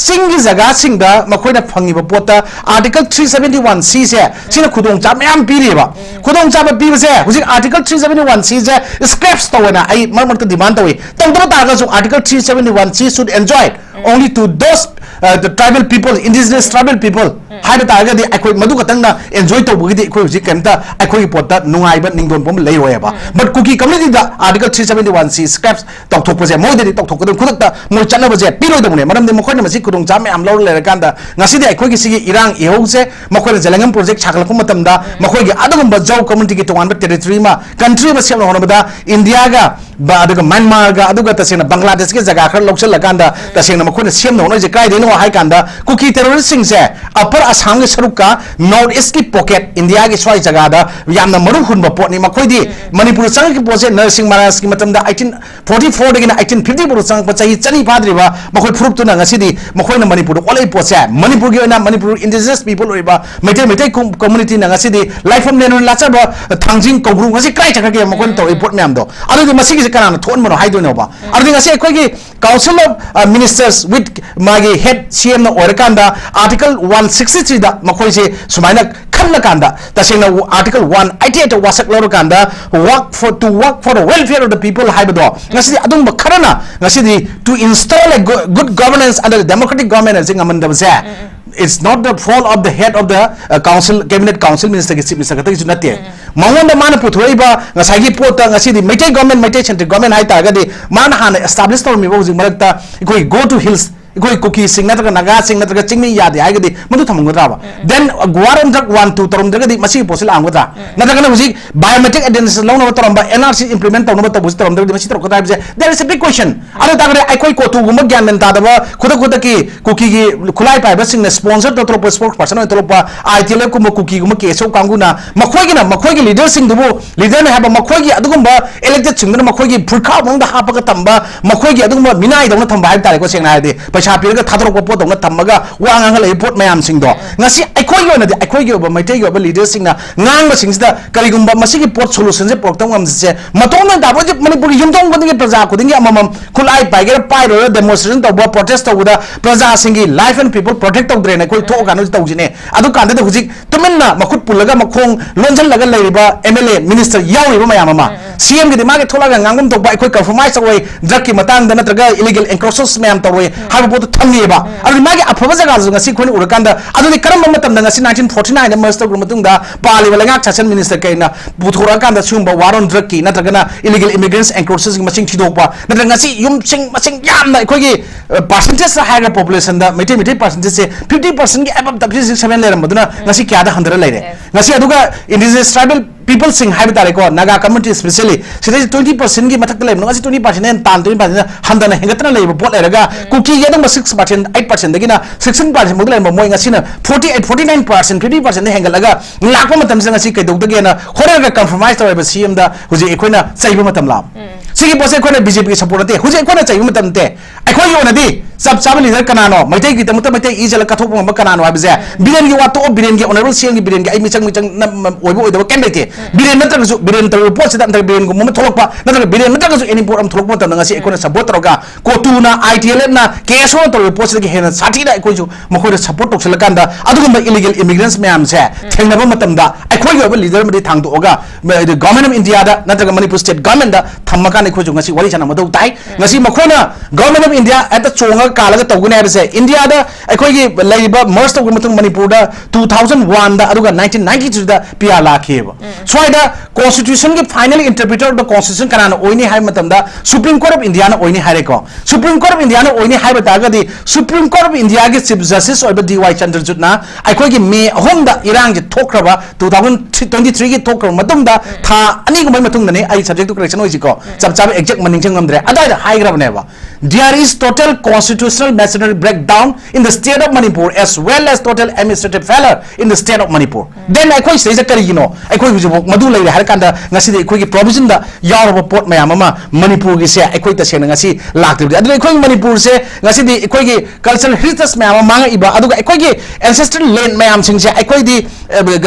ꯆꯤꯡꯒꯤ ꯖꯒꯥꯁꯤꯡꯗ ꯃꯈꯣꯏꯅ ꯐꯪꯉꯤꯕ ꯄꯣꯠꯇ Article three seventy one C ꯁꯦ, ꯁꯤꯅ ꯈꯨꯗꯣꯡꯆꯥꯕ ꯃꯌꯥꯝ ꯄꯤꯔꯤꯕ꯫ ꯈꯨꯗꯣꯡꯆꯥꯕ ꯄꯤꯕꯁꯦ ꯍꯧꯖꯤꯛ Article three seventy one C ꯁꯦ scraps ꯇꯧꯋꯦꯅ ꯑꯩ ꯃꯔꯛ ꯃꯔꯛꯇ demand ꯇꯧꯏ꯫ ꯇꯧꯗꯕ ꯇꯥꯔꯒꯁꯨ Article three seventy one C should enjoy only to those, uh, the tribal people, indigenous tribal people ꯍꯥꯏꯕ ꯇꯥꯔꯒꯗꯤ ꯑꯩꯈꯣꯏ ꯃꯗꯨ ꯈꯛꯇꯪꯅ enjoy ꯇꯧꯕꯒꯤꯗꯤ ꯑꯩꯈꯣꯏ ꯍꯧꯖꯤꯛ ꯀꯩꯝꯇ ꯑꯩꯈꯣꯏꯒꯤ ꯄꯣꯠꯇ ꯅꯨꯡꯉꯥꯏꯕ ꯅꯤꯡꯗꯣꯟꯕ ꯑꯃ ꯂꯩꯔꯣꯏꯕ꯫ But Kuki community the Article three seventy one C scraps ꯇꯧꯊꯣꯛꯄꯁꯦ ꯃꯣꯏꯗꯗꯤ ꯇꯧꯊꯣꯛꯀꯗꯕ ꯈꯨꯗꯛꯇ ꯃꯣꯏ ꯆꯠꯅꯕꯁꯦ ꯄꯤꯔꯣꯏꯗꯕꯅꯦ꯫ ꯃꯔꯝꯗꯤ ꯃꯈꯣꯏꯅ ꯃꯁꯤ ꯈꯨꯗꯣꯡꯆꯥꯕ ꯃꯌꯥꯝ ꯂꯧꯔ ꯂꯩꯔꯀꯥꯟꯗ ꯉꯁꯤꯗꯤ ꯑꯩꯈꯣꯏꯒꯤ ꯁꯤꯒꯤ ꯏꯔꯥꯡ ꯏꯍꯧꯁꯦ ꯃꯈꯣꯏꯅ ꯖꯦꯂꯦꯡꯉꯝ project ꯁꯥꯒꯠꯂꯛꯄ ꯃꯇꯝꯗ ꯃꯈꯣꯏꯒꯤ ꯑꯗꯨꯒꯨꯝꯕ ꯖꯥꯎ community ꯒꯤ ꯇꯣꯉꯥꯟꯕ territory ꯑꯃ, country ꯑꯃ ꯁꯦꯝꯅ ꯍꯣꯠꯅꯕꯗ ꯏꯟꯗꯤꯌꯥꯒ ꯕ-, ꯑꯗꯨꯒ ꯃ꯭ꯌꯥꯟꯃꯥꯔꯒ, ꯑꯗꯨꯒ ꯇꯁꯦꯡꯅ ꯕꯪꯒ꯭ꯂꯥꯗꯦꯁꯀꯤ ꯖꯒꯥ ꯈꯔ ꯂꯧꯁꯤꯜꯂꯀꯥꯟꯗ ꯇꯁꯦꯡꯅ ꯃꯈꯣꯏꯅ ꯁꯦꯝꯅ ꯍꯣꯠꯅꯔꯤꯁꯦ ꯀꯥꯏꯗꯩꯅꯣ ꯍꯥꯏ ꯀꯥꯟꯗ ꯀꯨꯀꯤ terrorist ꯁꯤꯡꯁꯦ Upper Assam ꯒꯤ ꯁꯔꯨꯛꯀ North East ꯀꯤ pocket ꯏꯟꯗꯤꯌꯥꯒꯤ ꯁ꯭ꯋꯥꯏ ꯖꯒꯥꯗ ꯌꯥꯝꯅ ꯃꯔꯨ ꯍꯨꯟꯕ ꯄꯣꯠꯅꯤ꯫ ꯃꯈꯣꯏꯗꯤ ꯃꯅꯤꯄꯨꯔ ꯆꯪꯉꯛꯈꯤꯕ ꯄꯣꯠꯁꯦ ꯅꯔꯁꯤꯡ ꯃꯍꯥꯔꯥꯖꯀꯤ ꯃꯇꯝꯗ eighteen forty four ꯗꯒꯤꯅ eighteen fifty ꯐꯥꯎꯗ ꯆꯪꯉꯛꯄ ꯆꯍꯤ ꯆꯅꯤ ꯐꯥꯗ꯭ꯔꯤꯕ ꯃꯈꯣꯏ ꯐꯨꯔꯨꯞꯇꯨꯅ ꯉꯁꯤꯗꯤ ꯃꯈꯣꯏꯅ ꯃꯅꯤꯄꯨꯔꯗ ꯑꯣꯜꯂꯛꯏ ꯄꯣꯠꯁꯦ ꯃꯅꯤꯄꯨꯔꯒꯤ ꯑꯣꯏꯅ ꯃꯅꯤꯄꯨꯔ indigenous people ꯑꯣꯏꯕ ꯃꯩꯇꯩ, ꯃꯩꯇꯩ com-, community ꯅ ꯉꯁꯤꯗꯤ ꯂꯥꯏꯐꯝꯂꯦꯟ ꯑꯣꯏꯅ ꯂꯥꯠꯆꯕ ꯊꯥꯡꯖꯤꯡ ꯀꯧꯕ꯭ꯔꯨ ꯉꯁꯤ ꯀꯗꯥꯏ ꯆꯠꯈ꯭ꯔꯒꯦ ꯃꯈꯣꯏꯅ ꯇꯧꯔꯛꯏ ꯄꯣꯠ ꯃꯌꯥꯝꯗꯣ? ꯑꯗꯨꯗꯤ ꯃꯁꯤꯒꯤꯁꯦ ꯀꯅꯥꯅ ꯊꯣꯛꯍꯟꯕꯅꯣ ꯍꯥꯏꯗꯣꯏꯅꯣꯕ? ꯑꯗꯨꯗꯤ ꯉꯁꯤ ꯑꯩꯈꯣꯏꯒꯤ Council of, ꯑ, Ministers with ꯃꯥꯒꯤ head C M ꯅ ꯑꯣꯏꯔꯀꯥꯟꯗ Article one sixty three ꯗ ꯃꯈꯣꯏꯁꯦ ꯁꯨꯃꯥꯏꯅ ꯈꯜꯂꯀꯥꯟꯗ ꯇꯁꯦꯡꯅ Article one eighty eight ꯇ ꯋꯥꯁꯛ ꯂꯧꯔꯀꯥꯟꯗ work for, to work for the welfare of the people ꯍꯥꯏꯕꯗꯣ ꯉꯁꯤꯗꯤ ꯑꯗꯨꯝꯕ ꯈꯔꯅ ꯉꯁꯤꯗꯤ to install a go-, good governance under the democratic government ꯍꯥꯏꯕꯁꯦ ꯉꯝꯍꯟꯗꯕꯁꯦ, it's not the fault of the head of the, uh, council, cabinet council minister ꯒꯤ chief minister ꯈꯛꯇꯒꯤꯁꯨ ꯅꯠꯇꯦ꯫ ꯃꯉꯣꯟꯗ ꯃꯥꯅ ꯄꯨꯊꯣꯔꯛꯏꯕ ꯉꯁꯥꯏꯒꯤ ꯄꯣꯠꯇ ꯉꯁꯤꯗꯤ Meitei government, Meitei centric government ꯍꯥꯏ ꯇꯥꯔꯒꯗꯤ ꯃꯥꯅ ꯍꯥꯟꯅ establish ꯇꯧꯔꯝꯃꯤꯕ ꯍꯧꯖꯤꯛ ꯃꯔꯛꯇ ꯑꯩꯈꯣꯏ Go to Hills ꯑꯩꯈꯣꯏ ꯀꯨꯀꯤꯁꯤꯡ ꯅꯠꯇ꯭ꯔꯒ ꯅꯥꯒꯥꯁꯤꯡ ꯅꯠꯇ꯭ꯔꯒ ꯆꯤꯡꯃꯤ ꯌꯥꯗꯦ ꯍꯥꯏꯔꯒꯗꯤ ꯃꯗꯨ ꯊꯝꯃꯝꯒꯗ꯭ꯔꯕ? Then war on drug one two ꯇꯧꯔꯝꯗ꯭ꯔꯒꯗꯤ ꯃꯁꯤꯒꯤ ꯄꯣꯠꯁꯤ ꯂꯥꯛꯑꯝꯒꯗ꯭ꯔꯥ? ꯅꯠꯇ꯭ꯔꯒꯅ ꯍꯧꯖꯤꯛ biometric identification ꯂꯧꯅꯕ ꯇꯧꯔꯝꯕ, N R C implement ꯇꯧꯅꯕ ꯇꯧꯕꯁꯤ ꯇꯧꯔꯝꯗ꯭ꯔꯒꯗꯤ ꯃꯁꯤ ꯇꯧꯔꯛꯀꯗ꯭ꯔꯥ ꯍꯥꯏꯕꯁꯦ, there is a big question. ꯑꯗꯨ ꯇꯥꯔꯒꯗꯤ ꯑꯩꯈꯣꯏ ꯀꯣꯇꯨꯒꯨꯝꯕ ꯒ꯭ꯌꯥꯟ ꯃꯦꯟ ꯇꯥꯗꯕ ꯈꯨꯗꯛ ꯈꯨꯗꯛꯀꯤ ꯀꯨꯀꯤꯒꯤ ꯈꯨꯠꯂꯥꯏ ꯄꯥꯏꯕꯁꯤꯡꯅ sponsor ꯇꯧꯊꯣꯔꯛꯄ, spokesperson ꯑꯣꯏꯅ ꯊꯣꯛꯂꯛꯄ, I T L F ꯀꯨꯝꯕ ꯀꯨꯀꯤꯒꯨꯝꯕ K S O ꯀꯥꯡꯕꯨꯅ ꯃꯈꯣꯏꯒꯤꯅ ꯃꯈꯣꯏꯒꯤ leaderꯁꯤꯡꯗꯨꯕꯨ, leaderꯅ ꯍꯥꯏꯕ ꯃꯈꯣꯏꯒꯤ ꯑꯗꯨꯒꯨꯝꯕ electedꯁꯤꯡꯗꯨꯅ ꯃꯈꯣꯏꯒꯤ ꯐꯨꯔꯈꯥ ꯃꯅꯨꯡꯗ ꯍꯥꯞꯄꯒ ꯊꯝꯕ, ꯃꯈꯣꯏꯒꯤ ꯑꯗꯨꯒꯨꯝꯕ ꯃꯤꯅꯥꯏꯗꯧꯅ ꯊꯝꯕ ꯍꯥꯏꯕ ꯇꯥꯔꯦꯀꯣ, ꯁꯦꯡꯅ ꯍꯥꯏꯔꯗꯤ ꯄꯩꯁꯥ ꯄꯤꯔꯒ ꯊꯥꯗꯣꯔꯛꯄ ꯄꯣꯠꯇꯧꯅ ꯊꯝꯃꯒ ꯋꯥ ꯉꯥꯡꯍꯜꯂꯛꯏ ꯄꯣꯠ ꯃꯌꯥꯝꯁꯤꯡꯗꯣ꯫ ꯉꯁꯤ ꯑꯩꯈꯣꯏꯒꯤ ꯑꯣꯏꯅꯗꯤ, ꯑꯩꯈꯣꯏꯒꯤ ꯑꯣꯏꯕ ꯃꯩꯇꯩꯒꯤ ꯑꯣꯏꯕ leaderꯁꯤꯡꯅ ꯉꯥꯡꯕꯁꯤꯡꯁꯤꯗ ꯀꯔꯤꯒꯨꯝꯕ ꯃꯁꯤꯒꯤ ꯄꯣꯠ solutionꯁꯦ ꯄꯨꯔꯛꯇꯕ ꯉꯝꯗ꯭ꯔꯤꯁꯦ, ꯃꯇꯣꯝꯇ ꯇꯥꯕ ꯍꯧꯖꯤꯛ ꯃꯅꯤꯄꯨꯔꯒꯤ ꯌꯨꯝꯊꯣꯡ ꯈꯨꯗꯤꯡꯒꯤ ꯄ꯭ꯔꯖꯥ ꯈꯨꯗꯤꯡꯒꯤ ꯑꯃꯃꯝ ꯈꯨꯠꯂꯥꯏ ꯄꯥꯏꯒꯦꯔꯥ ꯄꯥꯏꯔꯣꯏꯔꯥ demonstration ꯇꯧꯕ, protest ꯇꯧꯕꯗ ꯄ꯭ꯔꯖꯥꯁꯤꯡꯒꯤ life and people protect ꯇꯧꯗ꯭ꯔꯦꯅ ꯑꯩꯈꯣꯏ ꯊꯣꯛꯑꯀꯥꯟꯗ ꯍꯧꯖꯤꯛ ꯇꯧꯁꯤꯅꯦ꯫ ꯑꯗꯨ ꯀꯥꯟꯗꯗꯤ ꯍꯧꯖꯤꯛ ꯇꯨꯃꯤꯟꯅ ꯃꯈꯨꯠ ꯄꯨꯜꯂꯒ ꯃꯈꯣꯡ ꯂꯣꯟꯁꯤꯜꯂꯒ ꯂꯩꯔꯤꯕ M L A minister ꯌꯥꯎꯔꯤꯕ ꯃꯌꯥꯝ ꯑꯃ, C M ꯒꯤꯗꯤ ꯃꯥꯒꯤ ꯊꯣꯛꯂꯛꯑꯒ ꯉꯥꯡꯐꯝ ꯊꯣꯛꯄ ꯑꯩꯈꯣꯏ compromise ꯇꯧꯔꯣꯏ, drugꯀꯤ ꯃꯇꯥꯡꯗ ꯅꯠꯇ꯭ꯔꯒ illegal encroachment ꯃꯌꯥꯝ ꯇꯧꯔꯣꯏ ꯍꯥꯏꯕ ꯄꯣꯠꯇꯣ ꯊꯝꯃꯤꯑꯕ꯫ ꯑꯗꯨꯗꯤ ꯃꯥꯒꯤ ꯑꯐꯕ ꯖꯒꯥꯁꯨ ꯉꯁꯤ ꯑꯩꯈꯣꯏꯅ ꯎꯔꯀꯥꯟꯗ, ꯑꯗꯨꯗꯤ ꯀꯔꯝꯕ ꯃꯇꯝꯗ ꯉꯁꯤ nineteen forty nineꯗ merge ꯇꯧꯈ꯭ꯔ ꯃꯇꯨꯡꯗ ꯄꯥꯜꯂꯤꯕ ꯂꯩꯉꯥꯛ ꯁꯥꯁꯟ minister ꯀꯩꯅ ꯄꯨꯊꯣꯔꯛꯑꯀꯥꯟꯗ ꯁꯤꯒꯨꯝꯕ war on drugꯀꯤ ꯅꯠꯇ꯭ꯔꯒꯅ illegal immigrants encroachersꯀꯤ ꯃꯁꯤꯡ ꯊꯤꯗꯣꯛꯄ, ꯅꯠꯇ꯭ꯔꯒ ꯉꯁꯤ ꯌꯨꯝꯁꯤꯡ ꯃꯁꯤꯡ ꯌꯥꯝꯅ ꯑꯩꯈꯣꯏꯒꯤ, ꯑ, percentageꯇ ꯍꯥꯏꯔꯒ populationꯗ Meitei, Meitei percentageꯁꯦ fifty percentꯀꯤ above fifty six seven ꯂꯩꯔꯝꯕꯗꯨꯅ ꯉꯁꯤ ꯀꯌꯥꯗ ꯍꯟꯊꯔ ꯂꯩꯔꯦ? Yes. ꯉꯁꯤ ꯑꯗꯨꯒ indigenous tribal peopleꯁꯤꯡ ꯍꯥꯏꯕ ꯇꯥꯔꯦꯀꯣ, Naga community especially, ꯁꯤꯗꯩꯁꯤ twenty percentꯀꯤ ꯃꯊꯛꯇ ꯂꯩꯕꯅꯣ, ꯉꯁꯤ twenty percentꯅ ꯍꯦꯟꯅ ꯇꯥꯟ, twenty percentꯅ ꯍꯟꯊꯅ ꯍꯦꯟꯒꯠꯇꯅ ꯂꯩꯕ ꯄꯣꯠ ꯂꯩꯔꯒ, ꯀꯨꯀꯤꯒꯤ ꯑꯗꯨꯝꯕ six percent, eight percentꯗꯒꯤꯅ sixteen percentꯐꯥꯎꯗ ꯂꯩꯔꯝꯕ ꯃꯣꯏ ꯉꯁꯤꯅ forty eight, forty nine percent, fifty percentꯗ ꯍꯦꯟꯒꯠꯂꯒ ꯂꯥꯛꯄ ꯃꯇꯝꯁꯤꯗ ꯉꯁꯤ ꯀꯩꯗꯧꯗꯒꯦꯅ ꯍꯣꯠꯅꯔꯒ compromise ꯇꯧꯔꯤꯕ C Mꯗ ꯍꯧꯖꯤꯛ ꯑꯩꯈꯣꯏꯅ ꯆꯩꯕ ꯃꯇꯝ ꯂꯥꯛꯑꯕ꯫ ꯁꯤꯒꯤ ꯄꯣꯠꯁꯦ ꯑꯩꯈꯣꯏꯅ BJPꯒꯤ support ꯅꯠꯇꯦ, ꯍꯧꯖꯤꯛ ꯑꯩꯈꯣꯏꯅ ꯆꯩꯕ ꯃꯇꯝ ꯅꯠꯇꯦ꯫ ꯑꯩꯈꯣꯏꯒꯤ ꯑꯣꯏꯅꯗꯤ ꯆꯞ ꯆꯥꯕ leader ꯀꯅꯥꯅꯣ, ꯃꯩꯇꯩꯒꯤꯗꯃꯛꯇ ꯃꯩꯇꯩ ꯏ ꯆꯠꯂ ꯀꯠꯊꯣꯛꯄ ꯉꯝꯕ ꯀꯅꯥꯅꯣ ꯍꯥꯏꯕꯁꯦ, ꯕꯤꯔꯦꯟꯒꯤ ꯋꯥ ꯇꯣꯛꯑꯣ, ꯕꯤꯔꯦꯟꯒꯤ honourable C Mꯒꯤ ꯕꯤꯔꯦꯟꯒꯤ ꯑꯩ ꯃꯤꯆꯪ ꯃꯤꯆꯪ ꯅꯝ-, ꯑꯣꯏꯕ ꯑꯣꯏꯗꯕ ꯀꯩꯝ ꯂꯩꯇꯦ꯫ ꯕꯤꯔꯦꯟ ꯅꯠꯇ꯭ꯔꯒꯁꯨ, ꯕꯤꯔꯦꯟ ꯇꯧꯔꯤꯕ ꯄꯣꯠꯁꯤꯗ ꯅꯠꯇ꯭ꯔꯒ ꯕꯤꯔꯦꯟꯒꯨꯝꯕ ꯑꯃ ꯊꯣꯛꯂꯛꯄ, ꯅꯠꯇ꯭ꯔꯒ ꯕꯤꯔꯦꯟ ꯅꯠꯇ꯭ꯔꯒꯁꯨ any ꯄꯣꯠ ꯑꯃ ꯊꯣꯛꯂꯛꯄ ꯃꯇꯝꯗ ꯉꯁꯤ ꯑꯩꯈꯣꯏꯅ support ꯇꯧꯔꯒ ꯀꯣꯇꯨꯅ, ITLFꯅ, KSOꯅ ꯇꯧꯔꯤꯕ ꯄꯣꯠꯁꯤꯗꯒꯤ ꯍꯦꯟꯅ ꯁꯥꯊꯤꯅ ꯑꯩꯈꯣꯏꯁꯨ ꯃꯈꯣꯏꯗ support ꯇꯧꯁꯤꯜꯂꯀꯥꯟꯗ ꯑꯗꯨꯒꯨꯝꯕ illegal immigrants ꯃꯌꯥꯝꯁꯦ ꯊꯦꯡꯅꯕ ꯃꯇꯝꯗ ꯑꯩꯈꯣꯏꯒꯤ ꯑꯣꯏꯕ leader ꯑꯃꯗꯤ ꯊꯥꯡꯗꯣꯛꯑꯒ, ꯃ-, Government of Indiaꯗ ꯅꯠꯇ꯭ꯔꯒ Manipur State Governmentꯗ ꯊꯝꯃꯀꯥꯟꯗ ꯑꯩꯈꯣꯏꯁꯨ ꯉꯁꯤ ꯋꯥꯔꯤ ꯁꯥꯟꯅꯕ ꯃꯊꯧ ꯇꯥꯏ꯫ ꯉꯁꯤ ꯃꯈꯣꯏꯅ Government of India ꯍꯦꯛꯇ ꯆꯣꯡꯉ ꯀꯥꯜꯂꯒ ꯇꯧꯒꯅꯤ ꯍꯥꯏꯕꯁꯦ ꯏꯟꯗꯤꯌꯥꯗ ꯑꯩꯈꯣꯏꯒꯤ ꯂꯩꯔꯤꯕ merge ꯇꯧꯈ꯭ꯔ ꯃꯇꯨꯡ ꯃꯅꯤꯄꯨꯔꯗ two thousand one ꯗ ꯑꯗꯨꯒ nineteen ninety three ꯗ P R ꯂꯥꯛꯈꯤꯑꯕ꯫ ꯁ꯭ꯋꯥꯏꯗ constitution ꯒꯤ final interpreter of the constitution ꯀꯅꯥꯅ ꯑꯣꯏꯅꯤ ꯍꯥꯏꯕ ꯃꯇꯝꯗ Supreme Court of India ꯅ ꯑꯣꯏꯅꯤ ꯍꯥꯏꯔꯦꯀꯣ꯫ Supreme Court of India ꯅ ꯑꯣꯏꯅꯤ ꯍꯥꯏꯕ ꯇꯥꯔꯒꯗꯤ Supreme Court of India ꯒꯤ Chief Justice ꯑꯣꯏꯕ D Y Chandrachud ꯅ ꯑꯩꯈꯣꯏꯒꯤ May ꯑꯍꯨꯝꯗ ꯏꯔꯥꯡꯁꯦ ꯊꯣꯛꯈ꯭ꯔꯕ, two thousand twenty three ꯒꯤ ꯊꯣꯛꯈ꯭ꯔꯕ ꯃꯇꯨꯡꯗ ꯊꯥ ꯑꯅꯤꯒꯨꯝꯕꯒꯤ ꯃꯇꯨꯡꯗꯅꯤ, ꯑꯩ subject to correction ꯑꯣꯏꯁꯤꯀꯣ, ꯆꯞ ꯆꯥꯕ exact ꯃ ꯅꯤꯡꯁꯤꯡ ꯉꯝꯗ꯭ꯔꯦ, ꯑꯗꯨꯋꯥꯏꯗ ꯍꯥꯏꯈ꯭ꯔꯕꯅꯦꯕ꯫ There is total constitutional machinery breakdown in the state of Manipur as well as total administrative failure in the state of Manipur. Then ꯑꯩꯈꯣꯏ ꯁꯤꯗꯩꯁꯤꯗ ꯀꯔꯤꯒꯤꯅꯣ ꯑꯩꯈꯣꯏ ꯍꯧꯖꯤꯛꯐꯥꯎ ꯃꯗꯨ ꯂꯩꯔꯦ ꯍꯥꯏꯔ ꯀꯥꯟꯗ ꯉꯁꯤꯗꯤ ꯑꯩꯈꯣꯏꯒꯤ provision ꯗ ꯌꯥꯎꯔꯕ ꯄꯣꯠ ꯃꯌꯥꯝ ꯑꯃ ꯃꯅꯤꯄꯨꯔꯒꯤꯁꯦ ꯑꯩꯈꯣꯏ ꯇꯁꯦꯡꯅ ꯉꯁꯤ ꯂꯥꯛꯇ꯭ꯔꯤꯕꯗꯤ, ꯑꯗꯨꯅ ꯑꯩꯈꯣꯏ ꯃꯅꯤꯄꯨꯔꯁꯦ ꯉꯁꯤꯗꯤ ꯑꯩꯈꯣꯏꯒꯤ cultural heritage ꯃꯌꯥꯝ ꯑꯃ ꯃꯥꯡꯉꯛꯏꯕ, ꯑꯗꯨꯒ ꯑꯩꯈꯣꯏꯒꯤ ancestral land ꯃꯌꯥꯝꯁꯤꯡꯁꯦ ꯑꯩꯈꯣꯏꯗꯤ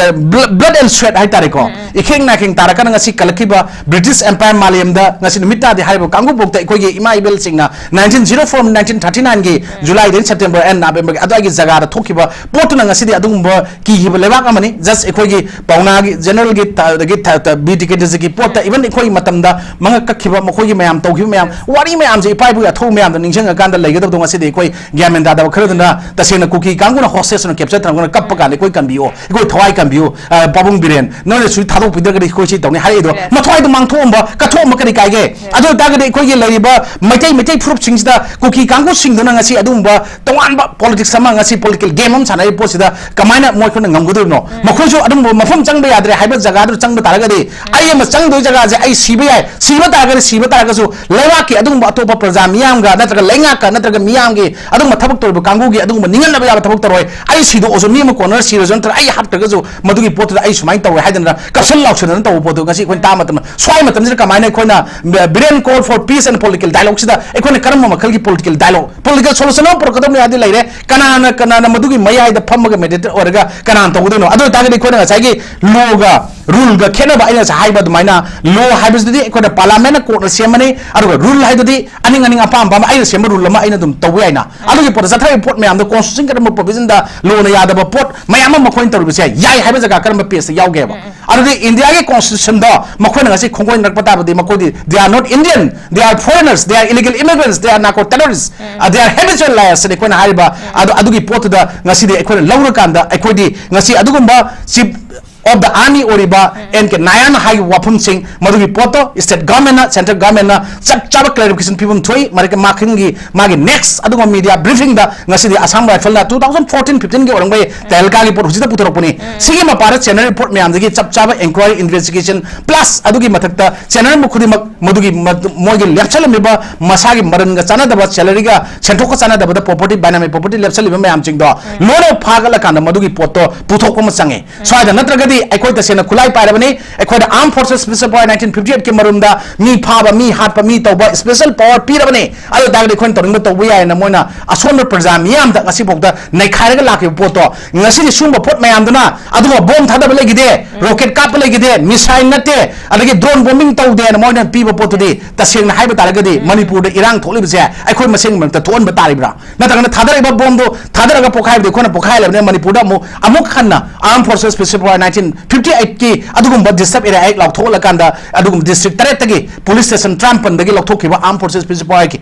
blood and sweat ꯍꯥꯏꯇꯥꯔꯦꯀꯣ, ꯏꯈꯦꯡ ꯅꯥꯈꯦꯡ ꯇꯥꯔꯀꯥꯟꯗ ꯉꯁꯤ ꯀꯜꯂꯛꯈꯤꯕ British Empire ꯃꯥꯂꯦꯝꯗ ꯉꯁꯤ ꯅꯨꯃꯤꯠ ꯇꯥꯗꯤ ꯍꯥꯏꯔꯤꯕ ꯀꯥꯡꯕꯨ ꯐꯥꯎꯗ ꯑꯩꯈꯣꯏꯒꯤ ꯏꯃꯥ ꯏꯕꯦꯜꯁꯤꯡꯅ nineteen zero four nineteen thirty nine ꯒꯤ July ꯗꯒꯤ September and November ꯒꯤ ꯑꯗꯨꯋꯥꯏꯒꯤ ꯖꯒꯥꯗ ꯊꯣꯛꯈꯤꯕ ꯄꯣꯠꯇꯨꯅ ꯉꯁꯤꯗꯤ ꯑꯗꯨꯒꯨꯝꯕ ꯀꯤꯈꯤꯕ ꯂꯩꯕꯥꯛ ꯑꯃꯅꯤ꯫ Just ꯑꯩꯈꯣꯏꯒꯤ ꯄꯥꯎꯅꯥꯒꯤ general ꯒꯤ ꯊ-, ꯑꯗꯒꯤ ꯊ-, ꯊ-, B ꯇꯤꯀꯦꯟꯗ꯭ꯔꯖꯤꯠꯀꯤ ꯄꯣꯠꯇ even ꯑꯩꯈꯣꯏꯒꯤ ꯃꯇꯝꯗ ꯃꯉꯛ ꯀꯛꯈꯤꯕ ꯃꯈꯣꯏꯒꯤ ꯃꯌꯥꯝ ꯇꯧꯈꯤꯕ ꯃꯌꯥꯝ, ꯋꯥꯔꯤ ꯃꯌꯥꯝꯁꯦ ꯏꯄꯥ ꯏꯄꯨꯒꯤ ꯑꯊꯧꯕ ꯃꯌꯥꯝꯗꯣ ꯅꯤꯡꯁꯤꯡꯉꯀꯥꯟꯗ ꯂꯩꯒꯗꯕꯗꯣ ꯉꯁꯤꯗꯤ ꯑꯩꯈꯣꯏ ꯒ꯭ꯌꯥꯟ ꯃꯦꯟ ꯇꯥꯗꯕ ꯈꯔꯗꯨꯅ ꯇꯁꯦꯡꯅ ꯀꯨꯀꯤ ꯀꯥꯡꯕꯨꯅ hostage ꯑꯣꯏꯅ capture ꯇꯧꯔꯒ ꯀꯞꯄ ꯀꯥꯟꯗ ꯑꯩꯈꯣꯏ ꯀꯟꯕꯤꯌꯣ, ꯑꯩꯈꯣꯏ ꯊꯋꯥꯏ ꯀꯟꯕꯤꯌꯨ, ꯑ, ꯄꯥꯕꯨꯡ ꯕꯤꯔꯦꯟ, ꯅꯣꯏꯅ ꯁꯨꯏ ꯊꯥꯗꯣꯛꯄꯤꯗ꯭ꯔꯒꯗꯤ ꯑꯩꯈꯣꯏ ꯁꯤ ꯇꯧꯅꯤ ꯍꯥꯏꯔꯛꯏꯗꯣ, ꯃꯊ꯭ꯋꯥꯏꯗꯣ ꯃꯥꯡꯊꯣꯛꯑꯝꯕ, ꯀꯠꯊꯣꯛꯑꯝꯕ ꯀꯔꯤ ꯀꯥꯏꯒꯦ? ꯑꯗꯨ ꯑꯣꯏꯇꯥꯔꯒꯗꯤ ꯑꯩꯈꯣꯏꯒꯤ ꯂꯩꯔꯤꯕ ꯃꯩꯇꯩ, ꯃꯩꯇꯩ ꯐꯨꯔꯨꯞꯁꯤꯡꯁꯤꯗ ꯀꯨꯀꯤ ꯀꯥꯡꯕꯨꯁꯤꯡꯗꯨꯅ ꯉꯁꯤ ꯑꯗꯨꯒꯨꯝꯕ ꯇꯣꯉꯥꯟꯕ politics ꯑꯃ, ꯉꯁꯤ political game ꯑꯃ ꯁꯥꯟꯅꯔꯤꯕ ꯄꯣꯠꯁꯤꯗ ꯀꯃꯥꯏꯅ ꯃꯣꯏ ꯑꯩꯈꯣꯏꯅ ꯉꯝꯒꯗꯣꯏꯅꯣ? ꯃꯈꯣꯏꯁꯨ ꯑꯗꯨꯝꯕ ꯃꯐꯝ ꯆꯪꯕ ꯌꯥꯗ꯭ꯔꯦ ꯍꯥꯏꯕ ꯖꯒꯥꯗꯨ ꯆꯪꯕ ꯇꯥꯔꯒꯗꯤ, ꯑꯩ ꯑꯃ ꯆꯪꯗꯣꯏ ꯖꯒꯥꯁꯦ ꯑꯩ ꯁꯤꯕ ꯌꯥꯏ, ꯁꯤꯕ ꯇꯥꯔꯒꯗꯤ, ꯁꯤꯕ ꯇꯥꯔꯒꯁꯨ ꯂꯩꯕꯥꯛꯀꯤ ꯑꯗꯨꯒꯨꯝꯕ ꯑꯇꯣꯞꯄ ꯄ꯭ꯔꯖꯥ ꯃꯤꯌꯥꯝꯒ ꯅꯠꯇ꯭ꯔꯒ ꯂꯩꯉꯥꯛꯀ ꯅꯠꯇ꯭ꯔꯒ ꯃꯤꯌꯥꯝꯒꯤ ꯑꯗꯨꯒꯨꯝꯕ ꯊꯕꯛ ꯇꯧꯔꯤꯕ ꯀꯥꯡꯕꯨꯒꯤ ꯑꯗꯨꯒꯨꯝꯕ ꯅꯤꯡꯍꯟꯅꯕ ꯌꯥꯕ ꯊꯕꯛ ꯇꯧꯔꯣꯏ꯫ ꯑꯩ ꯁꯤꯗꯣꯛꯑꯁꯨ ꯃꯤ ꯑꯃ ꯀꯣꯟꯅꯔ ꯁꯤꯔꯁꯨ ꯅꯠꯇ꯭ꯔꯒ ꯑꯩ ꯍꯥꯠꯇ꯭ꯔꯒꯁꯨ ꯃꯗꯨꯒꯤ ꯄꯣꯠꯇꯨꯗ ꯑꯩ ꯁꯨꯃꯥꯏꯅ ꯇꯧꯔꯦ ꯍꯥꯏꯗꯅ ꯀꯞꯁꯟ ꯂꯥꯎꯁꯟꯗꯅ ꯇꯧꯕ ꯄꯣꯠꯇꯨ ꯉꯁꯤ ꯑꯩꯈꯣꯏꯅ ꯇꯥꯕ ꯃꯇꯝꯗ, ꯁ꯭ꯋꯥꯏ ꯃꯇꯝꯁꯤꯗ ꯀꯃꯥꯏꯅ ꯑꯩꯈꯣꯏꯅ Biren call for peace and political dialogue ꯁꯤꯗ ꯑꯩꯈꯣꯏꯅ ꯀꯔꯝꯕ ꯃꯈꯜꯒꯤ political dialogue, political solution ꯑꯃ ꯄꯨꯔꯛꯀꯗꯕꯅꯤ ꯍꯥꯏꯗꯤ ꯂꯩꯔꯦ? ꯀꯅꯥꯅ, ꯀꯅꯥꯅ ꯃꯗꯨꯒꯤ ꯃꯌꯥꯏꯗ ꯐꯝꯃꯒ mediator ꯑꯣꯏꯔꯒ ꯀꯅꯥꯅ ꯇꯧꯒꯗꯣꯏꯅꯣ? ꯑꯗꯨ ꯑꯣꯏꯇꯥꯔꯒꯗꯤ ꯑꯩꯈꯣꯏꯅ ꯉꯁꯥꯏꯒꯤ law ꯒ rule ꯒ ꯈꯦꯠꯅꯕ, ꯑꯩꯅ ꯉꯁꯥꯏ ꯍꯥꯏꯕ ꯑꯗꯨꯃꯥꯏꯅ, law ꯍꯥꯏꯕꯁꯤꯗꯤ ꯑꯩꯈꯣꯏꯅ parliament ꯅ court ꯅ ꯁꯦꯝꯃꯅꯤ, ꯑꯗꯨꯒ rule ꯍꯥꯏꯗꯨꯗꯤ ꯑꯅꯤꯡ ꯑꯅꯤꯡ ꯑꯄꯥꯝ ꯑꯄꯥꯝꯕ ꯑꯩꯅ ꯁꯦꯝꯕ rule ꯑꯃ ꯑꯩꯅ ꯑꯗꯨꯝ ꯇꯧꯕ ꯌꯥꯏꯅ꯫ ꯑꯗꯨꯒꯤ ꯄꯣꯠꯇ ꯆꯠꯊꯔꯤꯕ ꯄꯣꯠ ꯃꯌꯥꯝꯗꯣ constitution ꯀꯔꯝꯕ provision ꯗ law ꯅ ꯌꯥꯗꯕ ꯄꯣꯠ ꯃꯌꯥꯝ ꯑꯃ ꯃꯈꯣꯏꯅ ꯇꯧꯔꯤꯕꯁꯦ ꯌꯥꯏ ꯍꯥꯏꯕ ꯖꯒꯥ ꯀꯔꯝꯕ page ꯇ ꯌꯥꯎꯒꯦꯕ? ꯑꯗꯨꯗꯤ India ꯒꯤ constitution ꯗꯣ ꯃꯈꯣꯏꯅ ꯉꯁꯤ ꯈꯣꯡꯒꯣꯏꯅꯔꯛꯄ ꯇꯥꯕꯗꯤ ꯃꯈꯣꯏꯗꯤ they are not Indian, they are foreigners, they are illegal immigrants꯫ They are narco terrorists. Uh, they are habitual liars. ꯑꯩꯈꯣꯏꯅ ꯍꯥꯏꯔꯤꯕ ꯑꯗꯨ, ꯑꯗꯨꯒꯤ ꯄꯣꯠꯇꯨꯗ ꯉꯁꯤꯗꯤ ꯑꯩꯈꯣꯏꯅ ꯂꯧꯔꯀꯥꯟꯗ, ꯑꯩꯈꯣꯏꯗꯤ ꯉꯁꯤ ꯑꯗꯨꯒꯨꯝꯕ chief of the army ꯑꯣꯏꯔꯤꯕ N K Nayan ꯍꯥꯏꯔꯤꯕ ꯋꯥꯐꯝꯁꯤꯡ, ꯃꯗꯨꯒꯤ ꯄꯣꯠꯇꯣ state government ꯅ, central government ꯅ ꯆꯞ ꯆꯥꯕ clarification ꯄꯤꯐꯝ ꯊꯣꯛꯏ꯫ ꯃꯔꯛ ꯃꯈꯜꯒꯤ ꯃꯥꯒꯤ next ꯑꯗꯨꯒꯨꯝꯕ media briefing ꯗ ꯉꯁꯤꯗꯤ Assam Rifle ꯅ two thousand fourteen fifteen ꯒꯤ ꯑꯣꯏꯔꯝꯕ ꯌꯥꯏ, ꯇꯦꯍꯜꯀꯥꯒꯤ ꯄꯣꯠ ꯍꯧꯖꯤꯛꯇ ꯄꯨꯊꯣꯔꯛꯄꯅꯤ꯫ ꯁꯤꯒꯤ ꯃꯄꯥꯗ channel report ꯃꯌꯥꯝꯗꯒꯤ ꯆꯞ ꯆꯥꯕ inquiry, investigation, plus ꯑꯗꯨꯒꯤ ꯃꯊꯛꯇ channel ꯈꯨꯗꯤꯡꯃꯛ ꯃꯗꯨꯒꯤ ꯃꯗꯨ-, ꯃꯣꯏꯒꯤ ꯂꯦꯞꯁꯜꯂꯝꯃꯤꯕ ꯃꯁꯥꯒꯤ ꯃꯔꯟꯒ ꯆꯥꯟꯅꯗꯕ, salary ꯒ ꯁꯦꯟꯊꯣꯛꯀ ꯆꯥꯟꯅꯗꯕꯗ property, ꯕꯦꯅꯥꯃꯤ property ꯂꯦꯞꯁꯜꯂꯤꯕ ꯃꯌꯥꯝꯁꯤꯡꯗꯣ ꯂꯣꯏꯅ ꯐꯥꯒꯠꯂꯀꯥꯟꯗ ꯃꯗꯨꯒꯤ ꯄꯣꯠꯇꯣ ꯄꯨꯊꯣꯛꯄ ꯑꯃ ꯆꯪꯉꯦ꯫ ꯁ꯭ꯋꯥꯏꯗ ꯅꯠꯇ꯭ꯔꯒꯗꯤ ꯑꯩꯈꯣꯏ ꯇꯁꯦꯡꯅ ꯈꯨꯠꯂꯥꯏ ꯄꯥꯏꯔꯕꯅꯤ, ꯑꯩꯈꯣꯏꯅ Armed Forces Special Power nineteen fifty eight ꯀꯤ ꯃꯔꯨꯝꯗ ꯃꯤ ꯐꯥꯕ, ꯃꯤ ꯍꯥꯠꯄ, ꯃꯤ ꯇꯧꯕ special power ꯄꯤꯔꯕꯅꯤ, ꯑꯗꯨ ꯑꯣꯏꯇꯥꯔꯒꯗꯤ ꯑꯩꯈꯣꯏꯅ ꯇꯧꯅꯤꯡꯕ ꯇꯧꯕ ꯌꯥꯏꯅ ꯃꯣꯏꯅ ꯑꯁꯣꯟꯕ ꯄ꯭ꯔꯖꯥ ꯃꯤꯌꯥꯝꯗ ꯉꯁꯤꯐꯥꯎꯗ ꯅꯩꯈꯥꯏꯔꯒ ꯂꯥꯛꯈꯤꯕ ꯄꯣꯠꯇꯣ ꯉꯁꯤꯗꯤ ꯁꯨꯝꯕ ꯄꯣꯠ ꯃꯌꯥꯝꯗꯨꯅ, ꯑꯗꯨꯒ bomb ꯊꯥꯗꯕ ꯂꯩꯈꯤꯗꯦ, rocket ꯀꯥꯞꯄ ꯂꯩꯈꯤꯗꯦ, missile ꯅꯠꯇꯦ, ꯑꯗꯒꯤ drone bombing ꯇꯧꯗꯦꯅ ꯃꯣꯏꯅ ꯄꯤꯕ ꯄꯣꯠꯇꯨꯗꯤ, ꯇꯁꯦꯡꯅ ꯍꯥꯏꯕ ꯇꯥꯔꯒꯗꯤ ꯃꯅꯤꯄꯨꯔꯗ ꯏꯔꯥꯡ ꯊꯣꯛꯂꯤꯕꯁꯦ ꯑꯩꯈꯣꯏ ꯃꯁꯦꯟꯒꯤ ꯃꯔꯛꯇ ꯊꯣꯛꯍꯟꯕ ꯇꯥꯔꯤꯕ꯭ꯔꯥ? ꯅꯠꯇ꯭ꯔꯒꯅ ꯊꯥꯗꯔꯛꯏꯕ bomb ꯗꯣ ꯊꯥꯗꯔꯒ ꯄꯣꯈꯥꯏꯕꯗꯤ ꯑꯩꯈꯣꯏꯅ ꯄꯣꯈꯥꯏꯍꯜꯂꯕꯅꯤꯅ ꯃꯅꯤꯄꯨꯔꯗ ꯑꯃꯨꯛ, ꯑꯃꯨꯛ ꯍꯟꯅ Armed Forces Special Power nineteen fifty eight ꯀꯤ ꯑꯗꯨꯒꯨꯝꯕ disturbed area act ꯂꯥꯎꯊꯣꯛꯍꯜꯂꯀꯥꯟꯗ ꯑꯗꯨꯒꯨꯝꯕ district ꯇꯔꯦꯠꯇꯒꯤ police station ꯇꯔꯥꯃꯥꯄꯟꯗꯒꯤ ꯂꯧꯊꯣꯛꯈꯤꯕ Armed Forces Special Power ꯒꯤ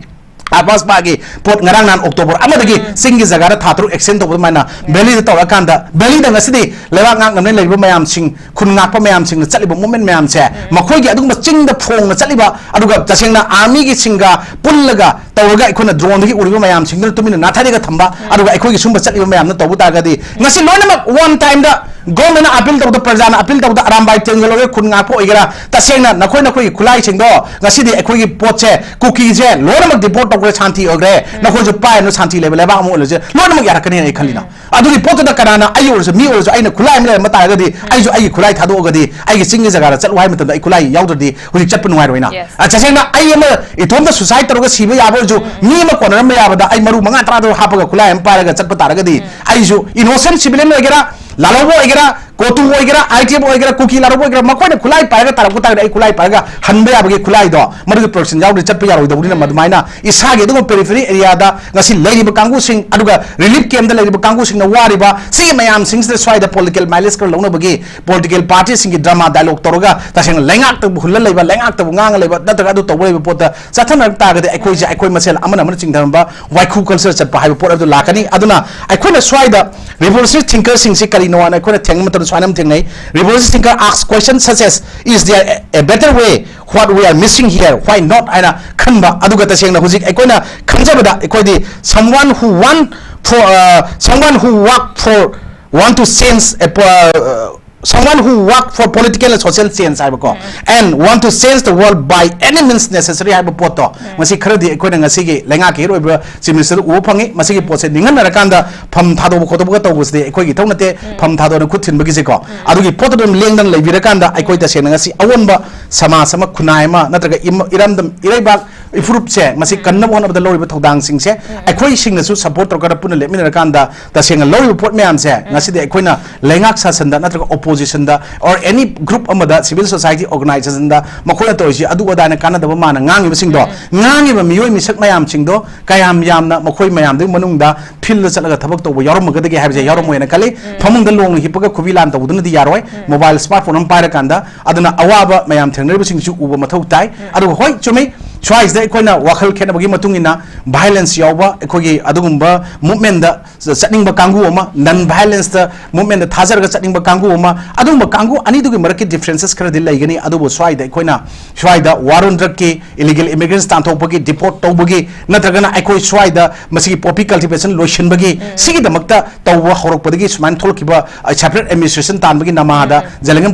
ꯑꯄꯥꯁꯄꯥꯒꯤ ꯄꯣꯠ ꯉꯔꯥꯡ ꯅꯍꯥꯟ October ꯑꯃꯗꯒꯤ ꯆꯤꯡꯒꯤ ꯖꯒꯥꯗ ꯊꯥ ꯇꯔꯨꯛ extend ꯇꯧꯕ ꯑꯗꯨꯃꯥꯏꯅ valley ꯗ ꯇꯧꯔꯀꯥꯟꯗ, valley ꯗ ꯉꯁꯤꯗꯤ ꯂꯩꯕꯥꯛ ꯉꯥꯛꯅꯕꯅ ꯂꯩꯔꯤꯕ ꯃꯌꯥꯝꯁꯤꯡ, ꯈꯨꯟ ꯉꯥꯛꯄ ꯃꯌꯥꯝꯁꯤꯡꯅ ꯆꯠꯂꯤꯕ movement ꯃꯌꯥꯝꯁꯦ, ꯃꯈꯣꯏꯒꯤ ꯑꯗꯨꯒꯨꯝꯕ ꯆꯤꯡꯗ ꯐꯣꯡꯅ ꯆꯠꯂꯤꯕ, ꯑꯗꯨꯒ ꯇꯁꯦꯡꯅ army ꯒꯤ ꯁꯤꯡꯒ ꯄꯨꯜꯂꯒ ꯇꯧꯔꯒ ꯑꯩꯈꯣꯏꯅ drone ꯗꯒꯤ ꯎꯔꯤꯕ ꯃꯌꯥꯝꯁꯤꯡꯗꯨꯅ ꯇꯨꯃꯤꯟꯅ ꯅꯥꯊꯩꯔꯒ ꯊꯝꯕ, ꯑꯗꯨꯒ ꯑꯩꯈꯣꯏꯒꯤ ꯁꯨꯝꯕ ꯆꯠꯂꯤꯕ ꯃꯌꯥꯝꯅ ꯇꯧꯕ ꯇꯥꯔꯒꯗꯤ ꯉꯁꯤ ꯂꯣꯏꯅꯃꯛ one time ꯗ government ꯅ appeal ꯇꯧꯕꯗ, ꯄ꯭ꯔꯖꯥꯅ appeal ꯇꯧꯕꯗ, ꯑꯔꯥꯝꯕꯥꯏ ꯇꯦꯡꯒ ꯂꯣꯏꯔꯦ, ꯈꯨꯟ ꯉꯥꯛꯄ ꯑꯣꯏꯒꯦꯔꯥ, ꯇꯁꯦꯡꯅ ꯅꯈꯣꯏ ꯅꯈꯣꯏꯒꯤ ꯈꯨꯠꯂꯥꯏꯁꯤꯡꯗꯣ ꯉꯁꯤꯗꯤ ꯑꯩꯈꯣꯏꯒꯤ ꯄꯣꯠꯁꯦ, ꯀꯨꯀꯤꯁꯦ ꯂꯣꯏꯅꯃꯛ deport ꯇꯧꯈ꯭ꯔꯦ, ꯁꯥꯟꯇꯤ ꯑꯣꯏꯈ꯭ꯔꯦ, ꯅꯈꯣꯏꯁꯨ ꯄꯥꯏꯔꯅꯨ, ꯁꯥꯟꯇꯤ ꯂꯩꯕ ꯂꯩꯕꯥꯛ ꯑꯃ ꯑꯣꯏꯔꯁꯦ, ꯂꯣꯏꯅꯃꯛ ꯌꯥꯔꯛꯀꯅꯤꯅ ꯑꯩ ꯈꯜꯂꯤꯅꯣ꯫ ꯑꯗꯨꯒꯤ ꯄꯣꯠꯇꯨꯗ ꯀꯅꯥꯅ, ꯑꯩ ꯑꯣꯏꯔꯁꯨ, ꯃꯤ ꯑꯣꯏꯔꯁꯨ, ꯑꯩꯅ ꯈꯨꯠꯂꯥꯏ ꯑꯃ ꯂꯩꯔꯝꯕ ꯇꯥꯔꯒꯗꯤ ꯑꯩꯁꯨ ꯑꯩꯒꯤ ꯈꯨꯠꯂꯥꯏ ꯊꯥꯗꯣꯛꯑꯒꯗꯤ ꯑꯩꯒꯤ ꯆꯤꯡꯒꯤ ꯖꯒꯥꯗ ꯆꯠꯂꯨ ꯍꯥꯏꯕ ꯃꯇꯝꯗ ꯑꯩ ꯈꯨꯠꯂꯥꯏ ꯌꯥꯎꯗ꯭ꯔꯗꯤ ꯍꯧꯖꯤꯛ ꯆꯠꯄ ꯅꯨꯡꯉꯥꯏꯔꯣꯏꯅ꯫ Yes. ꯑ, ꯇꯁꯦꯡꯅ ꯑꯩ ꯑꯃ ꯏꯇꯣꯝꯇ suicide ꯇꯧꯔꯒ ꯁꯤꯕ ꯌꯥꯕ ꯑꯣꯏꯔꯁꯨ, ꯃꯤ ꯑꯃ ꯀꯣꯟꯅꯔꯝꯕ ꯌꯥꯕꯗ ꯑꯩ ꯃꯔꯨ ꯃꯉꯥ ꯇꯔꯥꯗꯣ ꯍꯥꯞꯄꯒ ꯈꯨꯠꯂꯥꯏ ꯑꯃ ꯄꯥꯏꯔꯒ ꯆꯠꯄ ꯇꯥꯔꯒꯗꯤ ꯑꯩꯁꯨ innocent civilian ꯑꯣꯏꯒꯦꯔꯥ, ꯂꯥꯜꯍꯧꯕ ꯑꯣꯏꯒꯦꯔꯥ, ꯀꯣꯇꯨ ꯑꯣꯏꯒꯦꯔꯥ, ꯑꯥꯏ ꯇꯤ ꯑꯦꯐ ꯑꯣꯏꯒꯦꯔꯥ, ꯀꯨꯀꯤ ꯂꯥꯔꯨꯛ ꯑꯣꯏꯒꯦꯔꯥ, ꯃꯈꯣꯏꯅ ꯈꯨꯠꯂꯥꯏ ꯄꯥꯏꯔꯒ ꯇꯥꯔꯛꯄ ꯇꯥꯔꯒꯗꯤ ꯑꯩ ꯈꯨꯠꯂꯥꯏ ꯄꯥꯏꯔꯒ ꯍꯟꯕ ꯌꯥꯕꯒꯤ ꯈꯨꯠꯂꯥꯏꯗꯣ ꯃꯗꯨꯒꯤ ꯄ꯭ꯔꯣꯇꯦꯛꯁꯟ ꯌꯥꯎꯗ꯭ꯔꯗꯤ ꯆꯠꯄ ꯌꯥꯔꯣꯏꯗꯧꯕꯅꯤꯅ, ꯑꯗꯨꯃꯥꯏꯅ ꯏꯁꯥꯒꯤ ꯑꯗꯨꯒꯨꯝꯕ ꯄꯦꯔꯤꯐꯦꯔꯤ ꯑꯦꯔꯤꯌꯥꯗ ꯉꯁꯤ ꯂꯩꯔꯤꯕ ꯀꯥꯡꯕꯨꯁꯤꯡ, ꯑꯗꯨꯒ ꯔꯤꯂꯤꯐ ꯀꯦꯝꯞꯇ ꯂꯩꯔꯤꯕ ꯀꯥꯡꯕꯨꯁꯤꯡꯅ ꯋꯥꯔꯤꯕ ꯁꯤꯒꯤ ꯃꯌꯥꯝꯁꯤꯡꯁꯤꯗ ꯁ꯭ꯋꯥꯏꯗ ꯄꯣꯂꯤꯇꯤꯀꯦꯜ ꯃꯥꯏꯂꯦꯖ ꯈꯔ ꯂꯧꯅꯕꯒꯤ ꯄꯣꯂꯤꯇꯤꯀꯦꯜ ꯄꯥꯔꯇꯤꯁꯤꯡꯒꯤ ꯗ꯭ꯔꯃꯥ ꯗꯥꯏꯂꯣꯛ ꯇꯧꯔꯒ ꯇꯁꯦꯡꯅ ꯂꯩꯉꯥꯛꯇꯕꯨ ꯍꯨꯜꯂ ꯂꯩꯕ, ꯂꯩꯉꯥꯛꯇꯕꯨ ꯉꯥꯡꯉ ꯂꯩꯕ, ꯅꯠꯇ꯭ꯔꯒ ꯑꯗꯨ ꯇꯧꯕ ꯂꯩꯕ ꯄꯣꯠꯇ ꯆꯠꯊꯅꯔꯛ ꯇꯥꯔꯒꯗꯤ ꯑꯩꯈꯣꯏꯁꯦ ꯑꯩꯈꯣꯏ ꯃꯁꯦꯜ ꯑꯃꯅ ꯑꯃꯅ ꯆꯤꯡꯊꯔꯝꯕ ꯋꯥꯏꯈꯨ ꯀꯜꯆꯔ ꯆꯠꯄ ꯍꯥꯏꯕ ꯄꯣꯠ ꯑꯗꯨ ꯂꯥꯛꯀꯅꯤ꯫ ꯑꯗꯨꯅ ꯑꯩꯈꯣꯏꯅ ꯁ꯭ꯋꯥꯏꯗ ꯔꯤꯚꯣꯂꯨꯁꯅꯔꯤ ꯊꯤꯡꯀꯔꯁꯤꯡꯁꯤ ꯀꯔꯤꯅꯣ ꯍꯥꯏꯅ ꯑꯩꯈꯣꯏꯅ ꯊꯦꯡꯕ ꯃꯇꯝꯗ ꯁꯨꯃꯥꯏꯅ ꯑꯃ ꯊꯦꯡꯅꯩ꯫ Revolutionary thinker ask question such as, "Is there a better way? What we are missing here? Why not?" ꯍꯥꯏꯅ ꯈꯟꯕ꯫ ꯑꯗꯨꯒ ꯇꯁꯦꯡꯅ ꯍꯧꯖꯤꯛ ꯑꯩꯈꯣꯏꯅ ꯈꯟꯖꯕꯗ ꯑꯩꯈꯣꯏꯗꯤ, "Someone who want for, uh, someone who work for, want to change a po-, uh, someone who work for political and social change" ꯍꯥꯏꯕꯀꯣ, "and want to change the world by any means necessary" ꯍꯥꯏꯕ ꯄꯣꯠꯇꯣ, ꯃꯁꯤ ꯈꯔꯗꯤ ꯑꯩꯈꯣꯏꯅ ꯉꯁꯤꯒꯤ ꯂꯩꯉꯥꯛꯀꯤ ꯑꯣꯏꯕ chief ꯃꯤꯅꯤꯁꯇꯔꯗ ꯎꯕ ꯐꯪꯉꯤ꯫ ꯃꯁꯤꯒꯤ ꯄꯣꯠꯁꯦ ꯅꯤꯡꯍꯟꯅꯔꯀꯥꯟꯗ ꯐꯝ ꯊꯥꯗꯣꯛꯄ ꯈꯣꯠꯇꯣꯛꯄꯒ ꯇꯧꯕꯁꯤꯗꯤ ꯑꯩꯈꯣꯏꯒꯤ ꯏꯊꯧ ꯅꯠꯇꯦ꯫ ꯐꯝ ꯊꯥꯗꯣꯛꯅ ꯈꯨꯠ ꯊꯤꯟꯕꯒꯤꯁꯦꯀꯣ, ꯑꯗꯨꯒꯤ ꯄꯣꯠꯇꯨ ꯑꯗꯨꯝ ꯂꯦꯡꯗꯅ ꯂꯩꯕꯤꯔꯀꯥꯟꯗ ꯑꯩꯈꯣꯏ ꯇꯁꯦꯡꯅ ꯉꯁꯤ ꯑꯑꯣꯟꯕ ꯁꯃꯥꯖ ꯑꯃ, ꯈꯨꯟꯅꯥꯏ ꯑꯃ, ꯅꯠꯇ꯭ꯔꯒ ꯏꯝ-, ꯏꯔꯝꯗꯝ, ꯏꯔꯩꯕꯥꯛ, ꯏꯐꯨꯔꯨꯞꯁꯦ ꯃꯁꯤ ꯀꯟꯅꯕ ꯍꯣꯠꯅꯕꯗ ꯂꯧꯔꯤꯕ ꯊꯧꯗꯥꯡꯁꯤꯡꯁꯦ ꯑꯩꯈꯣꯏꯁꯤꯡꯅꯁꯨ ꯁꯄꯣꯔꯠ ꯇꯧꯔꯀꯥꯟꯗ, ꯄꯨꯟꯅ ꯂꯦꯞꯃꯤꯟꯅꯔꯀꯥꯟꯗ ꯇꯁꯦꯡꯅ ꯂꯧꯔꯤꯕ ꯄꯣꯠ ꯃꯌꯥꯝꯁꯦ ꯉꯁꯤꯗꯤ ꯑꯩꯈꯣꯏꯅ ꯂꯩꯉꯥꯛ ꯁꯥꯁꯟꯗ ꯅꯠꯇ꯭ꯔꯒ ꯑꯣꯄꯣꯖꯤꯁꯟꯗ or any group ꯑꯃꯗ, civil society organizationꯗ ꯃꯈꯣꯏꯅ ꯇꯧꯔꯤꯁꯤ ꯑꯗꯨ ꯑꯗꯥꯅ ꯀꯥꯟꯅꯗꯕ ꯃꯥꯅ ꯉꯥꯡꯉꯤꯕꯁꯤꯡꯗꯣ, ꯉꯥꯡꯉꯤꯕ ꯃꯤꯑꯣꯏ ꯃꯤꯁꯛ ꯃꯌꯥꯝꯁꯤꯡꯗꯣ ꯀꯌꯥꯝ ꯌꯥꯝꯅ ꯃꯈꯣꯏ ꯃꯌꯥꯝꯗꯨꯒꯤ ꯃꯅꯨꯡꯗ ꯐꯤꯜꯗ ꯆꯠꯂꯒ ꯊꯕꯛ ꯇꯧꯕ ꯌꯥꯎꯔꯝꯃꯒꯗꯒꯦ ꯍꯥꯏꯕꯁꯦ ꯌꯥꯎꯔꯝꯃꯣꯏꯅ ꯈꯜꯂꯤ꯫ ꯐꯃꯨꯡꯗ ꯂꯣꯡꯅ ꯍꯤꯞꯄꯒ ꯈꯨꯕꯤ ꯂꯥꯟ ꯇꯧꯕꯗꯨꯅꯗꯤ ꯌꯥꯔꯣꯏ꯫ ꯃꯣꯕꯥꯏꯜ ꯁ꯭ꯃꯥꯔꯠ ꯐꯣꯟ ꯑꯃ ꯄꯥꯏꯔꯀꯥꯟꯗ ꯑꯗꯨꯅ ꯑꯋꯥꯕ ꯃꯌꯥꯝ ꯊꯦꯡꯅꯔꯤꯕꯁꯤꯡꯁꯨ ꯎꯕ ꯃꯊꯧ ꯇꯥꯏ꯫ ꯑꯗꯨꯒ ꯍꯣꯏ, ꯆꯨꯝꯃꯤ, ꯁ꯭ꯋꯥꯏꯁꯤꯗ ꯑꯩꯈꯣꯏꯅ ꯋꯥꯈꯜ ꯈꯦꯠꯅꯕꯒꯤ ꯃꯇꯨꯡ ꯏꯟꯅ ꯚꯥꯏꯂꯦꯟꯁ ꯌꯥꯎꯕ ꯑꯩꯈꯣꯏꯒꯤ ꯑꯗꯨꯒꯨꯝꯕ ꯃꯨꯞꯃꯦꯟꯗ ꯆꯠꯅꯤꯡꯕ ꯀꯥꯡꯕꯨ ꯑꯃ, ꯅꯟ ꯚꯥꯏꯂꯦꯟꯁꯇ ꯃꯨꯞꯃꯦꯟꯗ ꯊꯥꯖꯔꯒ ꯆꯠꯅꯤꯡꯕ ꯀꯥꯡꯕꯨ ꯑꯃ, ꯑꯗꯨꯒꯨꯝꯕ ꯀꯥꯡꯕꯨ ꯑꯅꯤꯗꯨꯒꯤ ꯃꯔꯛꯀꯤ ꯗꯤꯐ꯭ꯔꯦꯟꯁꯦꯁ ꯈꯔꯗꯤ ꯂꯩꯒꯅꯤ꯫ ꯑꯗꯨꯕꯨ ꯁ꯭ꯋꯥꯏꯗ ꯑꯩꯈꯣꯏꯅ ꯁ꯭ꯋꯥꯏꯗ war on drugꯀꯤ, illegal immigrants ꯇꯥꯟꯊꯣꯛꯄꯒꯤ, deport ꯇꯧꯕꯒꯤ, ꯅꯠꯇ꯭ꯔꯒꯅ ꯑꯩꯈꯣꯏ ꯁ꯭ꯋꯥꯏꯗ ꯃꯁꯤꯒꯤ poppy cultivation ꯂꯣꯏꯁꯤꯟꯕꯒꯤ, ꯁꯤꯒꯤꯗꯃꯛꯇ ꯇꯧꯕ ꯍꯧꯔꯛꯄꯗꯒꯤ ꯁꯨꯃꯥꯏꯅ ꯊꯣꯛꯂꯛꯈꯤꯕ, ꯑ, separate administration ꯇꯥꯟꯕꯒꯤ ꯅꯃꯥꯗ ꯖꯂꯤꯡꯒꯝ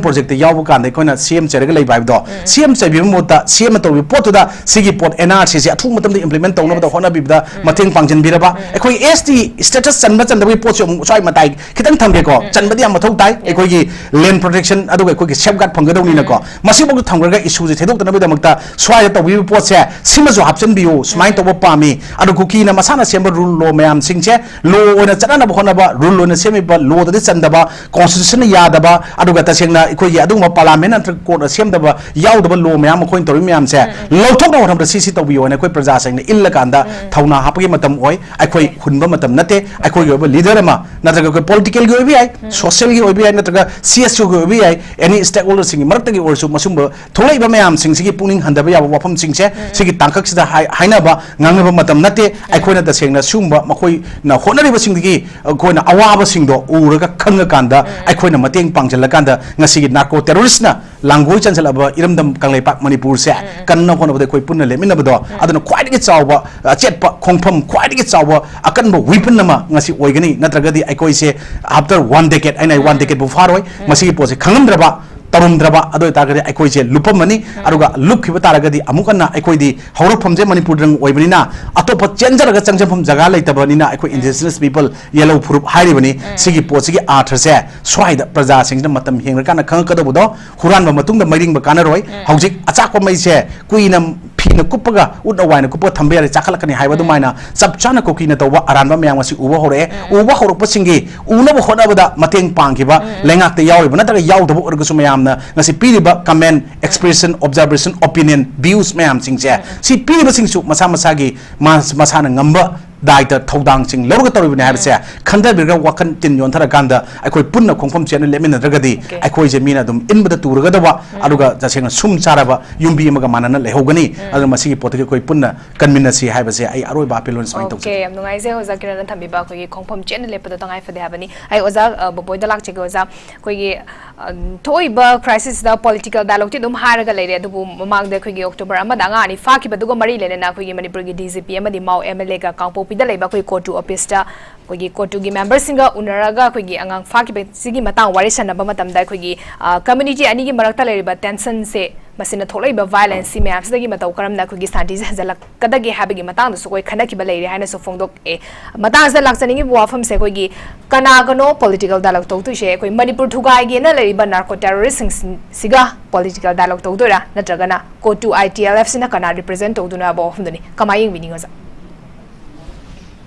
ꯄ꯭ꯔꯣꯖꯦꯛꯇ ꯌꯥꯎꯕ ꯀꯥꯟꯗ ꯑꯩꯈꯣꯏꯅ ꯁꯤ ꯑꯦꯝ ꯆꯩꯔꯒ ꯂꯩꯕ ꯍꯥꯏꯕꯗꯣ, ꯁꯤ ꯑꯦꯝ ꯆꯩꯕꯤꯕ ꯃꯍꯨꯠꯇ ꯁꯤ ꯑꯦꯝꯅ ꯇꯧꯔꯤꯕ ꯄꯣꯠꯇꯨꯗ ꯇꯤꯒꯤ ꯄꯣꯠ, ꯑꯦꯟ ꯑꯥꯔ ꯁꯤꯁꯦ ꯑꯊꯨꯕ ꯃꯇꯝꯗ ꯏꯝꯄ꯭ꯂꯤꯃꯦꯟ ꯇꯧꯅꯕꯗ ꯍꯣꯠꯅꯕꯤꯕꯗ ꯃꯇꯦꯡ ꯄꯥꯡꯁꯤꯟꯕꯤꯔꯕ, ꯑꯩꯈꯣꯏ ꯑꯦꯁ ꯇꯤ ꯁ꯭ꯇꯦꯇꯁ ꯆꯟꯕ ꯆꯟꯗꯕꯒꯤ ꯄꯣꯠꯁꯦ ꯑꯃꯨꯛ ꯁ꯭ꯋꯥꯏ ꯃꯇꯥꯏ ꯈꯤꯇꯪ ꯊꯝꯒꯦꯀꯣ꯫ ꯆꯟꯕꯗꯤ ꯌꯥꯝ ꯃꯊꯧ ꯇꯥꯏ꯫ ꯑꯩꯈꯣꯏꯒꯤ ꯂꯦꯟ ꯄ꯭ꯔꯣꯇꯦꯛꯁꯟ ꯑꯗꯨꯒ ꯑꯩꯈꯣꯏꯒꯤ ꯁꯦꯐ ꯒꯥꯔꯗ ꯐꯪꯒꯗꯧꯅꯤꯅꯀꯣ꯫ ꯃꯁꯤꯐꯥꯎꯗ ꯊꯝꯈ꯭ꯔꯒ ꯏꯁꯨꯁꯦ ꯊꯦꯗꯣꯛꯇꯅꯕꯒꯤꯗꯃꯛꯇ ꯁ꯭ꯋꯥꯏꯗ ꯇꯧꯕꯤꯕ ꯄꯣꯠꯁꯦ ꯁꯤꯃꯁꯨ ꯍꯥꯞꯆꯤꯟꯕꯤꯌꯨ, ꯁꯨꯃꯥꯏꯅ ꯇꯧꯕ ꯄꯥꯝꯃꯤ꯫ ꯑꯗꯣ ꯀꯨꯀꯤꯅ ꯃꯁꯥꯅ ꯁꯦꯝꯕ ꯔꯨꯜ ꯂꯣ ꯃꯌꯥꯝꯁꯤꯡꯁꯦ ꯂꯣ ꯑꯣꯏꯅ ꯆꯠꯅꯅꯕ ꯍꯣꯠꯅꯕ, ꯔꯨꯜ ꯑꯣꯏꯅ ꯁꯦꯝꯃꯤꯕ ꯂꯣꯗꯗꯤ ꯆꯟꯗꯕ, ꯀꯣꯟꯁꯇꯤꯇ꯭ꯌꯨꯁꯟꯅ ꯌꯥꯗꯕ, ꯑꯗꯨꯒ ꯇꯁꯦꯡꯅ ꯑꯩꯈꯣꯏꯒꯤ ꯑꯗꯨꯒꯨꯝꯕ ꯄꯥꯔꯂꯥꯃꯦꯟ ꯅꯠꯇ꯭ꯔꯒ ꯀꯣꯔꯠꯅ ꯁꯦꯝꯗꯕ ꯌꯥꯎꯗꯕ ꯂꯣ ꯃꯌꯥꯝ ꯃꯈꯣꯏꯅ ꯇꯧꯔꯤ ꯃꯌꯥꯝꯁꯦ ꯂꯧꯊꯣꯛꯅꯕ ꯍꯣꯠꯅꯕꯗ ꯁꯤ ꯁꯤ ꯇꯧꯕꯤꯌꯣ ꯍꯥꯏꯅ ꯑꯩꯈꯣꯏ ꯄ꯭ꯔꯖꯥꯁꯤꯡꯅ ꯏꯜꯂꯀꯥꯟꯗ ꯊꯧꯅꯥ ꯍꯥꯞꯄꯒꯤ ꯃꯇꯝ ꯑꯣꯏ꯫ ꯑꯩꯈꯣꯏ ꯍꯨꯟꯕ ꯃꯇꯝ ꯅꯠꯇꯦ꯫ ꯑꯩꯈꯣꯏꯒꯤ ꯑꯣꯏꯕ ꯂꯤꯗꯔ ꯑꯃ, ꯅꯠꯇ꯭ꯔꯒ ꯑꯩꯈꯣꯏ ꯄꯣꯂꯤꯇꯤꯀꯦꯜꯒꯤ ꯑꯣꯏꯕ ꯌꯥꯏ, ꯁꯣꯁꯤꯌꯦꯜꯒꯤ ꯑꯣꯏꯕ ꯌꯥꯏ, ꯅꯠꯇ꯭ꯔꯒ ꯁꯤ ꯑꯦꯁ ꯌꯨꯒꯤ ꯑꯣꯏꯕ ꯌꯥꯏ, ꯑꯦꯅꯤ ꯁ꯭ꯇꯦꯛ ꯍꯣꯜꯗꯔꯁꯤꯡꯒꯤ ꯃꯔꯛꯇꯒꯤ ꯑꯣꯏꯔꯁꯨ ꯃꯁꯨꯝꯕ ꯊꯣꯛꯂꯛꯏꯕ ꯃꯌꯥꯝꯁꯤꯡꯁꯤꯒꯤ ꯄꯨꯛꯅꯤꯡ ꯍꯟꯊꯕ ꯌꯥꯕ ꯋꯥꯐꯝꯁꯤꯡꯁꯦ ꯁꯤꯒꯤ ꯇꯥꯡꯀꯛꯁꯤꯗ ꯍꯥꯏ-, ꯍꯥꯏꯅꯕ ꯉꯥꯡꯅꯕ ꯃꯇꯝ ꯅꯠꯇꯦ꯫ ꯑꯩꯈꯣꯏꯅ ꯇꯁꯦꯡꯅ ꯁꯤꯒꯨꯝꯕ ꯃꯈꯣꯏꯅ ꯍꯣꯠꯅꯔꯤꯕꯁꯤꯡꯗꯒꯤ ꯑꯩꯈꯣꯏꯅ ꯑꯋꯥꯕꯁꯤꯡꯗꯣ ꯎꯔꯒ ꯈꯪꯉꯀꯥꯟꯗ ꯑꯩꯈꯣꯏꯅ ꯃꯇꯦꯡ ꯄꯥꯡꯁꯤꯜꯂꯀꯥꯟꯗ ꯉꯁꯤꯒꯤ ꯅꯥꯔꯀꯣ ꯇꯦꯔꯣꯔꯤꯁ꯭ꯠꯅ ꯂꯥꯡꯒꯣꯏ ꯆꯟꯁꯤꯜꯂꯕ ꯏꯔꯝꯗꯝ ꯀꯪꯂꯩꯄꯥꯛ ꯃꯅꯤꯄꯨꯔꯁꯦ ꯀꯟꯅ ꯍꯣꯠꯅꯕꯗ ꯑꯩꯈꯣꯏ ꯄꯨꯟꯅ ꯂꯦꯞꯃꯤꯟꯅꯕꯗꯣ, ꯑꯗꯨꯅ ꯈ꯭ꯋꯥꯏꯗꯒꯤ ꯆꯥꯎꯕ, ꯑ, ꯑꯆꯦꯠꯄ ꯈꯣꯡꯐꯝ, ꯈ꯭ꯋꯥꯏꯗꯒꯤ ꯆꯥꯎꯕ ꯑꯀꯟꯕ weapon ꯑꯃ ꯉꯁꯤ ꯑꯣꯏꯒꯅꯤ꯫ ꯅꯠꯇ꯭ꯔꯒꯗꯤ ꯑꯩꯈꯣꯏꯁꯦ after one decade, ꯑꯩꯅ one decadeꯕꯨ ꯐꯥꯔꯣꯏ, ꯃꯁꯤꯒꯤ ꯄꯣꯠꯁꯦ ꯈꯪꯉꯝꯗ꯭ꯔꯕ, ꯇꯧꯔꯝꯗ꯭ꯔꯕ ꯑꯗꯨ ꯑꯣꯏꯇꯥꯔꯒꯗꯤ ꯑꯩꯈꯣꯏꯁꯦ ꯂꯨꯞꯄꯝꯃꯅꯤ꯫ ꯑꯗꯨꯒ ꯂꯨꯞꯈꯤꯕ ꯇꯥꯔꯒꯗꯤ ꯑꯃꯨꯛ ꯍꯟꯅ ꯑꯩꯈꯣꯏꯗꯤ ꯍꯧꯔꯛꯐꯝꯁꯦ ꯃꯅꯤꯄꯨꯔꯗꯪ ꯑꯣꯏꯕꯅꯤꯅ ꯑꯇꯣꯞꯄ ꯆꯦꯟꯖꯔꯒ ꯆꯪꯖꯐꯝ ꯖꯒꯥ ꯂꯩꯇꯕꯅꯤꯅ ꯑꯩꯈꯣꯏ indigenous people, ꯌꯦꯜꯍꯧ ꯐꯨꯔꯨꯞ ꯍꯥꯏꯔꯤꯕꯅꯤ꯫ ꯁꯤꯒꯤ ꯄꯣꯠꯁꯤꯒꯤ ꯑꯥꯔꯊꯁꯦ ꯁ꯭ꯋꯥꯏꯗ ꯄ꯭ꯔꯖꯥꯁꯤꯡꯁꯤꯅ ꯃꯇꯝ ꯍꯦꯡꯂꯀꯥꯟꯗ ꯈꯪꯉꯛꯀꯗꯧꯕꯗꯣ, ꯍꯨꯔꯥꯟꯕ ꯃꯇꯨꯡꯗ ꯃꯩꯔꯤꯡꯕ ꯀꯥꯟꯅꯔꯣꯏ꯫ ꯍꯧꯖꯤꯛ ꯑꯆꯥꯛꯄ ꯃꯩꯁꯦ ꯀꯨꯏꯅ ꯐꯤꯅ ꯀꯨꯞꯄꯒ, ꯎꯠꯅ ꯋꯥꯏꯅ ꯀꯨꯞꯄꯒ ꯊꯝꯕ ꯌꯥꯔꯦ, ꯆꯥꯈꯠꯂꯛꯀꯅꯤ ꯍꯥꯏꯕ ꯑꯗꯨꯃꯥꯏꯅ ꯆꯞ ꯆꯥꯅ ꯀꯨꯀꯤꯅ ꯇꯧꯕ ꯑꯔꯥꯟꯕ ꯃꯌꯥꯝ ꯑꯁꯤ ꯎꯕ ꯍꯧꯔꯛꯑꯦ꯫ ꯎꯕ ꯍꯧꯔꯛꯄꯁꯤꯡꯒꯤ ꯎꯅꯕ ꯍꯣꯠꯅꯕꯗ ꯃꯇꯦꯡ ꯄꯥꯡꯈꯤꯕ ꯂꯩꯉꯥꯛꯇ ꯌꯥꯎꯔꯤꯕ ꯅꯠꯇ꯭ꯔꯒ ꯌꯥꯎꯗꯕ ꯑꯣꯏꯔꯒꯁꯨ ꯃꯌꯥꯝꯅ ꯉꯁꯤ ꯄꯤꯔꯤꯕ comment, expression, observation, opinion, views ꯃꯌꯥꯝꯁꯤꯡꯁꯦ, ꯁꯤ ꯄꯤꯔꯤꯕꯁꯤꯡꯁꯨ ꯃꯁꯥ ꯃꯁꯥꯒꯤ ꯃꯥ-, ꯃꯁꯥꯅ ꯉꯝꯕ ꯗꯥꯏꯇ ꯊꯧꯗꯥꯡꯁꯤꯡ ꯂꯧꯔꯒ ꯇꯧꯔꯤꯕꯅꯤ ꯍꯥꯏꯕꯁꯦ ꯈꯟꯊꯕꯤꯔꯒ ꯋꯥꯈꯜ ꯇꯤꯟ ꯌꯣꯟꯊꯔꯀꯥꯟꯗ ꯑꯩꯈꯣꯏ ꯄꯨꯟꯅ ꯈꯣꯡꯐꯝ ꯆꯦꯠꯅ ꯂꯦꯞꯃꯤꯟꯅꯗ꯭ꯔꯒꯗꯤ ꯑꯩꯈꯣꯏꯁꯦ ꯃꯤꯅ ꯑꯗꯨꯝ ꯏꯟꯕꯗ ꯇꯨꯔꯒꯗꯕ, ꯑꯗꯨꯒ ꯇꯁꯦꯡꯅ ꯁꯨꯝ ꯆꯥꯔꯕ ꯌꯨꯝꯕꯤ ꯑꯃꯒ ꯃꯥꯟꯅꯅ ꯂꯩꯍꯧꯒꯅꯤ꯫ ꯑꯗꯨꯅ ꯃꯁꯤꯒꯤ ꯄꯣꯠꯇꯒꯤ ꯑꯩꯈꯣꯏ ꯄꯨꯟꯅ ꯀꯟꯃꯤꯟꯅꯁꯤ ꯍꯥꯏꯕꯁꯦ ꯑꯩ ꯑꯔꯣꯏꯕ ꯑꯄꯤꯜ ꯑꯣꯏꯅ ꯁꯨꯃꯥꯏꯅ ꯇꯧꯖꯒꯦ꯫ ꯑꯣꯀꯦ, ꯌꯥꯝ ꯅꯨꯡꯉꯥꯏꯖꯩ ꯑꯣꯖꯥ ꯀꯤꯔꯟꯅ ꯊꯝꯕꯤꯕ ꯑꯩꯈꯣꯏꯒꯤ ꯈꯣꯡꯐꯝ ꯆꯦꯠꯅ ꯂꯦꯞꯄꯗꯣ ꯇꯉꯥꯏ ꯐꯗꯦ ꯍꯥꯏꯕꯅꯤ꯫ ꯑꯩ ꯑꯣꯖꯥ, ꯑ, ꯕꯣꯕꯣꯏꯗ ꯂꯥꯛꯆꯒꯦ꯫ ꯑꯣꯖꯥ, ꯑꯩꯈꯣꯏꯒꯤ, ꯑ, ꯊꯣꯛꯏꯕ crisis ꯁꯤꯗ political dialogue ꯇꯤ ꯑꯗꯨꯝ ꯍꯥꯏꯔꯒ ꯂꯩꯔꯦ, ꯑꯗꯨꯕꯨ ꯃꯃꯥꯡꯗ ꯑꯩꯈꯣꯏꯒꯤ October ꯑꯃꯗ ꯑꯉꯥꯡ ꯑꯅꯤ ꯐꯥꯈꯤꯕꯗꯨꯒ ꯃꯔꯤ ꯂꯩꯅꯅ ꯑꯩꯈꯣꯏꯒꯤ ꯃꯅꯤꯄꯨꯔꯒꯤ D G P ꯑꯃꯗꯤ ꯃꯥꯎ M L A ꯒ ꯀꯥꯡꯄꯣꯛꯄꯤꯗ ꯂꯩꯕ ꯑꯩꯈꯣꯏ COTU office ꯇ ꯑꯩꯈꯣꯏꯒꯤ COTU ꯒꯤ member ꯁꯤꯡꯒ ꯎꯅꯔꯒ ꯑꯩꯈꯣꯏꯒꯤ ꯑꯉꯥꯡ ꯐꯥꯈꯤꯕꯁꯤꯒꯤ ꯃꯇꯥꯡ ꯋꯥꯔꯤ ꯁꯥꯟꯅꯕ ꯃꯇꯝꯗ ꯑꯩꯈꯣꯏꯒꯤ, ꯑ, community ꯑꯅꯤꯒꯤ ꯃꯔꯛꯇ ꯂꯩꯔꯤꯕ tension ꯁꯦ ꯃꯁꯤꯅ ꯊꯣꯛꯂꯛꯏꯕ violence ꯁꯤ ꯃꯌꯥꯝꯁꯤꯗꯒꯤ ꯃꯇꯧ ꯀꯔꯝꯅ ꯑꯩꯈꯣꯏꯒꯤ ꯁꯥꯟꯇꯤꯁꯦ ꯍꯟꯖꯤꯜꯂꯛꯀꯗꯒꯦ ꯍꯥꯏꯕꯒꯤ ꯃꯇꯥꯡꯗꯁꯨ ꯑꯩꯈꯣꯏ ꯈꯟꯅꯈꯤꯕ ꯂꯩꯔꯦ ꯍꯥꯏꯅꯁꯨ ꯐꯣꯡꯗꯣꯛꯑꯦ꯫ ꯃꯇꯥꯡꯁꯤꯗ ꯂꯥꯛꯆꯅꯤꯡꯉꯤꯕ ꯋꯥꯐꯝꯁꯦ ꯑꯩꯈꯣꯏꯒꯤ ꯀꯅꯥꯒꯅꯣ political dialogue ꯇꯧꯗꯣꯏꯁꯦ? ꯑꯩꯈꯣꯏ ꯃꯅꯤꯄꯨꯔ ꯊꯨꯒꯥꯏꯒꯦꯅ ꯂꯩꯔꯤꯕ narco terrorist ꯁꯤꯡꯁꯤꯒ political dialogue ꯇꯧꯗꯣꯏꯔꯥ, ꯅꯠꯇ꯭ꯔꯒꯅ COTU ITLF ꯁꯤꯅ ꯀꯅꯥ represent ꯇꯧꯗꯣꯏꯅꯣ ꯍꯥꯏꯕ ꯋꯥꯐꯝꯗꯨꯅꯤ꯫ ꯀꯃꯥꯏꯅ ꯌꯦꯡꯕꯤꯅꯤꯡꯉꯤ ꯑꯣꯖꯥ?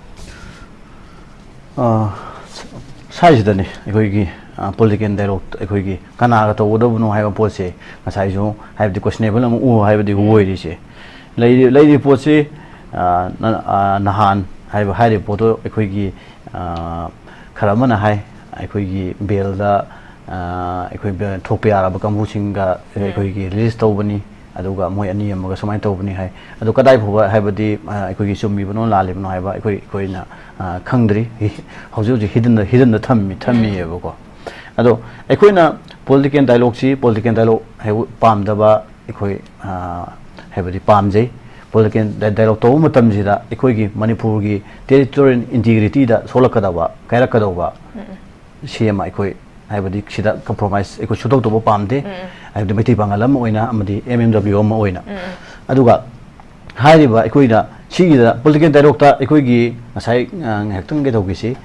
ꯑ, ꯁ꯭ꯋꯥꯏꯁꯤꯗꯅꯤ ꯑꯩꯈꯣꯏꯒꯤ, ꯑ, political dialogue ꯑꯩꯈꯣꯏꯒꯤ ꯀꯅꯥꯒ ꯇꯧꯒꯗꯕꯅꯣ ꯍꯥꯏꯕ ꯄꯣꯠꯁꯦ ꯉꯁꯥꯏꯁꯨ ꯍꯥꯏꯕꯗꯤ questionable ꯑꯃ ꯎ ꯍꯥꯏꯕꯗꯤ ꯑꯣꯏꯔꯤꯁꯦ꯫ ꯂꯩꯔꯤ-, ꯂꯩꯔꯤꯕ ꯄꯣꯠꯁꯤ, ꯑ, ꯅ-, ꯑ, ꯅꯍꯥꯟ ꯍꯥꯏꯕ, ꯍꯥꯏꯔꯤꯕ ꯄꯣꯠꯇꯣ ꯑꯩꯈꯣꯏꯒꯤ, ꯑ, ꯈꯔ ꯑꯃꯅ ꯍꯥꯏ ꯑꯩꯈꯣꯏꯒꯤ ꯕꯦꯜꯗ, ꯑ, ꯑꯩꯈꯣꯏ ꯕꯦ-, ꯊꯣꯛꯄ ꯌꯥꯔꯕ ꯀꯥꯡꯕꯨꯁꯤꯡꯒ ꯑꯩꯈꯣꯏꯒꯤ release ꯇꯧꯕꯅꯤ, ꯑꯗꯨꯒ ꯃꯣꯏ ꯑꯅꯤ ꯑꯃꯒ ꯁꯨꯃꯥꯏꯅ ꯇꯧꯕꯅꯤ ꯍꯥꯏ꯫ ꯑꯗꯣ ꯀꯗꯥꯏ ꯐꯥꯎꯕ ꯍꯥꯏꯕꯗꯤ, ꯑ, ꯑꯩꯈꯣꯏꯒꯤ ꯆꯨꯝꯃꯤꯕꯅꯣ ꯂꯥꯜꯂꯤꯕꯅꯣ ꯍꯥꯏꯕ ꯑꯩꯈꯣꯏ, ꯑꯩꯈꯣꯏꯅ, ꯑ, ꯈꯪꯗ꯭ꯔꯤ꯫ ꯍꯤ-, ꯍꯧꯖꯤꯛ ꯍꯧꯖꯤꯛ hidden ꯗ, hidden ꯗ ꯊꯝꯃꯤ, ꯊꯝꯃꯤꯑꯕꯀꯣ꯫ ꯑꯗꯣ ꯑꯩꯈꯣꯏꯅ political dialogue ꯁꯤ political dialogue ꯍꯥꯏꯕ ꯄꯥꯝꯗꯕ ꯑꯩꯈꯣꯏ, ꯑ, ꯍꯥꯏꯕꯗꯤ ꯄꯥꯝꯖꯩ꯫ Political di-, dialogue ꯇꯧꯕ ꯃꯇꯝꯁꯤꯗ ꯑꯩꯈꯣꯏꯒꯤ ꯃꯅꯤꯄꯨꯔꯒꯤ territorial integrity ꯗ ꯁꯣꯛꯂꯛꯀꯗꯕ, ꯀꯥꯏꯔꯛꯀꯗꯧꯕ ꯁꯤ ꯑꯃ ꯑꯩꯈꯣꯏ, ꯍꯥꯏꯕꯗꯤ ꯁꯤꯗ compromise ꯑꯩꯈꯣꯏ ꯁꯨꯡꯇꯧ ꯇꯧꯕ ꯄꯥꯝꯗꯦ꯫ ꯍꯥꯏꯕꯗꯤ ꯃꯩꯇꯩ ꯄꯥꯉꯜ ꯑꯃ ꯑꯣꯏꯅ ꯑꯃꯗꯤ M M W ꯑꯃ ꯑꯣꯏꯅ꯫ ꯑꯗꯨꯒ ꯍꯥꯏꯔꯤꯕ ꯑꯩꯈꯣꯏꯅ ꯁꯤꯒꯤꯗ political dialogue ꯇ ꯑꯩꯈꯣꯏꯒꯤ ꯉꯁꯥꯏ, ꯑ, ꯉꯥꯏꯍꯥꯛꯇꯪ ꯀꯩꯗꯧꯈꯤꯁꯤ,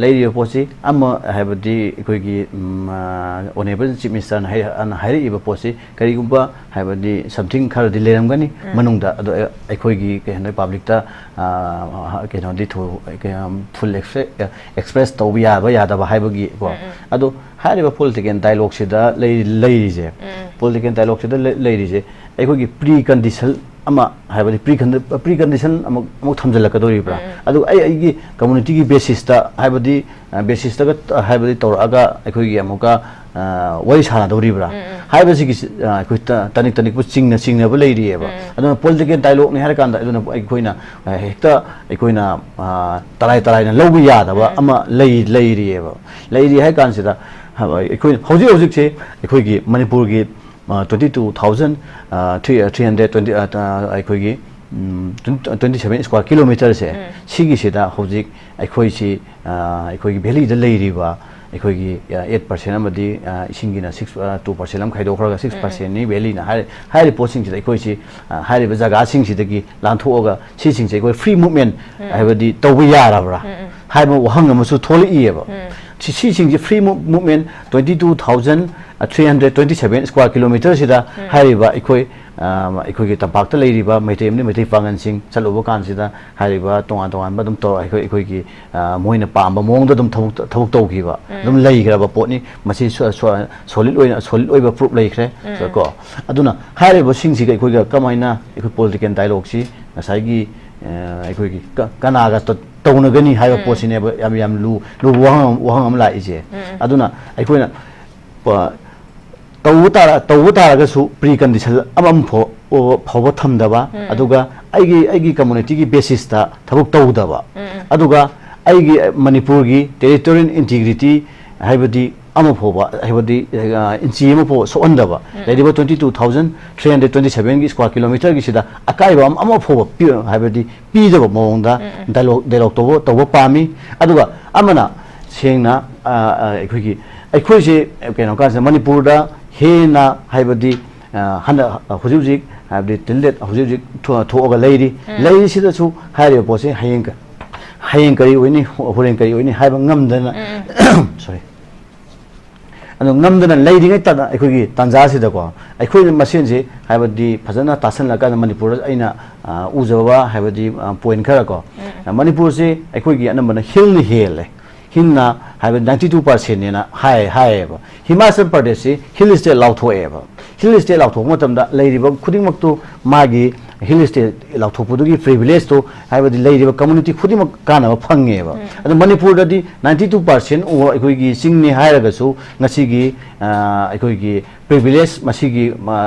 ꯂꯩꯔꯤꯕ ꯄꯣꯠꯁꯤ ꯑꯃ ꯍꯥꯏꯕꯗꯤ ꯑꯩꯈꯣꯏꯒꯤ, ꯎꯝ, ꯑ, Honourable Chief Minister ꯅ ꯍꯥꯏ-, ꯑꯅ ꯍꯥꯏꯔꯛꯏꯕ ꯄꯣꯠꯁꯤ ꯀꯔꯤꯒꯨꯝꯕ ꯍꯥꯏꯕꯗꯤ something ꯈꯔꯗꯤ ꯂꯩꯔꯝꯒꯅꯤ ꯃꯅꯨꯡꯗ꯫ ꯑꯗꯣ ꯑꯩꯈꯣꯏꯒꯤ ꯀꯩ ꯍꯥꯏꯅꯤ public ꯇ, ꯑ, ꯀꯩꯅꯣꯗꯤ ꯊꯨ-, ꯀꯩꯅꯣ full expre-, express ꯇꯧꯕ ꯌꯥꯕ ꯌꯥꯗꯕ ꯍꯥꯏꯕꯒꯤ ꯀꯣ꯫ ꯑꯗꯣ ꯍꯥꯏꯔꯤꯕ political dialogue ꯁꯤꯗ ꯂꯩ-, ꯂꯩꯔꯤꯁꯦ, political dialogue ꯁꯤꯗ ꯂꯩ-, ꯂꯩꯔꯤꯁꯦ ꯑꯩꯈꯣꯏꯒꯤ precondition ꯑꯃ, ꯍꯥꯏꯕꯗꯤ pre-, precondition ꯑꯃꯨꯛ, ꯑꯃꯨꯛ ꯊꯝꯖꯤꯜꯂꯛꯀꯗꯧꯔꯤꯕ꯭ꯔꯥ? ꯑꯗꯨꯒ ꯑꯩ, ꯑꯩꯒꯤ community ꯒꯤ basis ꯇ, ꯍꯥꯏꯕꯗꯤ, ꯑ, basis ꯇꯒ, ꯑ, ꯍꯥꯏꯕꯗꯤ ꯇꯧꯔꯛꯑꯒ ꯑꯩꯈꯣꯏꯒꯤ ꯑꯃꯨꯛꯀ, ꯑ, ꯋꯥꯔꯤ ꯁꯥꯟꯅꯗꯧꯔꯤꯕ꯭ꯔꯥ ꯍꯥꯏꯕꯁꯤꯒꯤ, ꯑ, ꯑꯩꯈꯣꯏ ꯇ-, ꯇꯅꯤꯛ ꯇꯅꯤꯛꯄꯨ ꯆꯤꯡꯅ ꯆꯤꯡꯅꯕ ꯂꯩꯔꯤꯑꯕ꯫ ꯑꯗꯨꯅ political dialogue ꯅꯤ ꯍꯥꯏꯔ ꯀꯥꯟꯗ ꯑꯗꯨꯅ ꯑꯩꯈꯣꯏꯅ, ꯑ, ꯍꯦꯛꯇ ꯑꯩꯈꯣꯏꯅ, ꯑ, ꯇꯔꯥꯏ ꯇꯔꯥꯏꯅ ꯂꯧꯕ ꯌꯥꯗꯕ ꯑꯃ ꯂꯩ-, ꯂꯩꯔꯤꯑꯕ꯫ ꯂꯩꯔꯤ ꯍꯥꯏ ꯀꯥꯟꯁꯤꯗ, ꯍ-, ꯑꯩꯈꯣꯏ ꯍꯧꯖꯤꯛ ꯍꯧꯖꯤꯛꯁꯦ ꯑꯩꯈꯣꯏꯒꯤ ꯃꯅꯤꯄꯨꯔꯒꯤ, ꯑ, twenty two thousand, ꯑ, three, ꯑ, three hundred twenty, ꯑ, ꯑ, ꯑꯩꯈꯣꯏꯒꯤ, ꯎꯝ, twenty, twenty seven square kilometer ꯁꯦ, ꯁꯤꯒꯤꯁꯤꯗ ꯍꯧꯖꯤꯛ ꯑꯩꯈꯣꯏꯁꯤ, ꯑ, ꯑꯩꯈꯣꯏꯒꯤ valley ꯗ ꯂꯩꯔꯤꯕ, ꯑꯩꯈꯣꯏꯒꯤ ꯑꯩꯠ ꯄꯥꯔꯁꯦꯟ ꯑꯃꯗꯤ ꯑ, ꯏꯁꯤꯡꯒꯤꯅ ꯁꯤꯛꯁ ꯇꯨ ꯄꯥꯔꯁꯦꯟ ꯑꯃ ꯈꯥꯏꯗꯣꯛꯈ꯭ꯔꯒ ꯁꯤꯛꯁ ꯄꯥꯔꯁꯦꯟꯅꯤ ꯚꯦꯂꯤꯅ ꯍꯥꯏꯔ ꯍꯥꯏꯔꯤꯕ ꯄꯣꯠꯁꯤꯡꯁꯤꯗ ꯑꯩꯈꯣꯏꯁꯤ ꯑ, ꯍꯥꯏꯔꯤꯕ ꯖꯒꯥꯁꯤꯡꯁꯤꯗꯒꯤ ꯂꯥꯟꯊꯣꯛꯑꯒ ꯁꯤꯁꯤꯡꯁꯦ ꯑꯩꯈꯣꯏ ꯐ꯭ꯔꯤ ꯃꯨꯞꯃꯦꯟ ꯍꯥꯏꯕꯗꯤ ꯇꯧꯕ ꯌꯥꯔꯕ꯭ꯔꯥ ꯍꯥꯏꯕ ꯋꯥꯍꯪ ꯑꯃꯁꯨ ꯊꯣꯛꯂꯛꯏꯑꯕ꯫ ꯁꯤ ꯁꯤꯁꯤꯡꯁꯦ ꯐ꯭ꯔꯤ ꯃꯨꯞꯃꯦꯟ twenty two thousand three hundred twenty seven square ꯀꯤꯂꯣꯃꯤꯇꯔꯁꯤꯗ ꯍꯥꯏꯔꯤꯕ ꯑꯩꯈꯣꯏ ꯑ, ꯑꯩꯈꯣꯏꯒꯤ ꯇꯝꯄꯥꯛꯇ ꯂꯩꯔꯤꯕ ꯃꯩꯇꯩ ꯑꯃꯗꯤ ꯃꯩꯇꯩ ꯄꯥꯉꯜꯁꯤꯡ ꯆꯠꯂꯨꯕ ꯀꯥꯟꯁꯤꯗ ꯍꯥꯏꯔꯤꯕ ꯇꯣꯉꯥꯟ ꯇꯣꯉꯥꯟꯕ ꯑꯗꯨꯝ ꯇꯧꯔ ꯑꯩꯈꯣꯏ ꯑꯩꯈꯣꯏꯒꯤ ꯑ, ꯃꯣꯏꯅ ꯄꯥꯝꯕ ꯃꯑꯣꯡꯗ ꯑꯗꯨꯝ ꯊꯕꯛ ꯊꯕꯛ ꯇꯧꯈꯤꯕ ꯑꯗꯨꯝ ꯂꯩꯈ꯭ꯔꯕ ꯄꯣꯠꯅꯤ꯫ ꯃꯁꯤ ꯁꯣꯂꯤꯠ ꯑꯣꯏꯅ ꯁꯣꯂꯤꯠ ꯑꯣꯏꯕ ꯄ꯭ꯔꯨꯞ ꯂꯩꯈ꯭ꯔꯦ꯫ ꯀꯣ ꯑꯗꯨꯅ ꯍꯥꯏꯔꯤꯕꯁꯤꯡꯁꯤꯒ ꯑꯩꯈꯣꯏꯒ ꯀꯃꯥꯏꯅ ꯑꯩꯈꯣꯏ ꯄꯣꯂꯤꯇꯤꯀꯦꯜ ꯗꯥꯏꯂꯣꯒꯁꯤ ꯉꯁꯥꯏꯒꯤ ꯑ, ꯑꯩꯈꯣꯏꯒꯤ ꯀ- ꯀꯅꯥꯒ ꯇ- ꯇꯧꯅꯒꯅꯤ ꯍꯥꯏꯕ ꯄꯣꯠꯁꯤꯅꯦꯕ ꯌꯥꯝ ꯌꯥꯝ ꯂꯨ ꯂꯨꯕ ꯋꯥꯍꯪ ꯑꯃ- ꯋꯥꯍꯪ ꯑꯃ ꯂꯥꯛꯏꯁꯦ꯫ ꯑꯗꯨꯅ ꯑꯩꯈꯣꯏꯅ ꯄ- ꯇꯧꯕ ꯇꯥꯔ ꯇꯧꯕ ꯇꯥꯔꯒꯁꯨ ꯄ꯭ꯔꯤ ꯀꯟꯗꯤꯁꯟ ꯑꯃꯃꯝ ꯐꯥꯎ- ꯐꯥꯎꯕ ꯊꯝꯗꯕ, ꯑꯗꯨꯒ ꯑꯩꯒꯤ ꯑꯩꯒꯤ ꯀꯝꯃꯨꯅꯤꯇꯤꯒꯤ ꯕꯦꯁꯤꯁꯇ ꯊꯕꯛ ꯇꯧꯗꯕ, ꯑꯗꯨꯒ ꯑꯩꯒꯤ ꯃꯅꯤꯄꯨꯔꯒꯤ ꯇꯦꯔꯤꯇꯣꯔꯤꯌꯦꯜ ꯏꯟꯇꯤꯒ꯭ꯔꯤꯇꯤ ꯍꯥꯏꯕꯗꯤ ꯑꯃ ꯐꯥꯎꯕ ꯍꯥꯏꯕꯗꯤ ꯑ, ꯏꯟꯆꯤ ꯑꯃ ꯐꯥꯎꯕ ꯁꯣꯛꯍꯟꯗꯕ, ꯂꯩꯔꯤꯕ twenty two thousand three hundred twenty ꯁꯕꯦꯟꯒꯤ ꯁ꯭ꯀ꯭ꯋꯥꯔ ꯀꯤꯂꯣꯃꯤꯇꯔꯒꯤꯁꯤꯗ ꯑꯀꯥꯏꯕ ꯑꯃ ꯑꯃ ꯐꯥꯎꯕ ꯄꯤ- ꯍꯥꯏꯕꯗꯤ ꯄꯤꯗꯕ ꯃꯑꯣꯡꯗ ꯗꯥꯏꯂꯣꯛ ꯗꯥꯏꯂꯣꯛ ꯇꯧꯕ ꯇꯧꯕ ꯄꯥꯝꯃꯤ꯫ ꯑꯗꯨꯒ ꯑꯃꯅ ꯁꯦꯡꯅ ꯑ, ꯑ, ꯑꯩꯈꯣꯏꯒꯤ ꯑꯩꯈꯣꯏꯁꯦ ꯀꯩꯅꯣ ꯀꯥꯟꯁꯤꯗ ꯃꯅꯤꯄꯨꯔꯗ ꯍꯦꯟꯅ ꯍꯥꯏꯕꯗꯤ ꯑ, ꯍꯟꯗꯛ ꯍꯧꯖꯤꯛ ꯍꯧꯖꯤꯛ ꯍꯥꯏꯕꯗꯤ ꯇꯤꯜꯗꯦꯠ ꯍꯧꯖꯤꯛ ꯍꯧꯖꯤꯛ ꯊꯣ- ꯊꯣꯛꯑꯒ ꯂꯩꯔꯤ꯫ ꯂꯩꯔꯤꯁꯤꯗꯁꯨ ꯍꯥꯏꯔꯤꯕ ꯄꯣꯠꯁꯦ ꯍꯌꯦꯡ ꯀ- ꯍꯌꯦꯡ ꯀꯔꯤ ꯑꯣꯏꯅꯤ ꯍꯣ- ꯍꯣꯔꯦꯟ ꯀꯔꯤ ꯑꯣꯏꯅꯤ ꯍꯥꯏꯕ ꯉꯝꯗꯅ ꯁꯣꯔꯤ ꯑꯗꯣ ꯉꯝꯗꯅ ꯂꯩꯔꯤꯉꯩ ꯇꯥꯟ- ꯑꯩꯈꯣꯏꯒꯤ ꯇꯥꯟꯖꯥꯁꯤꯗꯀꯣ ꯑꯩꯈꯣꯏ ꯃꯁꯦꯟꯁꯦ ꯍꯥꯏꯕꯗꯤ ꯐꯖꯅ ꯇꯥꯁꯜꯂꯀꯥꯟꯗ ꯃꯅꯤꯄꯨꯔꯗ ꯑꯩꯅ ꯑ, ꯎꯖꯕ ꯍꯥꯏꯕꯗꯤ ꯄꯣꯏꯟ ꯈꯔ ꯀꯣ ꯃꯅꯤꯄꯨꯔꯁꯦ ꯑꯩꯈꯣꯏꯒꯤ ꯑꯅꯝꯕꯅ ꯍꯤꯜꯅ ꯍꯦꯜꯂꯦ꯫ ꯍꯤꯜꯅ ꯍꯥꯏꯕ ꯅꯥꯏꯟꯇꯤ ꯇꯨ ꯄꯥꯔꯁꯦꯟꯅꯦꯅ ꯍꯥꯏ ꯍꯥꯏꯌꯦꯕ꯫ ꯍꯤꯃꯥꯆꯜ ꯄ꯭ꯔꯗꯦꯁꯁꯤ ꯍꯤꯜ ꯁ꯭ꯇꯦꯠ ꯂꯥꯎꯊꯣꯛꯑꯦꯕ꯫ ꯍꯤꯜ ꯁ꯭ꯇꯦꯠ ꯂꯥꯎꯊꯣꯛꯄ ꯃꯇꯝꯗ ꯂꯩꯔꯤꯕ ꯈꯨꯗꯤꯡꯃꯛꯇꯨ ꯃꯥꯒꯤ ꯍꯤꯜ ꯁ꯭ꯇꯦꯠ ꯂꯥꯎꯊꯣꯛꯄꯗꯨꯒꯤ ꯄ꯭ꯔꯤꯚꯤꯂꯦꯖꯇꯣ ꯍꯥꯏꯕꯗꯤ ꯂꯩꯔꯤꯕ ꯀꯝꯃꯨꯅꯤꯇꯤ ꯈꯨꯗꯤꯡꯃꯛ ꯀꯥꯟꯅꯕ ꯐꯪꯉꯦꯕ꯫ ꯑꯗꯣ ꯃꯅꯤꯄꯨꯔꯗꯗꯤ ꯅꯥꯏꯟꯇꯤ ꯇꯨ ꯄꯥꯔꯁꯦꯟ ꯑꯩꯈꯣꯏꯒꯤ ꯆꯤꯡꯅꯤ ꯍꯥꯏꯔꯒꯁꯨ ꯉꯁꯤꯒꯤ ꯑ, ꯑꯩꯈꯣꯏꯒꯤ ꯄ꯭ꯔꯤꯚꯤꯂꯦꯖ ꯃꯁꯤꯒꯤ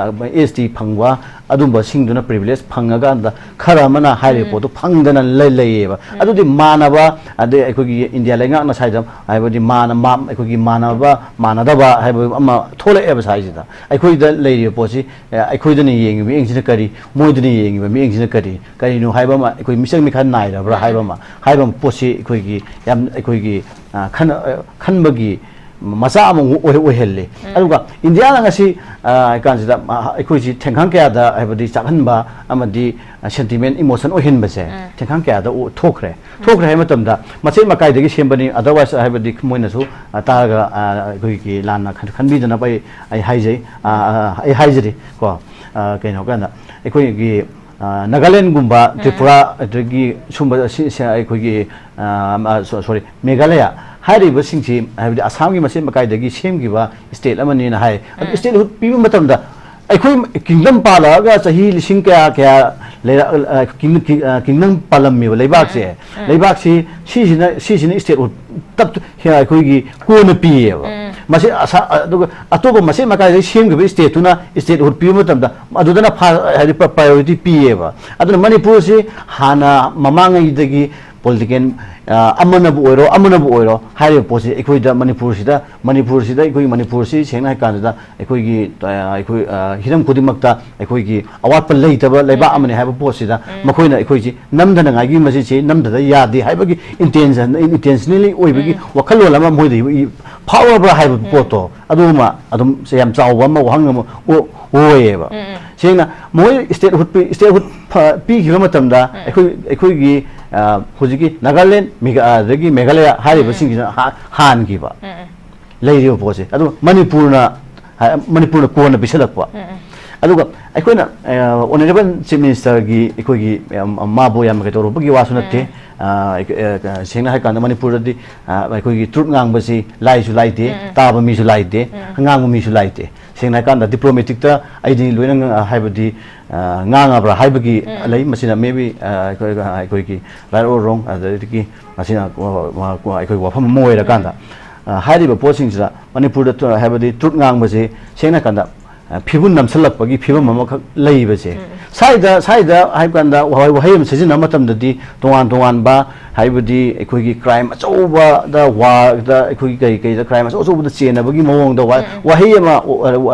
ꯑꯦꯁ ꯇꯤ ꯐꯪꯕ ꯑꯗꯨꯝꯕꯁꯤꯡꯗꯨꯅ ꯄ꯭ꯔꯤꯚꯤꯂꯦꯖ ꯐꯪꯉꯀꯥꯟꯗ ꯈꯔ ꯑꯃꯅ ꯍꯥꯏꯔꯤꯕ ꯎꯝ꯫ ꯄꯣꯠꯇꯣ ꯐꯪꯗꯅ ꯂꯩ-, ꯂꯩꯌꯦꯕ꯫ ꯎꯝ꯫ ꯑꯗꯨꯗꯤ ꯃꯥꯟꯅꯕ, ꯑꯗꯩ ꯑꯩꯈꯣꯏꯒꯤ ꯏꯟꯗꯤꯌꯥ ꯂꯩꯉꯥꯛꯅ ꯁ꯭ꯋꯥꯏꯗ ꯍꯥꯏꯕꯗꯤ ꯃꯥꯅ-, ꯃꯥ-, ꯑꯩꯈꯣꯏꯒꯤ ꯃꯥꯟꯅꯕ ꯃꯥꯟꯅꯗꯕ ꯍꯥꯏꯕ ꯑꯃ ꯊꯣꯛꯂꯛꯑꯦꯕ ꯁ꯭ꯋꯥꯏꯁꯤꯗ꯫ ꯑꯩꯈꯣꯏꯗ ꯂꯩꯔꯤꯕ ꯄꯣꯠꯁꯤ, ꯑꯦ, ꯑꯩꯈꯣꯏꯗꯅ ꯌꯦꯡꯉꯤꯕ ꯃꯤꯠꯌꯦꯡꯁꯤꯅ ꯀꯔꯤ, ꯃꯣꯏꯗꯅ ꯌꯦꯡꯉꯤꯕ ꯃꯤꯠꯌꯦꯡꯁꯤꯅ ꯀꯔꯤ, ꯀꯔꯤꯅꯣ ꯍꯥꯏꯕ ꯑꯃ, ꯑꯩꯈꯣꯏ ꯃꯤꯆꯪ ꯃꯤꯈꯥꯏ ꯅꯥꯏꯔꯕ꯭ꯔꯥ ꯎꯝ꯫ ꯍꯥꯏꯕ ꯑꯃ, ꯍꯥꯏꯕ ꯑꯃ ꯄꯣꯠꯁꯤ ꯑꯩꯈꯣꯏꯒꯤ ꯌꯥꯝ, ꯑꯩꯈꯣꯏꯒꯤ, ꯑ, ꯈꯟ-, ꯑ, ꯈꯟꯕꯒꯤ ꯃꯆꯥꯛ ꯑꯃ ꯑꯣꯏ-, ꯑꯣꯏꯍꯜꯂꯤ꯫ ꯎꯝ꯫ ꯑꯗꯨꯒ ꯏꯟꯗꯤꯌꯥꯅ ꯉꯁꯤ, ꯑ, ꯀꯥꯟꯁꯤꯗ, ꯑ, ꯑꯩꯈꯣꯏꯁꯤ ꯊꯦꯡꯈꯥꯡ ꯀꯌꯥꯗ ꯍꯥꯏꯕꯗꯤ ꯆꯥꯛꯍꯟꯕ ꯑꯃꯗꯤ, ꯑ, ꯁꯦꯟꯇꯤꯃꯦꯟ, ꯏꯃꯣꯁꯟ ꯑꯣꯏꯍꯟꯕꯁꯦ ꯎꯝ꯫ ꯊꯦꯡꯈꯥꯡ ꯀꯌꯥꯗ ꯑꯣ-, ꯊꯣꯛꯈ꯭ꯔꯦ꯫ ꯎꯝ꯫ ꯊꯣꯛꯈ꯭ꯔꯦ ꯍꯥꯏꯕ ꯃꯇꯝꯗ ꯃꯆꯦꯠ ꯃꯀꯥꯏꯗꯒꯤ ꯁꯦꯝꯕꯅꯤ, otherwise ꯍꯥꯏꯕꯗꯤ ꯃꯣꯏꯅꯁꯨ, ꯑ, ꯇꯥꯔꯒ, ꯑ, ꯑꯩꯈꯣꯏꯒꯤ ꯂꯥꯟꯅ ꯈꯟ-, ꯈꯟꯕꯤꯗꯅꯕ ꯑꯩ, ꯑꯩ ꯍꯥꯏꯖꯩ, ꯑ, ꯑ, ꯑꯩ ꯍꯥꯏꯖꯔꯤ ꯀꯣ꯫ ꯑ, ꯀꯩꯅꯣ ꯀꯥꯟꯗ ꯑꯩꯈꯣꯏꯒꯤ, ꯑ, ꯅꯥꯒꯥꯂꯦꯟꯒꯨꯝꯕ, ꯎꯝ꯫ ꯇ꯭ꯔꯤꯄꯨꯔꯥ, ꯑꯗꯒꯤ ꯁꯨꯝꯕ ꯁꯤ-, ꯁꯤ-, ꯑꯩꯈꯣꯏꯒꯤ, ꯑ, ꯑ, ꯁꯣ-, ꯁꯣꯔꯤ, ꯃꯦꯘꯥꯂꯌꯥ ꯍꯥꯏꯔꯤꯕꯁꯤꯡꯁꯤ, ꯍꯥꯏꯕꯗꯤ ꯑꯁꯥꯝꯒꯤ ꯃꯆꯦꯠ ꯃꯀꯥꯏꯗꯒꯤ ꯁꯦꯝꯈꯤꯕ ꯁ꯭ꯇꯦꯠ ꯑꯃꯅꯤꯅ ꯍꯥꯏ꯫ ꯑꯗꯨ ꯎꯝ꯫ ꯁ꯭ꯇꯦꯠꯍꯨꯗ ꯄꯤꯕ ꯃꯇꯝꯗ ꯑꯩꯈꯣꯏ ꯀꯤꯡꯗꯝ ꯄꯥꯜꯂꯛꯑꯒ ꯆꯍꯤ ꯂꯤꯁꯤꯡ ꯀꯌꯥ ꯀꯌꯥ ꯂꯩꯔ-, ꯑ, ꯀꯤꯡ-, ꯀꯤꯡ-, ꯑ, ꯀꯤꯡꯗꯝ ꯄꯥꯜꯂꯝꯃꯦꯕ ꯂꯩꯕꯥꯛꯁꯦ꯫ ꯎꯝ꯫ ꯂꯩꯕꯥꯛꯁꯤ ꯁꯤꯁꯤꯅ, ꯁꯤꯁꯤꯅ ꯁ꯭ꯇꯦꯠꯍꯨꯗ ꯇꯞ-, ꯑꯩꯈꯣꯏꯒꯤ ꯀꯣꯟꯅ ꯄꯤꯌꯦꯕ꯫ ꯎꯝ꯫ ꯃꯁꯤ ꯑꯁꯥ-, ꯑꯗꯨꯒ ꯑꯇꯣꯞꯄ ꯃꯆꯦꯠ ꯃꯀꯥꯏꯗꯒꯤ ꯁꯦꯝꯈꯤꯕ ꯁ꯭ꯇꯦꯠꯇꯨꯅ ꯁ꯭ꯇꯦꯠꯍꯨꯗ ꯄꯤꯕ ꯃꯇꯝꯗ ꯑꯗꯨꯗꯅ ꯐꯥ-, ꯍꯥꯏꯗꯤ ꯄ꯭ꯔ-, ꯄ꯭ꯔꯥꯏꯌꯣꯔꯤꯇꯤ ꯄꯤꯌꯦꯕ꯫ ꯑꯗꯨꯅ ꯃꯅꯤꯄꯨꯔꯁꯤ ꯍꯥꯟꯅ ꯃꯃꯥꯡꯉꯩꯗꯒꯤ ꯄꯣꯂꯤꯇꯤꯀꯦꯜ, ꯑ, ꯑꯃꯅꯕꯨ ꯑꯣꯏꯔꯣ, ꯑꯃꯅꯕꯨ ꯑꯣꯏꯔꯣ, ꯍꯥꯏꯔꯤꯕ ꯄꯣꯠꯁꯤ ꯑꯩꯈꯣꯏꯗ ꯃꯅꯤꯄꯨꯔꯁꯤꯗ, ꯃꯅꯤꯄꯨꯔꯁꯤꯗ ꯑꯩꯈꯣꯏ ꯃꯅꯤꯄꯨꯔꯁꯤ ꯁꯦꯡꯅ ꯍꯥꯏ ꯀꯥꯟꯁꯤꯗ ꯑꯩꯈꯣꯏꯒꯤ, ꯑ, ꯑꯩꯈꯣꯏ, ꯑ, ꯍꯤꯔꯝ ꯈꯨꯗꯤꯡꯃꯛꯇ ꯑꯩꯈꯣꯏꯒꯤ ꯑꯋꯥꯠꯄ ꯂꯩꯇꯕ ꯂꯩꯕꯥꯛ ꯎꯝ꯫ ꯑꯃꯅꯤ ꯍꯥꯏꯕ ꯄꯣꯠꯁꯤꯗ ꯎꯝ꯫ ꯃꯈꯣꯏꯅ ꯑꯩꯈꯣꯏꯁꯤ ꯅꯝꯊꯅꯉꯥꯏꯒꯤ ꯃꯁꯤꯁꯤ ꯅꯝꯊꯗ ꯌꯥꯗꯦ ꯍꯥꯏꯕꯒꯤ intention, intentionally ꯑꯣꯏꯕꯒꯤ ꯎꯝ꯫ ꯋꯥꯈꯜꯂꯣꯟ ꯑꯃ ꯃꯣꯏꯗ ꯐꯥꯎꯔꯕ꯭ꯔꯥ ꯍꯥꯏꯕ ꯎꯝ꯫ ꯄꯣꯠꯇꯣ ꯑꯗꯨꯃ ꯑꯗꯨꯝ ꯌꯥꯝ ꯆꯥꯎꯕ ꯑꯃ ꯋꯥꯍꯪ ꯑꯃ ꯑꯣ-, ꯑꯣꯏꯌꯦꯕ꯫ ꯎꯝ, ꯎꯝ꯫ ꯁꯦꯡꯅ ꯃꯣꯏ ꯁ꯭ꯇꯦꯠꯍꯨꯗ ꯄꯤ-, ꯁ꯭ꯇꯦꯠꯍꯨꯗ ꯐ-, ꯄꯤꯈꯤꯕ ꯃꯇꯝꯗ ꯎꯝ꯫ ꯑꯩꯈꯣꯏ, ꯑꯩꯈꯣꯏꯒꯤ, ꯑ, ꯍꯧꯖꯤꯛꯀꯤ ꯅꯥꯒꯥꯂꯦꯟ, ꯃꯦꯘ-, ꯑꯗꯒꯤ ꯃꯦꯘꯥꯂꯌꯥ ꯎꯝ, ꯎꯝ꯫ ꯍꯥꯏꯔꯤꯕꯁꯤꯡꯁꯤꯅ ꯍꯥ-, ꯍꯥꯟꯈꯤꯕ ꯎꯝ, ꯎꯝ꯫ ꯂꯩꯔꯤꯕ ꯄꯣꯠꯁꯦ꯫ ꯑꯗꯨ ꯃꯅꯤꯄꯨꯔꯅ, ꯍꯥ-, ꯃꯅꯤꯄꯨꯔꯅ ꯀꯣꯟꯅ ꯄꯤꯁꯜꯂꯛꯄ꯫ ꯎꯝ, ꯎꯝ꯫ ꯑꯗꯨꯒ ꯑꯩꯈꯣꯏꯅ, ꯑ, ꯑꯣꯅꯔꯦꯕꯜ ꯆꯤꯐ ꯃꯤꯅꯤꯁꯇꯔꯒꯤ ꯑꯩꯈꯣꯏꯒꯤ, ꯑ, ꯃꯥꯕꯨ ꯌꯥꯝꯅ ꯀꯩꯗꯧꯔꯨꯕꯒꯤ ꯋꯥꯁꯨ ꯅꯠꯇꯦ꯫ ꯎꯝ꯫ ꯑ, ꯑ, ꯁꯦꯡꯅ ꯍꯥꯏꯔꯀꯥꯟꯗ ꯃꯅꯤꯄꯨꯔꯗꯗꯤ, ꯑ, ꯑꯩꯈꯣꯏꯒꯤ ꯇ꯭ꯔꯨꯠ ꯉꯥꯡꯕꯁꯤ ꯂꯥꯏꯁꯨ ꯂꯥꯏꯗꯦ, ꯎꯝ, ꯎꯝ꯫ ꯇꯥꯕ ꯃꯤꯁꯨ ꯂꯥꯏꯗꯦ, ꯎꯝ, ꯎꯝ꯫ ꯉꯥꯡꯕ ꯃꯤꯁꯨ ꯂꯥꯏꯗꯦ꯫ ꯁꯦꯡꯅ ꯍꯥꯏꯔꯀꯥꯟꯗ ꯗꯤꯄ꯭ꯂꯣꯃꯦꯇꯤꯛꯇ ꯑꯩꯗꯤ ꯂꯣꯏꯅ ꯉ-, ꯍꯥꯏꯕꯗꯤ, ꯑ, ꯉꯥꯡꯉꯕ꯭ꯔꯥ ꯍꯥꯏꯕꯒꯤ ꯎꯝ꯫ ꯂꯩ꯫ ꯃꯁꯤꯅ maybe, ꯑ, ꯑꯩꯈꯣꯏ, ꯑꯩꯈꯣꯏꯒꯤ right or wrong, ꯑꯗꯨꯗꯒꯤ ꯃꯁꯤꯅ, ꯑ, ꯑ, ꯑꯩꯈꯣꯏꯒꯤ ꯋꯥꯐꯝ ꯑꯃ ꯑꯣꯏꯔꯀꯥꯟꯗ, ꯎꯝ꯫ ꯑ, ꯍꯥꯏꯔꯤꯕ ꯄꯣꯠꯁꯤꯡꯁꯤꯗ ꯃꯅꯤꯄꯨꯔꯗ ꯇ-, ꯍꯥꯏꯕꯗꯤ ꯇ꯭ꯔꯨꯠ ꯉꯥꯡꯕꯁꯤ ꯁꯦꯡꯅ ꯍꯥꯏꯔꯀꯥꯟꯗ ꯑ, ꯐꯤꯕꯝ ꯅꯝꯁꯤꯜꯂꯛꯄꯒꯤ ꯐꯤꯕꯝ ꯑꯃꯈꯛ ꯂꯩꯕꯁꯦ, ꯁ꯭ꯋꯥꯏꯗ, ꯁ꯭ꯋꯥꯏꯗ ꯍꯥꯏꯕ ꯀꯥꯟꯗ ꯋꯥꯍꯩ, ꯋꯥꯍꯩ ꯑꯃ ꯁꯤꯖꯤꯟꯅꯕ ꯃꯇꯝꯗꯗꯤ ꯇꯣꯉꯥꯟ ꯇꯣꯉꯥꯟꯕ, ꯍꯥꯏꯕꯗꯤ ꯑꯩꯈꯣꯏꯒꯤ ꯀ꯭ꯔꯥꯏꯝ ꯑꯆꯧꯕꯗ, ꯋꯥꯔꯗ, ꯑꯩꯈꯣꯏꯒꯤ ꯀꯔꯤ ꯀꯔꯤꯗ ꯀ꯭ꯔꯥꯏꯝ ꯑꯆꯧ ꯑꯆꯧꯕꯗ ꯆꯦꯟꯅꯕꯒꯤ ꯃꯑꯣꯡꯗ ꯋꯥ-, ꯋꯥꯍꯩ ꯑꯃ,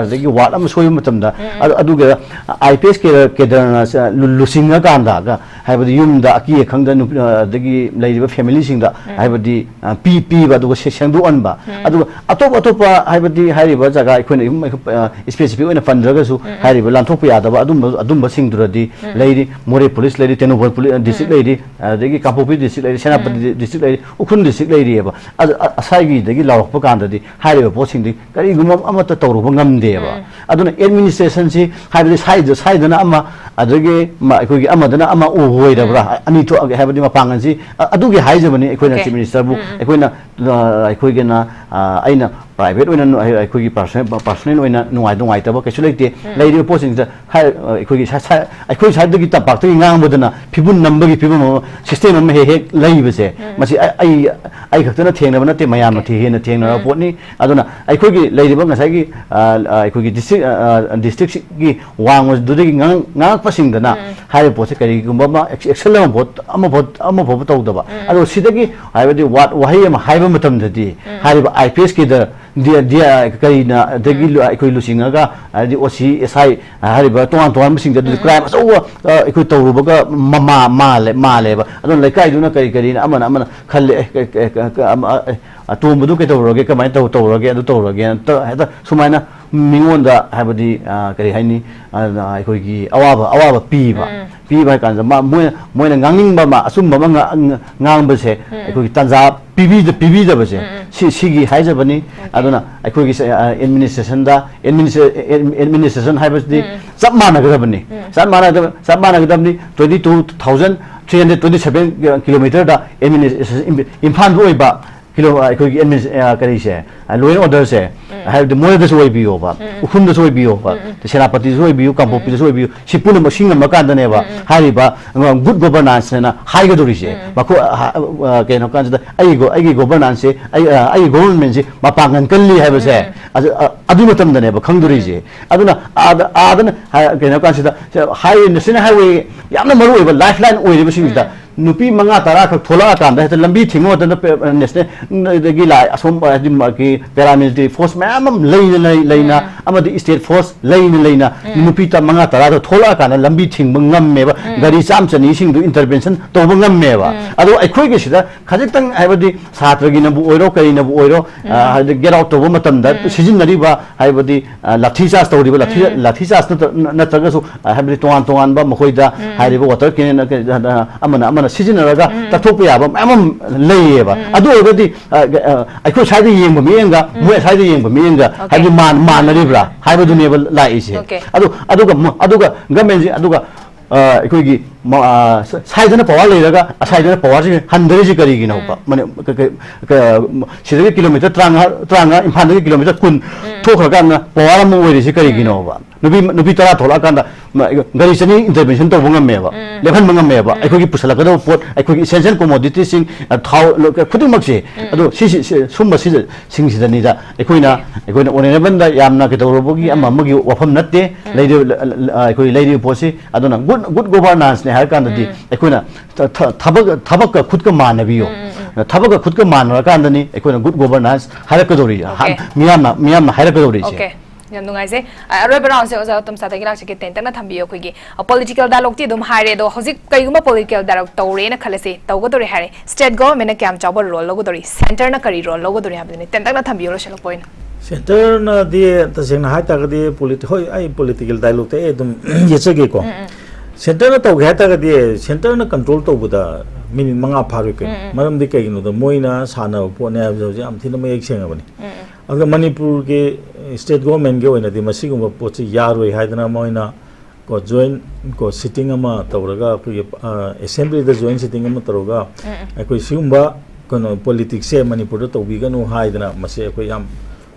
ꯑꯗꯒꯤ ꯋꯥꯔꯗ ꯑꯃ ꯁꯣꯏꯕ ꯃꯇꯝꯗ, ꯑꯗꯨ, ꯑꯗꯨꯒ ꯑꯥꯏ ꯄꯤ ꯑꯦꯁ ꯀꯦꯗꯔ-, ꯀꯦꯗꯔꯅ ꯂꯨ-, ꯂꯨꯆꯤꯡꯉꯀꯥꯟꯗꯒ, ꯍꯥꯏꯕꯗꯤ ꯌꯨꯝꯗ ꯑꯀꯤ ꯑꯈꯪꯗ ꯅꯨꯄꯤ-, ꯑ, ꯑꯗꯒꯤ ꯂꯩꯔꯤꯕ ꯐꯦꯃꯤꯂꯤꯁꯤꯡꯗ, ꯍꯥꯏꯕꯗꯤ, ꯑ, ꯄꯤ-, ꯄꯤꯕ, ꯑꯗꯨꯒ ꯁꯦ-, ꯁꯦꯡꯗꯣꯛꯍꯟꯕ꯫ ꯑꯗꯨꯒ ꯑꯇꯣꯞ ꯑꯇꯣꯞꯄ, ꯍꯥꯏꯕꯗꯤ ꯍꯥꯏꯔꯤꯕ ꯖꯒꯥ ꯑꯩꯈꯣꯏꯅ ꯌꯨꯝ, ꯑ, ꯏꯁꯄꯦꯁꯤꯐꯤꯛ ꯑꯣꯏꯅ ꯄꯟꯗ꯭ꯔꯒꯁꯨ, ꯍꯥꯏꯔꯤꯕ ꯂꯥꯟꯊꯣꯛꯄ ꯌꯥꯗꯕ ꯑꯗꯨꯝꯕ, ꯑꯗꯨꯝꯕꯁꯤꯡꯗꯨꯗꯗꯤ ꯂꯩꯔꯤ꯫ ꯃꯣꯔꯦ ꯄꯨꯂꯤꯁ ꯂꯩꯔꯤ, ꯇꯦꯡꯅꯧꯄꯜ ꯄꯨꯂꯤ-, ꯑ, ꯗꯤꯁꯇ꯭ꯔꯤꯛ ꯂꯩꯔꯤ, ꯑꯗꯒꯤ ꯀꯥꯡꯄꯣꯛꯄꯤ ꯗꯤꯁꯇ꯭ꯔꯤꯛ ꯂꯩꯔꯤ, ꯁꯦꯅꯥꯄꯇꯤ ꯗꯤ-, ꯗꯤꯁꯇ꯭ꯔꯤꯛ ꯂꯩꯔꯤ, ꯎꯈ꯭ꯔꯨꯜ ꯗꯤꯁꯇ꯭ꯔꯤꯛ ꯂꯩꯔꯤꯑꯕ꯫ ꯑꯗꯨ, ꯑ-, ꯑꯁꯥꯏꯒꯤꯗꯒꯤ ꯂꯥꯎꯔꯛꯄ ꯀꯥꯟꯗꯗꯤ ꯍꯥꯏꯔꯤꯕ ꯄꯣꯠꯁꯤꯡꯗꯤ ꯀꯔꯤꯒꯨꯝꯕ ꯑꯃꯠꯇ ꯇꯧꯔꯨꯕ ꯉꯝꯗꯦꯕ꯫ ꯑꯗꯨꯅ ꯑꯦꯗꯃꯤꯅꯤꯁꯇ꯭ꯔꯦꯁꯟꯁꯤ, ꯍꯥꯏꯕꯗꯤ ꯁꯥꯏꯗ-, ꯁꯥꯏꯗꯅ ꯑꯃ, ꯑꯗꯒꯤ ꯃ-, ꯑꯩꯈꯣꯏꯒꯤ ꯑꯃꯗꯅ ꯑꯃ ꯑꯣꯏꯔꯕ꯭ꯔꯥ? ꯑꯅꯤ ꯊꯣꯛꯑꯒꯦ ꯍꯥꯏꯕꯗꯤ ꯃꯄꯥꯡꯒꯜꯁꯤ, ꯑ-, ꯑꯗꯨꯒꯤ ꯍꯥꯏꯖꯕꯅꯤ ꯑꯩꯈꯣꯏꯅ ꯆꯤꯐ ꯃꯤꯅꯤꯁꯇꯔꯕꯨ, ꯑꯩꯈꯣꯏꯅ, ꯑ, ꯑꯩꯈꯣꯏꯒꯤꯅ, ꯑ, ꯑꯩꯅ ꯄ꯭ꯔꯥꯏꯚꯦꯠ ꯑꯣꯏꯅ ꯅꯨ-, ꯑꯩ-, ꯑꯩꯈꯣꯏꯒꯤ ꯄꯔꯁꯣꯅꯦꯜ, ꯄꯔꯁꯣꯅꯦꯜ ꯑꯣꯏꯅ ꯅꯨꯡꯉꯥꯏ-, ꯅꯨꯡꯉꯥꯏꯇꯕ ꯀꯩꯁꯨ ꯂꯩꯇꯦ꯫ ꯂꯩꯔꯤꯕ ꯄꯣꯠꯁꯤꯡꯁꯤꯗ ꯍꯥꯏ-, ꯑ, ꯑꯩꯈꯣꯏꯒꯤ ꯁ-, ꯁ-, ꯑꯩꯈꯣꯏ ꯁ꯭ꯋꯥꯏꯗꯒꯤ ꯇꯝꯄꯥꯛꯇꯒꯤ ꯉꯥꯡꯕꯗꯅ ꯐꯤꯕꯨꯟ ꯅꯝꯕꯒꯤ ꯐꯤꯕꯝ ꯑꯃ, ꯁꯤꯁꯇꯦꯝ ꯑꯃ ꯍꯦꯛ ꯍꯦꯛ ꯂꯩꯕꯁꯦ, ꯃꯁꯤ ꯑꯩ, ꯑꯩ, ꯑꯩ ꯈꯛꯇꯅ ꯊꯦꯡꯅꯕ ꯅꯠꯇꯦ, ꯃꯌꯥꯝꯅ ꯊꯦ-, ꯍꯦꯟꯅ ꯊꯦꯡꯅꯔꯕ ꯄꯣꯠꯅꯤ꯫ ꯑꯗꯨꯅ ꯑꯩꯈꯣꯏꯒꯤ ꯂꯩꯔꯤꯕ ꯉꯁꯥꯏꯒꯤ, ꯑ, ꯑ, ꯑꯩꯈꯣꯏꯒꯤ ꯗꯤꯁꯇ꯭ꯔꯤꯛ, ꯑ, ꯑ, ꯗꯤꯁꯇ꯭ꯔꯤꯛꯁꯤꯒꯤ ꯋꯥꯡꯃꯗꯨꯗꯒꯤ ꯉꯥꯡ-, ꯉꯥꯡꯉꯛꯄꯁꯤꯡꯗꯅ ꯍꯥꯏꯔꯤꯕ ꯄꯣꯠꯁꯦ ꯀꯔꯤꯒꯨꯝꯕ ꯑꯃ ꯑꯦꯛ-, ꯑꯦꯛꯁꯟ ꯑꯃ ꯐꯥꯎ, ꯑꯃ ꯐꯥꯎ, ꯑꯃ ꯐꯥꯎꯕ ꯇꯧꯗꯕ꯫ ꯑꯗꯣ ꯁꯤꯗꯒꯤ ꯍꯥꯏꯕꯗꯤ ꯋꯥ-, ꯋꯥꯍꯩ ꯑꯃ ꯍꯥꯏꯕ ꯃꯇꯝꯗꯗꯤ ꯍꯥꯏꯔꯤꯕ ꯑꯥꯏ ꯄꯤ ꯑꯦꯁꯀꯤꯗ ꯗꯤ-, ꯗꯤ-, ꯀꯔꯤꯅ ꯑꯗꯒꯤ ꯂꯨ-, ꯑꯩꯈꯣꯏ ꯂꯨꯆꯤꯡꯉꯒ ꯍꯥꯏꯗꯤ ꯑꯣ ꯁꯤ ꯑꯦꯁ ꯑꯥꯏ ꯍꯥꯏꯔꯤꯕ ꯇꯣꯉꯥꯟ ꯇꯣꯉꯥꯟꯕꯁꯤꯡꯗ ꯑꯗꯨꯗꯤ ꯀ꯭ꯔꯥꯏꯝ ꯑꯆꯧꯕ, ꯑ, ꯑꯩꯈꯣꯏ ꯇꯧꯔꯨꯕꯒ ꯃꯃꯥ-, ꯃꯥꯜꯂꯦ, ꯃꯥꯜꯂꯦꯕ꯫ ꯑꯗꯨꯅ ꯂꯩꯀꯥꯏꯗꯨꯅ ꯀꯔꯤ ꯀꯔꯤꯅ ꯑꯃꯅ ꯑꯃꯅ ꯈꯜꯂꯦ, ꯑꯦ, ꯑꯦ, ꯑꯦ, ꯑꯃ, ꯑꯦ, ꯑꯇꯣꯝꯕꯗꯨ ꯀꯩꯗꯧꯔꯒꯦ, ꯀꯃꯥꯏꯅ ꯇꯧ-, ꯇꯧꯔꯒꯦ, ꯑꯗꯨ ꯇꯧꯔꯒꯦꯅ ꯇ-, ꯍꯦꯛꯇ ꯁꯨꯃꯥꯏꯅ ꯃꯤꯉꯣꯟꯗ ꯍꯥꯏꯕꯗꯤ, ꯑ, ꯀꯔꯤ ꯍꯥꯏꯅꯤ, ꯑ, ꯑꯩꯈꯣꯏꯒꯤ ꯑꯋꯥꯕ, ꯑꯋꯥꯕ ꯄꯤꯕ꯫ ꯄꯤꯕ ꯍꯥꯏ ꯀꯥꯟꯗ ꯃꯥ-, ꯃꯣꯏꯅ, ꯃꯣꯏꯅ ꯉꯥꯡꯅꯤꯡꯕ ꯑꯃ, ꯑꯆꯨꯝꯕ ꯑꯃ ꯉꯥ-, ꯉꯥ-, ꯉꯥꯡꯕꯁꯦ ꯑꯩꯈꯣꯏꯒꯤ ꯇꯥꯟꯖꯥ ꯄꯤꯕꯤꯗ-, ꯄꯤꯕꯤꯗꯕꯁꯦ, ꯁꯤ-, ꯁꯤꯒꯤ ꯍꯥꯏꯖꯕꯅꯤ꯫ ꯑꯗꯨꯅ ꯑꯩꯈꯣꯏꯒꯤ ꯁ-, ꯑ, ꯑꯦꯗꯃꯤꯅꯤꯁꯇ꯭ꯔꯦꯁꯟꯗ, ꯑꯦꯗꯃꯤꯅꯤꯁꯇ꯭ꯔꯦ-, ꯑꯦꯗ-, ꯑꯦꯗꯃꯤꯅꯤꯁꯇ꯭ꯔꯦꯁꯟ ꯍꯥꯏꯕꯁꯤꯗꯤ ꯆꯞ ꯃꯥꯟꯅꯒꯗꯕꯅꯤ꯫ ꯆꯞ ꯃꯥꯟꯅꯒꯗꯕ, ꯆꯞ ꯃꯥꯟꯅꯒꯗꯕꯅꯤ꯫ Twenty two thousand three hundred twenty seven kilometerꯗ ꯑꯦꯗꯃꯤꯅꯤꯁꯇ꯭ꯔꯦꯁꯟ ꯏꯝ-, ꯏꯝꯐꯥꯜꯗ ꯑꯣꯏꯕ ꯀꯤꯂꯣ-, ꯑꯩꯈꯣꯏꯒꯤ ꯑꯦꯗꯃꯤꯅꯤꯁ-, ꯑ, ꯀꯔꯤꯁꯦ, ꯑ, law and orderꯁꯦ, ꯍꯥꯏꯕꯗꯤ ꯃꯣꯔꯦꯗꯁꯨ ꯑꯣꯏꯕꯤꯌꯣꯕ, ꯎꯈ꯭ꯔꯨꯜꯗꯁꯨ ꯑꯣꯏꯕꯤꯌꯣꯕ, ꯁꯦꯅꯥꯄꯇꯤꯗꯁꯨ ꯑꯣꯏꯕꯤꯌꯨ, ꯀꯥꯡꯄꯣꯛꯄꯤꯗꯁꯨ ꯑꯣꯏꯕꯤꯌꯨ, ꯁꯤ ꯄꯨꯝꯅꯃꯛ ꯁꯤ ꯉꯝꯃꯀꯥꯟꯗꯅꯦꯕ ꯍꯥꯏꯔꯤꯕ good governance ꯍꯥꯏꯅ ꯍꯥꯏꯒꯗꯧꯔꯤꯁꯦ꯫ ꯃꯈꯣꯏ, ꯑ, ꯑ, ꯀꯩꯅꯣ ꯀꯥꯟꯁꯤꯗ ꯑꯩꯒꯤ ꯒꯣ-, ꯑꯩꯒꯤ governance ꯁꯦ, ꯑꯩ, ꯑ, ꯑꯩꯒꯤ government ꯁꯦ ꯃꯄꯥꯡꯒꯜ ꯀꯜꯂꯤ ꯍꯥꯏꯕꯁꯦ, ꯑꯗꯨ, ꯑ, ꯑꯗꯨ ꯃꯇꯝꯗꯅꯦꯕ ꯈꯪꯗꯣꯔꯤꯁꯦ꯫ ꯑꯗꯨꯅ ꯑꯥꯗ, ꯑꯥꯗꯅ ꯍꯥꯏ-, ꯀꯩꯅꯣ ꯀꯥꯟꯁꯤꯗ, highway, national highway ꯌꯥꯝꯅ ꯃꯔꯨ ꯑꯣꯏꯕ lifeline ꯑꯣꯏꯔꯤꯕꯁꯤꯡꯁꯤꯗ ꯅꯨꯄꯤ ꯃꯉꯥ ꯇꯔꯥ ꯈꯛ ꯊꯣꯛꯂꯛꯑꯀꯥꯟꯗ ꯍꯦꯛꯇ ꯂꯝꯕꯤ ꯊꯤꯡꯕ ꯃꯇꯝꯗ ꯄꯦ-, national ꯗꯒꯤ ꯂꯥꯛ-, ꯑꯁꯣꯝ ꯍꯥꯏꯗꯤ ꯃꯥꯒꯤ paramilitary force ꯃꯌꯥꯝ ꯑꯃ ꯂꯩꯅ ꯂꯩ-, ꯂꯩꯅ, ꯑꯃꯗꯤ state force ꯂꯩꯅ ꯂꯩꯅ ꯅꯨꯄꯤ ꯇ-, ꯃꯉꯥ ꯇꯔꯥꯗꯣ ꯊꯣꯛꯂꯛꯑꯀꯥꯟꯗ ꯂꯝꯕꯤ ꯊꯤꯡꯕ ꯉꯝꯃꯦꯕ, ꯒꯥꯔꯤ ꯆꯥꯝ ꯆꯅꯤꯁꯤꯡꯗꯨ intervention ꯇꯧꯕ ꯉꯝꯃꯦꯕ꯫ ꯑꯗꯣ ꯑꯩꯈꯣꯏꯒꯤꯁꯤꯗ ꯈꯖꯤꯛꯇꯪ ꯍꯥꯏꯕꯗꯤ ꯁꯥꯇ꯭ꯔꯒꯤꯅꯕꯨ ꯑꯣꯏꯔꯣ ꯀꯔꯤꯅꯕꯨ ꯑꯣꯏꯔꯣ, ꯑ, ꯍꯥꯏꯗꯤ get out ꯇꯧꯕ ꯃꯇꯝꯗ ꯁꯤꯖꯤꯟꯅꯔꯤꯕ ꯍꯥꯏꯕꯗꯤ, ꯑ, ꯂꯥꯊꯤ ꯆꯥꯔꯖ ꯇꯧꯔꯤꯕ, ꯂꯥꯊꯤ, ꯂꯥꯊꯤ ꯆꯥꯔꯖ ꯅꯠꯇ-, ꯅꯠꯇ꯭ꯔꯒꯁꯨ, ꯑ, ꯍꯥꯏꯕꯗꯤ ꯇꯣꯉꯥꯟ ꯇꯣꯉꯥꯟꯕ ꯃꯈꯣꯏꯗ ꯍꯥꯏꯔꯤꯕ water cannon, ꯑ, ꯑꯃꯅ ꯑꯃꯅ ꯁꯤꯖꯤꯟꯅꯔꯒ ꯇꯛꯊꯣꯛꯄ ꯌꯥꯕ ꯃꯌꯥꯝ ꯑꯃ ꯂꯩꯌꯦꯕ꯫ ꯑꯗꯨ ꯑꯣꯏꯔꯒꯗꯤ, ꯑ, ꯑ, ꯑꯩꯈꯣꯏ ꯁ꯭ꯋꯥꯏꯗ ꯌꯦꯡꯕ ꯃꯤꯠꯌꯦꯡꯒ ꯃꯣꯏ ꯑꯁ꯭ꯋꯥꯏꯗ ꯌꯦꯡꯕ ꯃꯤꯠꯌꯦꯡꯒ Okay. ꯍꯥꯏꯕꯗꯤ ꯃꯥꯟ-, ꯃꯥꯟꯅꯔꯤꯕ꯭ꯔꯥ ꯍꯥꯏꯕꯗꯨꯅꯦꯕ ꯂꯥꯛꯏꯁꯦ꯫ Okay. ꯑꯗꯨ, ꯑꯗꯨꯒ ꯃ-, ꯑꯗꯨꯒ government ꯁꯤ, ꯑꯗꯨꯒ, ꯑ, ꯑꯩꯈꯣꯏꯒꯤ ꯃ-, ꯑ, ꯁ-, ꯁ꯭ꯋꯥꯏꯗꯅ power ꯂꯩꯔꯒ ꯑꯁ꯭ꯋꯥꯏꯗꯅ power ꯁꯤ ꯍꯟꯊꯔꯤꯁꯤ ꯀꯔꯤꯒꯤꯅꯣꯕ? ꯃꯅꯤ-, ꯀ-, ꯀ-, ꯀ-, ꯁꯤꯗꯒꯤ kilometre ꯇꯔꯥꯃꯉꯥ, ꯇꯔꯥꯃꯉꯥ, ꯏꯝꯐꯥꯜꯗꯒꯤ kilometre ꯀꯨꯟ ꯊꯣꯛꯈ꯭ꯔꯀꯥꯟꯗ power ꯑꯃ ꯑꯣꯏꯔꯤꯁꯤ ꯀꯔꯤꯒꯤꯅꯣꯕ? ꯅꯨꯄꯤ, ꯅꯨꯄꯤ ꯇꯔꯥ ꯊꯣꯛꯂꯛꯑꯀꯥꯟꯗ ꯃ-, ꯒꯥꯔꯤ ꯆꯅꯤ intervention ꯇꯧꯕ ꯉꯝꯃꯦꯕ, ꯂꯦꯞꯍꯟꯕ ꯉꯝꯃꯦꯕ꯫ ꯑꯩꯈꯣꯏꯒꯤ ꯄꯨꯁꯜꯂꯛꯀꯗꯕ ꯄꯣꯠ, ꯑꯩꯈꯣꯏꯒꯤ essential commoditiesꯁꯤꯡ, ꯑ, ꯊꯥꯎ, ꯂꯣ-, ꯈꯨꯗꯤꯡꯃꯛꯁꯦ꯫ ꯑꯗꯣ ꯁꯤꯁꯤ, ꯁꯤ, ꯁꯨꯝꯕ ꯁꯤꯗ, ꯁꯤꯡꯁꯤꯗꯅꯤꯗ ꯑꯩꯈꯣꯏꯅ, ꯑꯩꯈꯣꯏꯅ honourableꯗ ꯌꯥꯝꯅ ꯀꯩꯗꯧꯔꯨꯕꯒꯤ ꯑꯃ ꯑꯃꯒꯤ ꯋꯥꯐꯝ ꯅꯠꯇꯦ꯫ ꯂꯩꯔꯤꯕ, ꯂ-, ꯂ-, ꯑ, ꯑꯩꯈꯣꯏ ꯂꯩꯔꯤꯕ ꯄꯣꯠꯁꯤ, ꯑꯗꯨꯅ good, good governanceꯅꯦ ꯍꯥꯏꯔ ꯀꯥꯟꯗꯗꯤ ꯑꯩꯈꯣꯏꯅ ꯊ-, ꯊ-, ꯊꯕꯛ, ꯊꯕꯛꯀ ꯈꯨꯠꯀ ꯃꯥꯟꯅꯕꯤꯌꯣ꯫ ꯊꯕꯛꯀ ꯈꯨꯠꯀ ꯃꯥꯟꯅꯔꯀꯥꯟꯗꯅꯤ ꯑꯩꯈꯣꯏꯅ good governance ꯍꯥꯏꯔꯛꯀꯗꯧꯔꯤꯁꯦ꯫ ꯍꯥ-, Okay. ꯃꯤꯌꯥꯝꯅ, ꯃꯤꯌꯥꯝꯅ ꯍꯥꯏꯔꯛꯀꯗꯧꯔꯤꯁꯦ꯫ Okay. ꯌꯥꯝ ꯅꯨꯡꯉꯥꯏꯖꯩ꯫ ꯑ, ꯑꯔꯣꯏꯕ roundꯁꯦ ꯑꯣꯖꯥ ꯇꯣꯝꯆꯥꯗꯒꯤ ꯂꯥꯛꯆꯒꯦ, ꯇꯦꯟꯇꯛꯅ ꯊꯝꯕꯤꯌꯨ꯫ ꯑꯩꯈꯣꯏꯒꯤ, ꯑ, political dialogueꯇꯤ ꯑꯗꯨꯝ ꯍꯥꯏꯔꯦ, ꯑꯗꯣ ꯍꯧꯖꯤꯛ ꯀꯩꯒꯨꯝꯕ political dialogue ꯇꯧꯔꯦꯅ ꯈꯜꯂꯁꯤ, ꯇꯧꯒꯗꯧꯔꯦ ꯍꯥꯏꯔꯦ, state governmentꯅ ꯀꯌꯥꯝ ꯆꯥꯎꯕ role ꯂꯧꯒꯗꯧꯔꯤ, centreꯅ ꯀꯔꯤ role ꯂꯧꯒꯗꯧꯔꯤ ꯍꯥꯏꯕꯗꯨꯅꯤ ꯇꯦꯟꯇꯛꯅ ꯊꯝꯕꯤꯌꯨ ꯂꯣꯏꯁꯤꯜꯂꯛꯄ ꯑꯣꯏꯅ꯫ Centreꯅꯗꯤ ꯇꯁꯦꯡꯅ ꯍꯥꯏꯇꯥꯔꯒꯗꯤ politi-, ꯍꯣꯏ, ꯑꯩ political dialogueꯇ ꯑꯩ ꯑꯗꯨꯝ ꯌꯦꯠꯆꯒꯦꯀꯣ꯫ Centreꯅ ꯇꯧꯒꯦ ꯍꯥꯏꯇꯥꯔꯒꯗꯤ centreꯅ control ꯇꯧꯕꯗ minute ꯃꯉꯥ ꯐꯥꯔꯣꯏ ꯀꯩꯅꯣ꯫ ꯃꯔꯝꯗꯤ ꯀꯩꯒꯤꯅꯣꯗ ꯃꯣꯏꯅ ꯁꯥꯟꯅꯕ ꯄꯣꯠꯅꯦ ꯍꯥꯏꯕꯁꯦ ꯍꯧꯖꯤꯛ ꯌꯥꯝ ꯊꯤꯅ ꯃꯌꯦꯛ ꯁꯦꯡꯉꯕꯅꯤ꯫ ꯑꯗꯨꯒ ꯃꯅꯤꯄꯨꯔꯒꯤ state governmentꯀꯤ ꯑꯣꯏꯅꯗꯤ ꯃꯁꯤꯒꯨꯝꯕ ꯄꯣꯠꯁꯤ ꯌꯥꯔꯣꯏ ꯍꯥꯏꯗꯅ ꯃꯣꯏꯅ ꯀꯣ joint ꯀꯣ sitting ꯑꯃ ꯇꯧꯔꯒ ꯑꯩꯈꯣꯏꯒꯤ, ꯑ, assemblyꯗ joint sitting ꯑꯃ ꯇꯧꯔꯒ ꯑꯩꯈꯣꯏ ꯁꯤꯒꯨꯝꯕ ꯀꯩꯅꯣ politicsꯁꯦ ꯃꯅꯤꯄꯨꯔꯗ ꯇꯧꯕꯤꯒꯅꯨ ꯍꯥꯏꯗꯅ ꯃꯁꯤ ꯑꯩꯈꯣꯏ ꯌꯥꯝ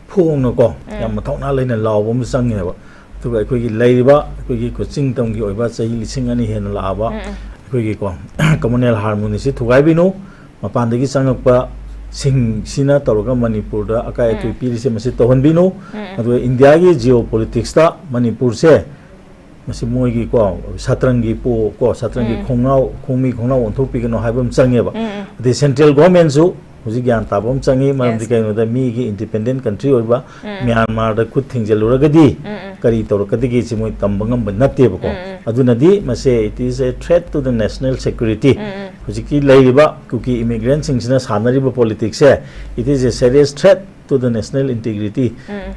ꯐꯣꯡꯅꯀꯣ ꯌꯥꯝ ꯃꯊꯧꯅꯥ ꯂꯩꯅ ꯂꯥꯎꯕ ꯑꯃ ꯆꯪꯉꯦꯕ꯫ ꯑꯗꯨꯒ ꯑꯩꯈꯣꯒꯤ ꯂꯩꯔꯤꯕ ꯑꯩꯈꯣꯏꯒꯤ ꯀꯣꯆꯤꯡ ꯇꯝꯒꯤ ꯑꯣꯏꯕ ꯆꯍꯤ ꯂꯤꯁꯤꯡ ꯑꯅꯤ ꯍꯦꯟꯅ ꯂꯥꯛꯑꯕ ꯑꯩꯈꯣꯏꯒꯤꯀꯣ communal harmony ꯁꯤ ꯊꯨꯒꯥꯏꯕꯤꯅꯨ, ꯃꯄꯥꯟꯗꯒꯤ ꯆꯪꯉꯛꯄ ꯁꯤꯡꯁꯤꯅ ꯇꯧꯔꯒ ꯃꯅꯤꯄꯨꯔꯗ ꯑꯀꯥꯏ ꯑꯇꯣꯏ ꯄꯤꯔꯤꯁꯦ ꯃꯁꯤ ꯇꯧꯍꯟꯕꯤꯅꯨ꯫ ꯑꯗꯨꯒ ꯏꯟꯗꯤꯌꯥꯒꯤ geopolitics ꯇ ꯃꯅꯤꯄꯨꯔꯁꯦ ꯃꯁꯤ ꯃꯣꯏꯒꯤ ꯀꯣ ꯁꯥꯇ꯭ꯔꯪꯒꯤ ꯄꯣ ꯀꯣ ꯁꯥꯇ꯭ꯔꯪꯒꯤ ꯈꯣꯡꯅꯥꯎ ꯈꯣꯡꯃꯤ ꯈꯣꯡꯅꯥꯎ ꯑꯣꯟꯊꯣꯛꯄꯤꯒꯅꯣ ꯍꯥꯏꯕ ꯑꯃ ꯆꯪꯉꯦꯕ꯫ ꯑꯗꯩ central government ꯁꯨ ꯍꯧꯖꯤꯛ ꯒ꯭ꯌꯥꯟ ꯇꯥꯕ ꯑꯃ ꯆꯪꯉꯤ, ꯃꯔꯝꯗꯤ ꯀꯩꯒꯤꯅꯣꯗ ꯃꯤꯒꯤ independent country ꯑꯣꯏꯕ ꯃ꯭ꯌꯥꯟꯃꯥꯔꯗ ꯈꯨꯠ ꯊꯤꯡꯖꯤꯜꯂꯨꯔꯒꯗꯤ ꯀꯔꯤ ꯇꯧꯔꯛꯀꯗꯒꯦꯁꯤ ꯃꯣꯏ ꯇꯝꯕ ꯉꯝꯕ ꯅꯠꯇꯦꯕꯀꯣ꯫ ꯑꯗꯨꯅꯗꯤ ꯃꯁꯦ it is a threat to the national security꯫ ꯍꯧꯖꯤꯛꯀꯤ ꯂꯩꯔꯤꯕ ꯀꯨꯀꯤ immigrant ꯁꯤꯡꯁꯤꯅ ꯁꯥꯟꯅꯔꯤꯕ politics say, it is a serious threat to the national integrity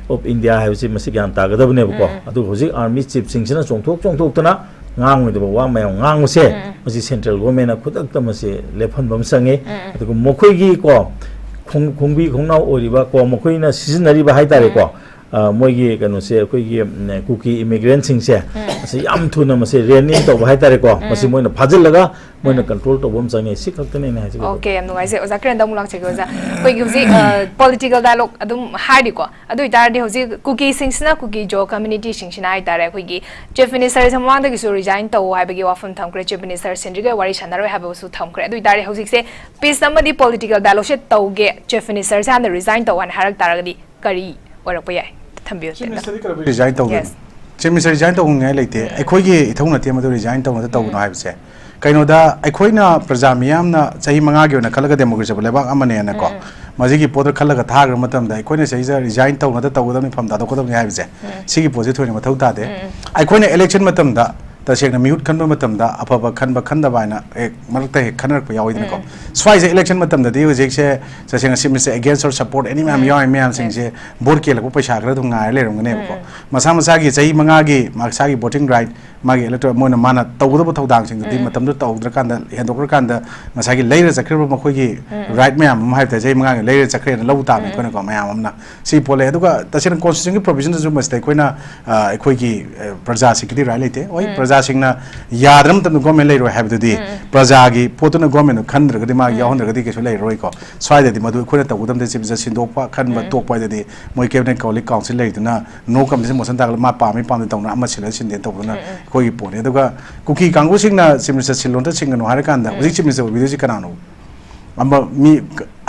of India ꯍꯥꯏꯕꯁꯤ ꯃꯁꯤ ꯒ꯭ꯌꯥꯟ ꯇꯥꯒꯗꯕꯅꯦꯕꯀꯣ꯫ ꯑꯗꯨꯒ ꯍꯧꯖꯤꯛ army chief ꯁꯤꯡꯁꯤꯅ ꯆꯣꯡꯊꯣꯛ ꯆꯣꯡꯊꯣꯛꯇꯅ ꯉꯥꯡꯉꯣꯏꯗꯕ ꯋꯥ ꯃꯌꯥꯝ ꯉꯥꯡꯕꯁꯦ ꯃꯁꯤ central government ꯅ ꯈꯨꯗꯛꯇ ꯃꯁꯤ ꯂꯦꯞꯍꯟꯕ ꯑꯃ ꯆꯪꯉꯤ꯫ ꯑꯗꯨꯒ ꯃꯈꯣꯏꯒꯤ ꯀꯣ ꯈꯣꯡ-, ꯈꯣꯡꯕꯤ ꯈꯣꯡꯅꯥꯎ ꯑꯣꯏꯔꯤꯕ ꯀꯣ ꯃꯈꯣꯏꯅ ꯁꯤꯖꯤꯟꯅꯔꯤꯕ ꯍꯥꯏꯇꯥꯔꯦꯀꯣ, ꯑ, ꯃꯣꯏꯒꯤ ꯀꯩꯅꯣꯁꯦ ꯑꯩꯈꯣꯏꯒꯤ, ꯎꯝ, ꯀꯨꯀꯤ immigrant ꯁꯤꯡꯁꯦ ꯃꯁꯤ ꯌꯥꯝ ꯊꯨꯅ ꯃꯁꯤ rein in ꯇꯧꯕ ꯍꯥꯏꯇꯥꯔꯦꯀꯣ, ꯃꯁꯤ ꯃꯣꯏꯅ ꯐꯥꯖꯤꯜꯂꯒ ꯃꯣꯏꯅ control ꯇꯧꯕ ꯑꯃ ꯆꯪꯉꯦ꯫ ꯁꯤ ꯈꯛꯇꯅꯦ ꯑꯩꯅ ꯍꯥꯏꯖꯒꯗꯕ꯫ Okay, ꯌꯥꯝ ꯅꯨꯡꯉꯥꯏꯖꯩ꯫ ꯑꯣꯖꯥ ꯀꯤꯔꯟꯗ ꯑꯃꯨꯛ ꯂꯥꯛꯆꯒꯦ꯫ ꯑꯣꯖꯥ, ꯑꯩꯈꯣꯏꯒꯤ ꯍꯧꯖꯤꯛ, ꯑ, political dialogue ꯑꯗꯨꯝ ꯍꯥꯏꯔꯤꯀꯣ, ꯑꯗꯨ ꯑꯣꯏꯇꯥꯔꯗꯤ ꯍꯧꯖꯤꯛ ꯀꯨꯀꯤꯁꯤꯡꯁꯤꯅ, ꯀꯨꯀꯤ ꯖꯣ community ꯁꯤꯡꯁꯤꯅ ꯍꯥꯏꯇꯥꯔꯦ, ꯑꯩꯈꯣꯏꯒꯤ Chief Minister ꯁꯦ ꯃꯃꯥꯡꯗꯒꯤꯁꯨ resign ꯇꯧ ꯍꯥꯏꯕꯒꯤ ꯋꯥꯐꯝ ꯊꯝꯈ꯭ꯔꯦ, Chief Minister ꯁꯤꯟꯗ꯭ꯔꯤꯒꯩ ꯋꯥꯔꯤ ꯁꯥꯟꯅꯔꯣꯏ ꯍꯥꯏꯕꯁꯨ ꯊꯝꯈ꯭ꯔꯦ꯫ ꯑꯗꯨ ꯑꯣꯏꯇꯥꯔꯗꯤ ꯍꯧꯖꯤꯛꯁꯦ peace ꯑꯃꯗꯤ political dialogue ꯁꯦ ꯇꯧꯒꯦ, Chief Minister ꯁꯦ ꯍꯥꯟꯅ resign ꯇꯧ ꯍꯥꯏꯅ ꯍꯥꯏꯔꯛ ꯇꯥꯔꯒꯗꯤ ꯀꯔꯤ ꯑꯣꯏꯔꯛꯄ ꯌꯥꯏ? ꯊꯝꯕꯤꯌꯨ꯫ Chief Minister ꯗꯤ ꯀꯩꯗꯧꯕꯩ resign ꯇꯧꯗꯣꯏꯅꯣ? Yes. Chief Minister resign ꯇꯧꯅꯤꯡꯉꯥꯏ ꯂꯩꯇꯦ꯫ ꯑꯩꯈꯣꯏꯒꯤ ꯏꯊꯧ ꯅꯠꯇꯦ ꯃꯗꯨ resign ꯇꯧꯅꯗ ꯇꯧꯒꯅꯣ ꯍꯥꯏꯕꯁꯦ꯫ ꯀꯩꯅꯣꯗ ꯑꯩꯈꯣꯏꯅ ꯄ꯭ꯔꯖꯥ ꯃꯤꯌꯥꯝꯅ ꯆꯍꯤ ꯃꯉꯥꯒꯤ ꯑꯣꯏꯅ ꯈꯜꯂꯒ democracy ꯑꯣꯏꯕ ꯂꯩꯕꯥꯛ ꯑꯃꯅꯦꯅꯀꯣ, ꯃꯁꯤꯒꯤ ꯄꯣꯠꯇ ꯈꯜꯂꯒ ꯊꯥꯈ꯭ꯔ ꯃꯇꯝꯗ ꯑꯩꯈꯣꯏꯅ ꯁꯤꯗꯩꯁꯤꯗ resign ꯇꯧꯅꯗ ꯇꯧꯒꯗꯕꯅꯤ, ꯐꯝ ꯊꯥꯗꯣꯛꯀꯗꯕꯅꯤ ꯍꯥꯏꯕꯁꯦ, ꯁꯤꯒꯤ ꯄꯣꯠꯁꯦ ꯊꯣꯏꯅ ꯃꯊꯧ ꯇꯥꯗꯦ꯫ ꯑꯩꯈꯣꯏꯅ election ꯃꯇꯝꯗ ꯇꯁꯦꯡꯅ ꯃꯤꯍꯨꯠ ꯈꯟꯕ ꯃꯇꯝꯗ ꯑꯐꯕ ꯈꯟꯕ ꯈꯟꯗꯕ ꯍꯥꯏꯅ ꯍꯦꯛ ꯃꯔꯛꯇ ꯍꯦꯛ ꯈꯟꯅꯔꯛꯄ ꯌꯥꯎꯋꯤꯗꯅꯀꯣ꯫ ꯁ꯭ꯋꯥꯏꯁꯦ election ꯃꯇꯝꯗꯗꯤ ꯍꯧꯖꯤꯛꯁꯦ ꯇꯁꯦꯡꯅ Chief Minister against or support any ꯃꯌꯥꯝ ꯌꯥꯎꯔꯤ ꯃꯌꯥꯝꯁꯤꯡꯁꯦ vote ꯀꯦꯜꯂꯛꯄ ꯄꯩꯁꯥ ꯈꯔ ꯑꯗꯨꯝ ꯉꯥꯏꯔ ꯂꯩꯔꯝꯒꯅꯦꯕꯀꯣ꯫ ꯃꯁꯥ ꯃꯁꯥꯒꯤ ꯆꯍꯤ ꯃꯉꯥꯒꯤ ꯃꯁꯥꯒꯤ voting right, ꯃꯥꯒꯤ electoral, ꯃꯣꯏꯅ ꯃꯥꯅ ꯇꯧꯒꯗꯕ ꯊꯧꯗꯥꯡꯁꯤꯡꯗꯨꯗꯤ ꯃꯇꯝꯗꯨ ꯇꯧꯗ꯭ꯔꯀꯥꯟꯗ, ꯍꯦꯟꯗꯣꯛꯈ꯭ꯔꯀꯥꯟꯗ ꯉꯁꯥꯏꯒꯤ ꯂꯩꯔ ꯆꯠꯈ꯭ꯔꯤꯕ ꯃꯈꯣꯏꯒꯤ right ꯃꯌꯥꯝ ꯑꯃ ꯍꯥꯏꯕ ꯇꯥꯔꯦ, ꯆꯍꯤ ꯃꯉꯥꯒꯤ ꯂꯩꯔ ꯆꯠꯈ꯭ꯔꯦꯅ ꯂꯧꯕ ꯇꯥꯕꯅꯤ ꯑꯩꯈꯣꯏꯅꯀꯣ, ꯃꯌꯥꯝ ꯑꯃꯅ꯫ ꯁꯤ ꯄꯣꯠ ꯂꯩ꯫ ꯑꯗꯨꯒ ꯇꯁꯦꯡꯅ constitution ꯒꯤ provision ꯗꯁꯨ ꯃꯁꯤꯗ ꯑꯩꯈꯣꯏꯅ, ꯑ, ꯑꯩꯈꯣꯏꯒꯤ, ꯑ, ꯄ꯭ꯔꯖꯥꯁꯤꯡꯒꯤꯗꯤ right ꯂꯩꯇꯦ꯫ ꯍꯣꯏ, ꯎꯝ꯫ ꯄ꯭ꯔꯖꯥ ꯄ꯭ꯔꯖꯥꯁꯤꯡꯅ ꯌꯥꯗ꯭ꯔ ꯃꯇꯝꯗ ꯒꯣꯔꯃꯦꯟ ꯂꯩꯔꯣꯏ ꯍꯥꯏꯕꯗꯨꯗꯤ, ꯎꯝ, ꯎꯝ꯫ ꯄ꯭ꯔꯖꯥꯒꯤ ꯄꯣꯠꯇꯨꯅ ꯒꯣꯔꯃꯦꯟꯗꯨ ꯈꯟꯗ꯭ꯔꯒꯗꯤ, ꯃꯥꯒꯤ ꯎꯝ꯫ ꯌꯥꯎꯍꯟꯗ꯭ꯔꯒꯗꯤ ꯀꯩꯁꯨ ꯂꯩꯔꯔꯣꯏꯀꯣ꯫ ꯁ꯭ꯋꯥꯏꯗꯗꯤ ꯃꯗꯨ ꯑꯩꯈꯣꯏꯅ ꯇꯧꯒꯗꯕꯗꯤ ꯆꯤꯞ ꯃꯤꯅꯤꯁꯇꯔ ꯁꯤꯟꯗꯣꯛꯄ, ꯈꯟꯕ, ꯎꯝ꯫ ꯇꯣꯛꯄ ꯍꯥꯏꯗꯗꯤ ꯃꯣꯏ ꯀꯦꯕꯤꯅꯦꯠ ꯀꯧꯂꯤ ꯀꯥꯎꯟꯁꯤꯜ ꯂꯩꯗꯨꯅ ꯅꯣ ꯀꯝꯄꯤꯇꯤꯁꯟ ꯃꯣꯁꯟ ꯇꯥꯒꯂ ꯃꯥ ꯄꯥꯝꯃꯤ ꯄꯥꯝꯗꯦ ꯇꯧꯅ ꯑꯃ ꯁꯤꯜꯂ ꯁꯤꯟꯗꯦ ꯇꯧꯕꯗꯨꯅ ꯎꯝ, ꯎꯝ꯫ ꯑꯩꯈꯣꯏꯒꯤ ꯄꯣꯠꯅꯤ꯫ ꯑꯗꯨꯒ ꯀꯨꯀꯤ ꯀꯥꯡꯕꯨꯁꯤꯡꯅ ꯆꯤꯞ ꯃꯤꯅꯤꯁꯇꯔ ꯁꯤꯜꯂꯣ ꯅꯠꯇ꯭ꯔ ꯁꯤꯟꯒꯅꯨ ꯍꯥꯏꯔꯀꯥꯟꯗ ꯎꯝ꯫ ꯍꯧꯖꯤꯛ ꯆꯤꯞ ꯃꯤꯅꯤꯁꯇꯔ ꯑꯣꯏꯕꯤꯗꯣꯏꯁꯤ ꯀꯅꯥꯅꯣ? ꯑꯃ ꯃꯤ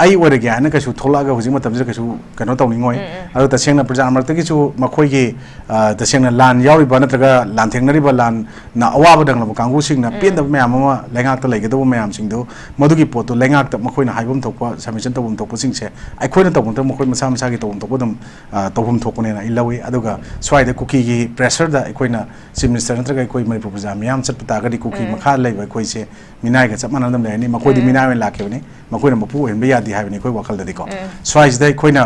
ꯑꯩ ꯑꯣꯏꯔꯒꯦ ꯍꯥꯏꯅ ꯀꯩꯁꯨ ꯊꯣꯛꯂꯛꯑꯒ ꯍꯧꯖꯤꯛ ꯃꯇꯝꯁꯤꯗ ꯀꯩꯁꯨ ꯀꯩꯅꯣ ꯇꯧꯅꯤꯡꯉꯣꯏ꯫ ꯎꯝ, ꯎꯝ꯫ ꯑꯗꯣ ꯇꯁꯦꯡꯅ ꯄ꯭ꯔꯖꯥ ꯃꯔꯛꯇꯒꯤꯁꯨ ꯃꯈꯣꯏꯒꯤ, ꯑ, ꯇꯁꯦꯡꯅ ꯂꯥꯟ ꯌꯥꯎꯔꯤꯕ ꯅꯠꯇ꯭ꯔꯒ ꯂꯥꯟꯊꯦꯡꯅꯔꯤꯕ ꯂꯥꯟꯅ ꯑꯋꯥꯕ ꯅꯪꯂꯕ ꯀꯥꯡꯕꯨꯁꯤꯡꯅ ꯎꯝ꯫ ꯄꯦꯟꯗꯕ ꯃꯌꯥꯝ ꯑꯃ ꯂꯩꯉꯥꯛꯇ ꯂꯩꯒꯗꯧꯕ ꯃꯌꯥꯝꯁꯤꯡꯗꯨ ꯃꯗꯨꯒꯤ ꯄꯣꯠꯇꯨ ꯂꯩꯉꯥꯛꯇ ꯃꯈꯣꯏꯅ ꯍꯥꯏꯐꯝ ꯊꯣꯛꯄ ꯁꯕꯃꯤꯁꯟ ꯇꯧꯐꯝ ꯊꯣꯛꯄꯁꯤꯡꯁꯦ ꯑꯩꯈꯣꯏꯅ ꯇꯧꯐꯝ ꯊꯣꯛꯄ ꯃꯈꯣꯏ ꯃꯁꯥ ꯃꯁꯥꯒꯤ ꯇꯧꯐꯝ ꯊꯣꯛꯄ ꯑꯗꯨꯝ, ꯑ, ꯇꯧꯐꯝ ꯊꯣꯛꯄꯅꯦꯅ ꯑꯩ ꯂꯧꯏ꯫ ꯑꯗꯨꯒ ꯁ꯭ꯋꯥꯏꯗ ꯀꯨꯀꯤꯒꯤ ꯄ꯭ꯔꯦꯁꯔꯗ ꯑꯩꯈꯣꯏꯅ ꯆꯤꯞ ꯃꯤꯅꯤꯁꯇꯔ ꯅꯠꯇ꯭ꯔꯒ ꯑꯩꯈꯣꯏ ꯃꯅꯤꯄꯨꯔ ꯄ꯭ꯔꯖꯥ ꯃꯤꯌꯥꯝ ꯆꯠꯄ ꯇꯥꯔꯒꯗꯤ ꯀꯨꯀꯤ ꯎꯝ꯫ ꯃꯈꯥꯗ ꯂꯩꯕ ꯑꯩꯈꯣꯏꯁꯦ ꯃꯤꯅꯥꯏꯒ ꯆꯞ ꯃꯥꯟꯅꯅ ꯑꯗꯨꯝ ꯂꯩꯔꯅꯤ꯫ ꯃꯈꯣꯏꯗꯤ ꯎꯝ꯫ ꯃꯤꯅꯥꯏ ꯑꯣꯏꯅ ꯂꯥꯛꯈꯤꯕꯅꯤ, ꯃꯈꯣꯏꯅ ꯃꯄꯨ ꯑꯣꯏꯍꯟꯕ ꯌꯥꯗꯦ ꯍꯥꯏꯕꯅꯤ ꯑꯩꯈꯣꯏ ꯋꯥꯈꯜꯗꯗꯤꯀꯣ꯫ ꯎꯝ꯫ ꯁ꯭ꯋꯥꯏꯁꯤꯗ ꯑꯩꯈꯣꯏꯅ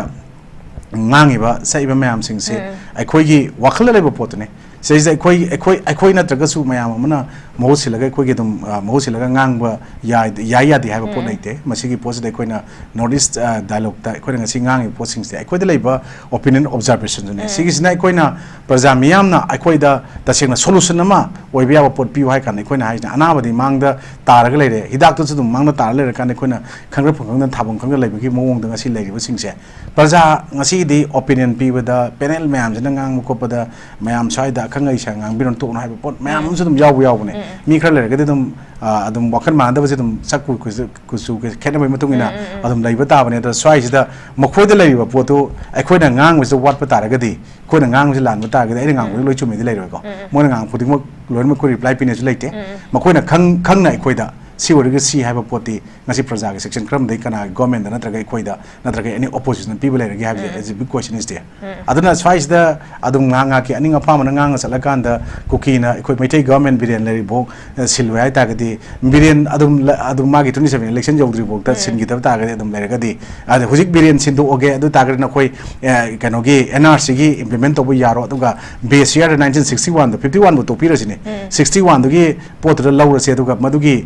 ꯉꯥꯡꯉꯤꯕ ꯁꯛꯏꯕ ꯃꯌꯥꯝꯁꯤꯡꯁꯦ ꯎꯝ꯫ ꯑꯩꯈꯣꯏꯒꯤ ꯋꯥꯈꯜꯗ ꯂꯩꯕ ꯄꯣꯠꯇꯨꯅꯤ꯫ ꯁꯤꯗꯩꯁꯤꯗ ꯑꯩꯈꯣꯏ, ꯑꯩꯈꯣꯏ, ꯑꯩꯈꯣꯏ ꯅꯠꯇ꯭ꯔꯒꯁꯨ ꯃꯌꯥꯝ ꯑꯃꯅ ꯃꯍꯨꯠ ꯁꯤꯜꯂꯒ ꯑꯩꯈꯣꯏꯒꯤ ꯑꯗꯨꯝ, ꯑ, ꯃꯍꯨꯠ ꯁꯤꯜꯂꯒ ꯉꯥꯡꯕ ꯌꯥꯏ, ꯌꯥꯏ ꯌꯥꯗꯦ ꯍꯥꯏꯕ ꯄꯣꯠ ꯎꯝ꯫ ꯂꯩꯇꯦ꯫ ꯃꯁꯤꯒꯤ ꯄꯣꯠꯁꯤꯗ ꯑꯩꯈꯣꯏꯅ ꯅꯣꯔꯠ ꯏꯁ, ꯑ, ꯗꯥꯏꯂꯣꯛꯇ ꯑꯩꯈꯣꯏꯅ ꯉꯁꯤ ꯉꯥꯡꯉꯤꯕ ꯄꯣꯠꯁꯤꯡꯁꯦ ꯑꯩꯈꯣꯏꯗ ꯂꯩꯕ ꯑꯣꯄꯤꯅꯤꯌꯟ ꯑꯣꯕꯖꯥꯔꯕꯦꯁꯟꯗꯨꯅꯦ꯫ ꯎꯝ꯫ ꯁꯤꯒꯤꯁꯤꯅ ꯑꯩꯈꯣꯏꯅ ꯄ꯭ꯔꯖꯥ ꯃꯤꯌꯥꯝꯅ ꯑꯩꯈꯣꯏꯗ ꯇꯁꯦꯡꯅ ꯁꯣꯂꯨꯁꯟ ꯑꯃ ꯑꯣꯏꯕ ꯌꯥꯕ ꯄꯣꯠ ꯄꯤꯌꯨ ꯍꯥꯏ ꯀꯥꯟꯗ ꯑꯩꯈꯣꯏꯅ ꯍꯥꯏꯁꯤꯅ ꯑꯅꯥꯕꯗꯤ ꯃꯥꯡꯗ ꯇꯥꯔꯒ ꯂꯩꯔꯦ, ꯍꯤꯗꯥꯛꯇꯨꯁꯨ ꯑꯗꯨꯝ ꯃꯥꯡꯗ ꯇꯥꯔ ꯂꯩꯔꯀꯥꯟꯗ ꯑꯩꯈꯣꯏꯅ ꯈꯪꯗꯐꯝ ꯈꯪꯗꯅ ꯊꯥꯐꯝ ꯈꯪꯗꯅ ꯂꯩꯕꯒꯤ ꯃꯑꯣꯡꯗ ꯉꯁꯤ ꯂꯩꯔꯤꯕꯁꯤꯡꯁꯦ ꯄ꯭ꯔꯖꯥ ꯉꯁꯤꯗꯤ ꯑꯣꯄꯤꯅꯤꯌꯟ ꯄꯤꯕꯗ ꯄꯦꯅꯦꯜ ꯃꯌꯥꯝꯁꯤꯅ ꯉꯥꯡꯕ ꯈꯣꯠꯄꯗ ꯃꯌꯥꯝ ꯁ꯭ꯋꯥꯏꯗ ꯑꯈꯪ ꯑꯍꯩ ꯁꯥ ꯉꯥꯡꯕꯤꯔꯣꯅ ꯇꯣꯛꯅꯣ ꯍꯥꯏꯕ ꯄꯣꯠ ꯃꯌꯥꯝ ꯎꯝ꯫ ꯑꯃꯁꯨ ꯑꯗꯨꯝ ꯌꯥꯎꯕ ꯌꯥꯎꯕꯅꯦ꯫ ꯎꯝ, ꯎꯝ꯫ ꯃꯤ ꯈꯔ ꯂꯩꯔꯒꯗꯤ ꯑꯗꯨꯝ, ꯑ, ꯑꯗꯨꯝ ꯋꯥꯈꯜ ꯃꯥꯟꯅꯗꯕꯁꯦ ꯑꯗꯨꯝ ꯁꯛ ꯀꯨ-, ꯀꯨꯆꯨ, ꯀꯨꯆꯨ ꯈꯦꯠꯅꯕꯒꯤ ꯃꯇꯨꯡ ꯏꯟꯅ ꯎꯝ, ꯎꯝ, ꯎꯝ꯫ ꯑꯗꯨꯝ ꯂꯩꯕ ꯇꯥꯕꯅꯦ꯫ ꯑꯗꯣ ꯁ꯭ꯋꯥꯏꯁꯤꯗ ꯃꯈꯣꯏꯗ ꯂꯩꯔꯤꯕ ꯄꯣꯠꯇꯨ ꯑꯩꯈꯣꯏꯅ ꯉꯥꯡꯕꯁꯤꯗ ꯋꯥꯠꯄ ꯇꯥꯔꯒꯗꯤ, ꯑꯩꯈꯣꯏꯅ ꯉꯥꯡꯕꯁꯤ ꯂꯥꯟꯕ ꯇꯥꯔꯒꯗꯤ ꯑꯩꯅ ꯉꯥꯡꯕꯗꯤ ꯎꯝ꯫ ꯂꯣꯏ ꯆꯨꯝꯃꯦꯗꯤ ꯂꯩꯔꯣꯏꯀꯣ꯫ ꯎꯝ, ꯎꯝ꯫ ꯃꯣꯏꯅ ꯉꯥꯡꯕ ꯈꯨꯗꯤꯡꯃꯛ ꯂꯣꯏꯅꯃꯛ ꯑꯩꯈꯣꯏ ꯔꯤꯄ꯭ꯂꯥꯏ ꯄꯤꯅꯦꯁꯨ ꯂꯩꯇꯦ꯫ ꯎꯝ, ꯎꯝ꯫ ꯃꯈꯣꯏꯅ ꯈꯪ-, ꯈꯪꯅ ꯑꯩꯈꯣꯏꯗ ꯁꯤ ꯑꯣꯏꯔꯒ ꯁꯤ ꯍꯥꯏꯕ ꯄꯣꯠꯇꯤ ꯉꯁꯤ ꯄ꯭ꯔꯖꯥꯒꯤ ꯁꯦꯛꯁꯟ ꯀꯔꯝꯕꯗꯒꯤ ꯀꯅꯥꯒꯤ ꯒꯣꯔꯃꯦꯟꯗ ꯅꯠꯇ꯭ꯔꯒ ꯑꯩꯈꯣꯏꯗ ꯅꯠꯇ꯭ꯔꯒ ꯑꯦꯅꯤ ꯑꯣꯄꯣꯖꯤꯁꯟ ꯄꯤꯕ ꯂꯩꯔꯒꯦ ꯍꯥꯏꯕꯁꯦ ꯎꯝ꯫ It's a big question is there꯫ ꯎꯝ꯫ ꯑꯗꯨꯅ ꯁ꯭ꯋꯥꯏꯁꯤꯗ ꯑꯗꯨꯝ ꯉꯥꯏꯍꯥꯛ ꯉꯥꯏꯍꯥꯛꯀꯤ ꯑꯅꯤꯡ ꯑꯄꯥꯝꯕꯅ ꯉꯥꯡꯉ ꯆꯠꯂꯀꯥꯟꯗ ꯀꯨꯀꯤꯅ ꯑꯩꯈꯣꯏ ꯃꯩꯇꯩ ꯒꯣꯔꯃꯦꯟ ꯕꯤꯔꯦꯟ ꯂꯩꯔꯤꯐꯥꯎ, ꯑ, ꯁꯤꯜꯂꯣꯏ ꯍꯥꯏ ꯇꯥꯔꯒꯗꯤ ꯕꯤꯔꯦꯟ ꯑꯗꯨꯝ ꯂ-, ꯑꯗꯨꯝ ꯃꯥꯒꯤ twenty seven election ꯌꯧꯗ꯭ꯔꯤꯐꯥꯎꯗ ꯎꯝ꯫ ꯁꯤꯟꯈꯤꯗꯕ ꯇꯥꯔꯒꯗꯤ ꯑꯗꯨꯝ ꯂꯩꯔꯒꯗꯤ, ꯑꯗ ꯍꯧꯖꯤꯛ ꯕꯤꯔꯦꯟ ꯁꯤꯟꯗꯣꯛꯑꯒꯦ ꯑꯗꯨ ꯇꯥꯔꯒꯗꯤ ꯅꯈꯣꯏ, ꯑ, ꯀꯩꯅꯣꯒꯤ N R C ꯒꯤ implement ꯇꯧꯕ ꯌꯥꯔꯣ, ꯑꯗꯨꯒ base year nineteen sixty one ꯗ fifty one ꯕꯨ ꯇꯣꯛꯄꯤꯔꯁꯤꯅꯦ꯫ ꯎꯝ꯫ Sixty one ꯗꯨꯒꯤ ꯄꯣꯠꯇꯨꯗ ꯂꯧꯔꯁꯦ, ꯑꯗꯨꯒ ꯃꯗꯨꯒꯤ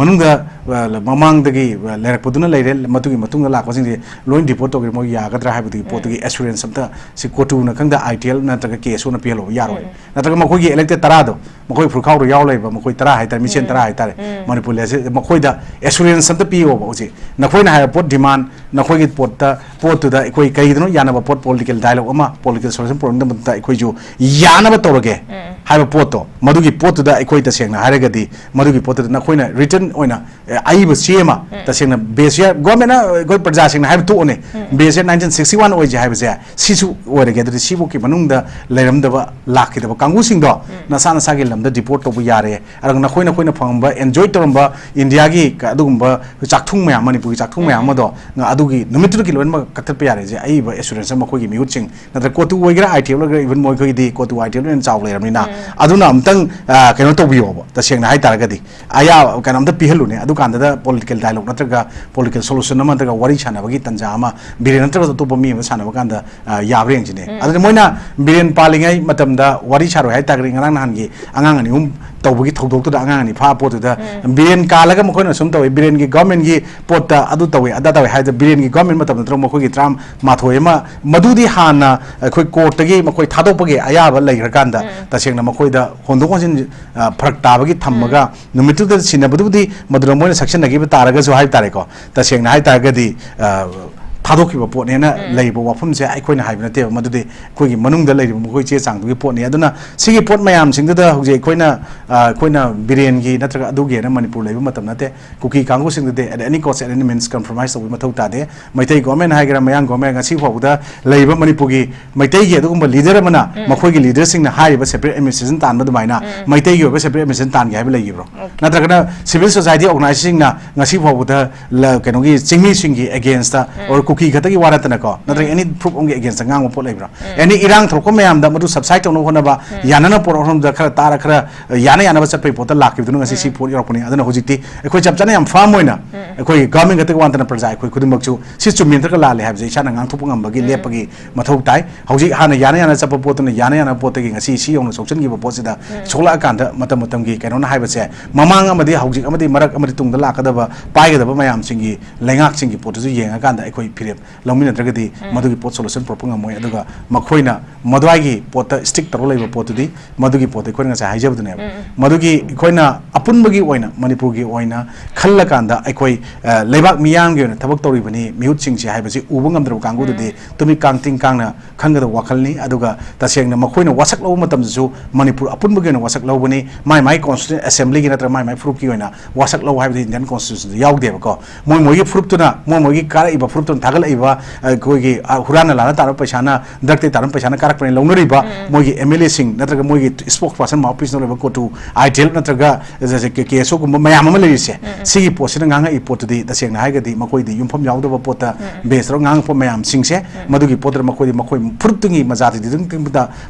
ꯃꯅꯨꯡꯗ, ꯑ, ꯃꯃꯥꯡꯗꯒꯤ, ꯑ, ꯂꯩꯔꯛꯄꯗꯨꯅ ꯂꯩꯔꯦ, ꯃꯗꯨꯒꯤ ꯃꯇꯨꯡꯗ ꯂꯥꯛꯄꯁꯤꯡꯁꯦ ꯂꯣꯏ deport ꯇꯧꯒꯦ, ꯃꯣꯏ ꯌꯥꯒꯗ꯭ꯔꯥ ꯍꯥꯏꯕꯗꯨꯒꯤ ꯎꯝ꯫ ꯄꯣꯠꯇꯨꯒꯤ assurance ꯑꯝꯇ ꯁꯤ ꯀꯣꯇꯨꯅ ꯈꯪꯗ, ITL ꯅꯠꯇ꯭ꯔꯒ KSOꯅ ꯄꯤꯍꯜꯂꯣ, ꯌꯥꯔꯣꯏ꯫ ꯎꯝ꯫ ꯅꯠꯇ꯭ꯔꯒ ꯃꯈꯣꯏꯒꯤ elected ꯇꯔꯥꯗꯣ, ꯃꯈꯣꯏ ꯐꯨꯔꯨꯈꯥꯎꯗ ꯌꯥꯎ ꯂꯩꯕ, ꯃꯈꯣꯏ ꯇꯔꯥ ꯍꯥꯏꯇꯥꯔꯦ, ꯃꯤꯁꯦꯟ ꯎꯝ꯫ ꯇꯔꯥ ꯍꯥꯏꯇꯥꯔꯦ, ꯎꯝ꯫ ꯃꯅꯤꯄꯨꯔ ꯂꯩꯔꯤꯁꯦ, ꯃꯈꯣꯏꯗ assurance ꯑꯝꯇ ꯄꯤꯌꯣꯕ꯫ ꯍꯧꯖꯤꯛ ꯅꯈꯣꯏꯅ ꯍꯥꯏꯕ ꯄꯣꯠ demand, ꯅꯈꯣꯏꯒꯤ ꯄꯣꯠꯇ, ꯄꯣꯠꯇꯨꯗ ꯑꯩꯈꯣꯏ ꯀꯔꯤꯒꯤꯅꯣ ꯌꯥꯅꯕ ꯄꯣꯠ, political dialogue ꯑꯃ, political solution ꯄꯨꯔꯛꯅꯕꯗ ꯑꯩꯈꯣꯏꯁꯨ ꯌꯥꯅꯕ ꯇꯧꯔꯒꯦ ꯎꯝ꯫ ꯍꯥꯏꯕ ꯄꯣꯠꯇꯣ, ꯃꯗꯨꯒꯤ ꯄꯣꯠꯇꯨꯗ ꯑꯩꯈꯣꯏ ꯇꯁꯦꯡꯅ ꯍꯥꯏꯔꯒꯗꯤ, ꯃꯗꯨꯒꯤ ꯄꯣꯠꯇꯨꯗ ꯅꯈꯣꯏꯅ written ꯑꯣꯏꯅ, ꯑꯦ, ꯑꯏꯕ ꯆꯦ ꯑꯃ, ꯎꯝ꯫ ꯇꯁꯦꯡꯅ base year, governmentꯅ ꯑꯩꯈꯣꯏ ꯄ꯭ꯔꯖꯥꯁꯤꯡꯅ ꯍꯥꯏꯕ ꯇꯣꯛꯑꯣꯅꯦ, ꯎꯝ꯫ Base year nineteen sixty one ꯑꯣꯏꯁꯦ ꯍꯥꯏꯕꯁꯦ, ꯁꯤꯁꯨ ꯑꯣꯏꯔꯒꯦ꯫ ꯑꯗꯨꯗꯤ ꯁꯤꯐꯧꯀꯤ ꯃꯅꯨꯡꯗ ꯂꯩꯔꯝꯗꯕ, ꯂꯥꯛꯈꯤꯗꯕ ꯀꯥꯡꯕꯨꯁꯤꯡꯗꯣ ꯎꯝ꯫ ꯅꯁꯥ ꯅꯁꯥꯒꯤ ꯂꯝꯗ deport ꯇꯧꯕ ꯌꯥꯔꯦ꯫ ꯑꯗꯨꯒ ꯅꯈꯣꯏ, ꯅꯈꯣꯏꯅ ꯐꯪꯕ, enjoy ꯇꯧꯔꯝꯕ ꯏꯟꯗꯤꯌꯥꯒꯤ ꯀ-, ꯑꯗꯨꯒꯨꯝꯕ ꯆꯥꯛꯊꯨꯡ ꯃꯌꯥꯝ, ꯃꯅꯤꯄꯨꯔꯒꯤ ꯆꯥꯛꯊꯨꯡ ꯃꯌꯥꯝ ꯎꯝ꯫ ꯑꯃꯗꯣ, ꯉ-, ꯑꯗꯨꯒꯤ ꯅꯨꯃꯤꯠꯇꯨꯗꯒꯤ ꯂꯣꯏꯅꯃꯛ ꯀꯛꯊꯠꯄ ꯌꯥꯔꯦꯁꯦ ꯑꯏꯕ assurance ꯑꯃ ꯑꯩꯈꯣꯏꯒꯤ ꯃꯤꯍꯨꯠꯁꯤꯡ, ꯅꯠꯇ꯭ꯔꯒ ꯀꯣꯇꯨ ꯑꯣꯏꯒꯦꯔꯥ, ITL ꯑꯣꯏꯒꯦꯔꯥ, even ꯃꯣꯏꯈꯣꯏꯒꯤꯗꯤ ꯀꯣꯇꯨ ITL ꯑꯣꯏꯅ ꯆꯥꯎ ꯂꯩꯔꯕꯅꯤꯅ, ꯎꯝ꯫ ꯑꯗꯨꯅ ꯑꯝꯇꯪ, ꯑ, ꯀꯩꯅꯣ ꯇꯧꯕꯤꯌꯣꯕ, ꯇꯁꯦꯡꯅ ꯍꯥꯏꯇꯥꯔꯒꯗꯤ꯫ ꯑꯌꯥꯕ ꯀꯩꯅꯣꯝꯇ ꯄꯤꯍꯜꯂꯨꯅꯦ꯫ ꯑꯗꯨꯀꯥꯟꯗꯗ political dialogue ꯅꯠꯇ꯭ꯔꯒ political solution ꯑꯃ ꯅꯠꯇ꯭ꯔꯒ ꯋꯥꯔꯤ ꯁꯥꯟꯅꯕꯒꯤ ꯇꯟꯖꯥ ꯑꯃ ꯕꯤꯔꯦꯟ ꯅꯠꯇ꯭ꯔꯒ ꯑꯇꯣꯞꯄ ꯃꯤ ꯑꯃ ꯁꯥꯟꯅꯕ ꯀꯥꯟꯗ, ꯑ, ꯌꯥꯕ꯭ꯔꯥ ꯌꯦꯡꯁꯤꯅꯦ꯫ ꯎꯝ꯫ ꯑꯗꯨꯗꯤ ꯃꯣꯏꯅ ꯕꯤꯔꯦꯟ ꯄꯥꯜꯂꯤꯉꯩ ꯃꯇꯝꯗ ꯋꯥꯔꯤ ꯁꯥꯔꯣꯏ ꯍꯥꯏꯇꯥꯔꯒꯗꯤ, ꯉꯔꯥꯡ ꯅꯍꯥꯟꯒꯤ ꯑꯉꯥꯡ ꯑꯅꯤ ꯑꯍꯨꯝ ꯇꯧꯕꯒꯤ ꯊꯧꯗꯣꯛꯇꯨꯗ ꯑꯉꯥꯡ ꯑꯅꯤ ꯐꯥꯕ ꯄꯣꯠꯇꯨꯗ ꯎꯝ꯫ ꯕꯤꯔꯦꯟ ꯀꯥꯜꯂꯒ ꯃꯈꯣꯏꯅ ꯁꯨꯝ ꯇꯧꯋꯤ, ꯕꯤꯔꯦꯟꯒꯤ governmentꯀꯤ ꯄꯣꯠꯇ ꯑꯗꯨ ꯇꯧꯋꯤ, ꯑꯗꯥ ꯇꯧꯋꯤ ꯍꯥꯏꯗ ꯕꯤꯔꯦꯟꯒꯤ government ꯃꯇꯝ ꯅꯠꯇ꯭ꯔꯒ ꯃꯈꯣꯏꯒꯤ ꯇꯔꯥꯃꯥꯊꯣꯏ ꯑꯃ, ꯃꯗꯨꯗꯤ ꯍꯥꯟꯅ ꯑꯩꯈꯣꯏ courtꯇꯒꯤ ꯃꯈꯣꯏ ꯊꯥꯗꯣꯛꯄꯒꯤ ꯑꯌꯥꯕ ꯂꯩꯈ꯭ꯔꯀꯥꯟꯗ ꯎꯝ꯫ ꯇꯁꯦꯡꯅ ꯃꯈꯣꯏꯗ ꯍꯣꯟꯗꯣꯛ ꯍꯣꯟꯖꯤꯟ, ꯑ, ꯐꯔꯛ ꯇꯥꯕꯒꯤ ꯊꯝꯃꯒ ꯎꯝ꯫ ꯅꯨꯃꯤꯠꯇꯨꯗ ꯁꯤꯟꯅꯕꯗꯨꯕꯨꯗꯤ ꯃꯗꯨꯗ ꯃꯣꯏꯅ ꯁꯛꯆꯟꯅꯈꯤꯕ ꯇꯥꯔꯒꯁꯨ ꯍꯥꯏꯕ ꯇꯥꯔꯦꯀꯣ, ꯇꯁꯦꯡꯅ ꯍꯥꯏ ꯇꯥꯔꯒꯗꯤ, ꯑ, ꯊꯥꯗꯣꯛꯈꯤꯕ ꯄꯣꯠꯅꯦꯅ ꯎꯝ꯫ ꯂꯩꯔꯤꯕ ꯋꯥꯐꯝꯁꯦ ꯑꯩꯈꯣꯏꯅ ꯍꯥꯏꯕ ꯅꯠꯇꯦꯕ, ꯃꯗꯨꯗꯤ ꯑꯩꯈꯣꯏꯒꯤ ꯃꯅꯨꯡꯗ ꯂꯩꯔꯤꯕ ꯃꯈꯣꯏ ꯆꯦ ꯆꯥꯡꯗꯨꯒꯤ ꯄꯣꯠꯅꯤ꯫ ꯑꯗꯨꯅ ꯁꯤꯒꯤ ꯄꯣꯠ ꯃꯌꯥꯝꯁꯤꯡꯗꯨꯗ ꯍꯧꯖꯤꯛ ꯑꯩꯈꯣꯏꯅ, ꯑ, ꯑꯩꯈꯣꯏꯅ ꯕꯤꯔꯦꯟꯒꯤ ꯅꯠꯇ꯭ꯔꯒ ꯑꯗꯨꯒꯤꯅ ꯃꯅꯤꯄꯨꯔ ꯂꯩꯕ ꯃꯇꯝ ꯅꯠꯇꯦ꯫ ꯀꯨꯀꯤ ꯀꯥꯡꯕꯨꯁꯤꯡꯗꯨꯗꯤ at any cost, at any means compromise ꯇꯧꯕꯒꯤ ꯃꯊꯧ ꯇꯥꯗꯦ꯫ ꯃꯩꯇꯩ government ꯍꯥꯏꯒꯦꯔꯥ, ꯃꯌꯥꯡ government, ꯉꯁꯤ ꯐꯥꯎꯕꯗ ꯂꯩꯔꯤꯕ ꯃꯅꯤꯄꯨꯔꯒꯤ ꯃꯩꯇꯩꯒꯤ ꯑꯗꯨꯒꯨꯝꯕ leader ꯑꯃꯅ ꯎꯝ꯫ ꯃꯈꯣꯏꯒꯤ leaderꯁꯤꯡꯅ ꯍꯥꯏꯔꯤꯕ separate administration ꯇꯥꯟꯕ ꯑꯗꯨꯃꯥꯏꯅ ꯎꯝ꯫ ꯃꯩꯇꯩꯒꯤ ꯑꯣꯏꯕ separate administration ꯇꯥꯟꯒꯦ ꯍꯥꯏꯕ ꯂꯩꯈꯤꯕ꯭ꯔꯣ? Okay. ꯅꯠꯇ꯭ꯔꯒꯅ civil society organizationꯁꯤꯡꯅ ꯉꯁꯤ ꯐꯥꯎꯕꯗ ꯂ-, ꯀꯩꯅꯣꯒꯤ ꯆꯤꯡꯃꯤꯁꯤꯡꯒꯤ againstꯇ ꯎꯝ꯫ or ꯀꯨꯀꯤ ꯀꯨꯀꯤ ꯈꯛꯇꯒꯤ ꯋꯥ ꯅꯠꯇꯅꯀꯣ, ꯅꯠꯇ꯭ꯔꯒ ꯑꯦꯅꯤ ꯐꯨꯔꯨꯞ ꯑꯃꯒꯤ ꯑꯦꯒꯦꯟꯁꯇ ꯉꯥꯡꯕ ꯄꯣꯠ ꯂꯩꯕ꯭ꯔꯥ? ꯑꯦꯅꯤ ꯏꯔꯥꯡ ꯊꯣꯛꯂꯛꯄ ꯃꯌꯥꯝꯗ ꯃꯗꯨ ꯁꯕꯁꯥꯏꯠ ꯇꯧꯅꯕ ꯍꯣꯠꯅꯕ, ꯌꯥꯅꯅ ꯄꯣꯔꯛꯄꯗ ꯈꯔ ꯇꯥꯔ ꯈꯔ ꯌꯥꯅ ꯌꯥꯅꯕ ꯆꯠꯄꯒꯤ ꯄꯣꯠꯇ ꯂꯥꯛꯈꯤꯕꯗꯨꯅ ꯉꯁꯤ ꯁꯤ ꯄꯣꯠ ꯌꯧꯔꯛꯄꯅꯤ꯫ ꯑꯗꯨꯅ ꯍꯧꯖꯤꯛꯇꯤ ꯑꯩꯈꯣꯏ ꯆꯞ ꯆꯥꯅ ꯌꯥꯝ ꯐꯥꯔꯝ ꯑꯣꯏꯅ ꯑꯩꯈꯣꯏ ꯒꯚꯔꯟꯃꯦꯟ ꯈꯛꯇꯒꯤ ꯋꯥ ꯅꯠꯇꯅ ꯄ꯭ꯔꯖꯥ ꯑꯩꯈꯣꯏ ꯈꯨꯗꯤꯡꯃꯛꯁꯨ ꯁꯤ ꯆꯨꯝꯃꯤ ꯅꯠꯇ꯭ꯔꯒ ꯂꯥꯜꯂꯤ ꯍꯥꯏꯕꯁꯦ ꯏꯁꯥꯅ ꯉꯥꯡꯊꯣꯛꯄ ꯉꯝꯕꯒꯤ ꯂꯦꯞꯄꯒꯤ ꯃꯊꯧ ꯇꯥꯏ꯫ ꯍꯧꯖꯤꯛ ꯍꯥꯟꯅ ꯌꯥꯅ ꯌꯥꯅ ꯆꯠꯄ ꯄꯣꯠꯇꯨꯅ ꯌꯥꯅ ꯌꯥꯅꯕ ꯄꯣꯠꯇꯒꯤ ꯉꯁꯤ ꯁꯤ ꯌꯧꯅ ꯆꯣꯛꯁꯤꯟꯈꯤꯕ ꯄꯣꯠꯁꯤꯗ ꯁꯣꯛꯂꯛꯑꯀꯥꯟꯗ ꯃꯇꯝ ꯃꯇꯝꯒꯤ ꯀꯩꯅꯣꯅ ꯍꯥꯏꯕꯁꯦ, ꯃꯃꯥꯡ ꯑꯃꯗꯤ ꯍꯧꯖꯤꯛ ꯑꯃꯗꯤ ꯃꯔꯛ ꯑꯃꯗꯤ ꯇꯨꯡꯗ ꯂꯥꯛꯀꯗꯕ ꯄꯥꯏꯒꯗꯕ ꯃꯌꯥꯝꯁꯤꯡꯒꯤ ꯂꯩꯉꯥꯛꯁꯤꯡꯒꯤ ꯄꯣꯠꯇꯨꯁꯨ ꯌꯦꯡꯉꯀꯥꯟꯗ ꯑꯩꯈꯣꯏ ꯐꯤꯔꯦꯞ ꯂꯧꯃꯤꯟꯅꯗ꯭ꯔꯒꯗꯤ ꯃꯗꯨꯒꯤ ꯄꯣꯠ ꯁꯣꯂꯨꯁꯟ ꯄꯨꯔꯛꯄ ꯉꯝꯃꯣꯏ꯫ ꯑꯗꯨꯒ ꯃꯈꯣꯏꯅ ꯃꯗꯨꯋꯥꯏꯒꯤ ꯄꯣꯠꯇ ꯁ꯭ꯇꯤꯛ ꯇꯧꯔ ꯂꯩꯕ ꯄꯣꯠꯇꯨꯗꯤ, ꯃꯗꯨꯒꯤ ꯄꯣꯠꯇ ꯑꯩꯈꯣꯏꯅ ꯉꯁꯥꯏ ꯍꯥꯏꯖꯕꯗꯨꯅꯦꯕ꯫ ꯃꯗꯨꯒꯤ ꯑꯩꯈꯣꯏꯅ ꯑꯄꯨꯟꯕꯒꯤ ꯑꯣꯏꯅ, ꯃꯅꯤꯄꯨꯔꯒꯤ ꯑꯣꯏꯅ ꯈꯜꯂꯀꯥꯟꯗ ꯑꯩꯈꯣꯏ, ꯑ, ꯂꯩꯕꯥꯛ ꯃꯤꯌꯥꯝꯒꯤ ꯑꯣꯏꯅ ꯊꯕꯛ ꯇꯧꯔꯤꯕꯅꯤ, ꯃꯤꯍꯨꯠꯁꯤꯡꯁꯤ ꯍꯥꯏꯕꯁꯤ ꯎꯕ ꯉꯝꯗ꯭ꯔꯕ ꯀꯥꯡꯕꯨꯗꯨꯗꯤ ꯇꯨꯃꯤꯠ ꯀꯥꯡ ꯇꯤꯡ ꯀꯥꯡꯅ ꯈꯪꯒꯗꯕ ꯋꯥꯈꯜꯅꯤ꯫ ꯑꯗꯨꯒ ꯇꯁꯦꯡꯅ ꯃꯈꯣꯏꯅ ꯋꯥꯁꯛ ꯂꯧꯕ ꯃꯇꯝꯗꯁꯨ ꯃꯅꯤꯄꯨꯔ ꯑꯄꯨꯟꯕꯒꯤ ꯑꯣꯏꯅ ꯋꯥꯁꯛ ꯂꯧꯕꯅꯤ, ꯃꯥꯏ ꯃꯥꯏ ꯀꯣꯟꯁꯇꯤꯇ꯭ꯌꯨꯁꯟ ꯑꯦꯁꯦꯝꯕ꯭ꯂꯤꯒꯤ ꯅꯠꯇ꯭ꯔꯒ ꯃꯥꯏ ꯃꯥꯏ ꯐꯨꯔꯨꯞꯀꯤ ꯑꯣꯏꯅ ꯋꯥꯁꯛ ꯂꯧ ꯍꯥꯏꯕꯗꯤ ꯏꯟꯗꯤꯌꯟ ꯀꯣꯟꯁꯇꯤꯇ꯭ꯌꯨꯁꯟꯗ ꯌꯥꯎꯗꯦꯕꯀꯣ꯫ ꯃꯣꯏ ꯃꯣꯏꯒꯤ ꯐꯨꯔꯨꯞꯇꯨꯅ, ꯃꯣꯏ ꯃꯣꯏꯒꯤ ꯀꯥꯔꯛꯏꯕ ꯐꯨꯔꯨꯞꯇꯨꯅ ꯊꯥꯒꯠꯂꯛꯏꯕ, ꯑꯩꯈꯣꯏꯒꯤ, ꯑ, ꯍꯨꯔꯥꯟꯅ ꯂꯥꯟꯅ ꯇꯥꯟꯕ ꯄꯩꯁꯥꯅ, ꯗ꯭ꯔꯛꯇꯒꯤ ꯇꯥꯟꯕ ꯄꯩꯁꯥꯅ ꯀꯥꯔꯛꯄꯅꯦ ꯂꯧꯅꯔꯤꯕ ꯃꯣꯏꯒꯤ ꯑꯦꯝ ꯑꯦꯜ ꯑꯦꯁꯤꯡ ꯅꯠꯇ꯭ꯔꯒ ꯃꯣꯏꯒꯤ ꯏꯁꯄꯣꯛꯁ ꯄꯥꯔꯁꯟ, ꯃꯥꯎꯠ ꯄꯤꯁꯅ ꯂꯩꯕ ꯀꯣꯇꯨ, ꯑꯥꯏ ꯇꯤ ꯑꯦꯜ ꯅꯠꯇ꯭ꯔꯒ ꯀꯦ ꯑꯦꯁ ꯑꯣꯒꯨꯝꯕ ꯃꯌꯥꯝ ꯑꯃ ꯂꯩꯔꯤꯁꯦ, ꯁꯤꯒꯤ ꯄꯣꯠꯁꯤꯅ ꯉꯥꯡꯉꯛꯏ ꯄꯣꯠꯇꯨꯗꯤ ꯇꯁꯦꯡꯅ ꯍꯥꯏꯔꯒꯗꯤ ꯃꯈꯣꯏꯗꯤ ꯌꯨꯝꯐꯝ ꯌꯥꯎꯗꯕ ꯄꯣꯠꯇ ꯕꯦꯁ ꯇꯧꯔꯒ ꯉꯥꯡꯉꯛꯄ ꯃꯌꯥꯝꯁꯤꯡꯁꯦ, ꯃꯗꯨꯒꯤ ꯄꯣꯠꯇꯨꯗ ꯃꯈꯣꯏꯗꯤ ꯃꯈꯣꯏ ꯐꯨꯔꯨꯞꯇꯨꯒꯤ ꯃꯖꯥꯇꯤꯗꯨꯗꯪ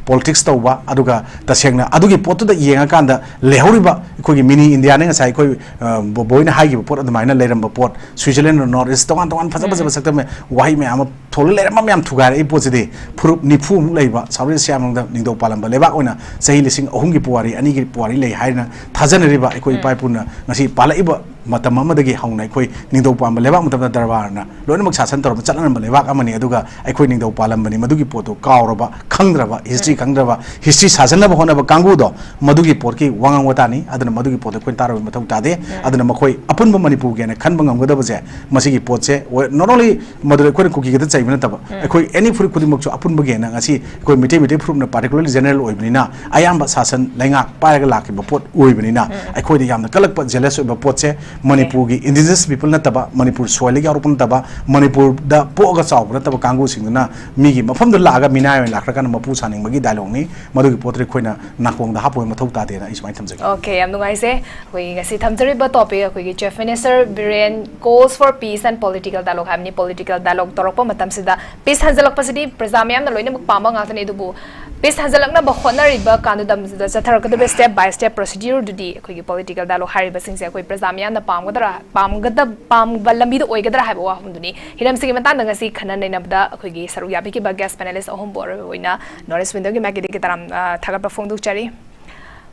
ꯄꯣꯂꯤꯇꯤꯛꯁ ꯇꯧꯕ, ꯑꯗꯨꯒ ꯇꯁꯦꯡꯅ ꯑꯗꯨꯒꯤ ꯄꯣꯠꯇꯨꯗ ꯌꯦꯡꯉꯀꯥꯟꯗ ꯂꯩꯍꯧꯔꯤꯕ ꯑꯩꯈꯣꯏꯒꯤ ꯃꯤꯅꯤ ꯏꯟꯗꯤꯌꯥꯅ ꯉꯁꯥꯏ ꯑꯩꯈꯣꯏ, ꯑ, ꯕꯣ-, ꯕꯣꯏꯅ ꯍꯥꯏꯈꯤꯕ ꯄꯣꯠ ꯑꯗꯨꯃꯥꯏꯅ ꯂꯩꯔꯝꯕ ꯄꯣꯠ, ꯁ꯭ꯋꯤꯖꯔꯂꯦꯟ, ꯅꯣꯔꯠ ꯏꯁ, ꯇꯣꯉꯥꯟ ꯇꯣꯉꯥꯟ ꯐꯖ ꯐꯖꯕ ꯁꯛꯇꯝ ꯋꯥꯍꯩ ꯃꯌꯥꯝ ꯑꯃ ꯊꯣꯜꯂ ꯂꯩꯔꯝꯕ ꯃꯌꯥꯝ ꯊꯨꯒꯥꯏꯔꯛꯏ ꯄꯣꯠꯁꯤꯗꯤ ꯐꯨꯔꯨꯞ ꯅꯤꯐꯨꯃꯨꯛ ꯂꯩꯕ ꯁꯥꯎꯠ ꯑꯦꯁꯤꯌꯥ ꯃꯅꯨꯡꯗ ꯅꯤꯡꯊꯧ ꯄꯥꯜꯂꯝꯕ ꯂꯩꯕꯥꯛ ꯑꯣꯏꯅ ꯆꯍꯤ ꯂꯤꯁꯤꯡ ꯑꯍꯨꯝꯒꯤ ꯄꯨꯋꯥꯔꯤ, ꯑꯅꯤꯒꯤ ꯄꯨꯋꯥꯔꯤ ꯂꯩ ꯍꯥꯏꯅ ꯊꯥꯖꯅꯔꯤꯕ ꯑꯩꯈꯣꯏ ꯏꯄꯥ ꯏꯄꯨꯅ ꯉꯁꯤ ꯄꯥꯜꯂꯛꯏꯕ ꯃꯇꯝ ꯑꯃꯗꯒꯤ ꯍꯧꯅ ꯑꯩꯈꯣꯏ ꯅꯤꯡꯊꯧ ꯄꯥꯟꯕ ꯂꯩꯕꯥꯛ ꯃꯇꯝꯗ ꯗꯔꯕꯥꯔꯅ ꯂꯣꯏꯅꯃꯛ ꯁꯥꯁꯟ ꯇꯧꯔꯝꯕ ꯆꯠꯅꯔꯝꯕ ꯂꯩꯕꯥꯛ ꯑꯃꯅꯤ꯫ ꯑꯗꯨꯒ ꯑꯩꯈꯣꯏ ꯅꯤꯡꯊꯧ ꯄꯥꯜꯂꯝꯕꯅꯤ꯫ ꯃꯗꯨꯒꯤ ꯄꯣꯠꯇꯣ ꯀꯥꯎꯔꯕ, ꯈꯪꯗ꯭ꯔꯕ, ꯍꯤꯁꯇ꯭ꯔꯤ ꯈꯪꯗ꯭ꯔꯕ, ꯍꯤꯁꯇ꯭ꯔꯤ ꯁꯥꯖꯟꯅꯕ ꯍꯣꯠꯅꯕ ꯀꯥꯡꯕꯨꯗꯣ ꯃꯗꯨꯒꯤ ꯄꯣꯠꯀꯤ ꯋꯥꯉꯥꯡ ꯋꯥꯇꯥꯅꯤ꯫ ꯑꯗꯨꯅ ꯃꯗꯨꯒꯤ ꯄꯣꯠꯇꯣ ꯑꯩꯈꯣꯏꯅ ꯇꯥꯔꯨꯕ ꯃꯊꯧ ꯇꯥꯗꯦ꯫ ꯑꯗꯨꯅ ꯃꯈꯣꯏ ꯑꯄꯨꯟꯕ ꯃꯅꯤꯄꯨꯔꯒꯤ ꯍꯥꯏꯅ ꯈꯟꯕ ꯉꯝꯒꯗꯕꯁꯦ ꯃꯁꯤꯒꯤ ꯄꯣꯠꯁꯦ not only ꯃꯗꯨꯗ ꯑꯩꯈꯣꯏꯅ ꯀꯨꯀꯤ ꯈꯛꯇ ꯆꯩꯕ ꯅꯠꯇꯕ, ꯑꯩꯈꯣꯏ ꯑꯦꯅꯤ ꯐꯨꯔꯨꯞ ꯈꯨꯗꯤꯡꯃꯛꯁꯨ ꯑꯄꯨꯟꯕꯒꯤ ꯍꯥꯏꯅ ꯉꯁꯤ ꯑꯩꯈꯣꯏ ꯃꯤꯇꯩ, ꯃꯤꯇꯩ ꯐꯨꯔꯨꯞꯅ ꯄꯥꯔꯇꯤꯀꯨꯂꯔꯂꯤ ꯖꯦꯅꯔꯦꯜ ꯑꯣꯏꯕꯅꯤꯅ ꯑꯌꯥꯝꯕ ꯁꯥꯁꯟ ꯂꯩꯉꯥꯛ ꯄꯥꯏꯔꯒ ꯂꯥꯛꯈꯤꯕ ꯄꯣꯠ ꯑꯣꯏꯕꯅꯤꯅ ꯑꯩꯈꯣꯏꯗ ꯌꯥꯝꯅ ꯀꯜꯂꯛꯄ, ꯖꯦꯂꯁ ꯑꯣꯏꯕ ꯄꯣꯠꯁꯦ ꯃꯅꯤꯄꯨꯔꯒꯤ indigenous people ꯅꯠꯇꯕ, ꯃꯅꯤꯄꯨꯔ soilꯗꯒꯤ ꯍꯧꯔꯛꯄ ꯅꯠꯇꯕ, ꯃꯅꯤꯄꯨꯔꯗ ꯄꯣꯛꯑꯒ ꯆꯥꯎꯕ ꯅꯠꯇꯕ ꯀꯥꯡꯕꯨꯁꯤꯡꯗꯨꯅ ꯃꯤꯒꯤ ꯃꯐꯝꯗꯨ ꯂꯥꯛꯑꯒ ꯃꯤꯅꯥꯏ ꯑꯣꯏꯅ ꯂꯥꯛꯈ꯭ꯔꯀꯥꯟꯗ ꯃꯄꯨ ꯁꯥꯅꯤꯡꯕꯒꯤ dialogueꯅꯤ꯫ ꯃꯗꯨꯒꯤ ꯄꯣꯠꯇꯨ ꯑꯩꯈꯣꯏꯅ ꯅꯥꯀꯣꯡꯗ ꯍꯥꯞꯄ ꯃꯊꯧ ꯇꯥꯗꯦꯅ ꯑꯩ ꯁꯨꯃꯥꯏꯅ ꯊꯝꯖꯒꯦ꯫ Okay, ꯌꯥꯝ ꯅꯨꯡꯉꯥꯏꯖꯩ꯫ ꯑꯩꯈꯣꯏꯒꯤ ꯉꯁꯤ ꯊꯝꯖꯔꯤꯕ topic ꯑꯩꯈꯣꯏꯒꯤ Chief Minister Biren calls for peace and political dialogue ꯍꯥꯏꯕꯅꯤ꯫ Political dialogue ꯇꯧꯔꯛꯄ ꯃꯇꯝꯁꯤꯗ peace ꯍꯟꯖꯜꯂꯛꯄꯁꯤꯗꯤ ꯄ꯭ꯔꯖꯥ ꯃꯌꯥꯝꯅ ꯂꯣꯏꯅꯃꯛ ꯄꯥꯝꯕ ꯉꯥꯛꯇꯅꯤ, ꯑꯗꯨꯕꯨ peace ꯍꯟꯖꯜꯂꯛꯅꯕ ꯍꯣꯠꯅꯔꯤꯕ ꯀꯥꯟꯗꯨꯗ ꯆꯠꯊꯔꯛꯀꯗꯕ step by step procedureꯗꯨꯗꯤ ꯑꯩꯈꯣꯏꯒꯤ political dialogue ꯍꯥꯏꯔꯤꯕꯁꯤꯡꯁꯦ ꯑꯩꯈꯣꯏ ꯄ꯭ꯔꯖꯥ ꯃꯌꯥꯝꯅ ꯄꯥꯝꯒꯗ꯭ꯔꯥ, ꯄꯥꯝꯒꯗ-, ꯄꯥꯝꯕ ꯂꯝꯕꯤꯗ ꯑꯣꯏꯒꯗ꯭ꯔꯥ ꯍꯥꯏꯕ ꯋꯥꯐꯝꯗꯨꯅꯤ꯫ ꯍꯤꯔꯝꯁꯤꯒꯤ ꯃꯇꯥꯡꯗ ꯉꯁꯤ ꯈꯟꯅ ꯅꯩꯅꯕꯗ ꯑꯩꯈꯣꯏꯒꯤ ꯁꯔꯨꯛ ꯌꯥꯕꯤꯈꯤꯕ guest panelist ꯑꯍꯨꯝꯕꯨ ꯑꯔꯣꯏꯕ ꯑꯣꯏꯅ North East Windowꯒꯤ ꯃꯥꯏꯀꯩꯗꯒꯤ ꯇꯔꯥꯝ, ꯑ, ꯊꯥꯒꯠꯄ ꯐꯣꯡꯗꯣꯛꯆꯔꯤ꯫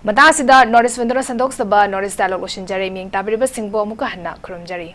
ꯃꯇꯥꯡ ꯑꯁꯤꯗ North East Windowꯅ ꯁꯟꯗꯣꯛꯆꯕ North East Dialogue ꯂꯣꯏꯁꯤꯟꯖꯔꯦ꯫ ꯃꯤꯌꯦꯡ ꯇꯥꯕꯤꯔꯤꯕꯁꯤꯡꯕꯨ ꯑꯃꯨꯛꯀ ꯍꯟꯅ ꯈꯨꯔꯨꯝꯖꯔꯤ꯫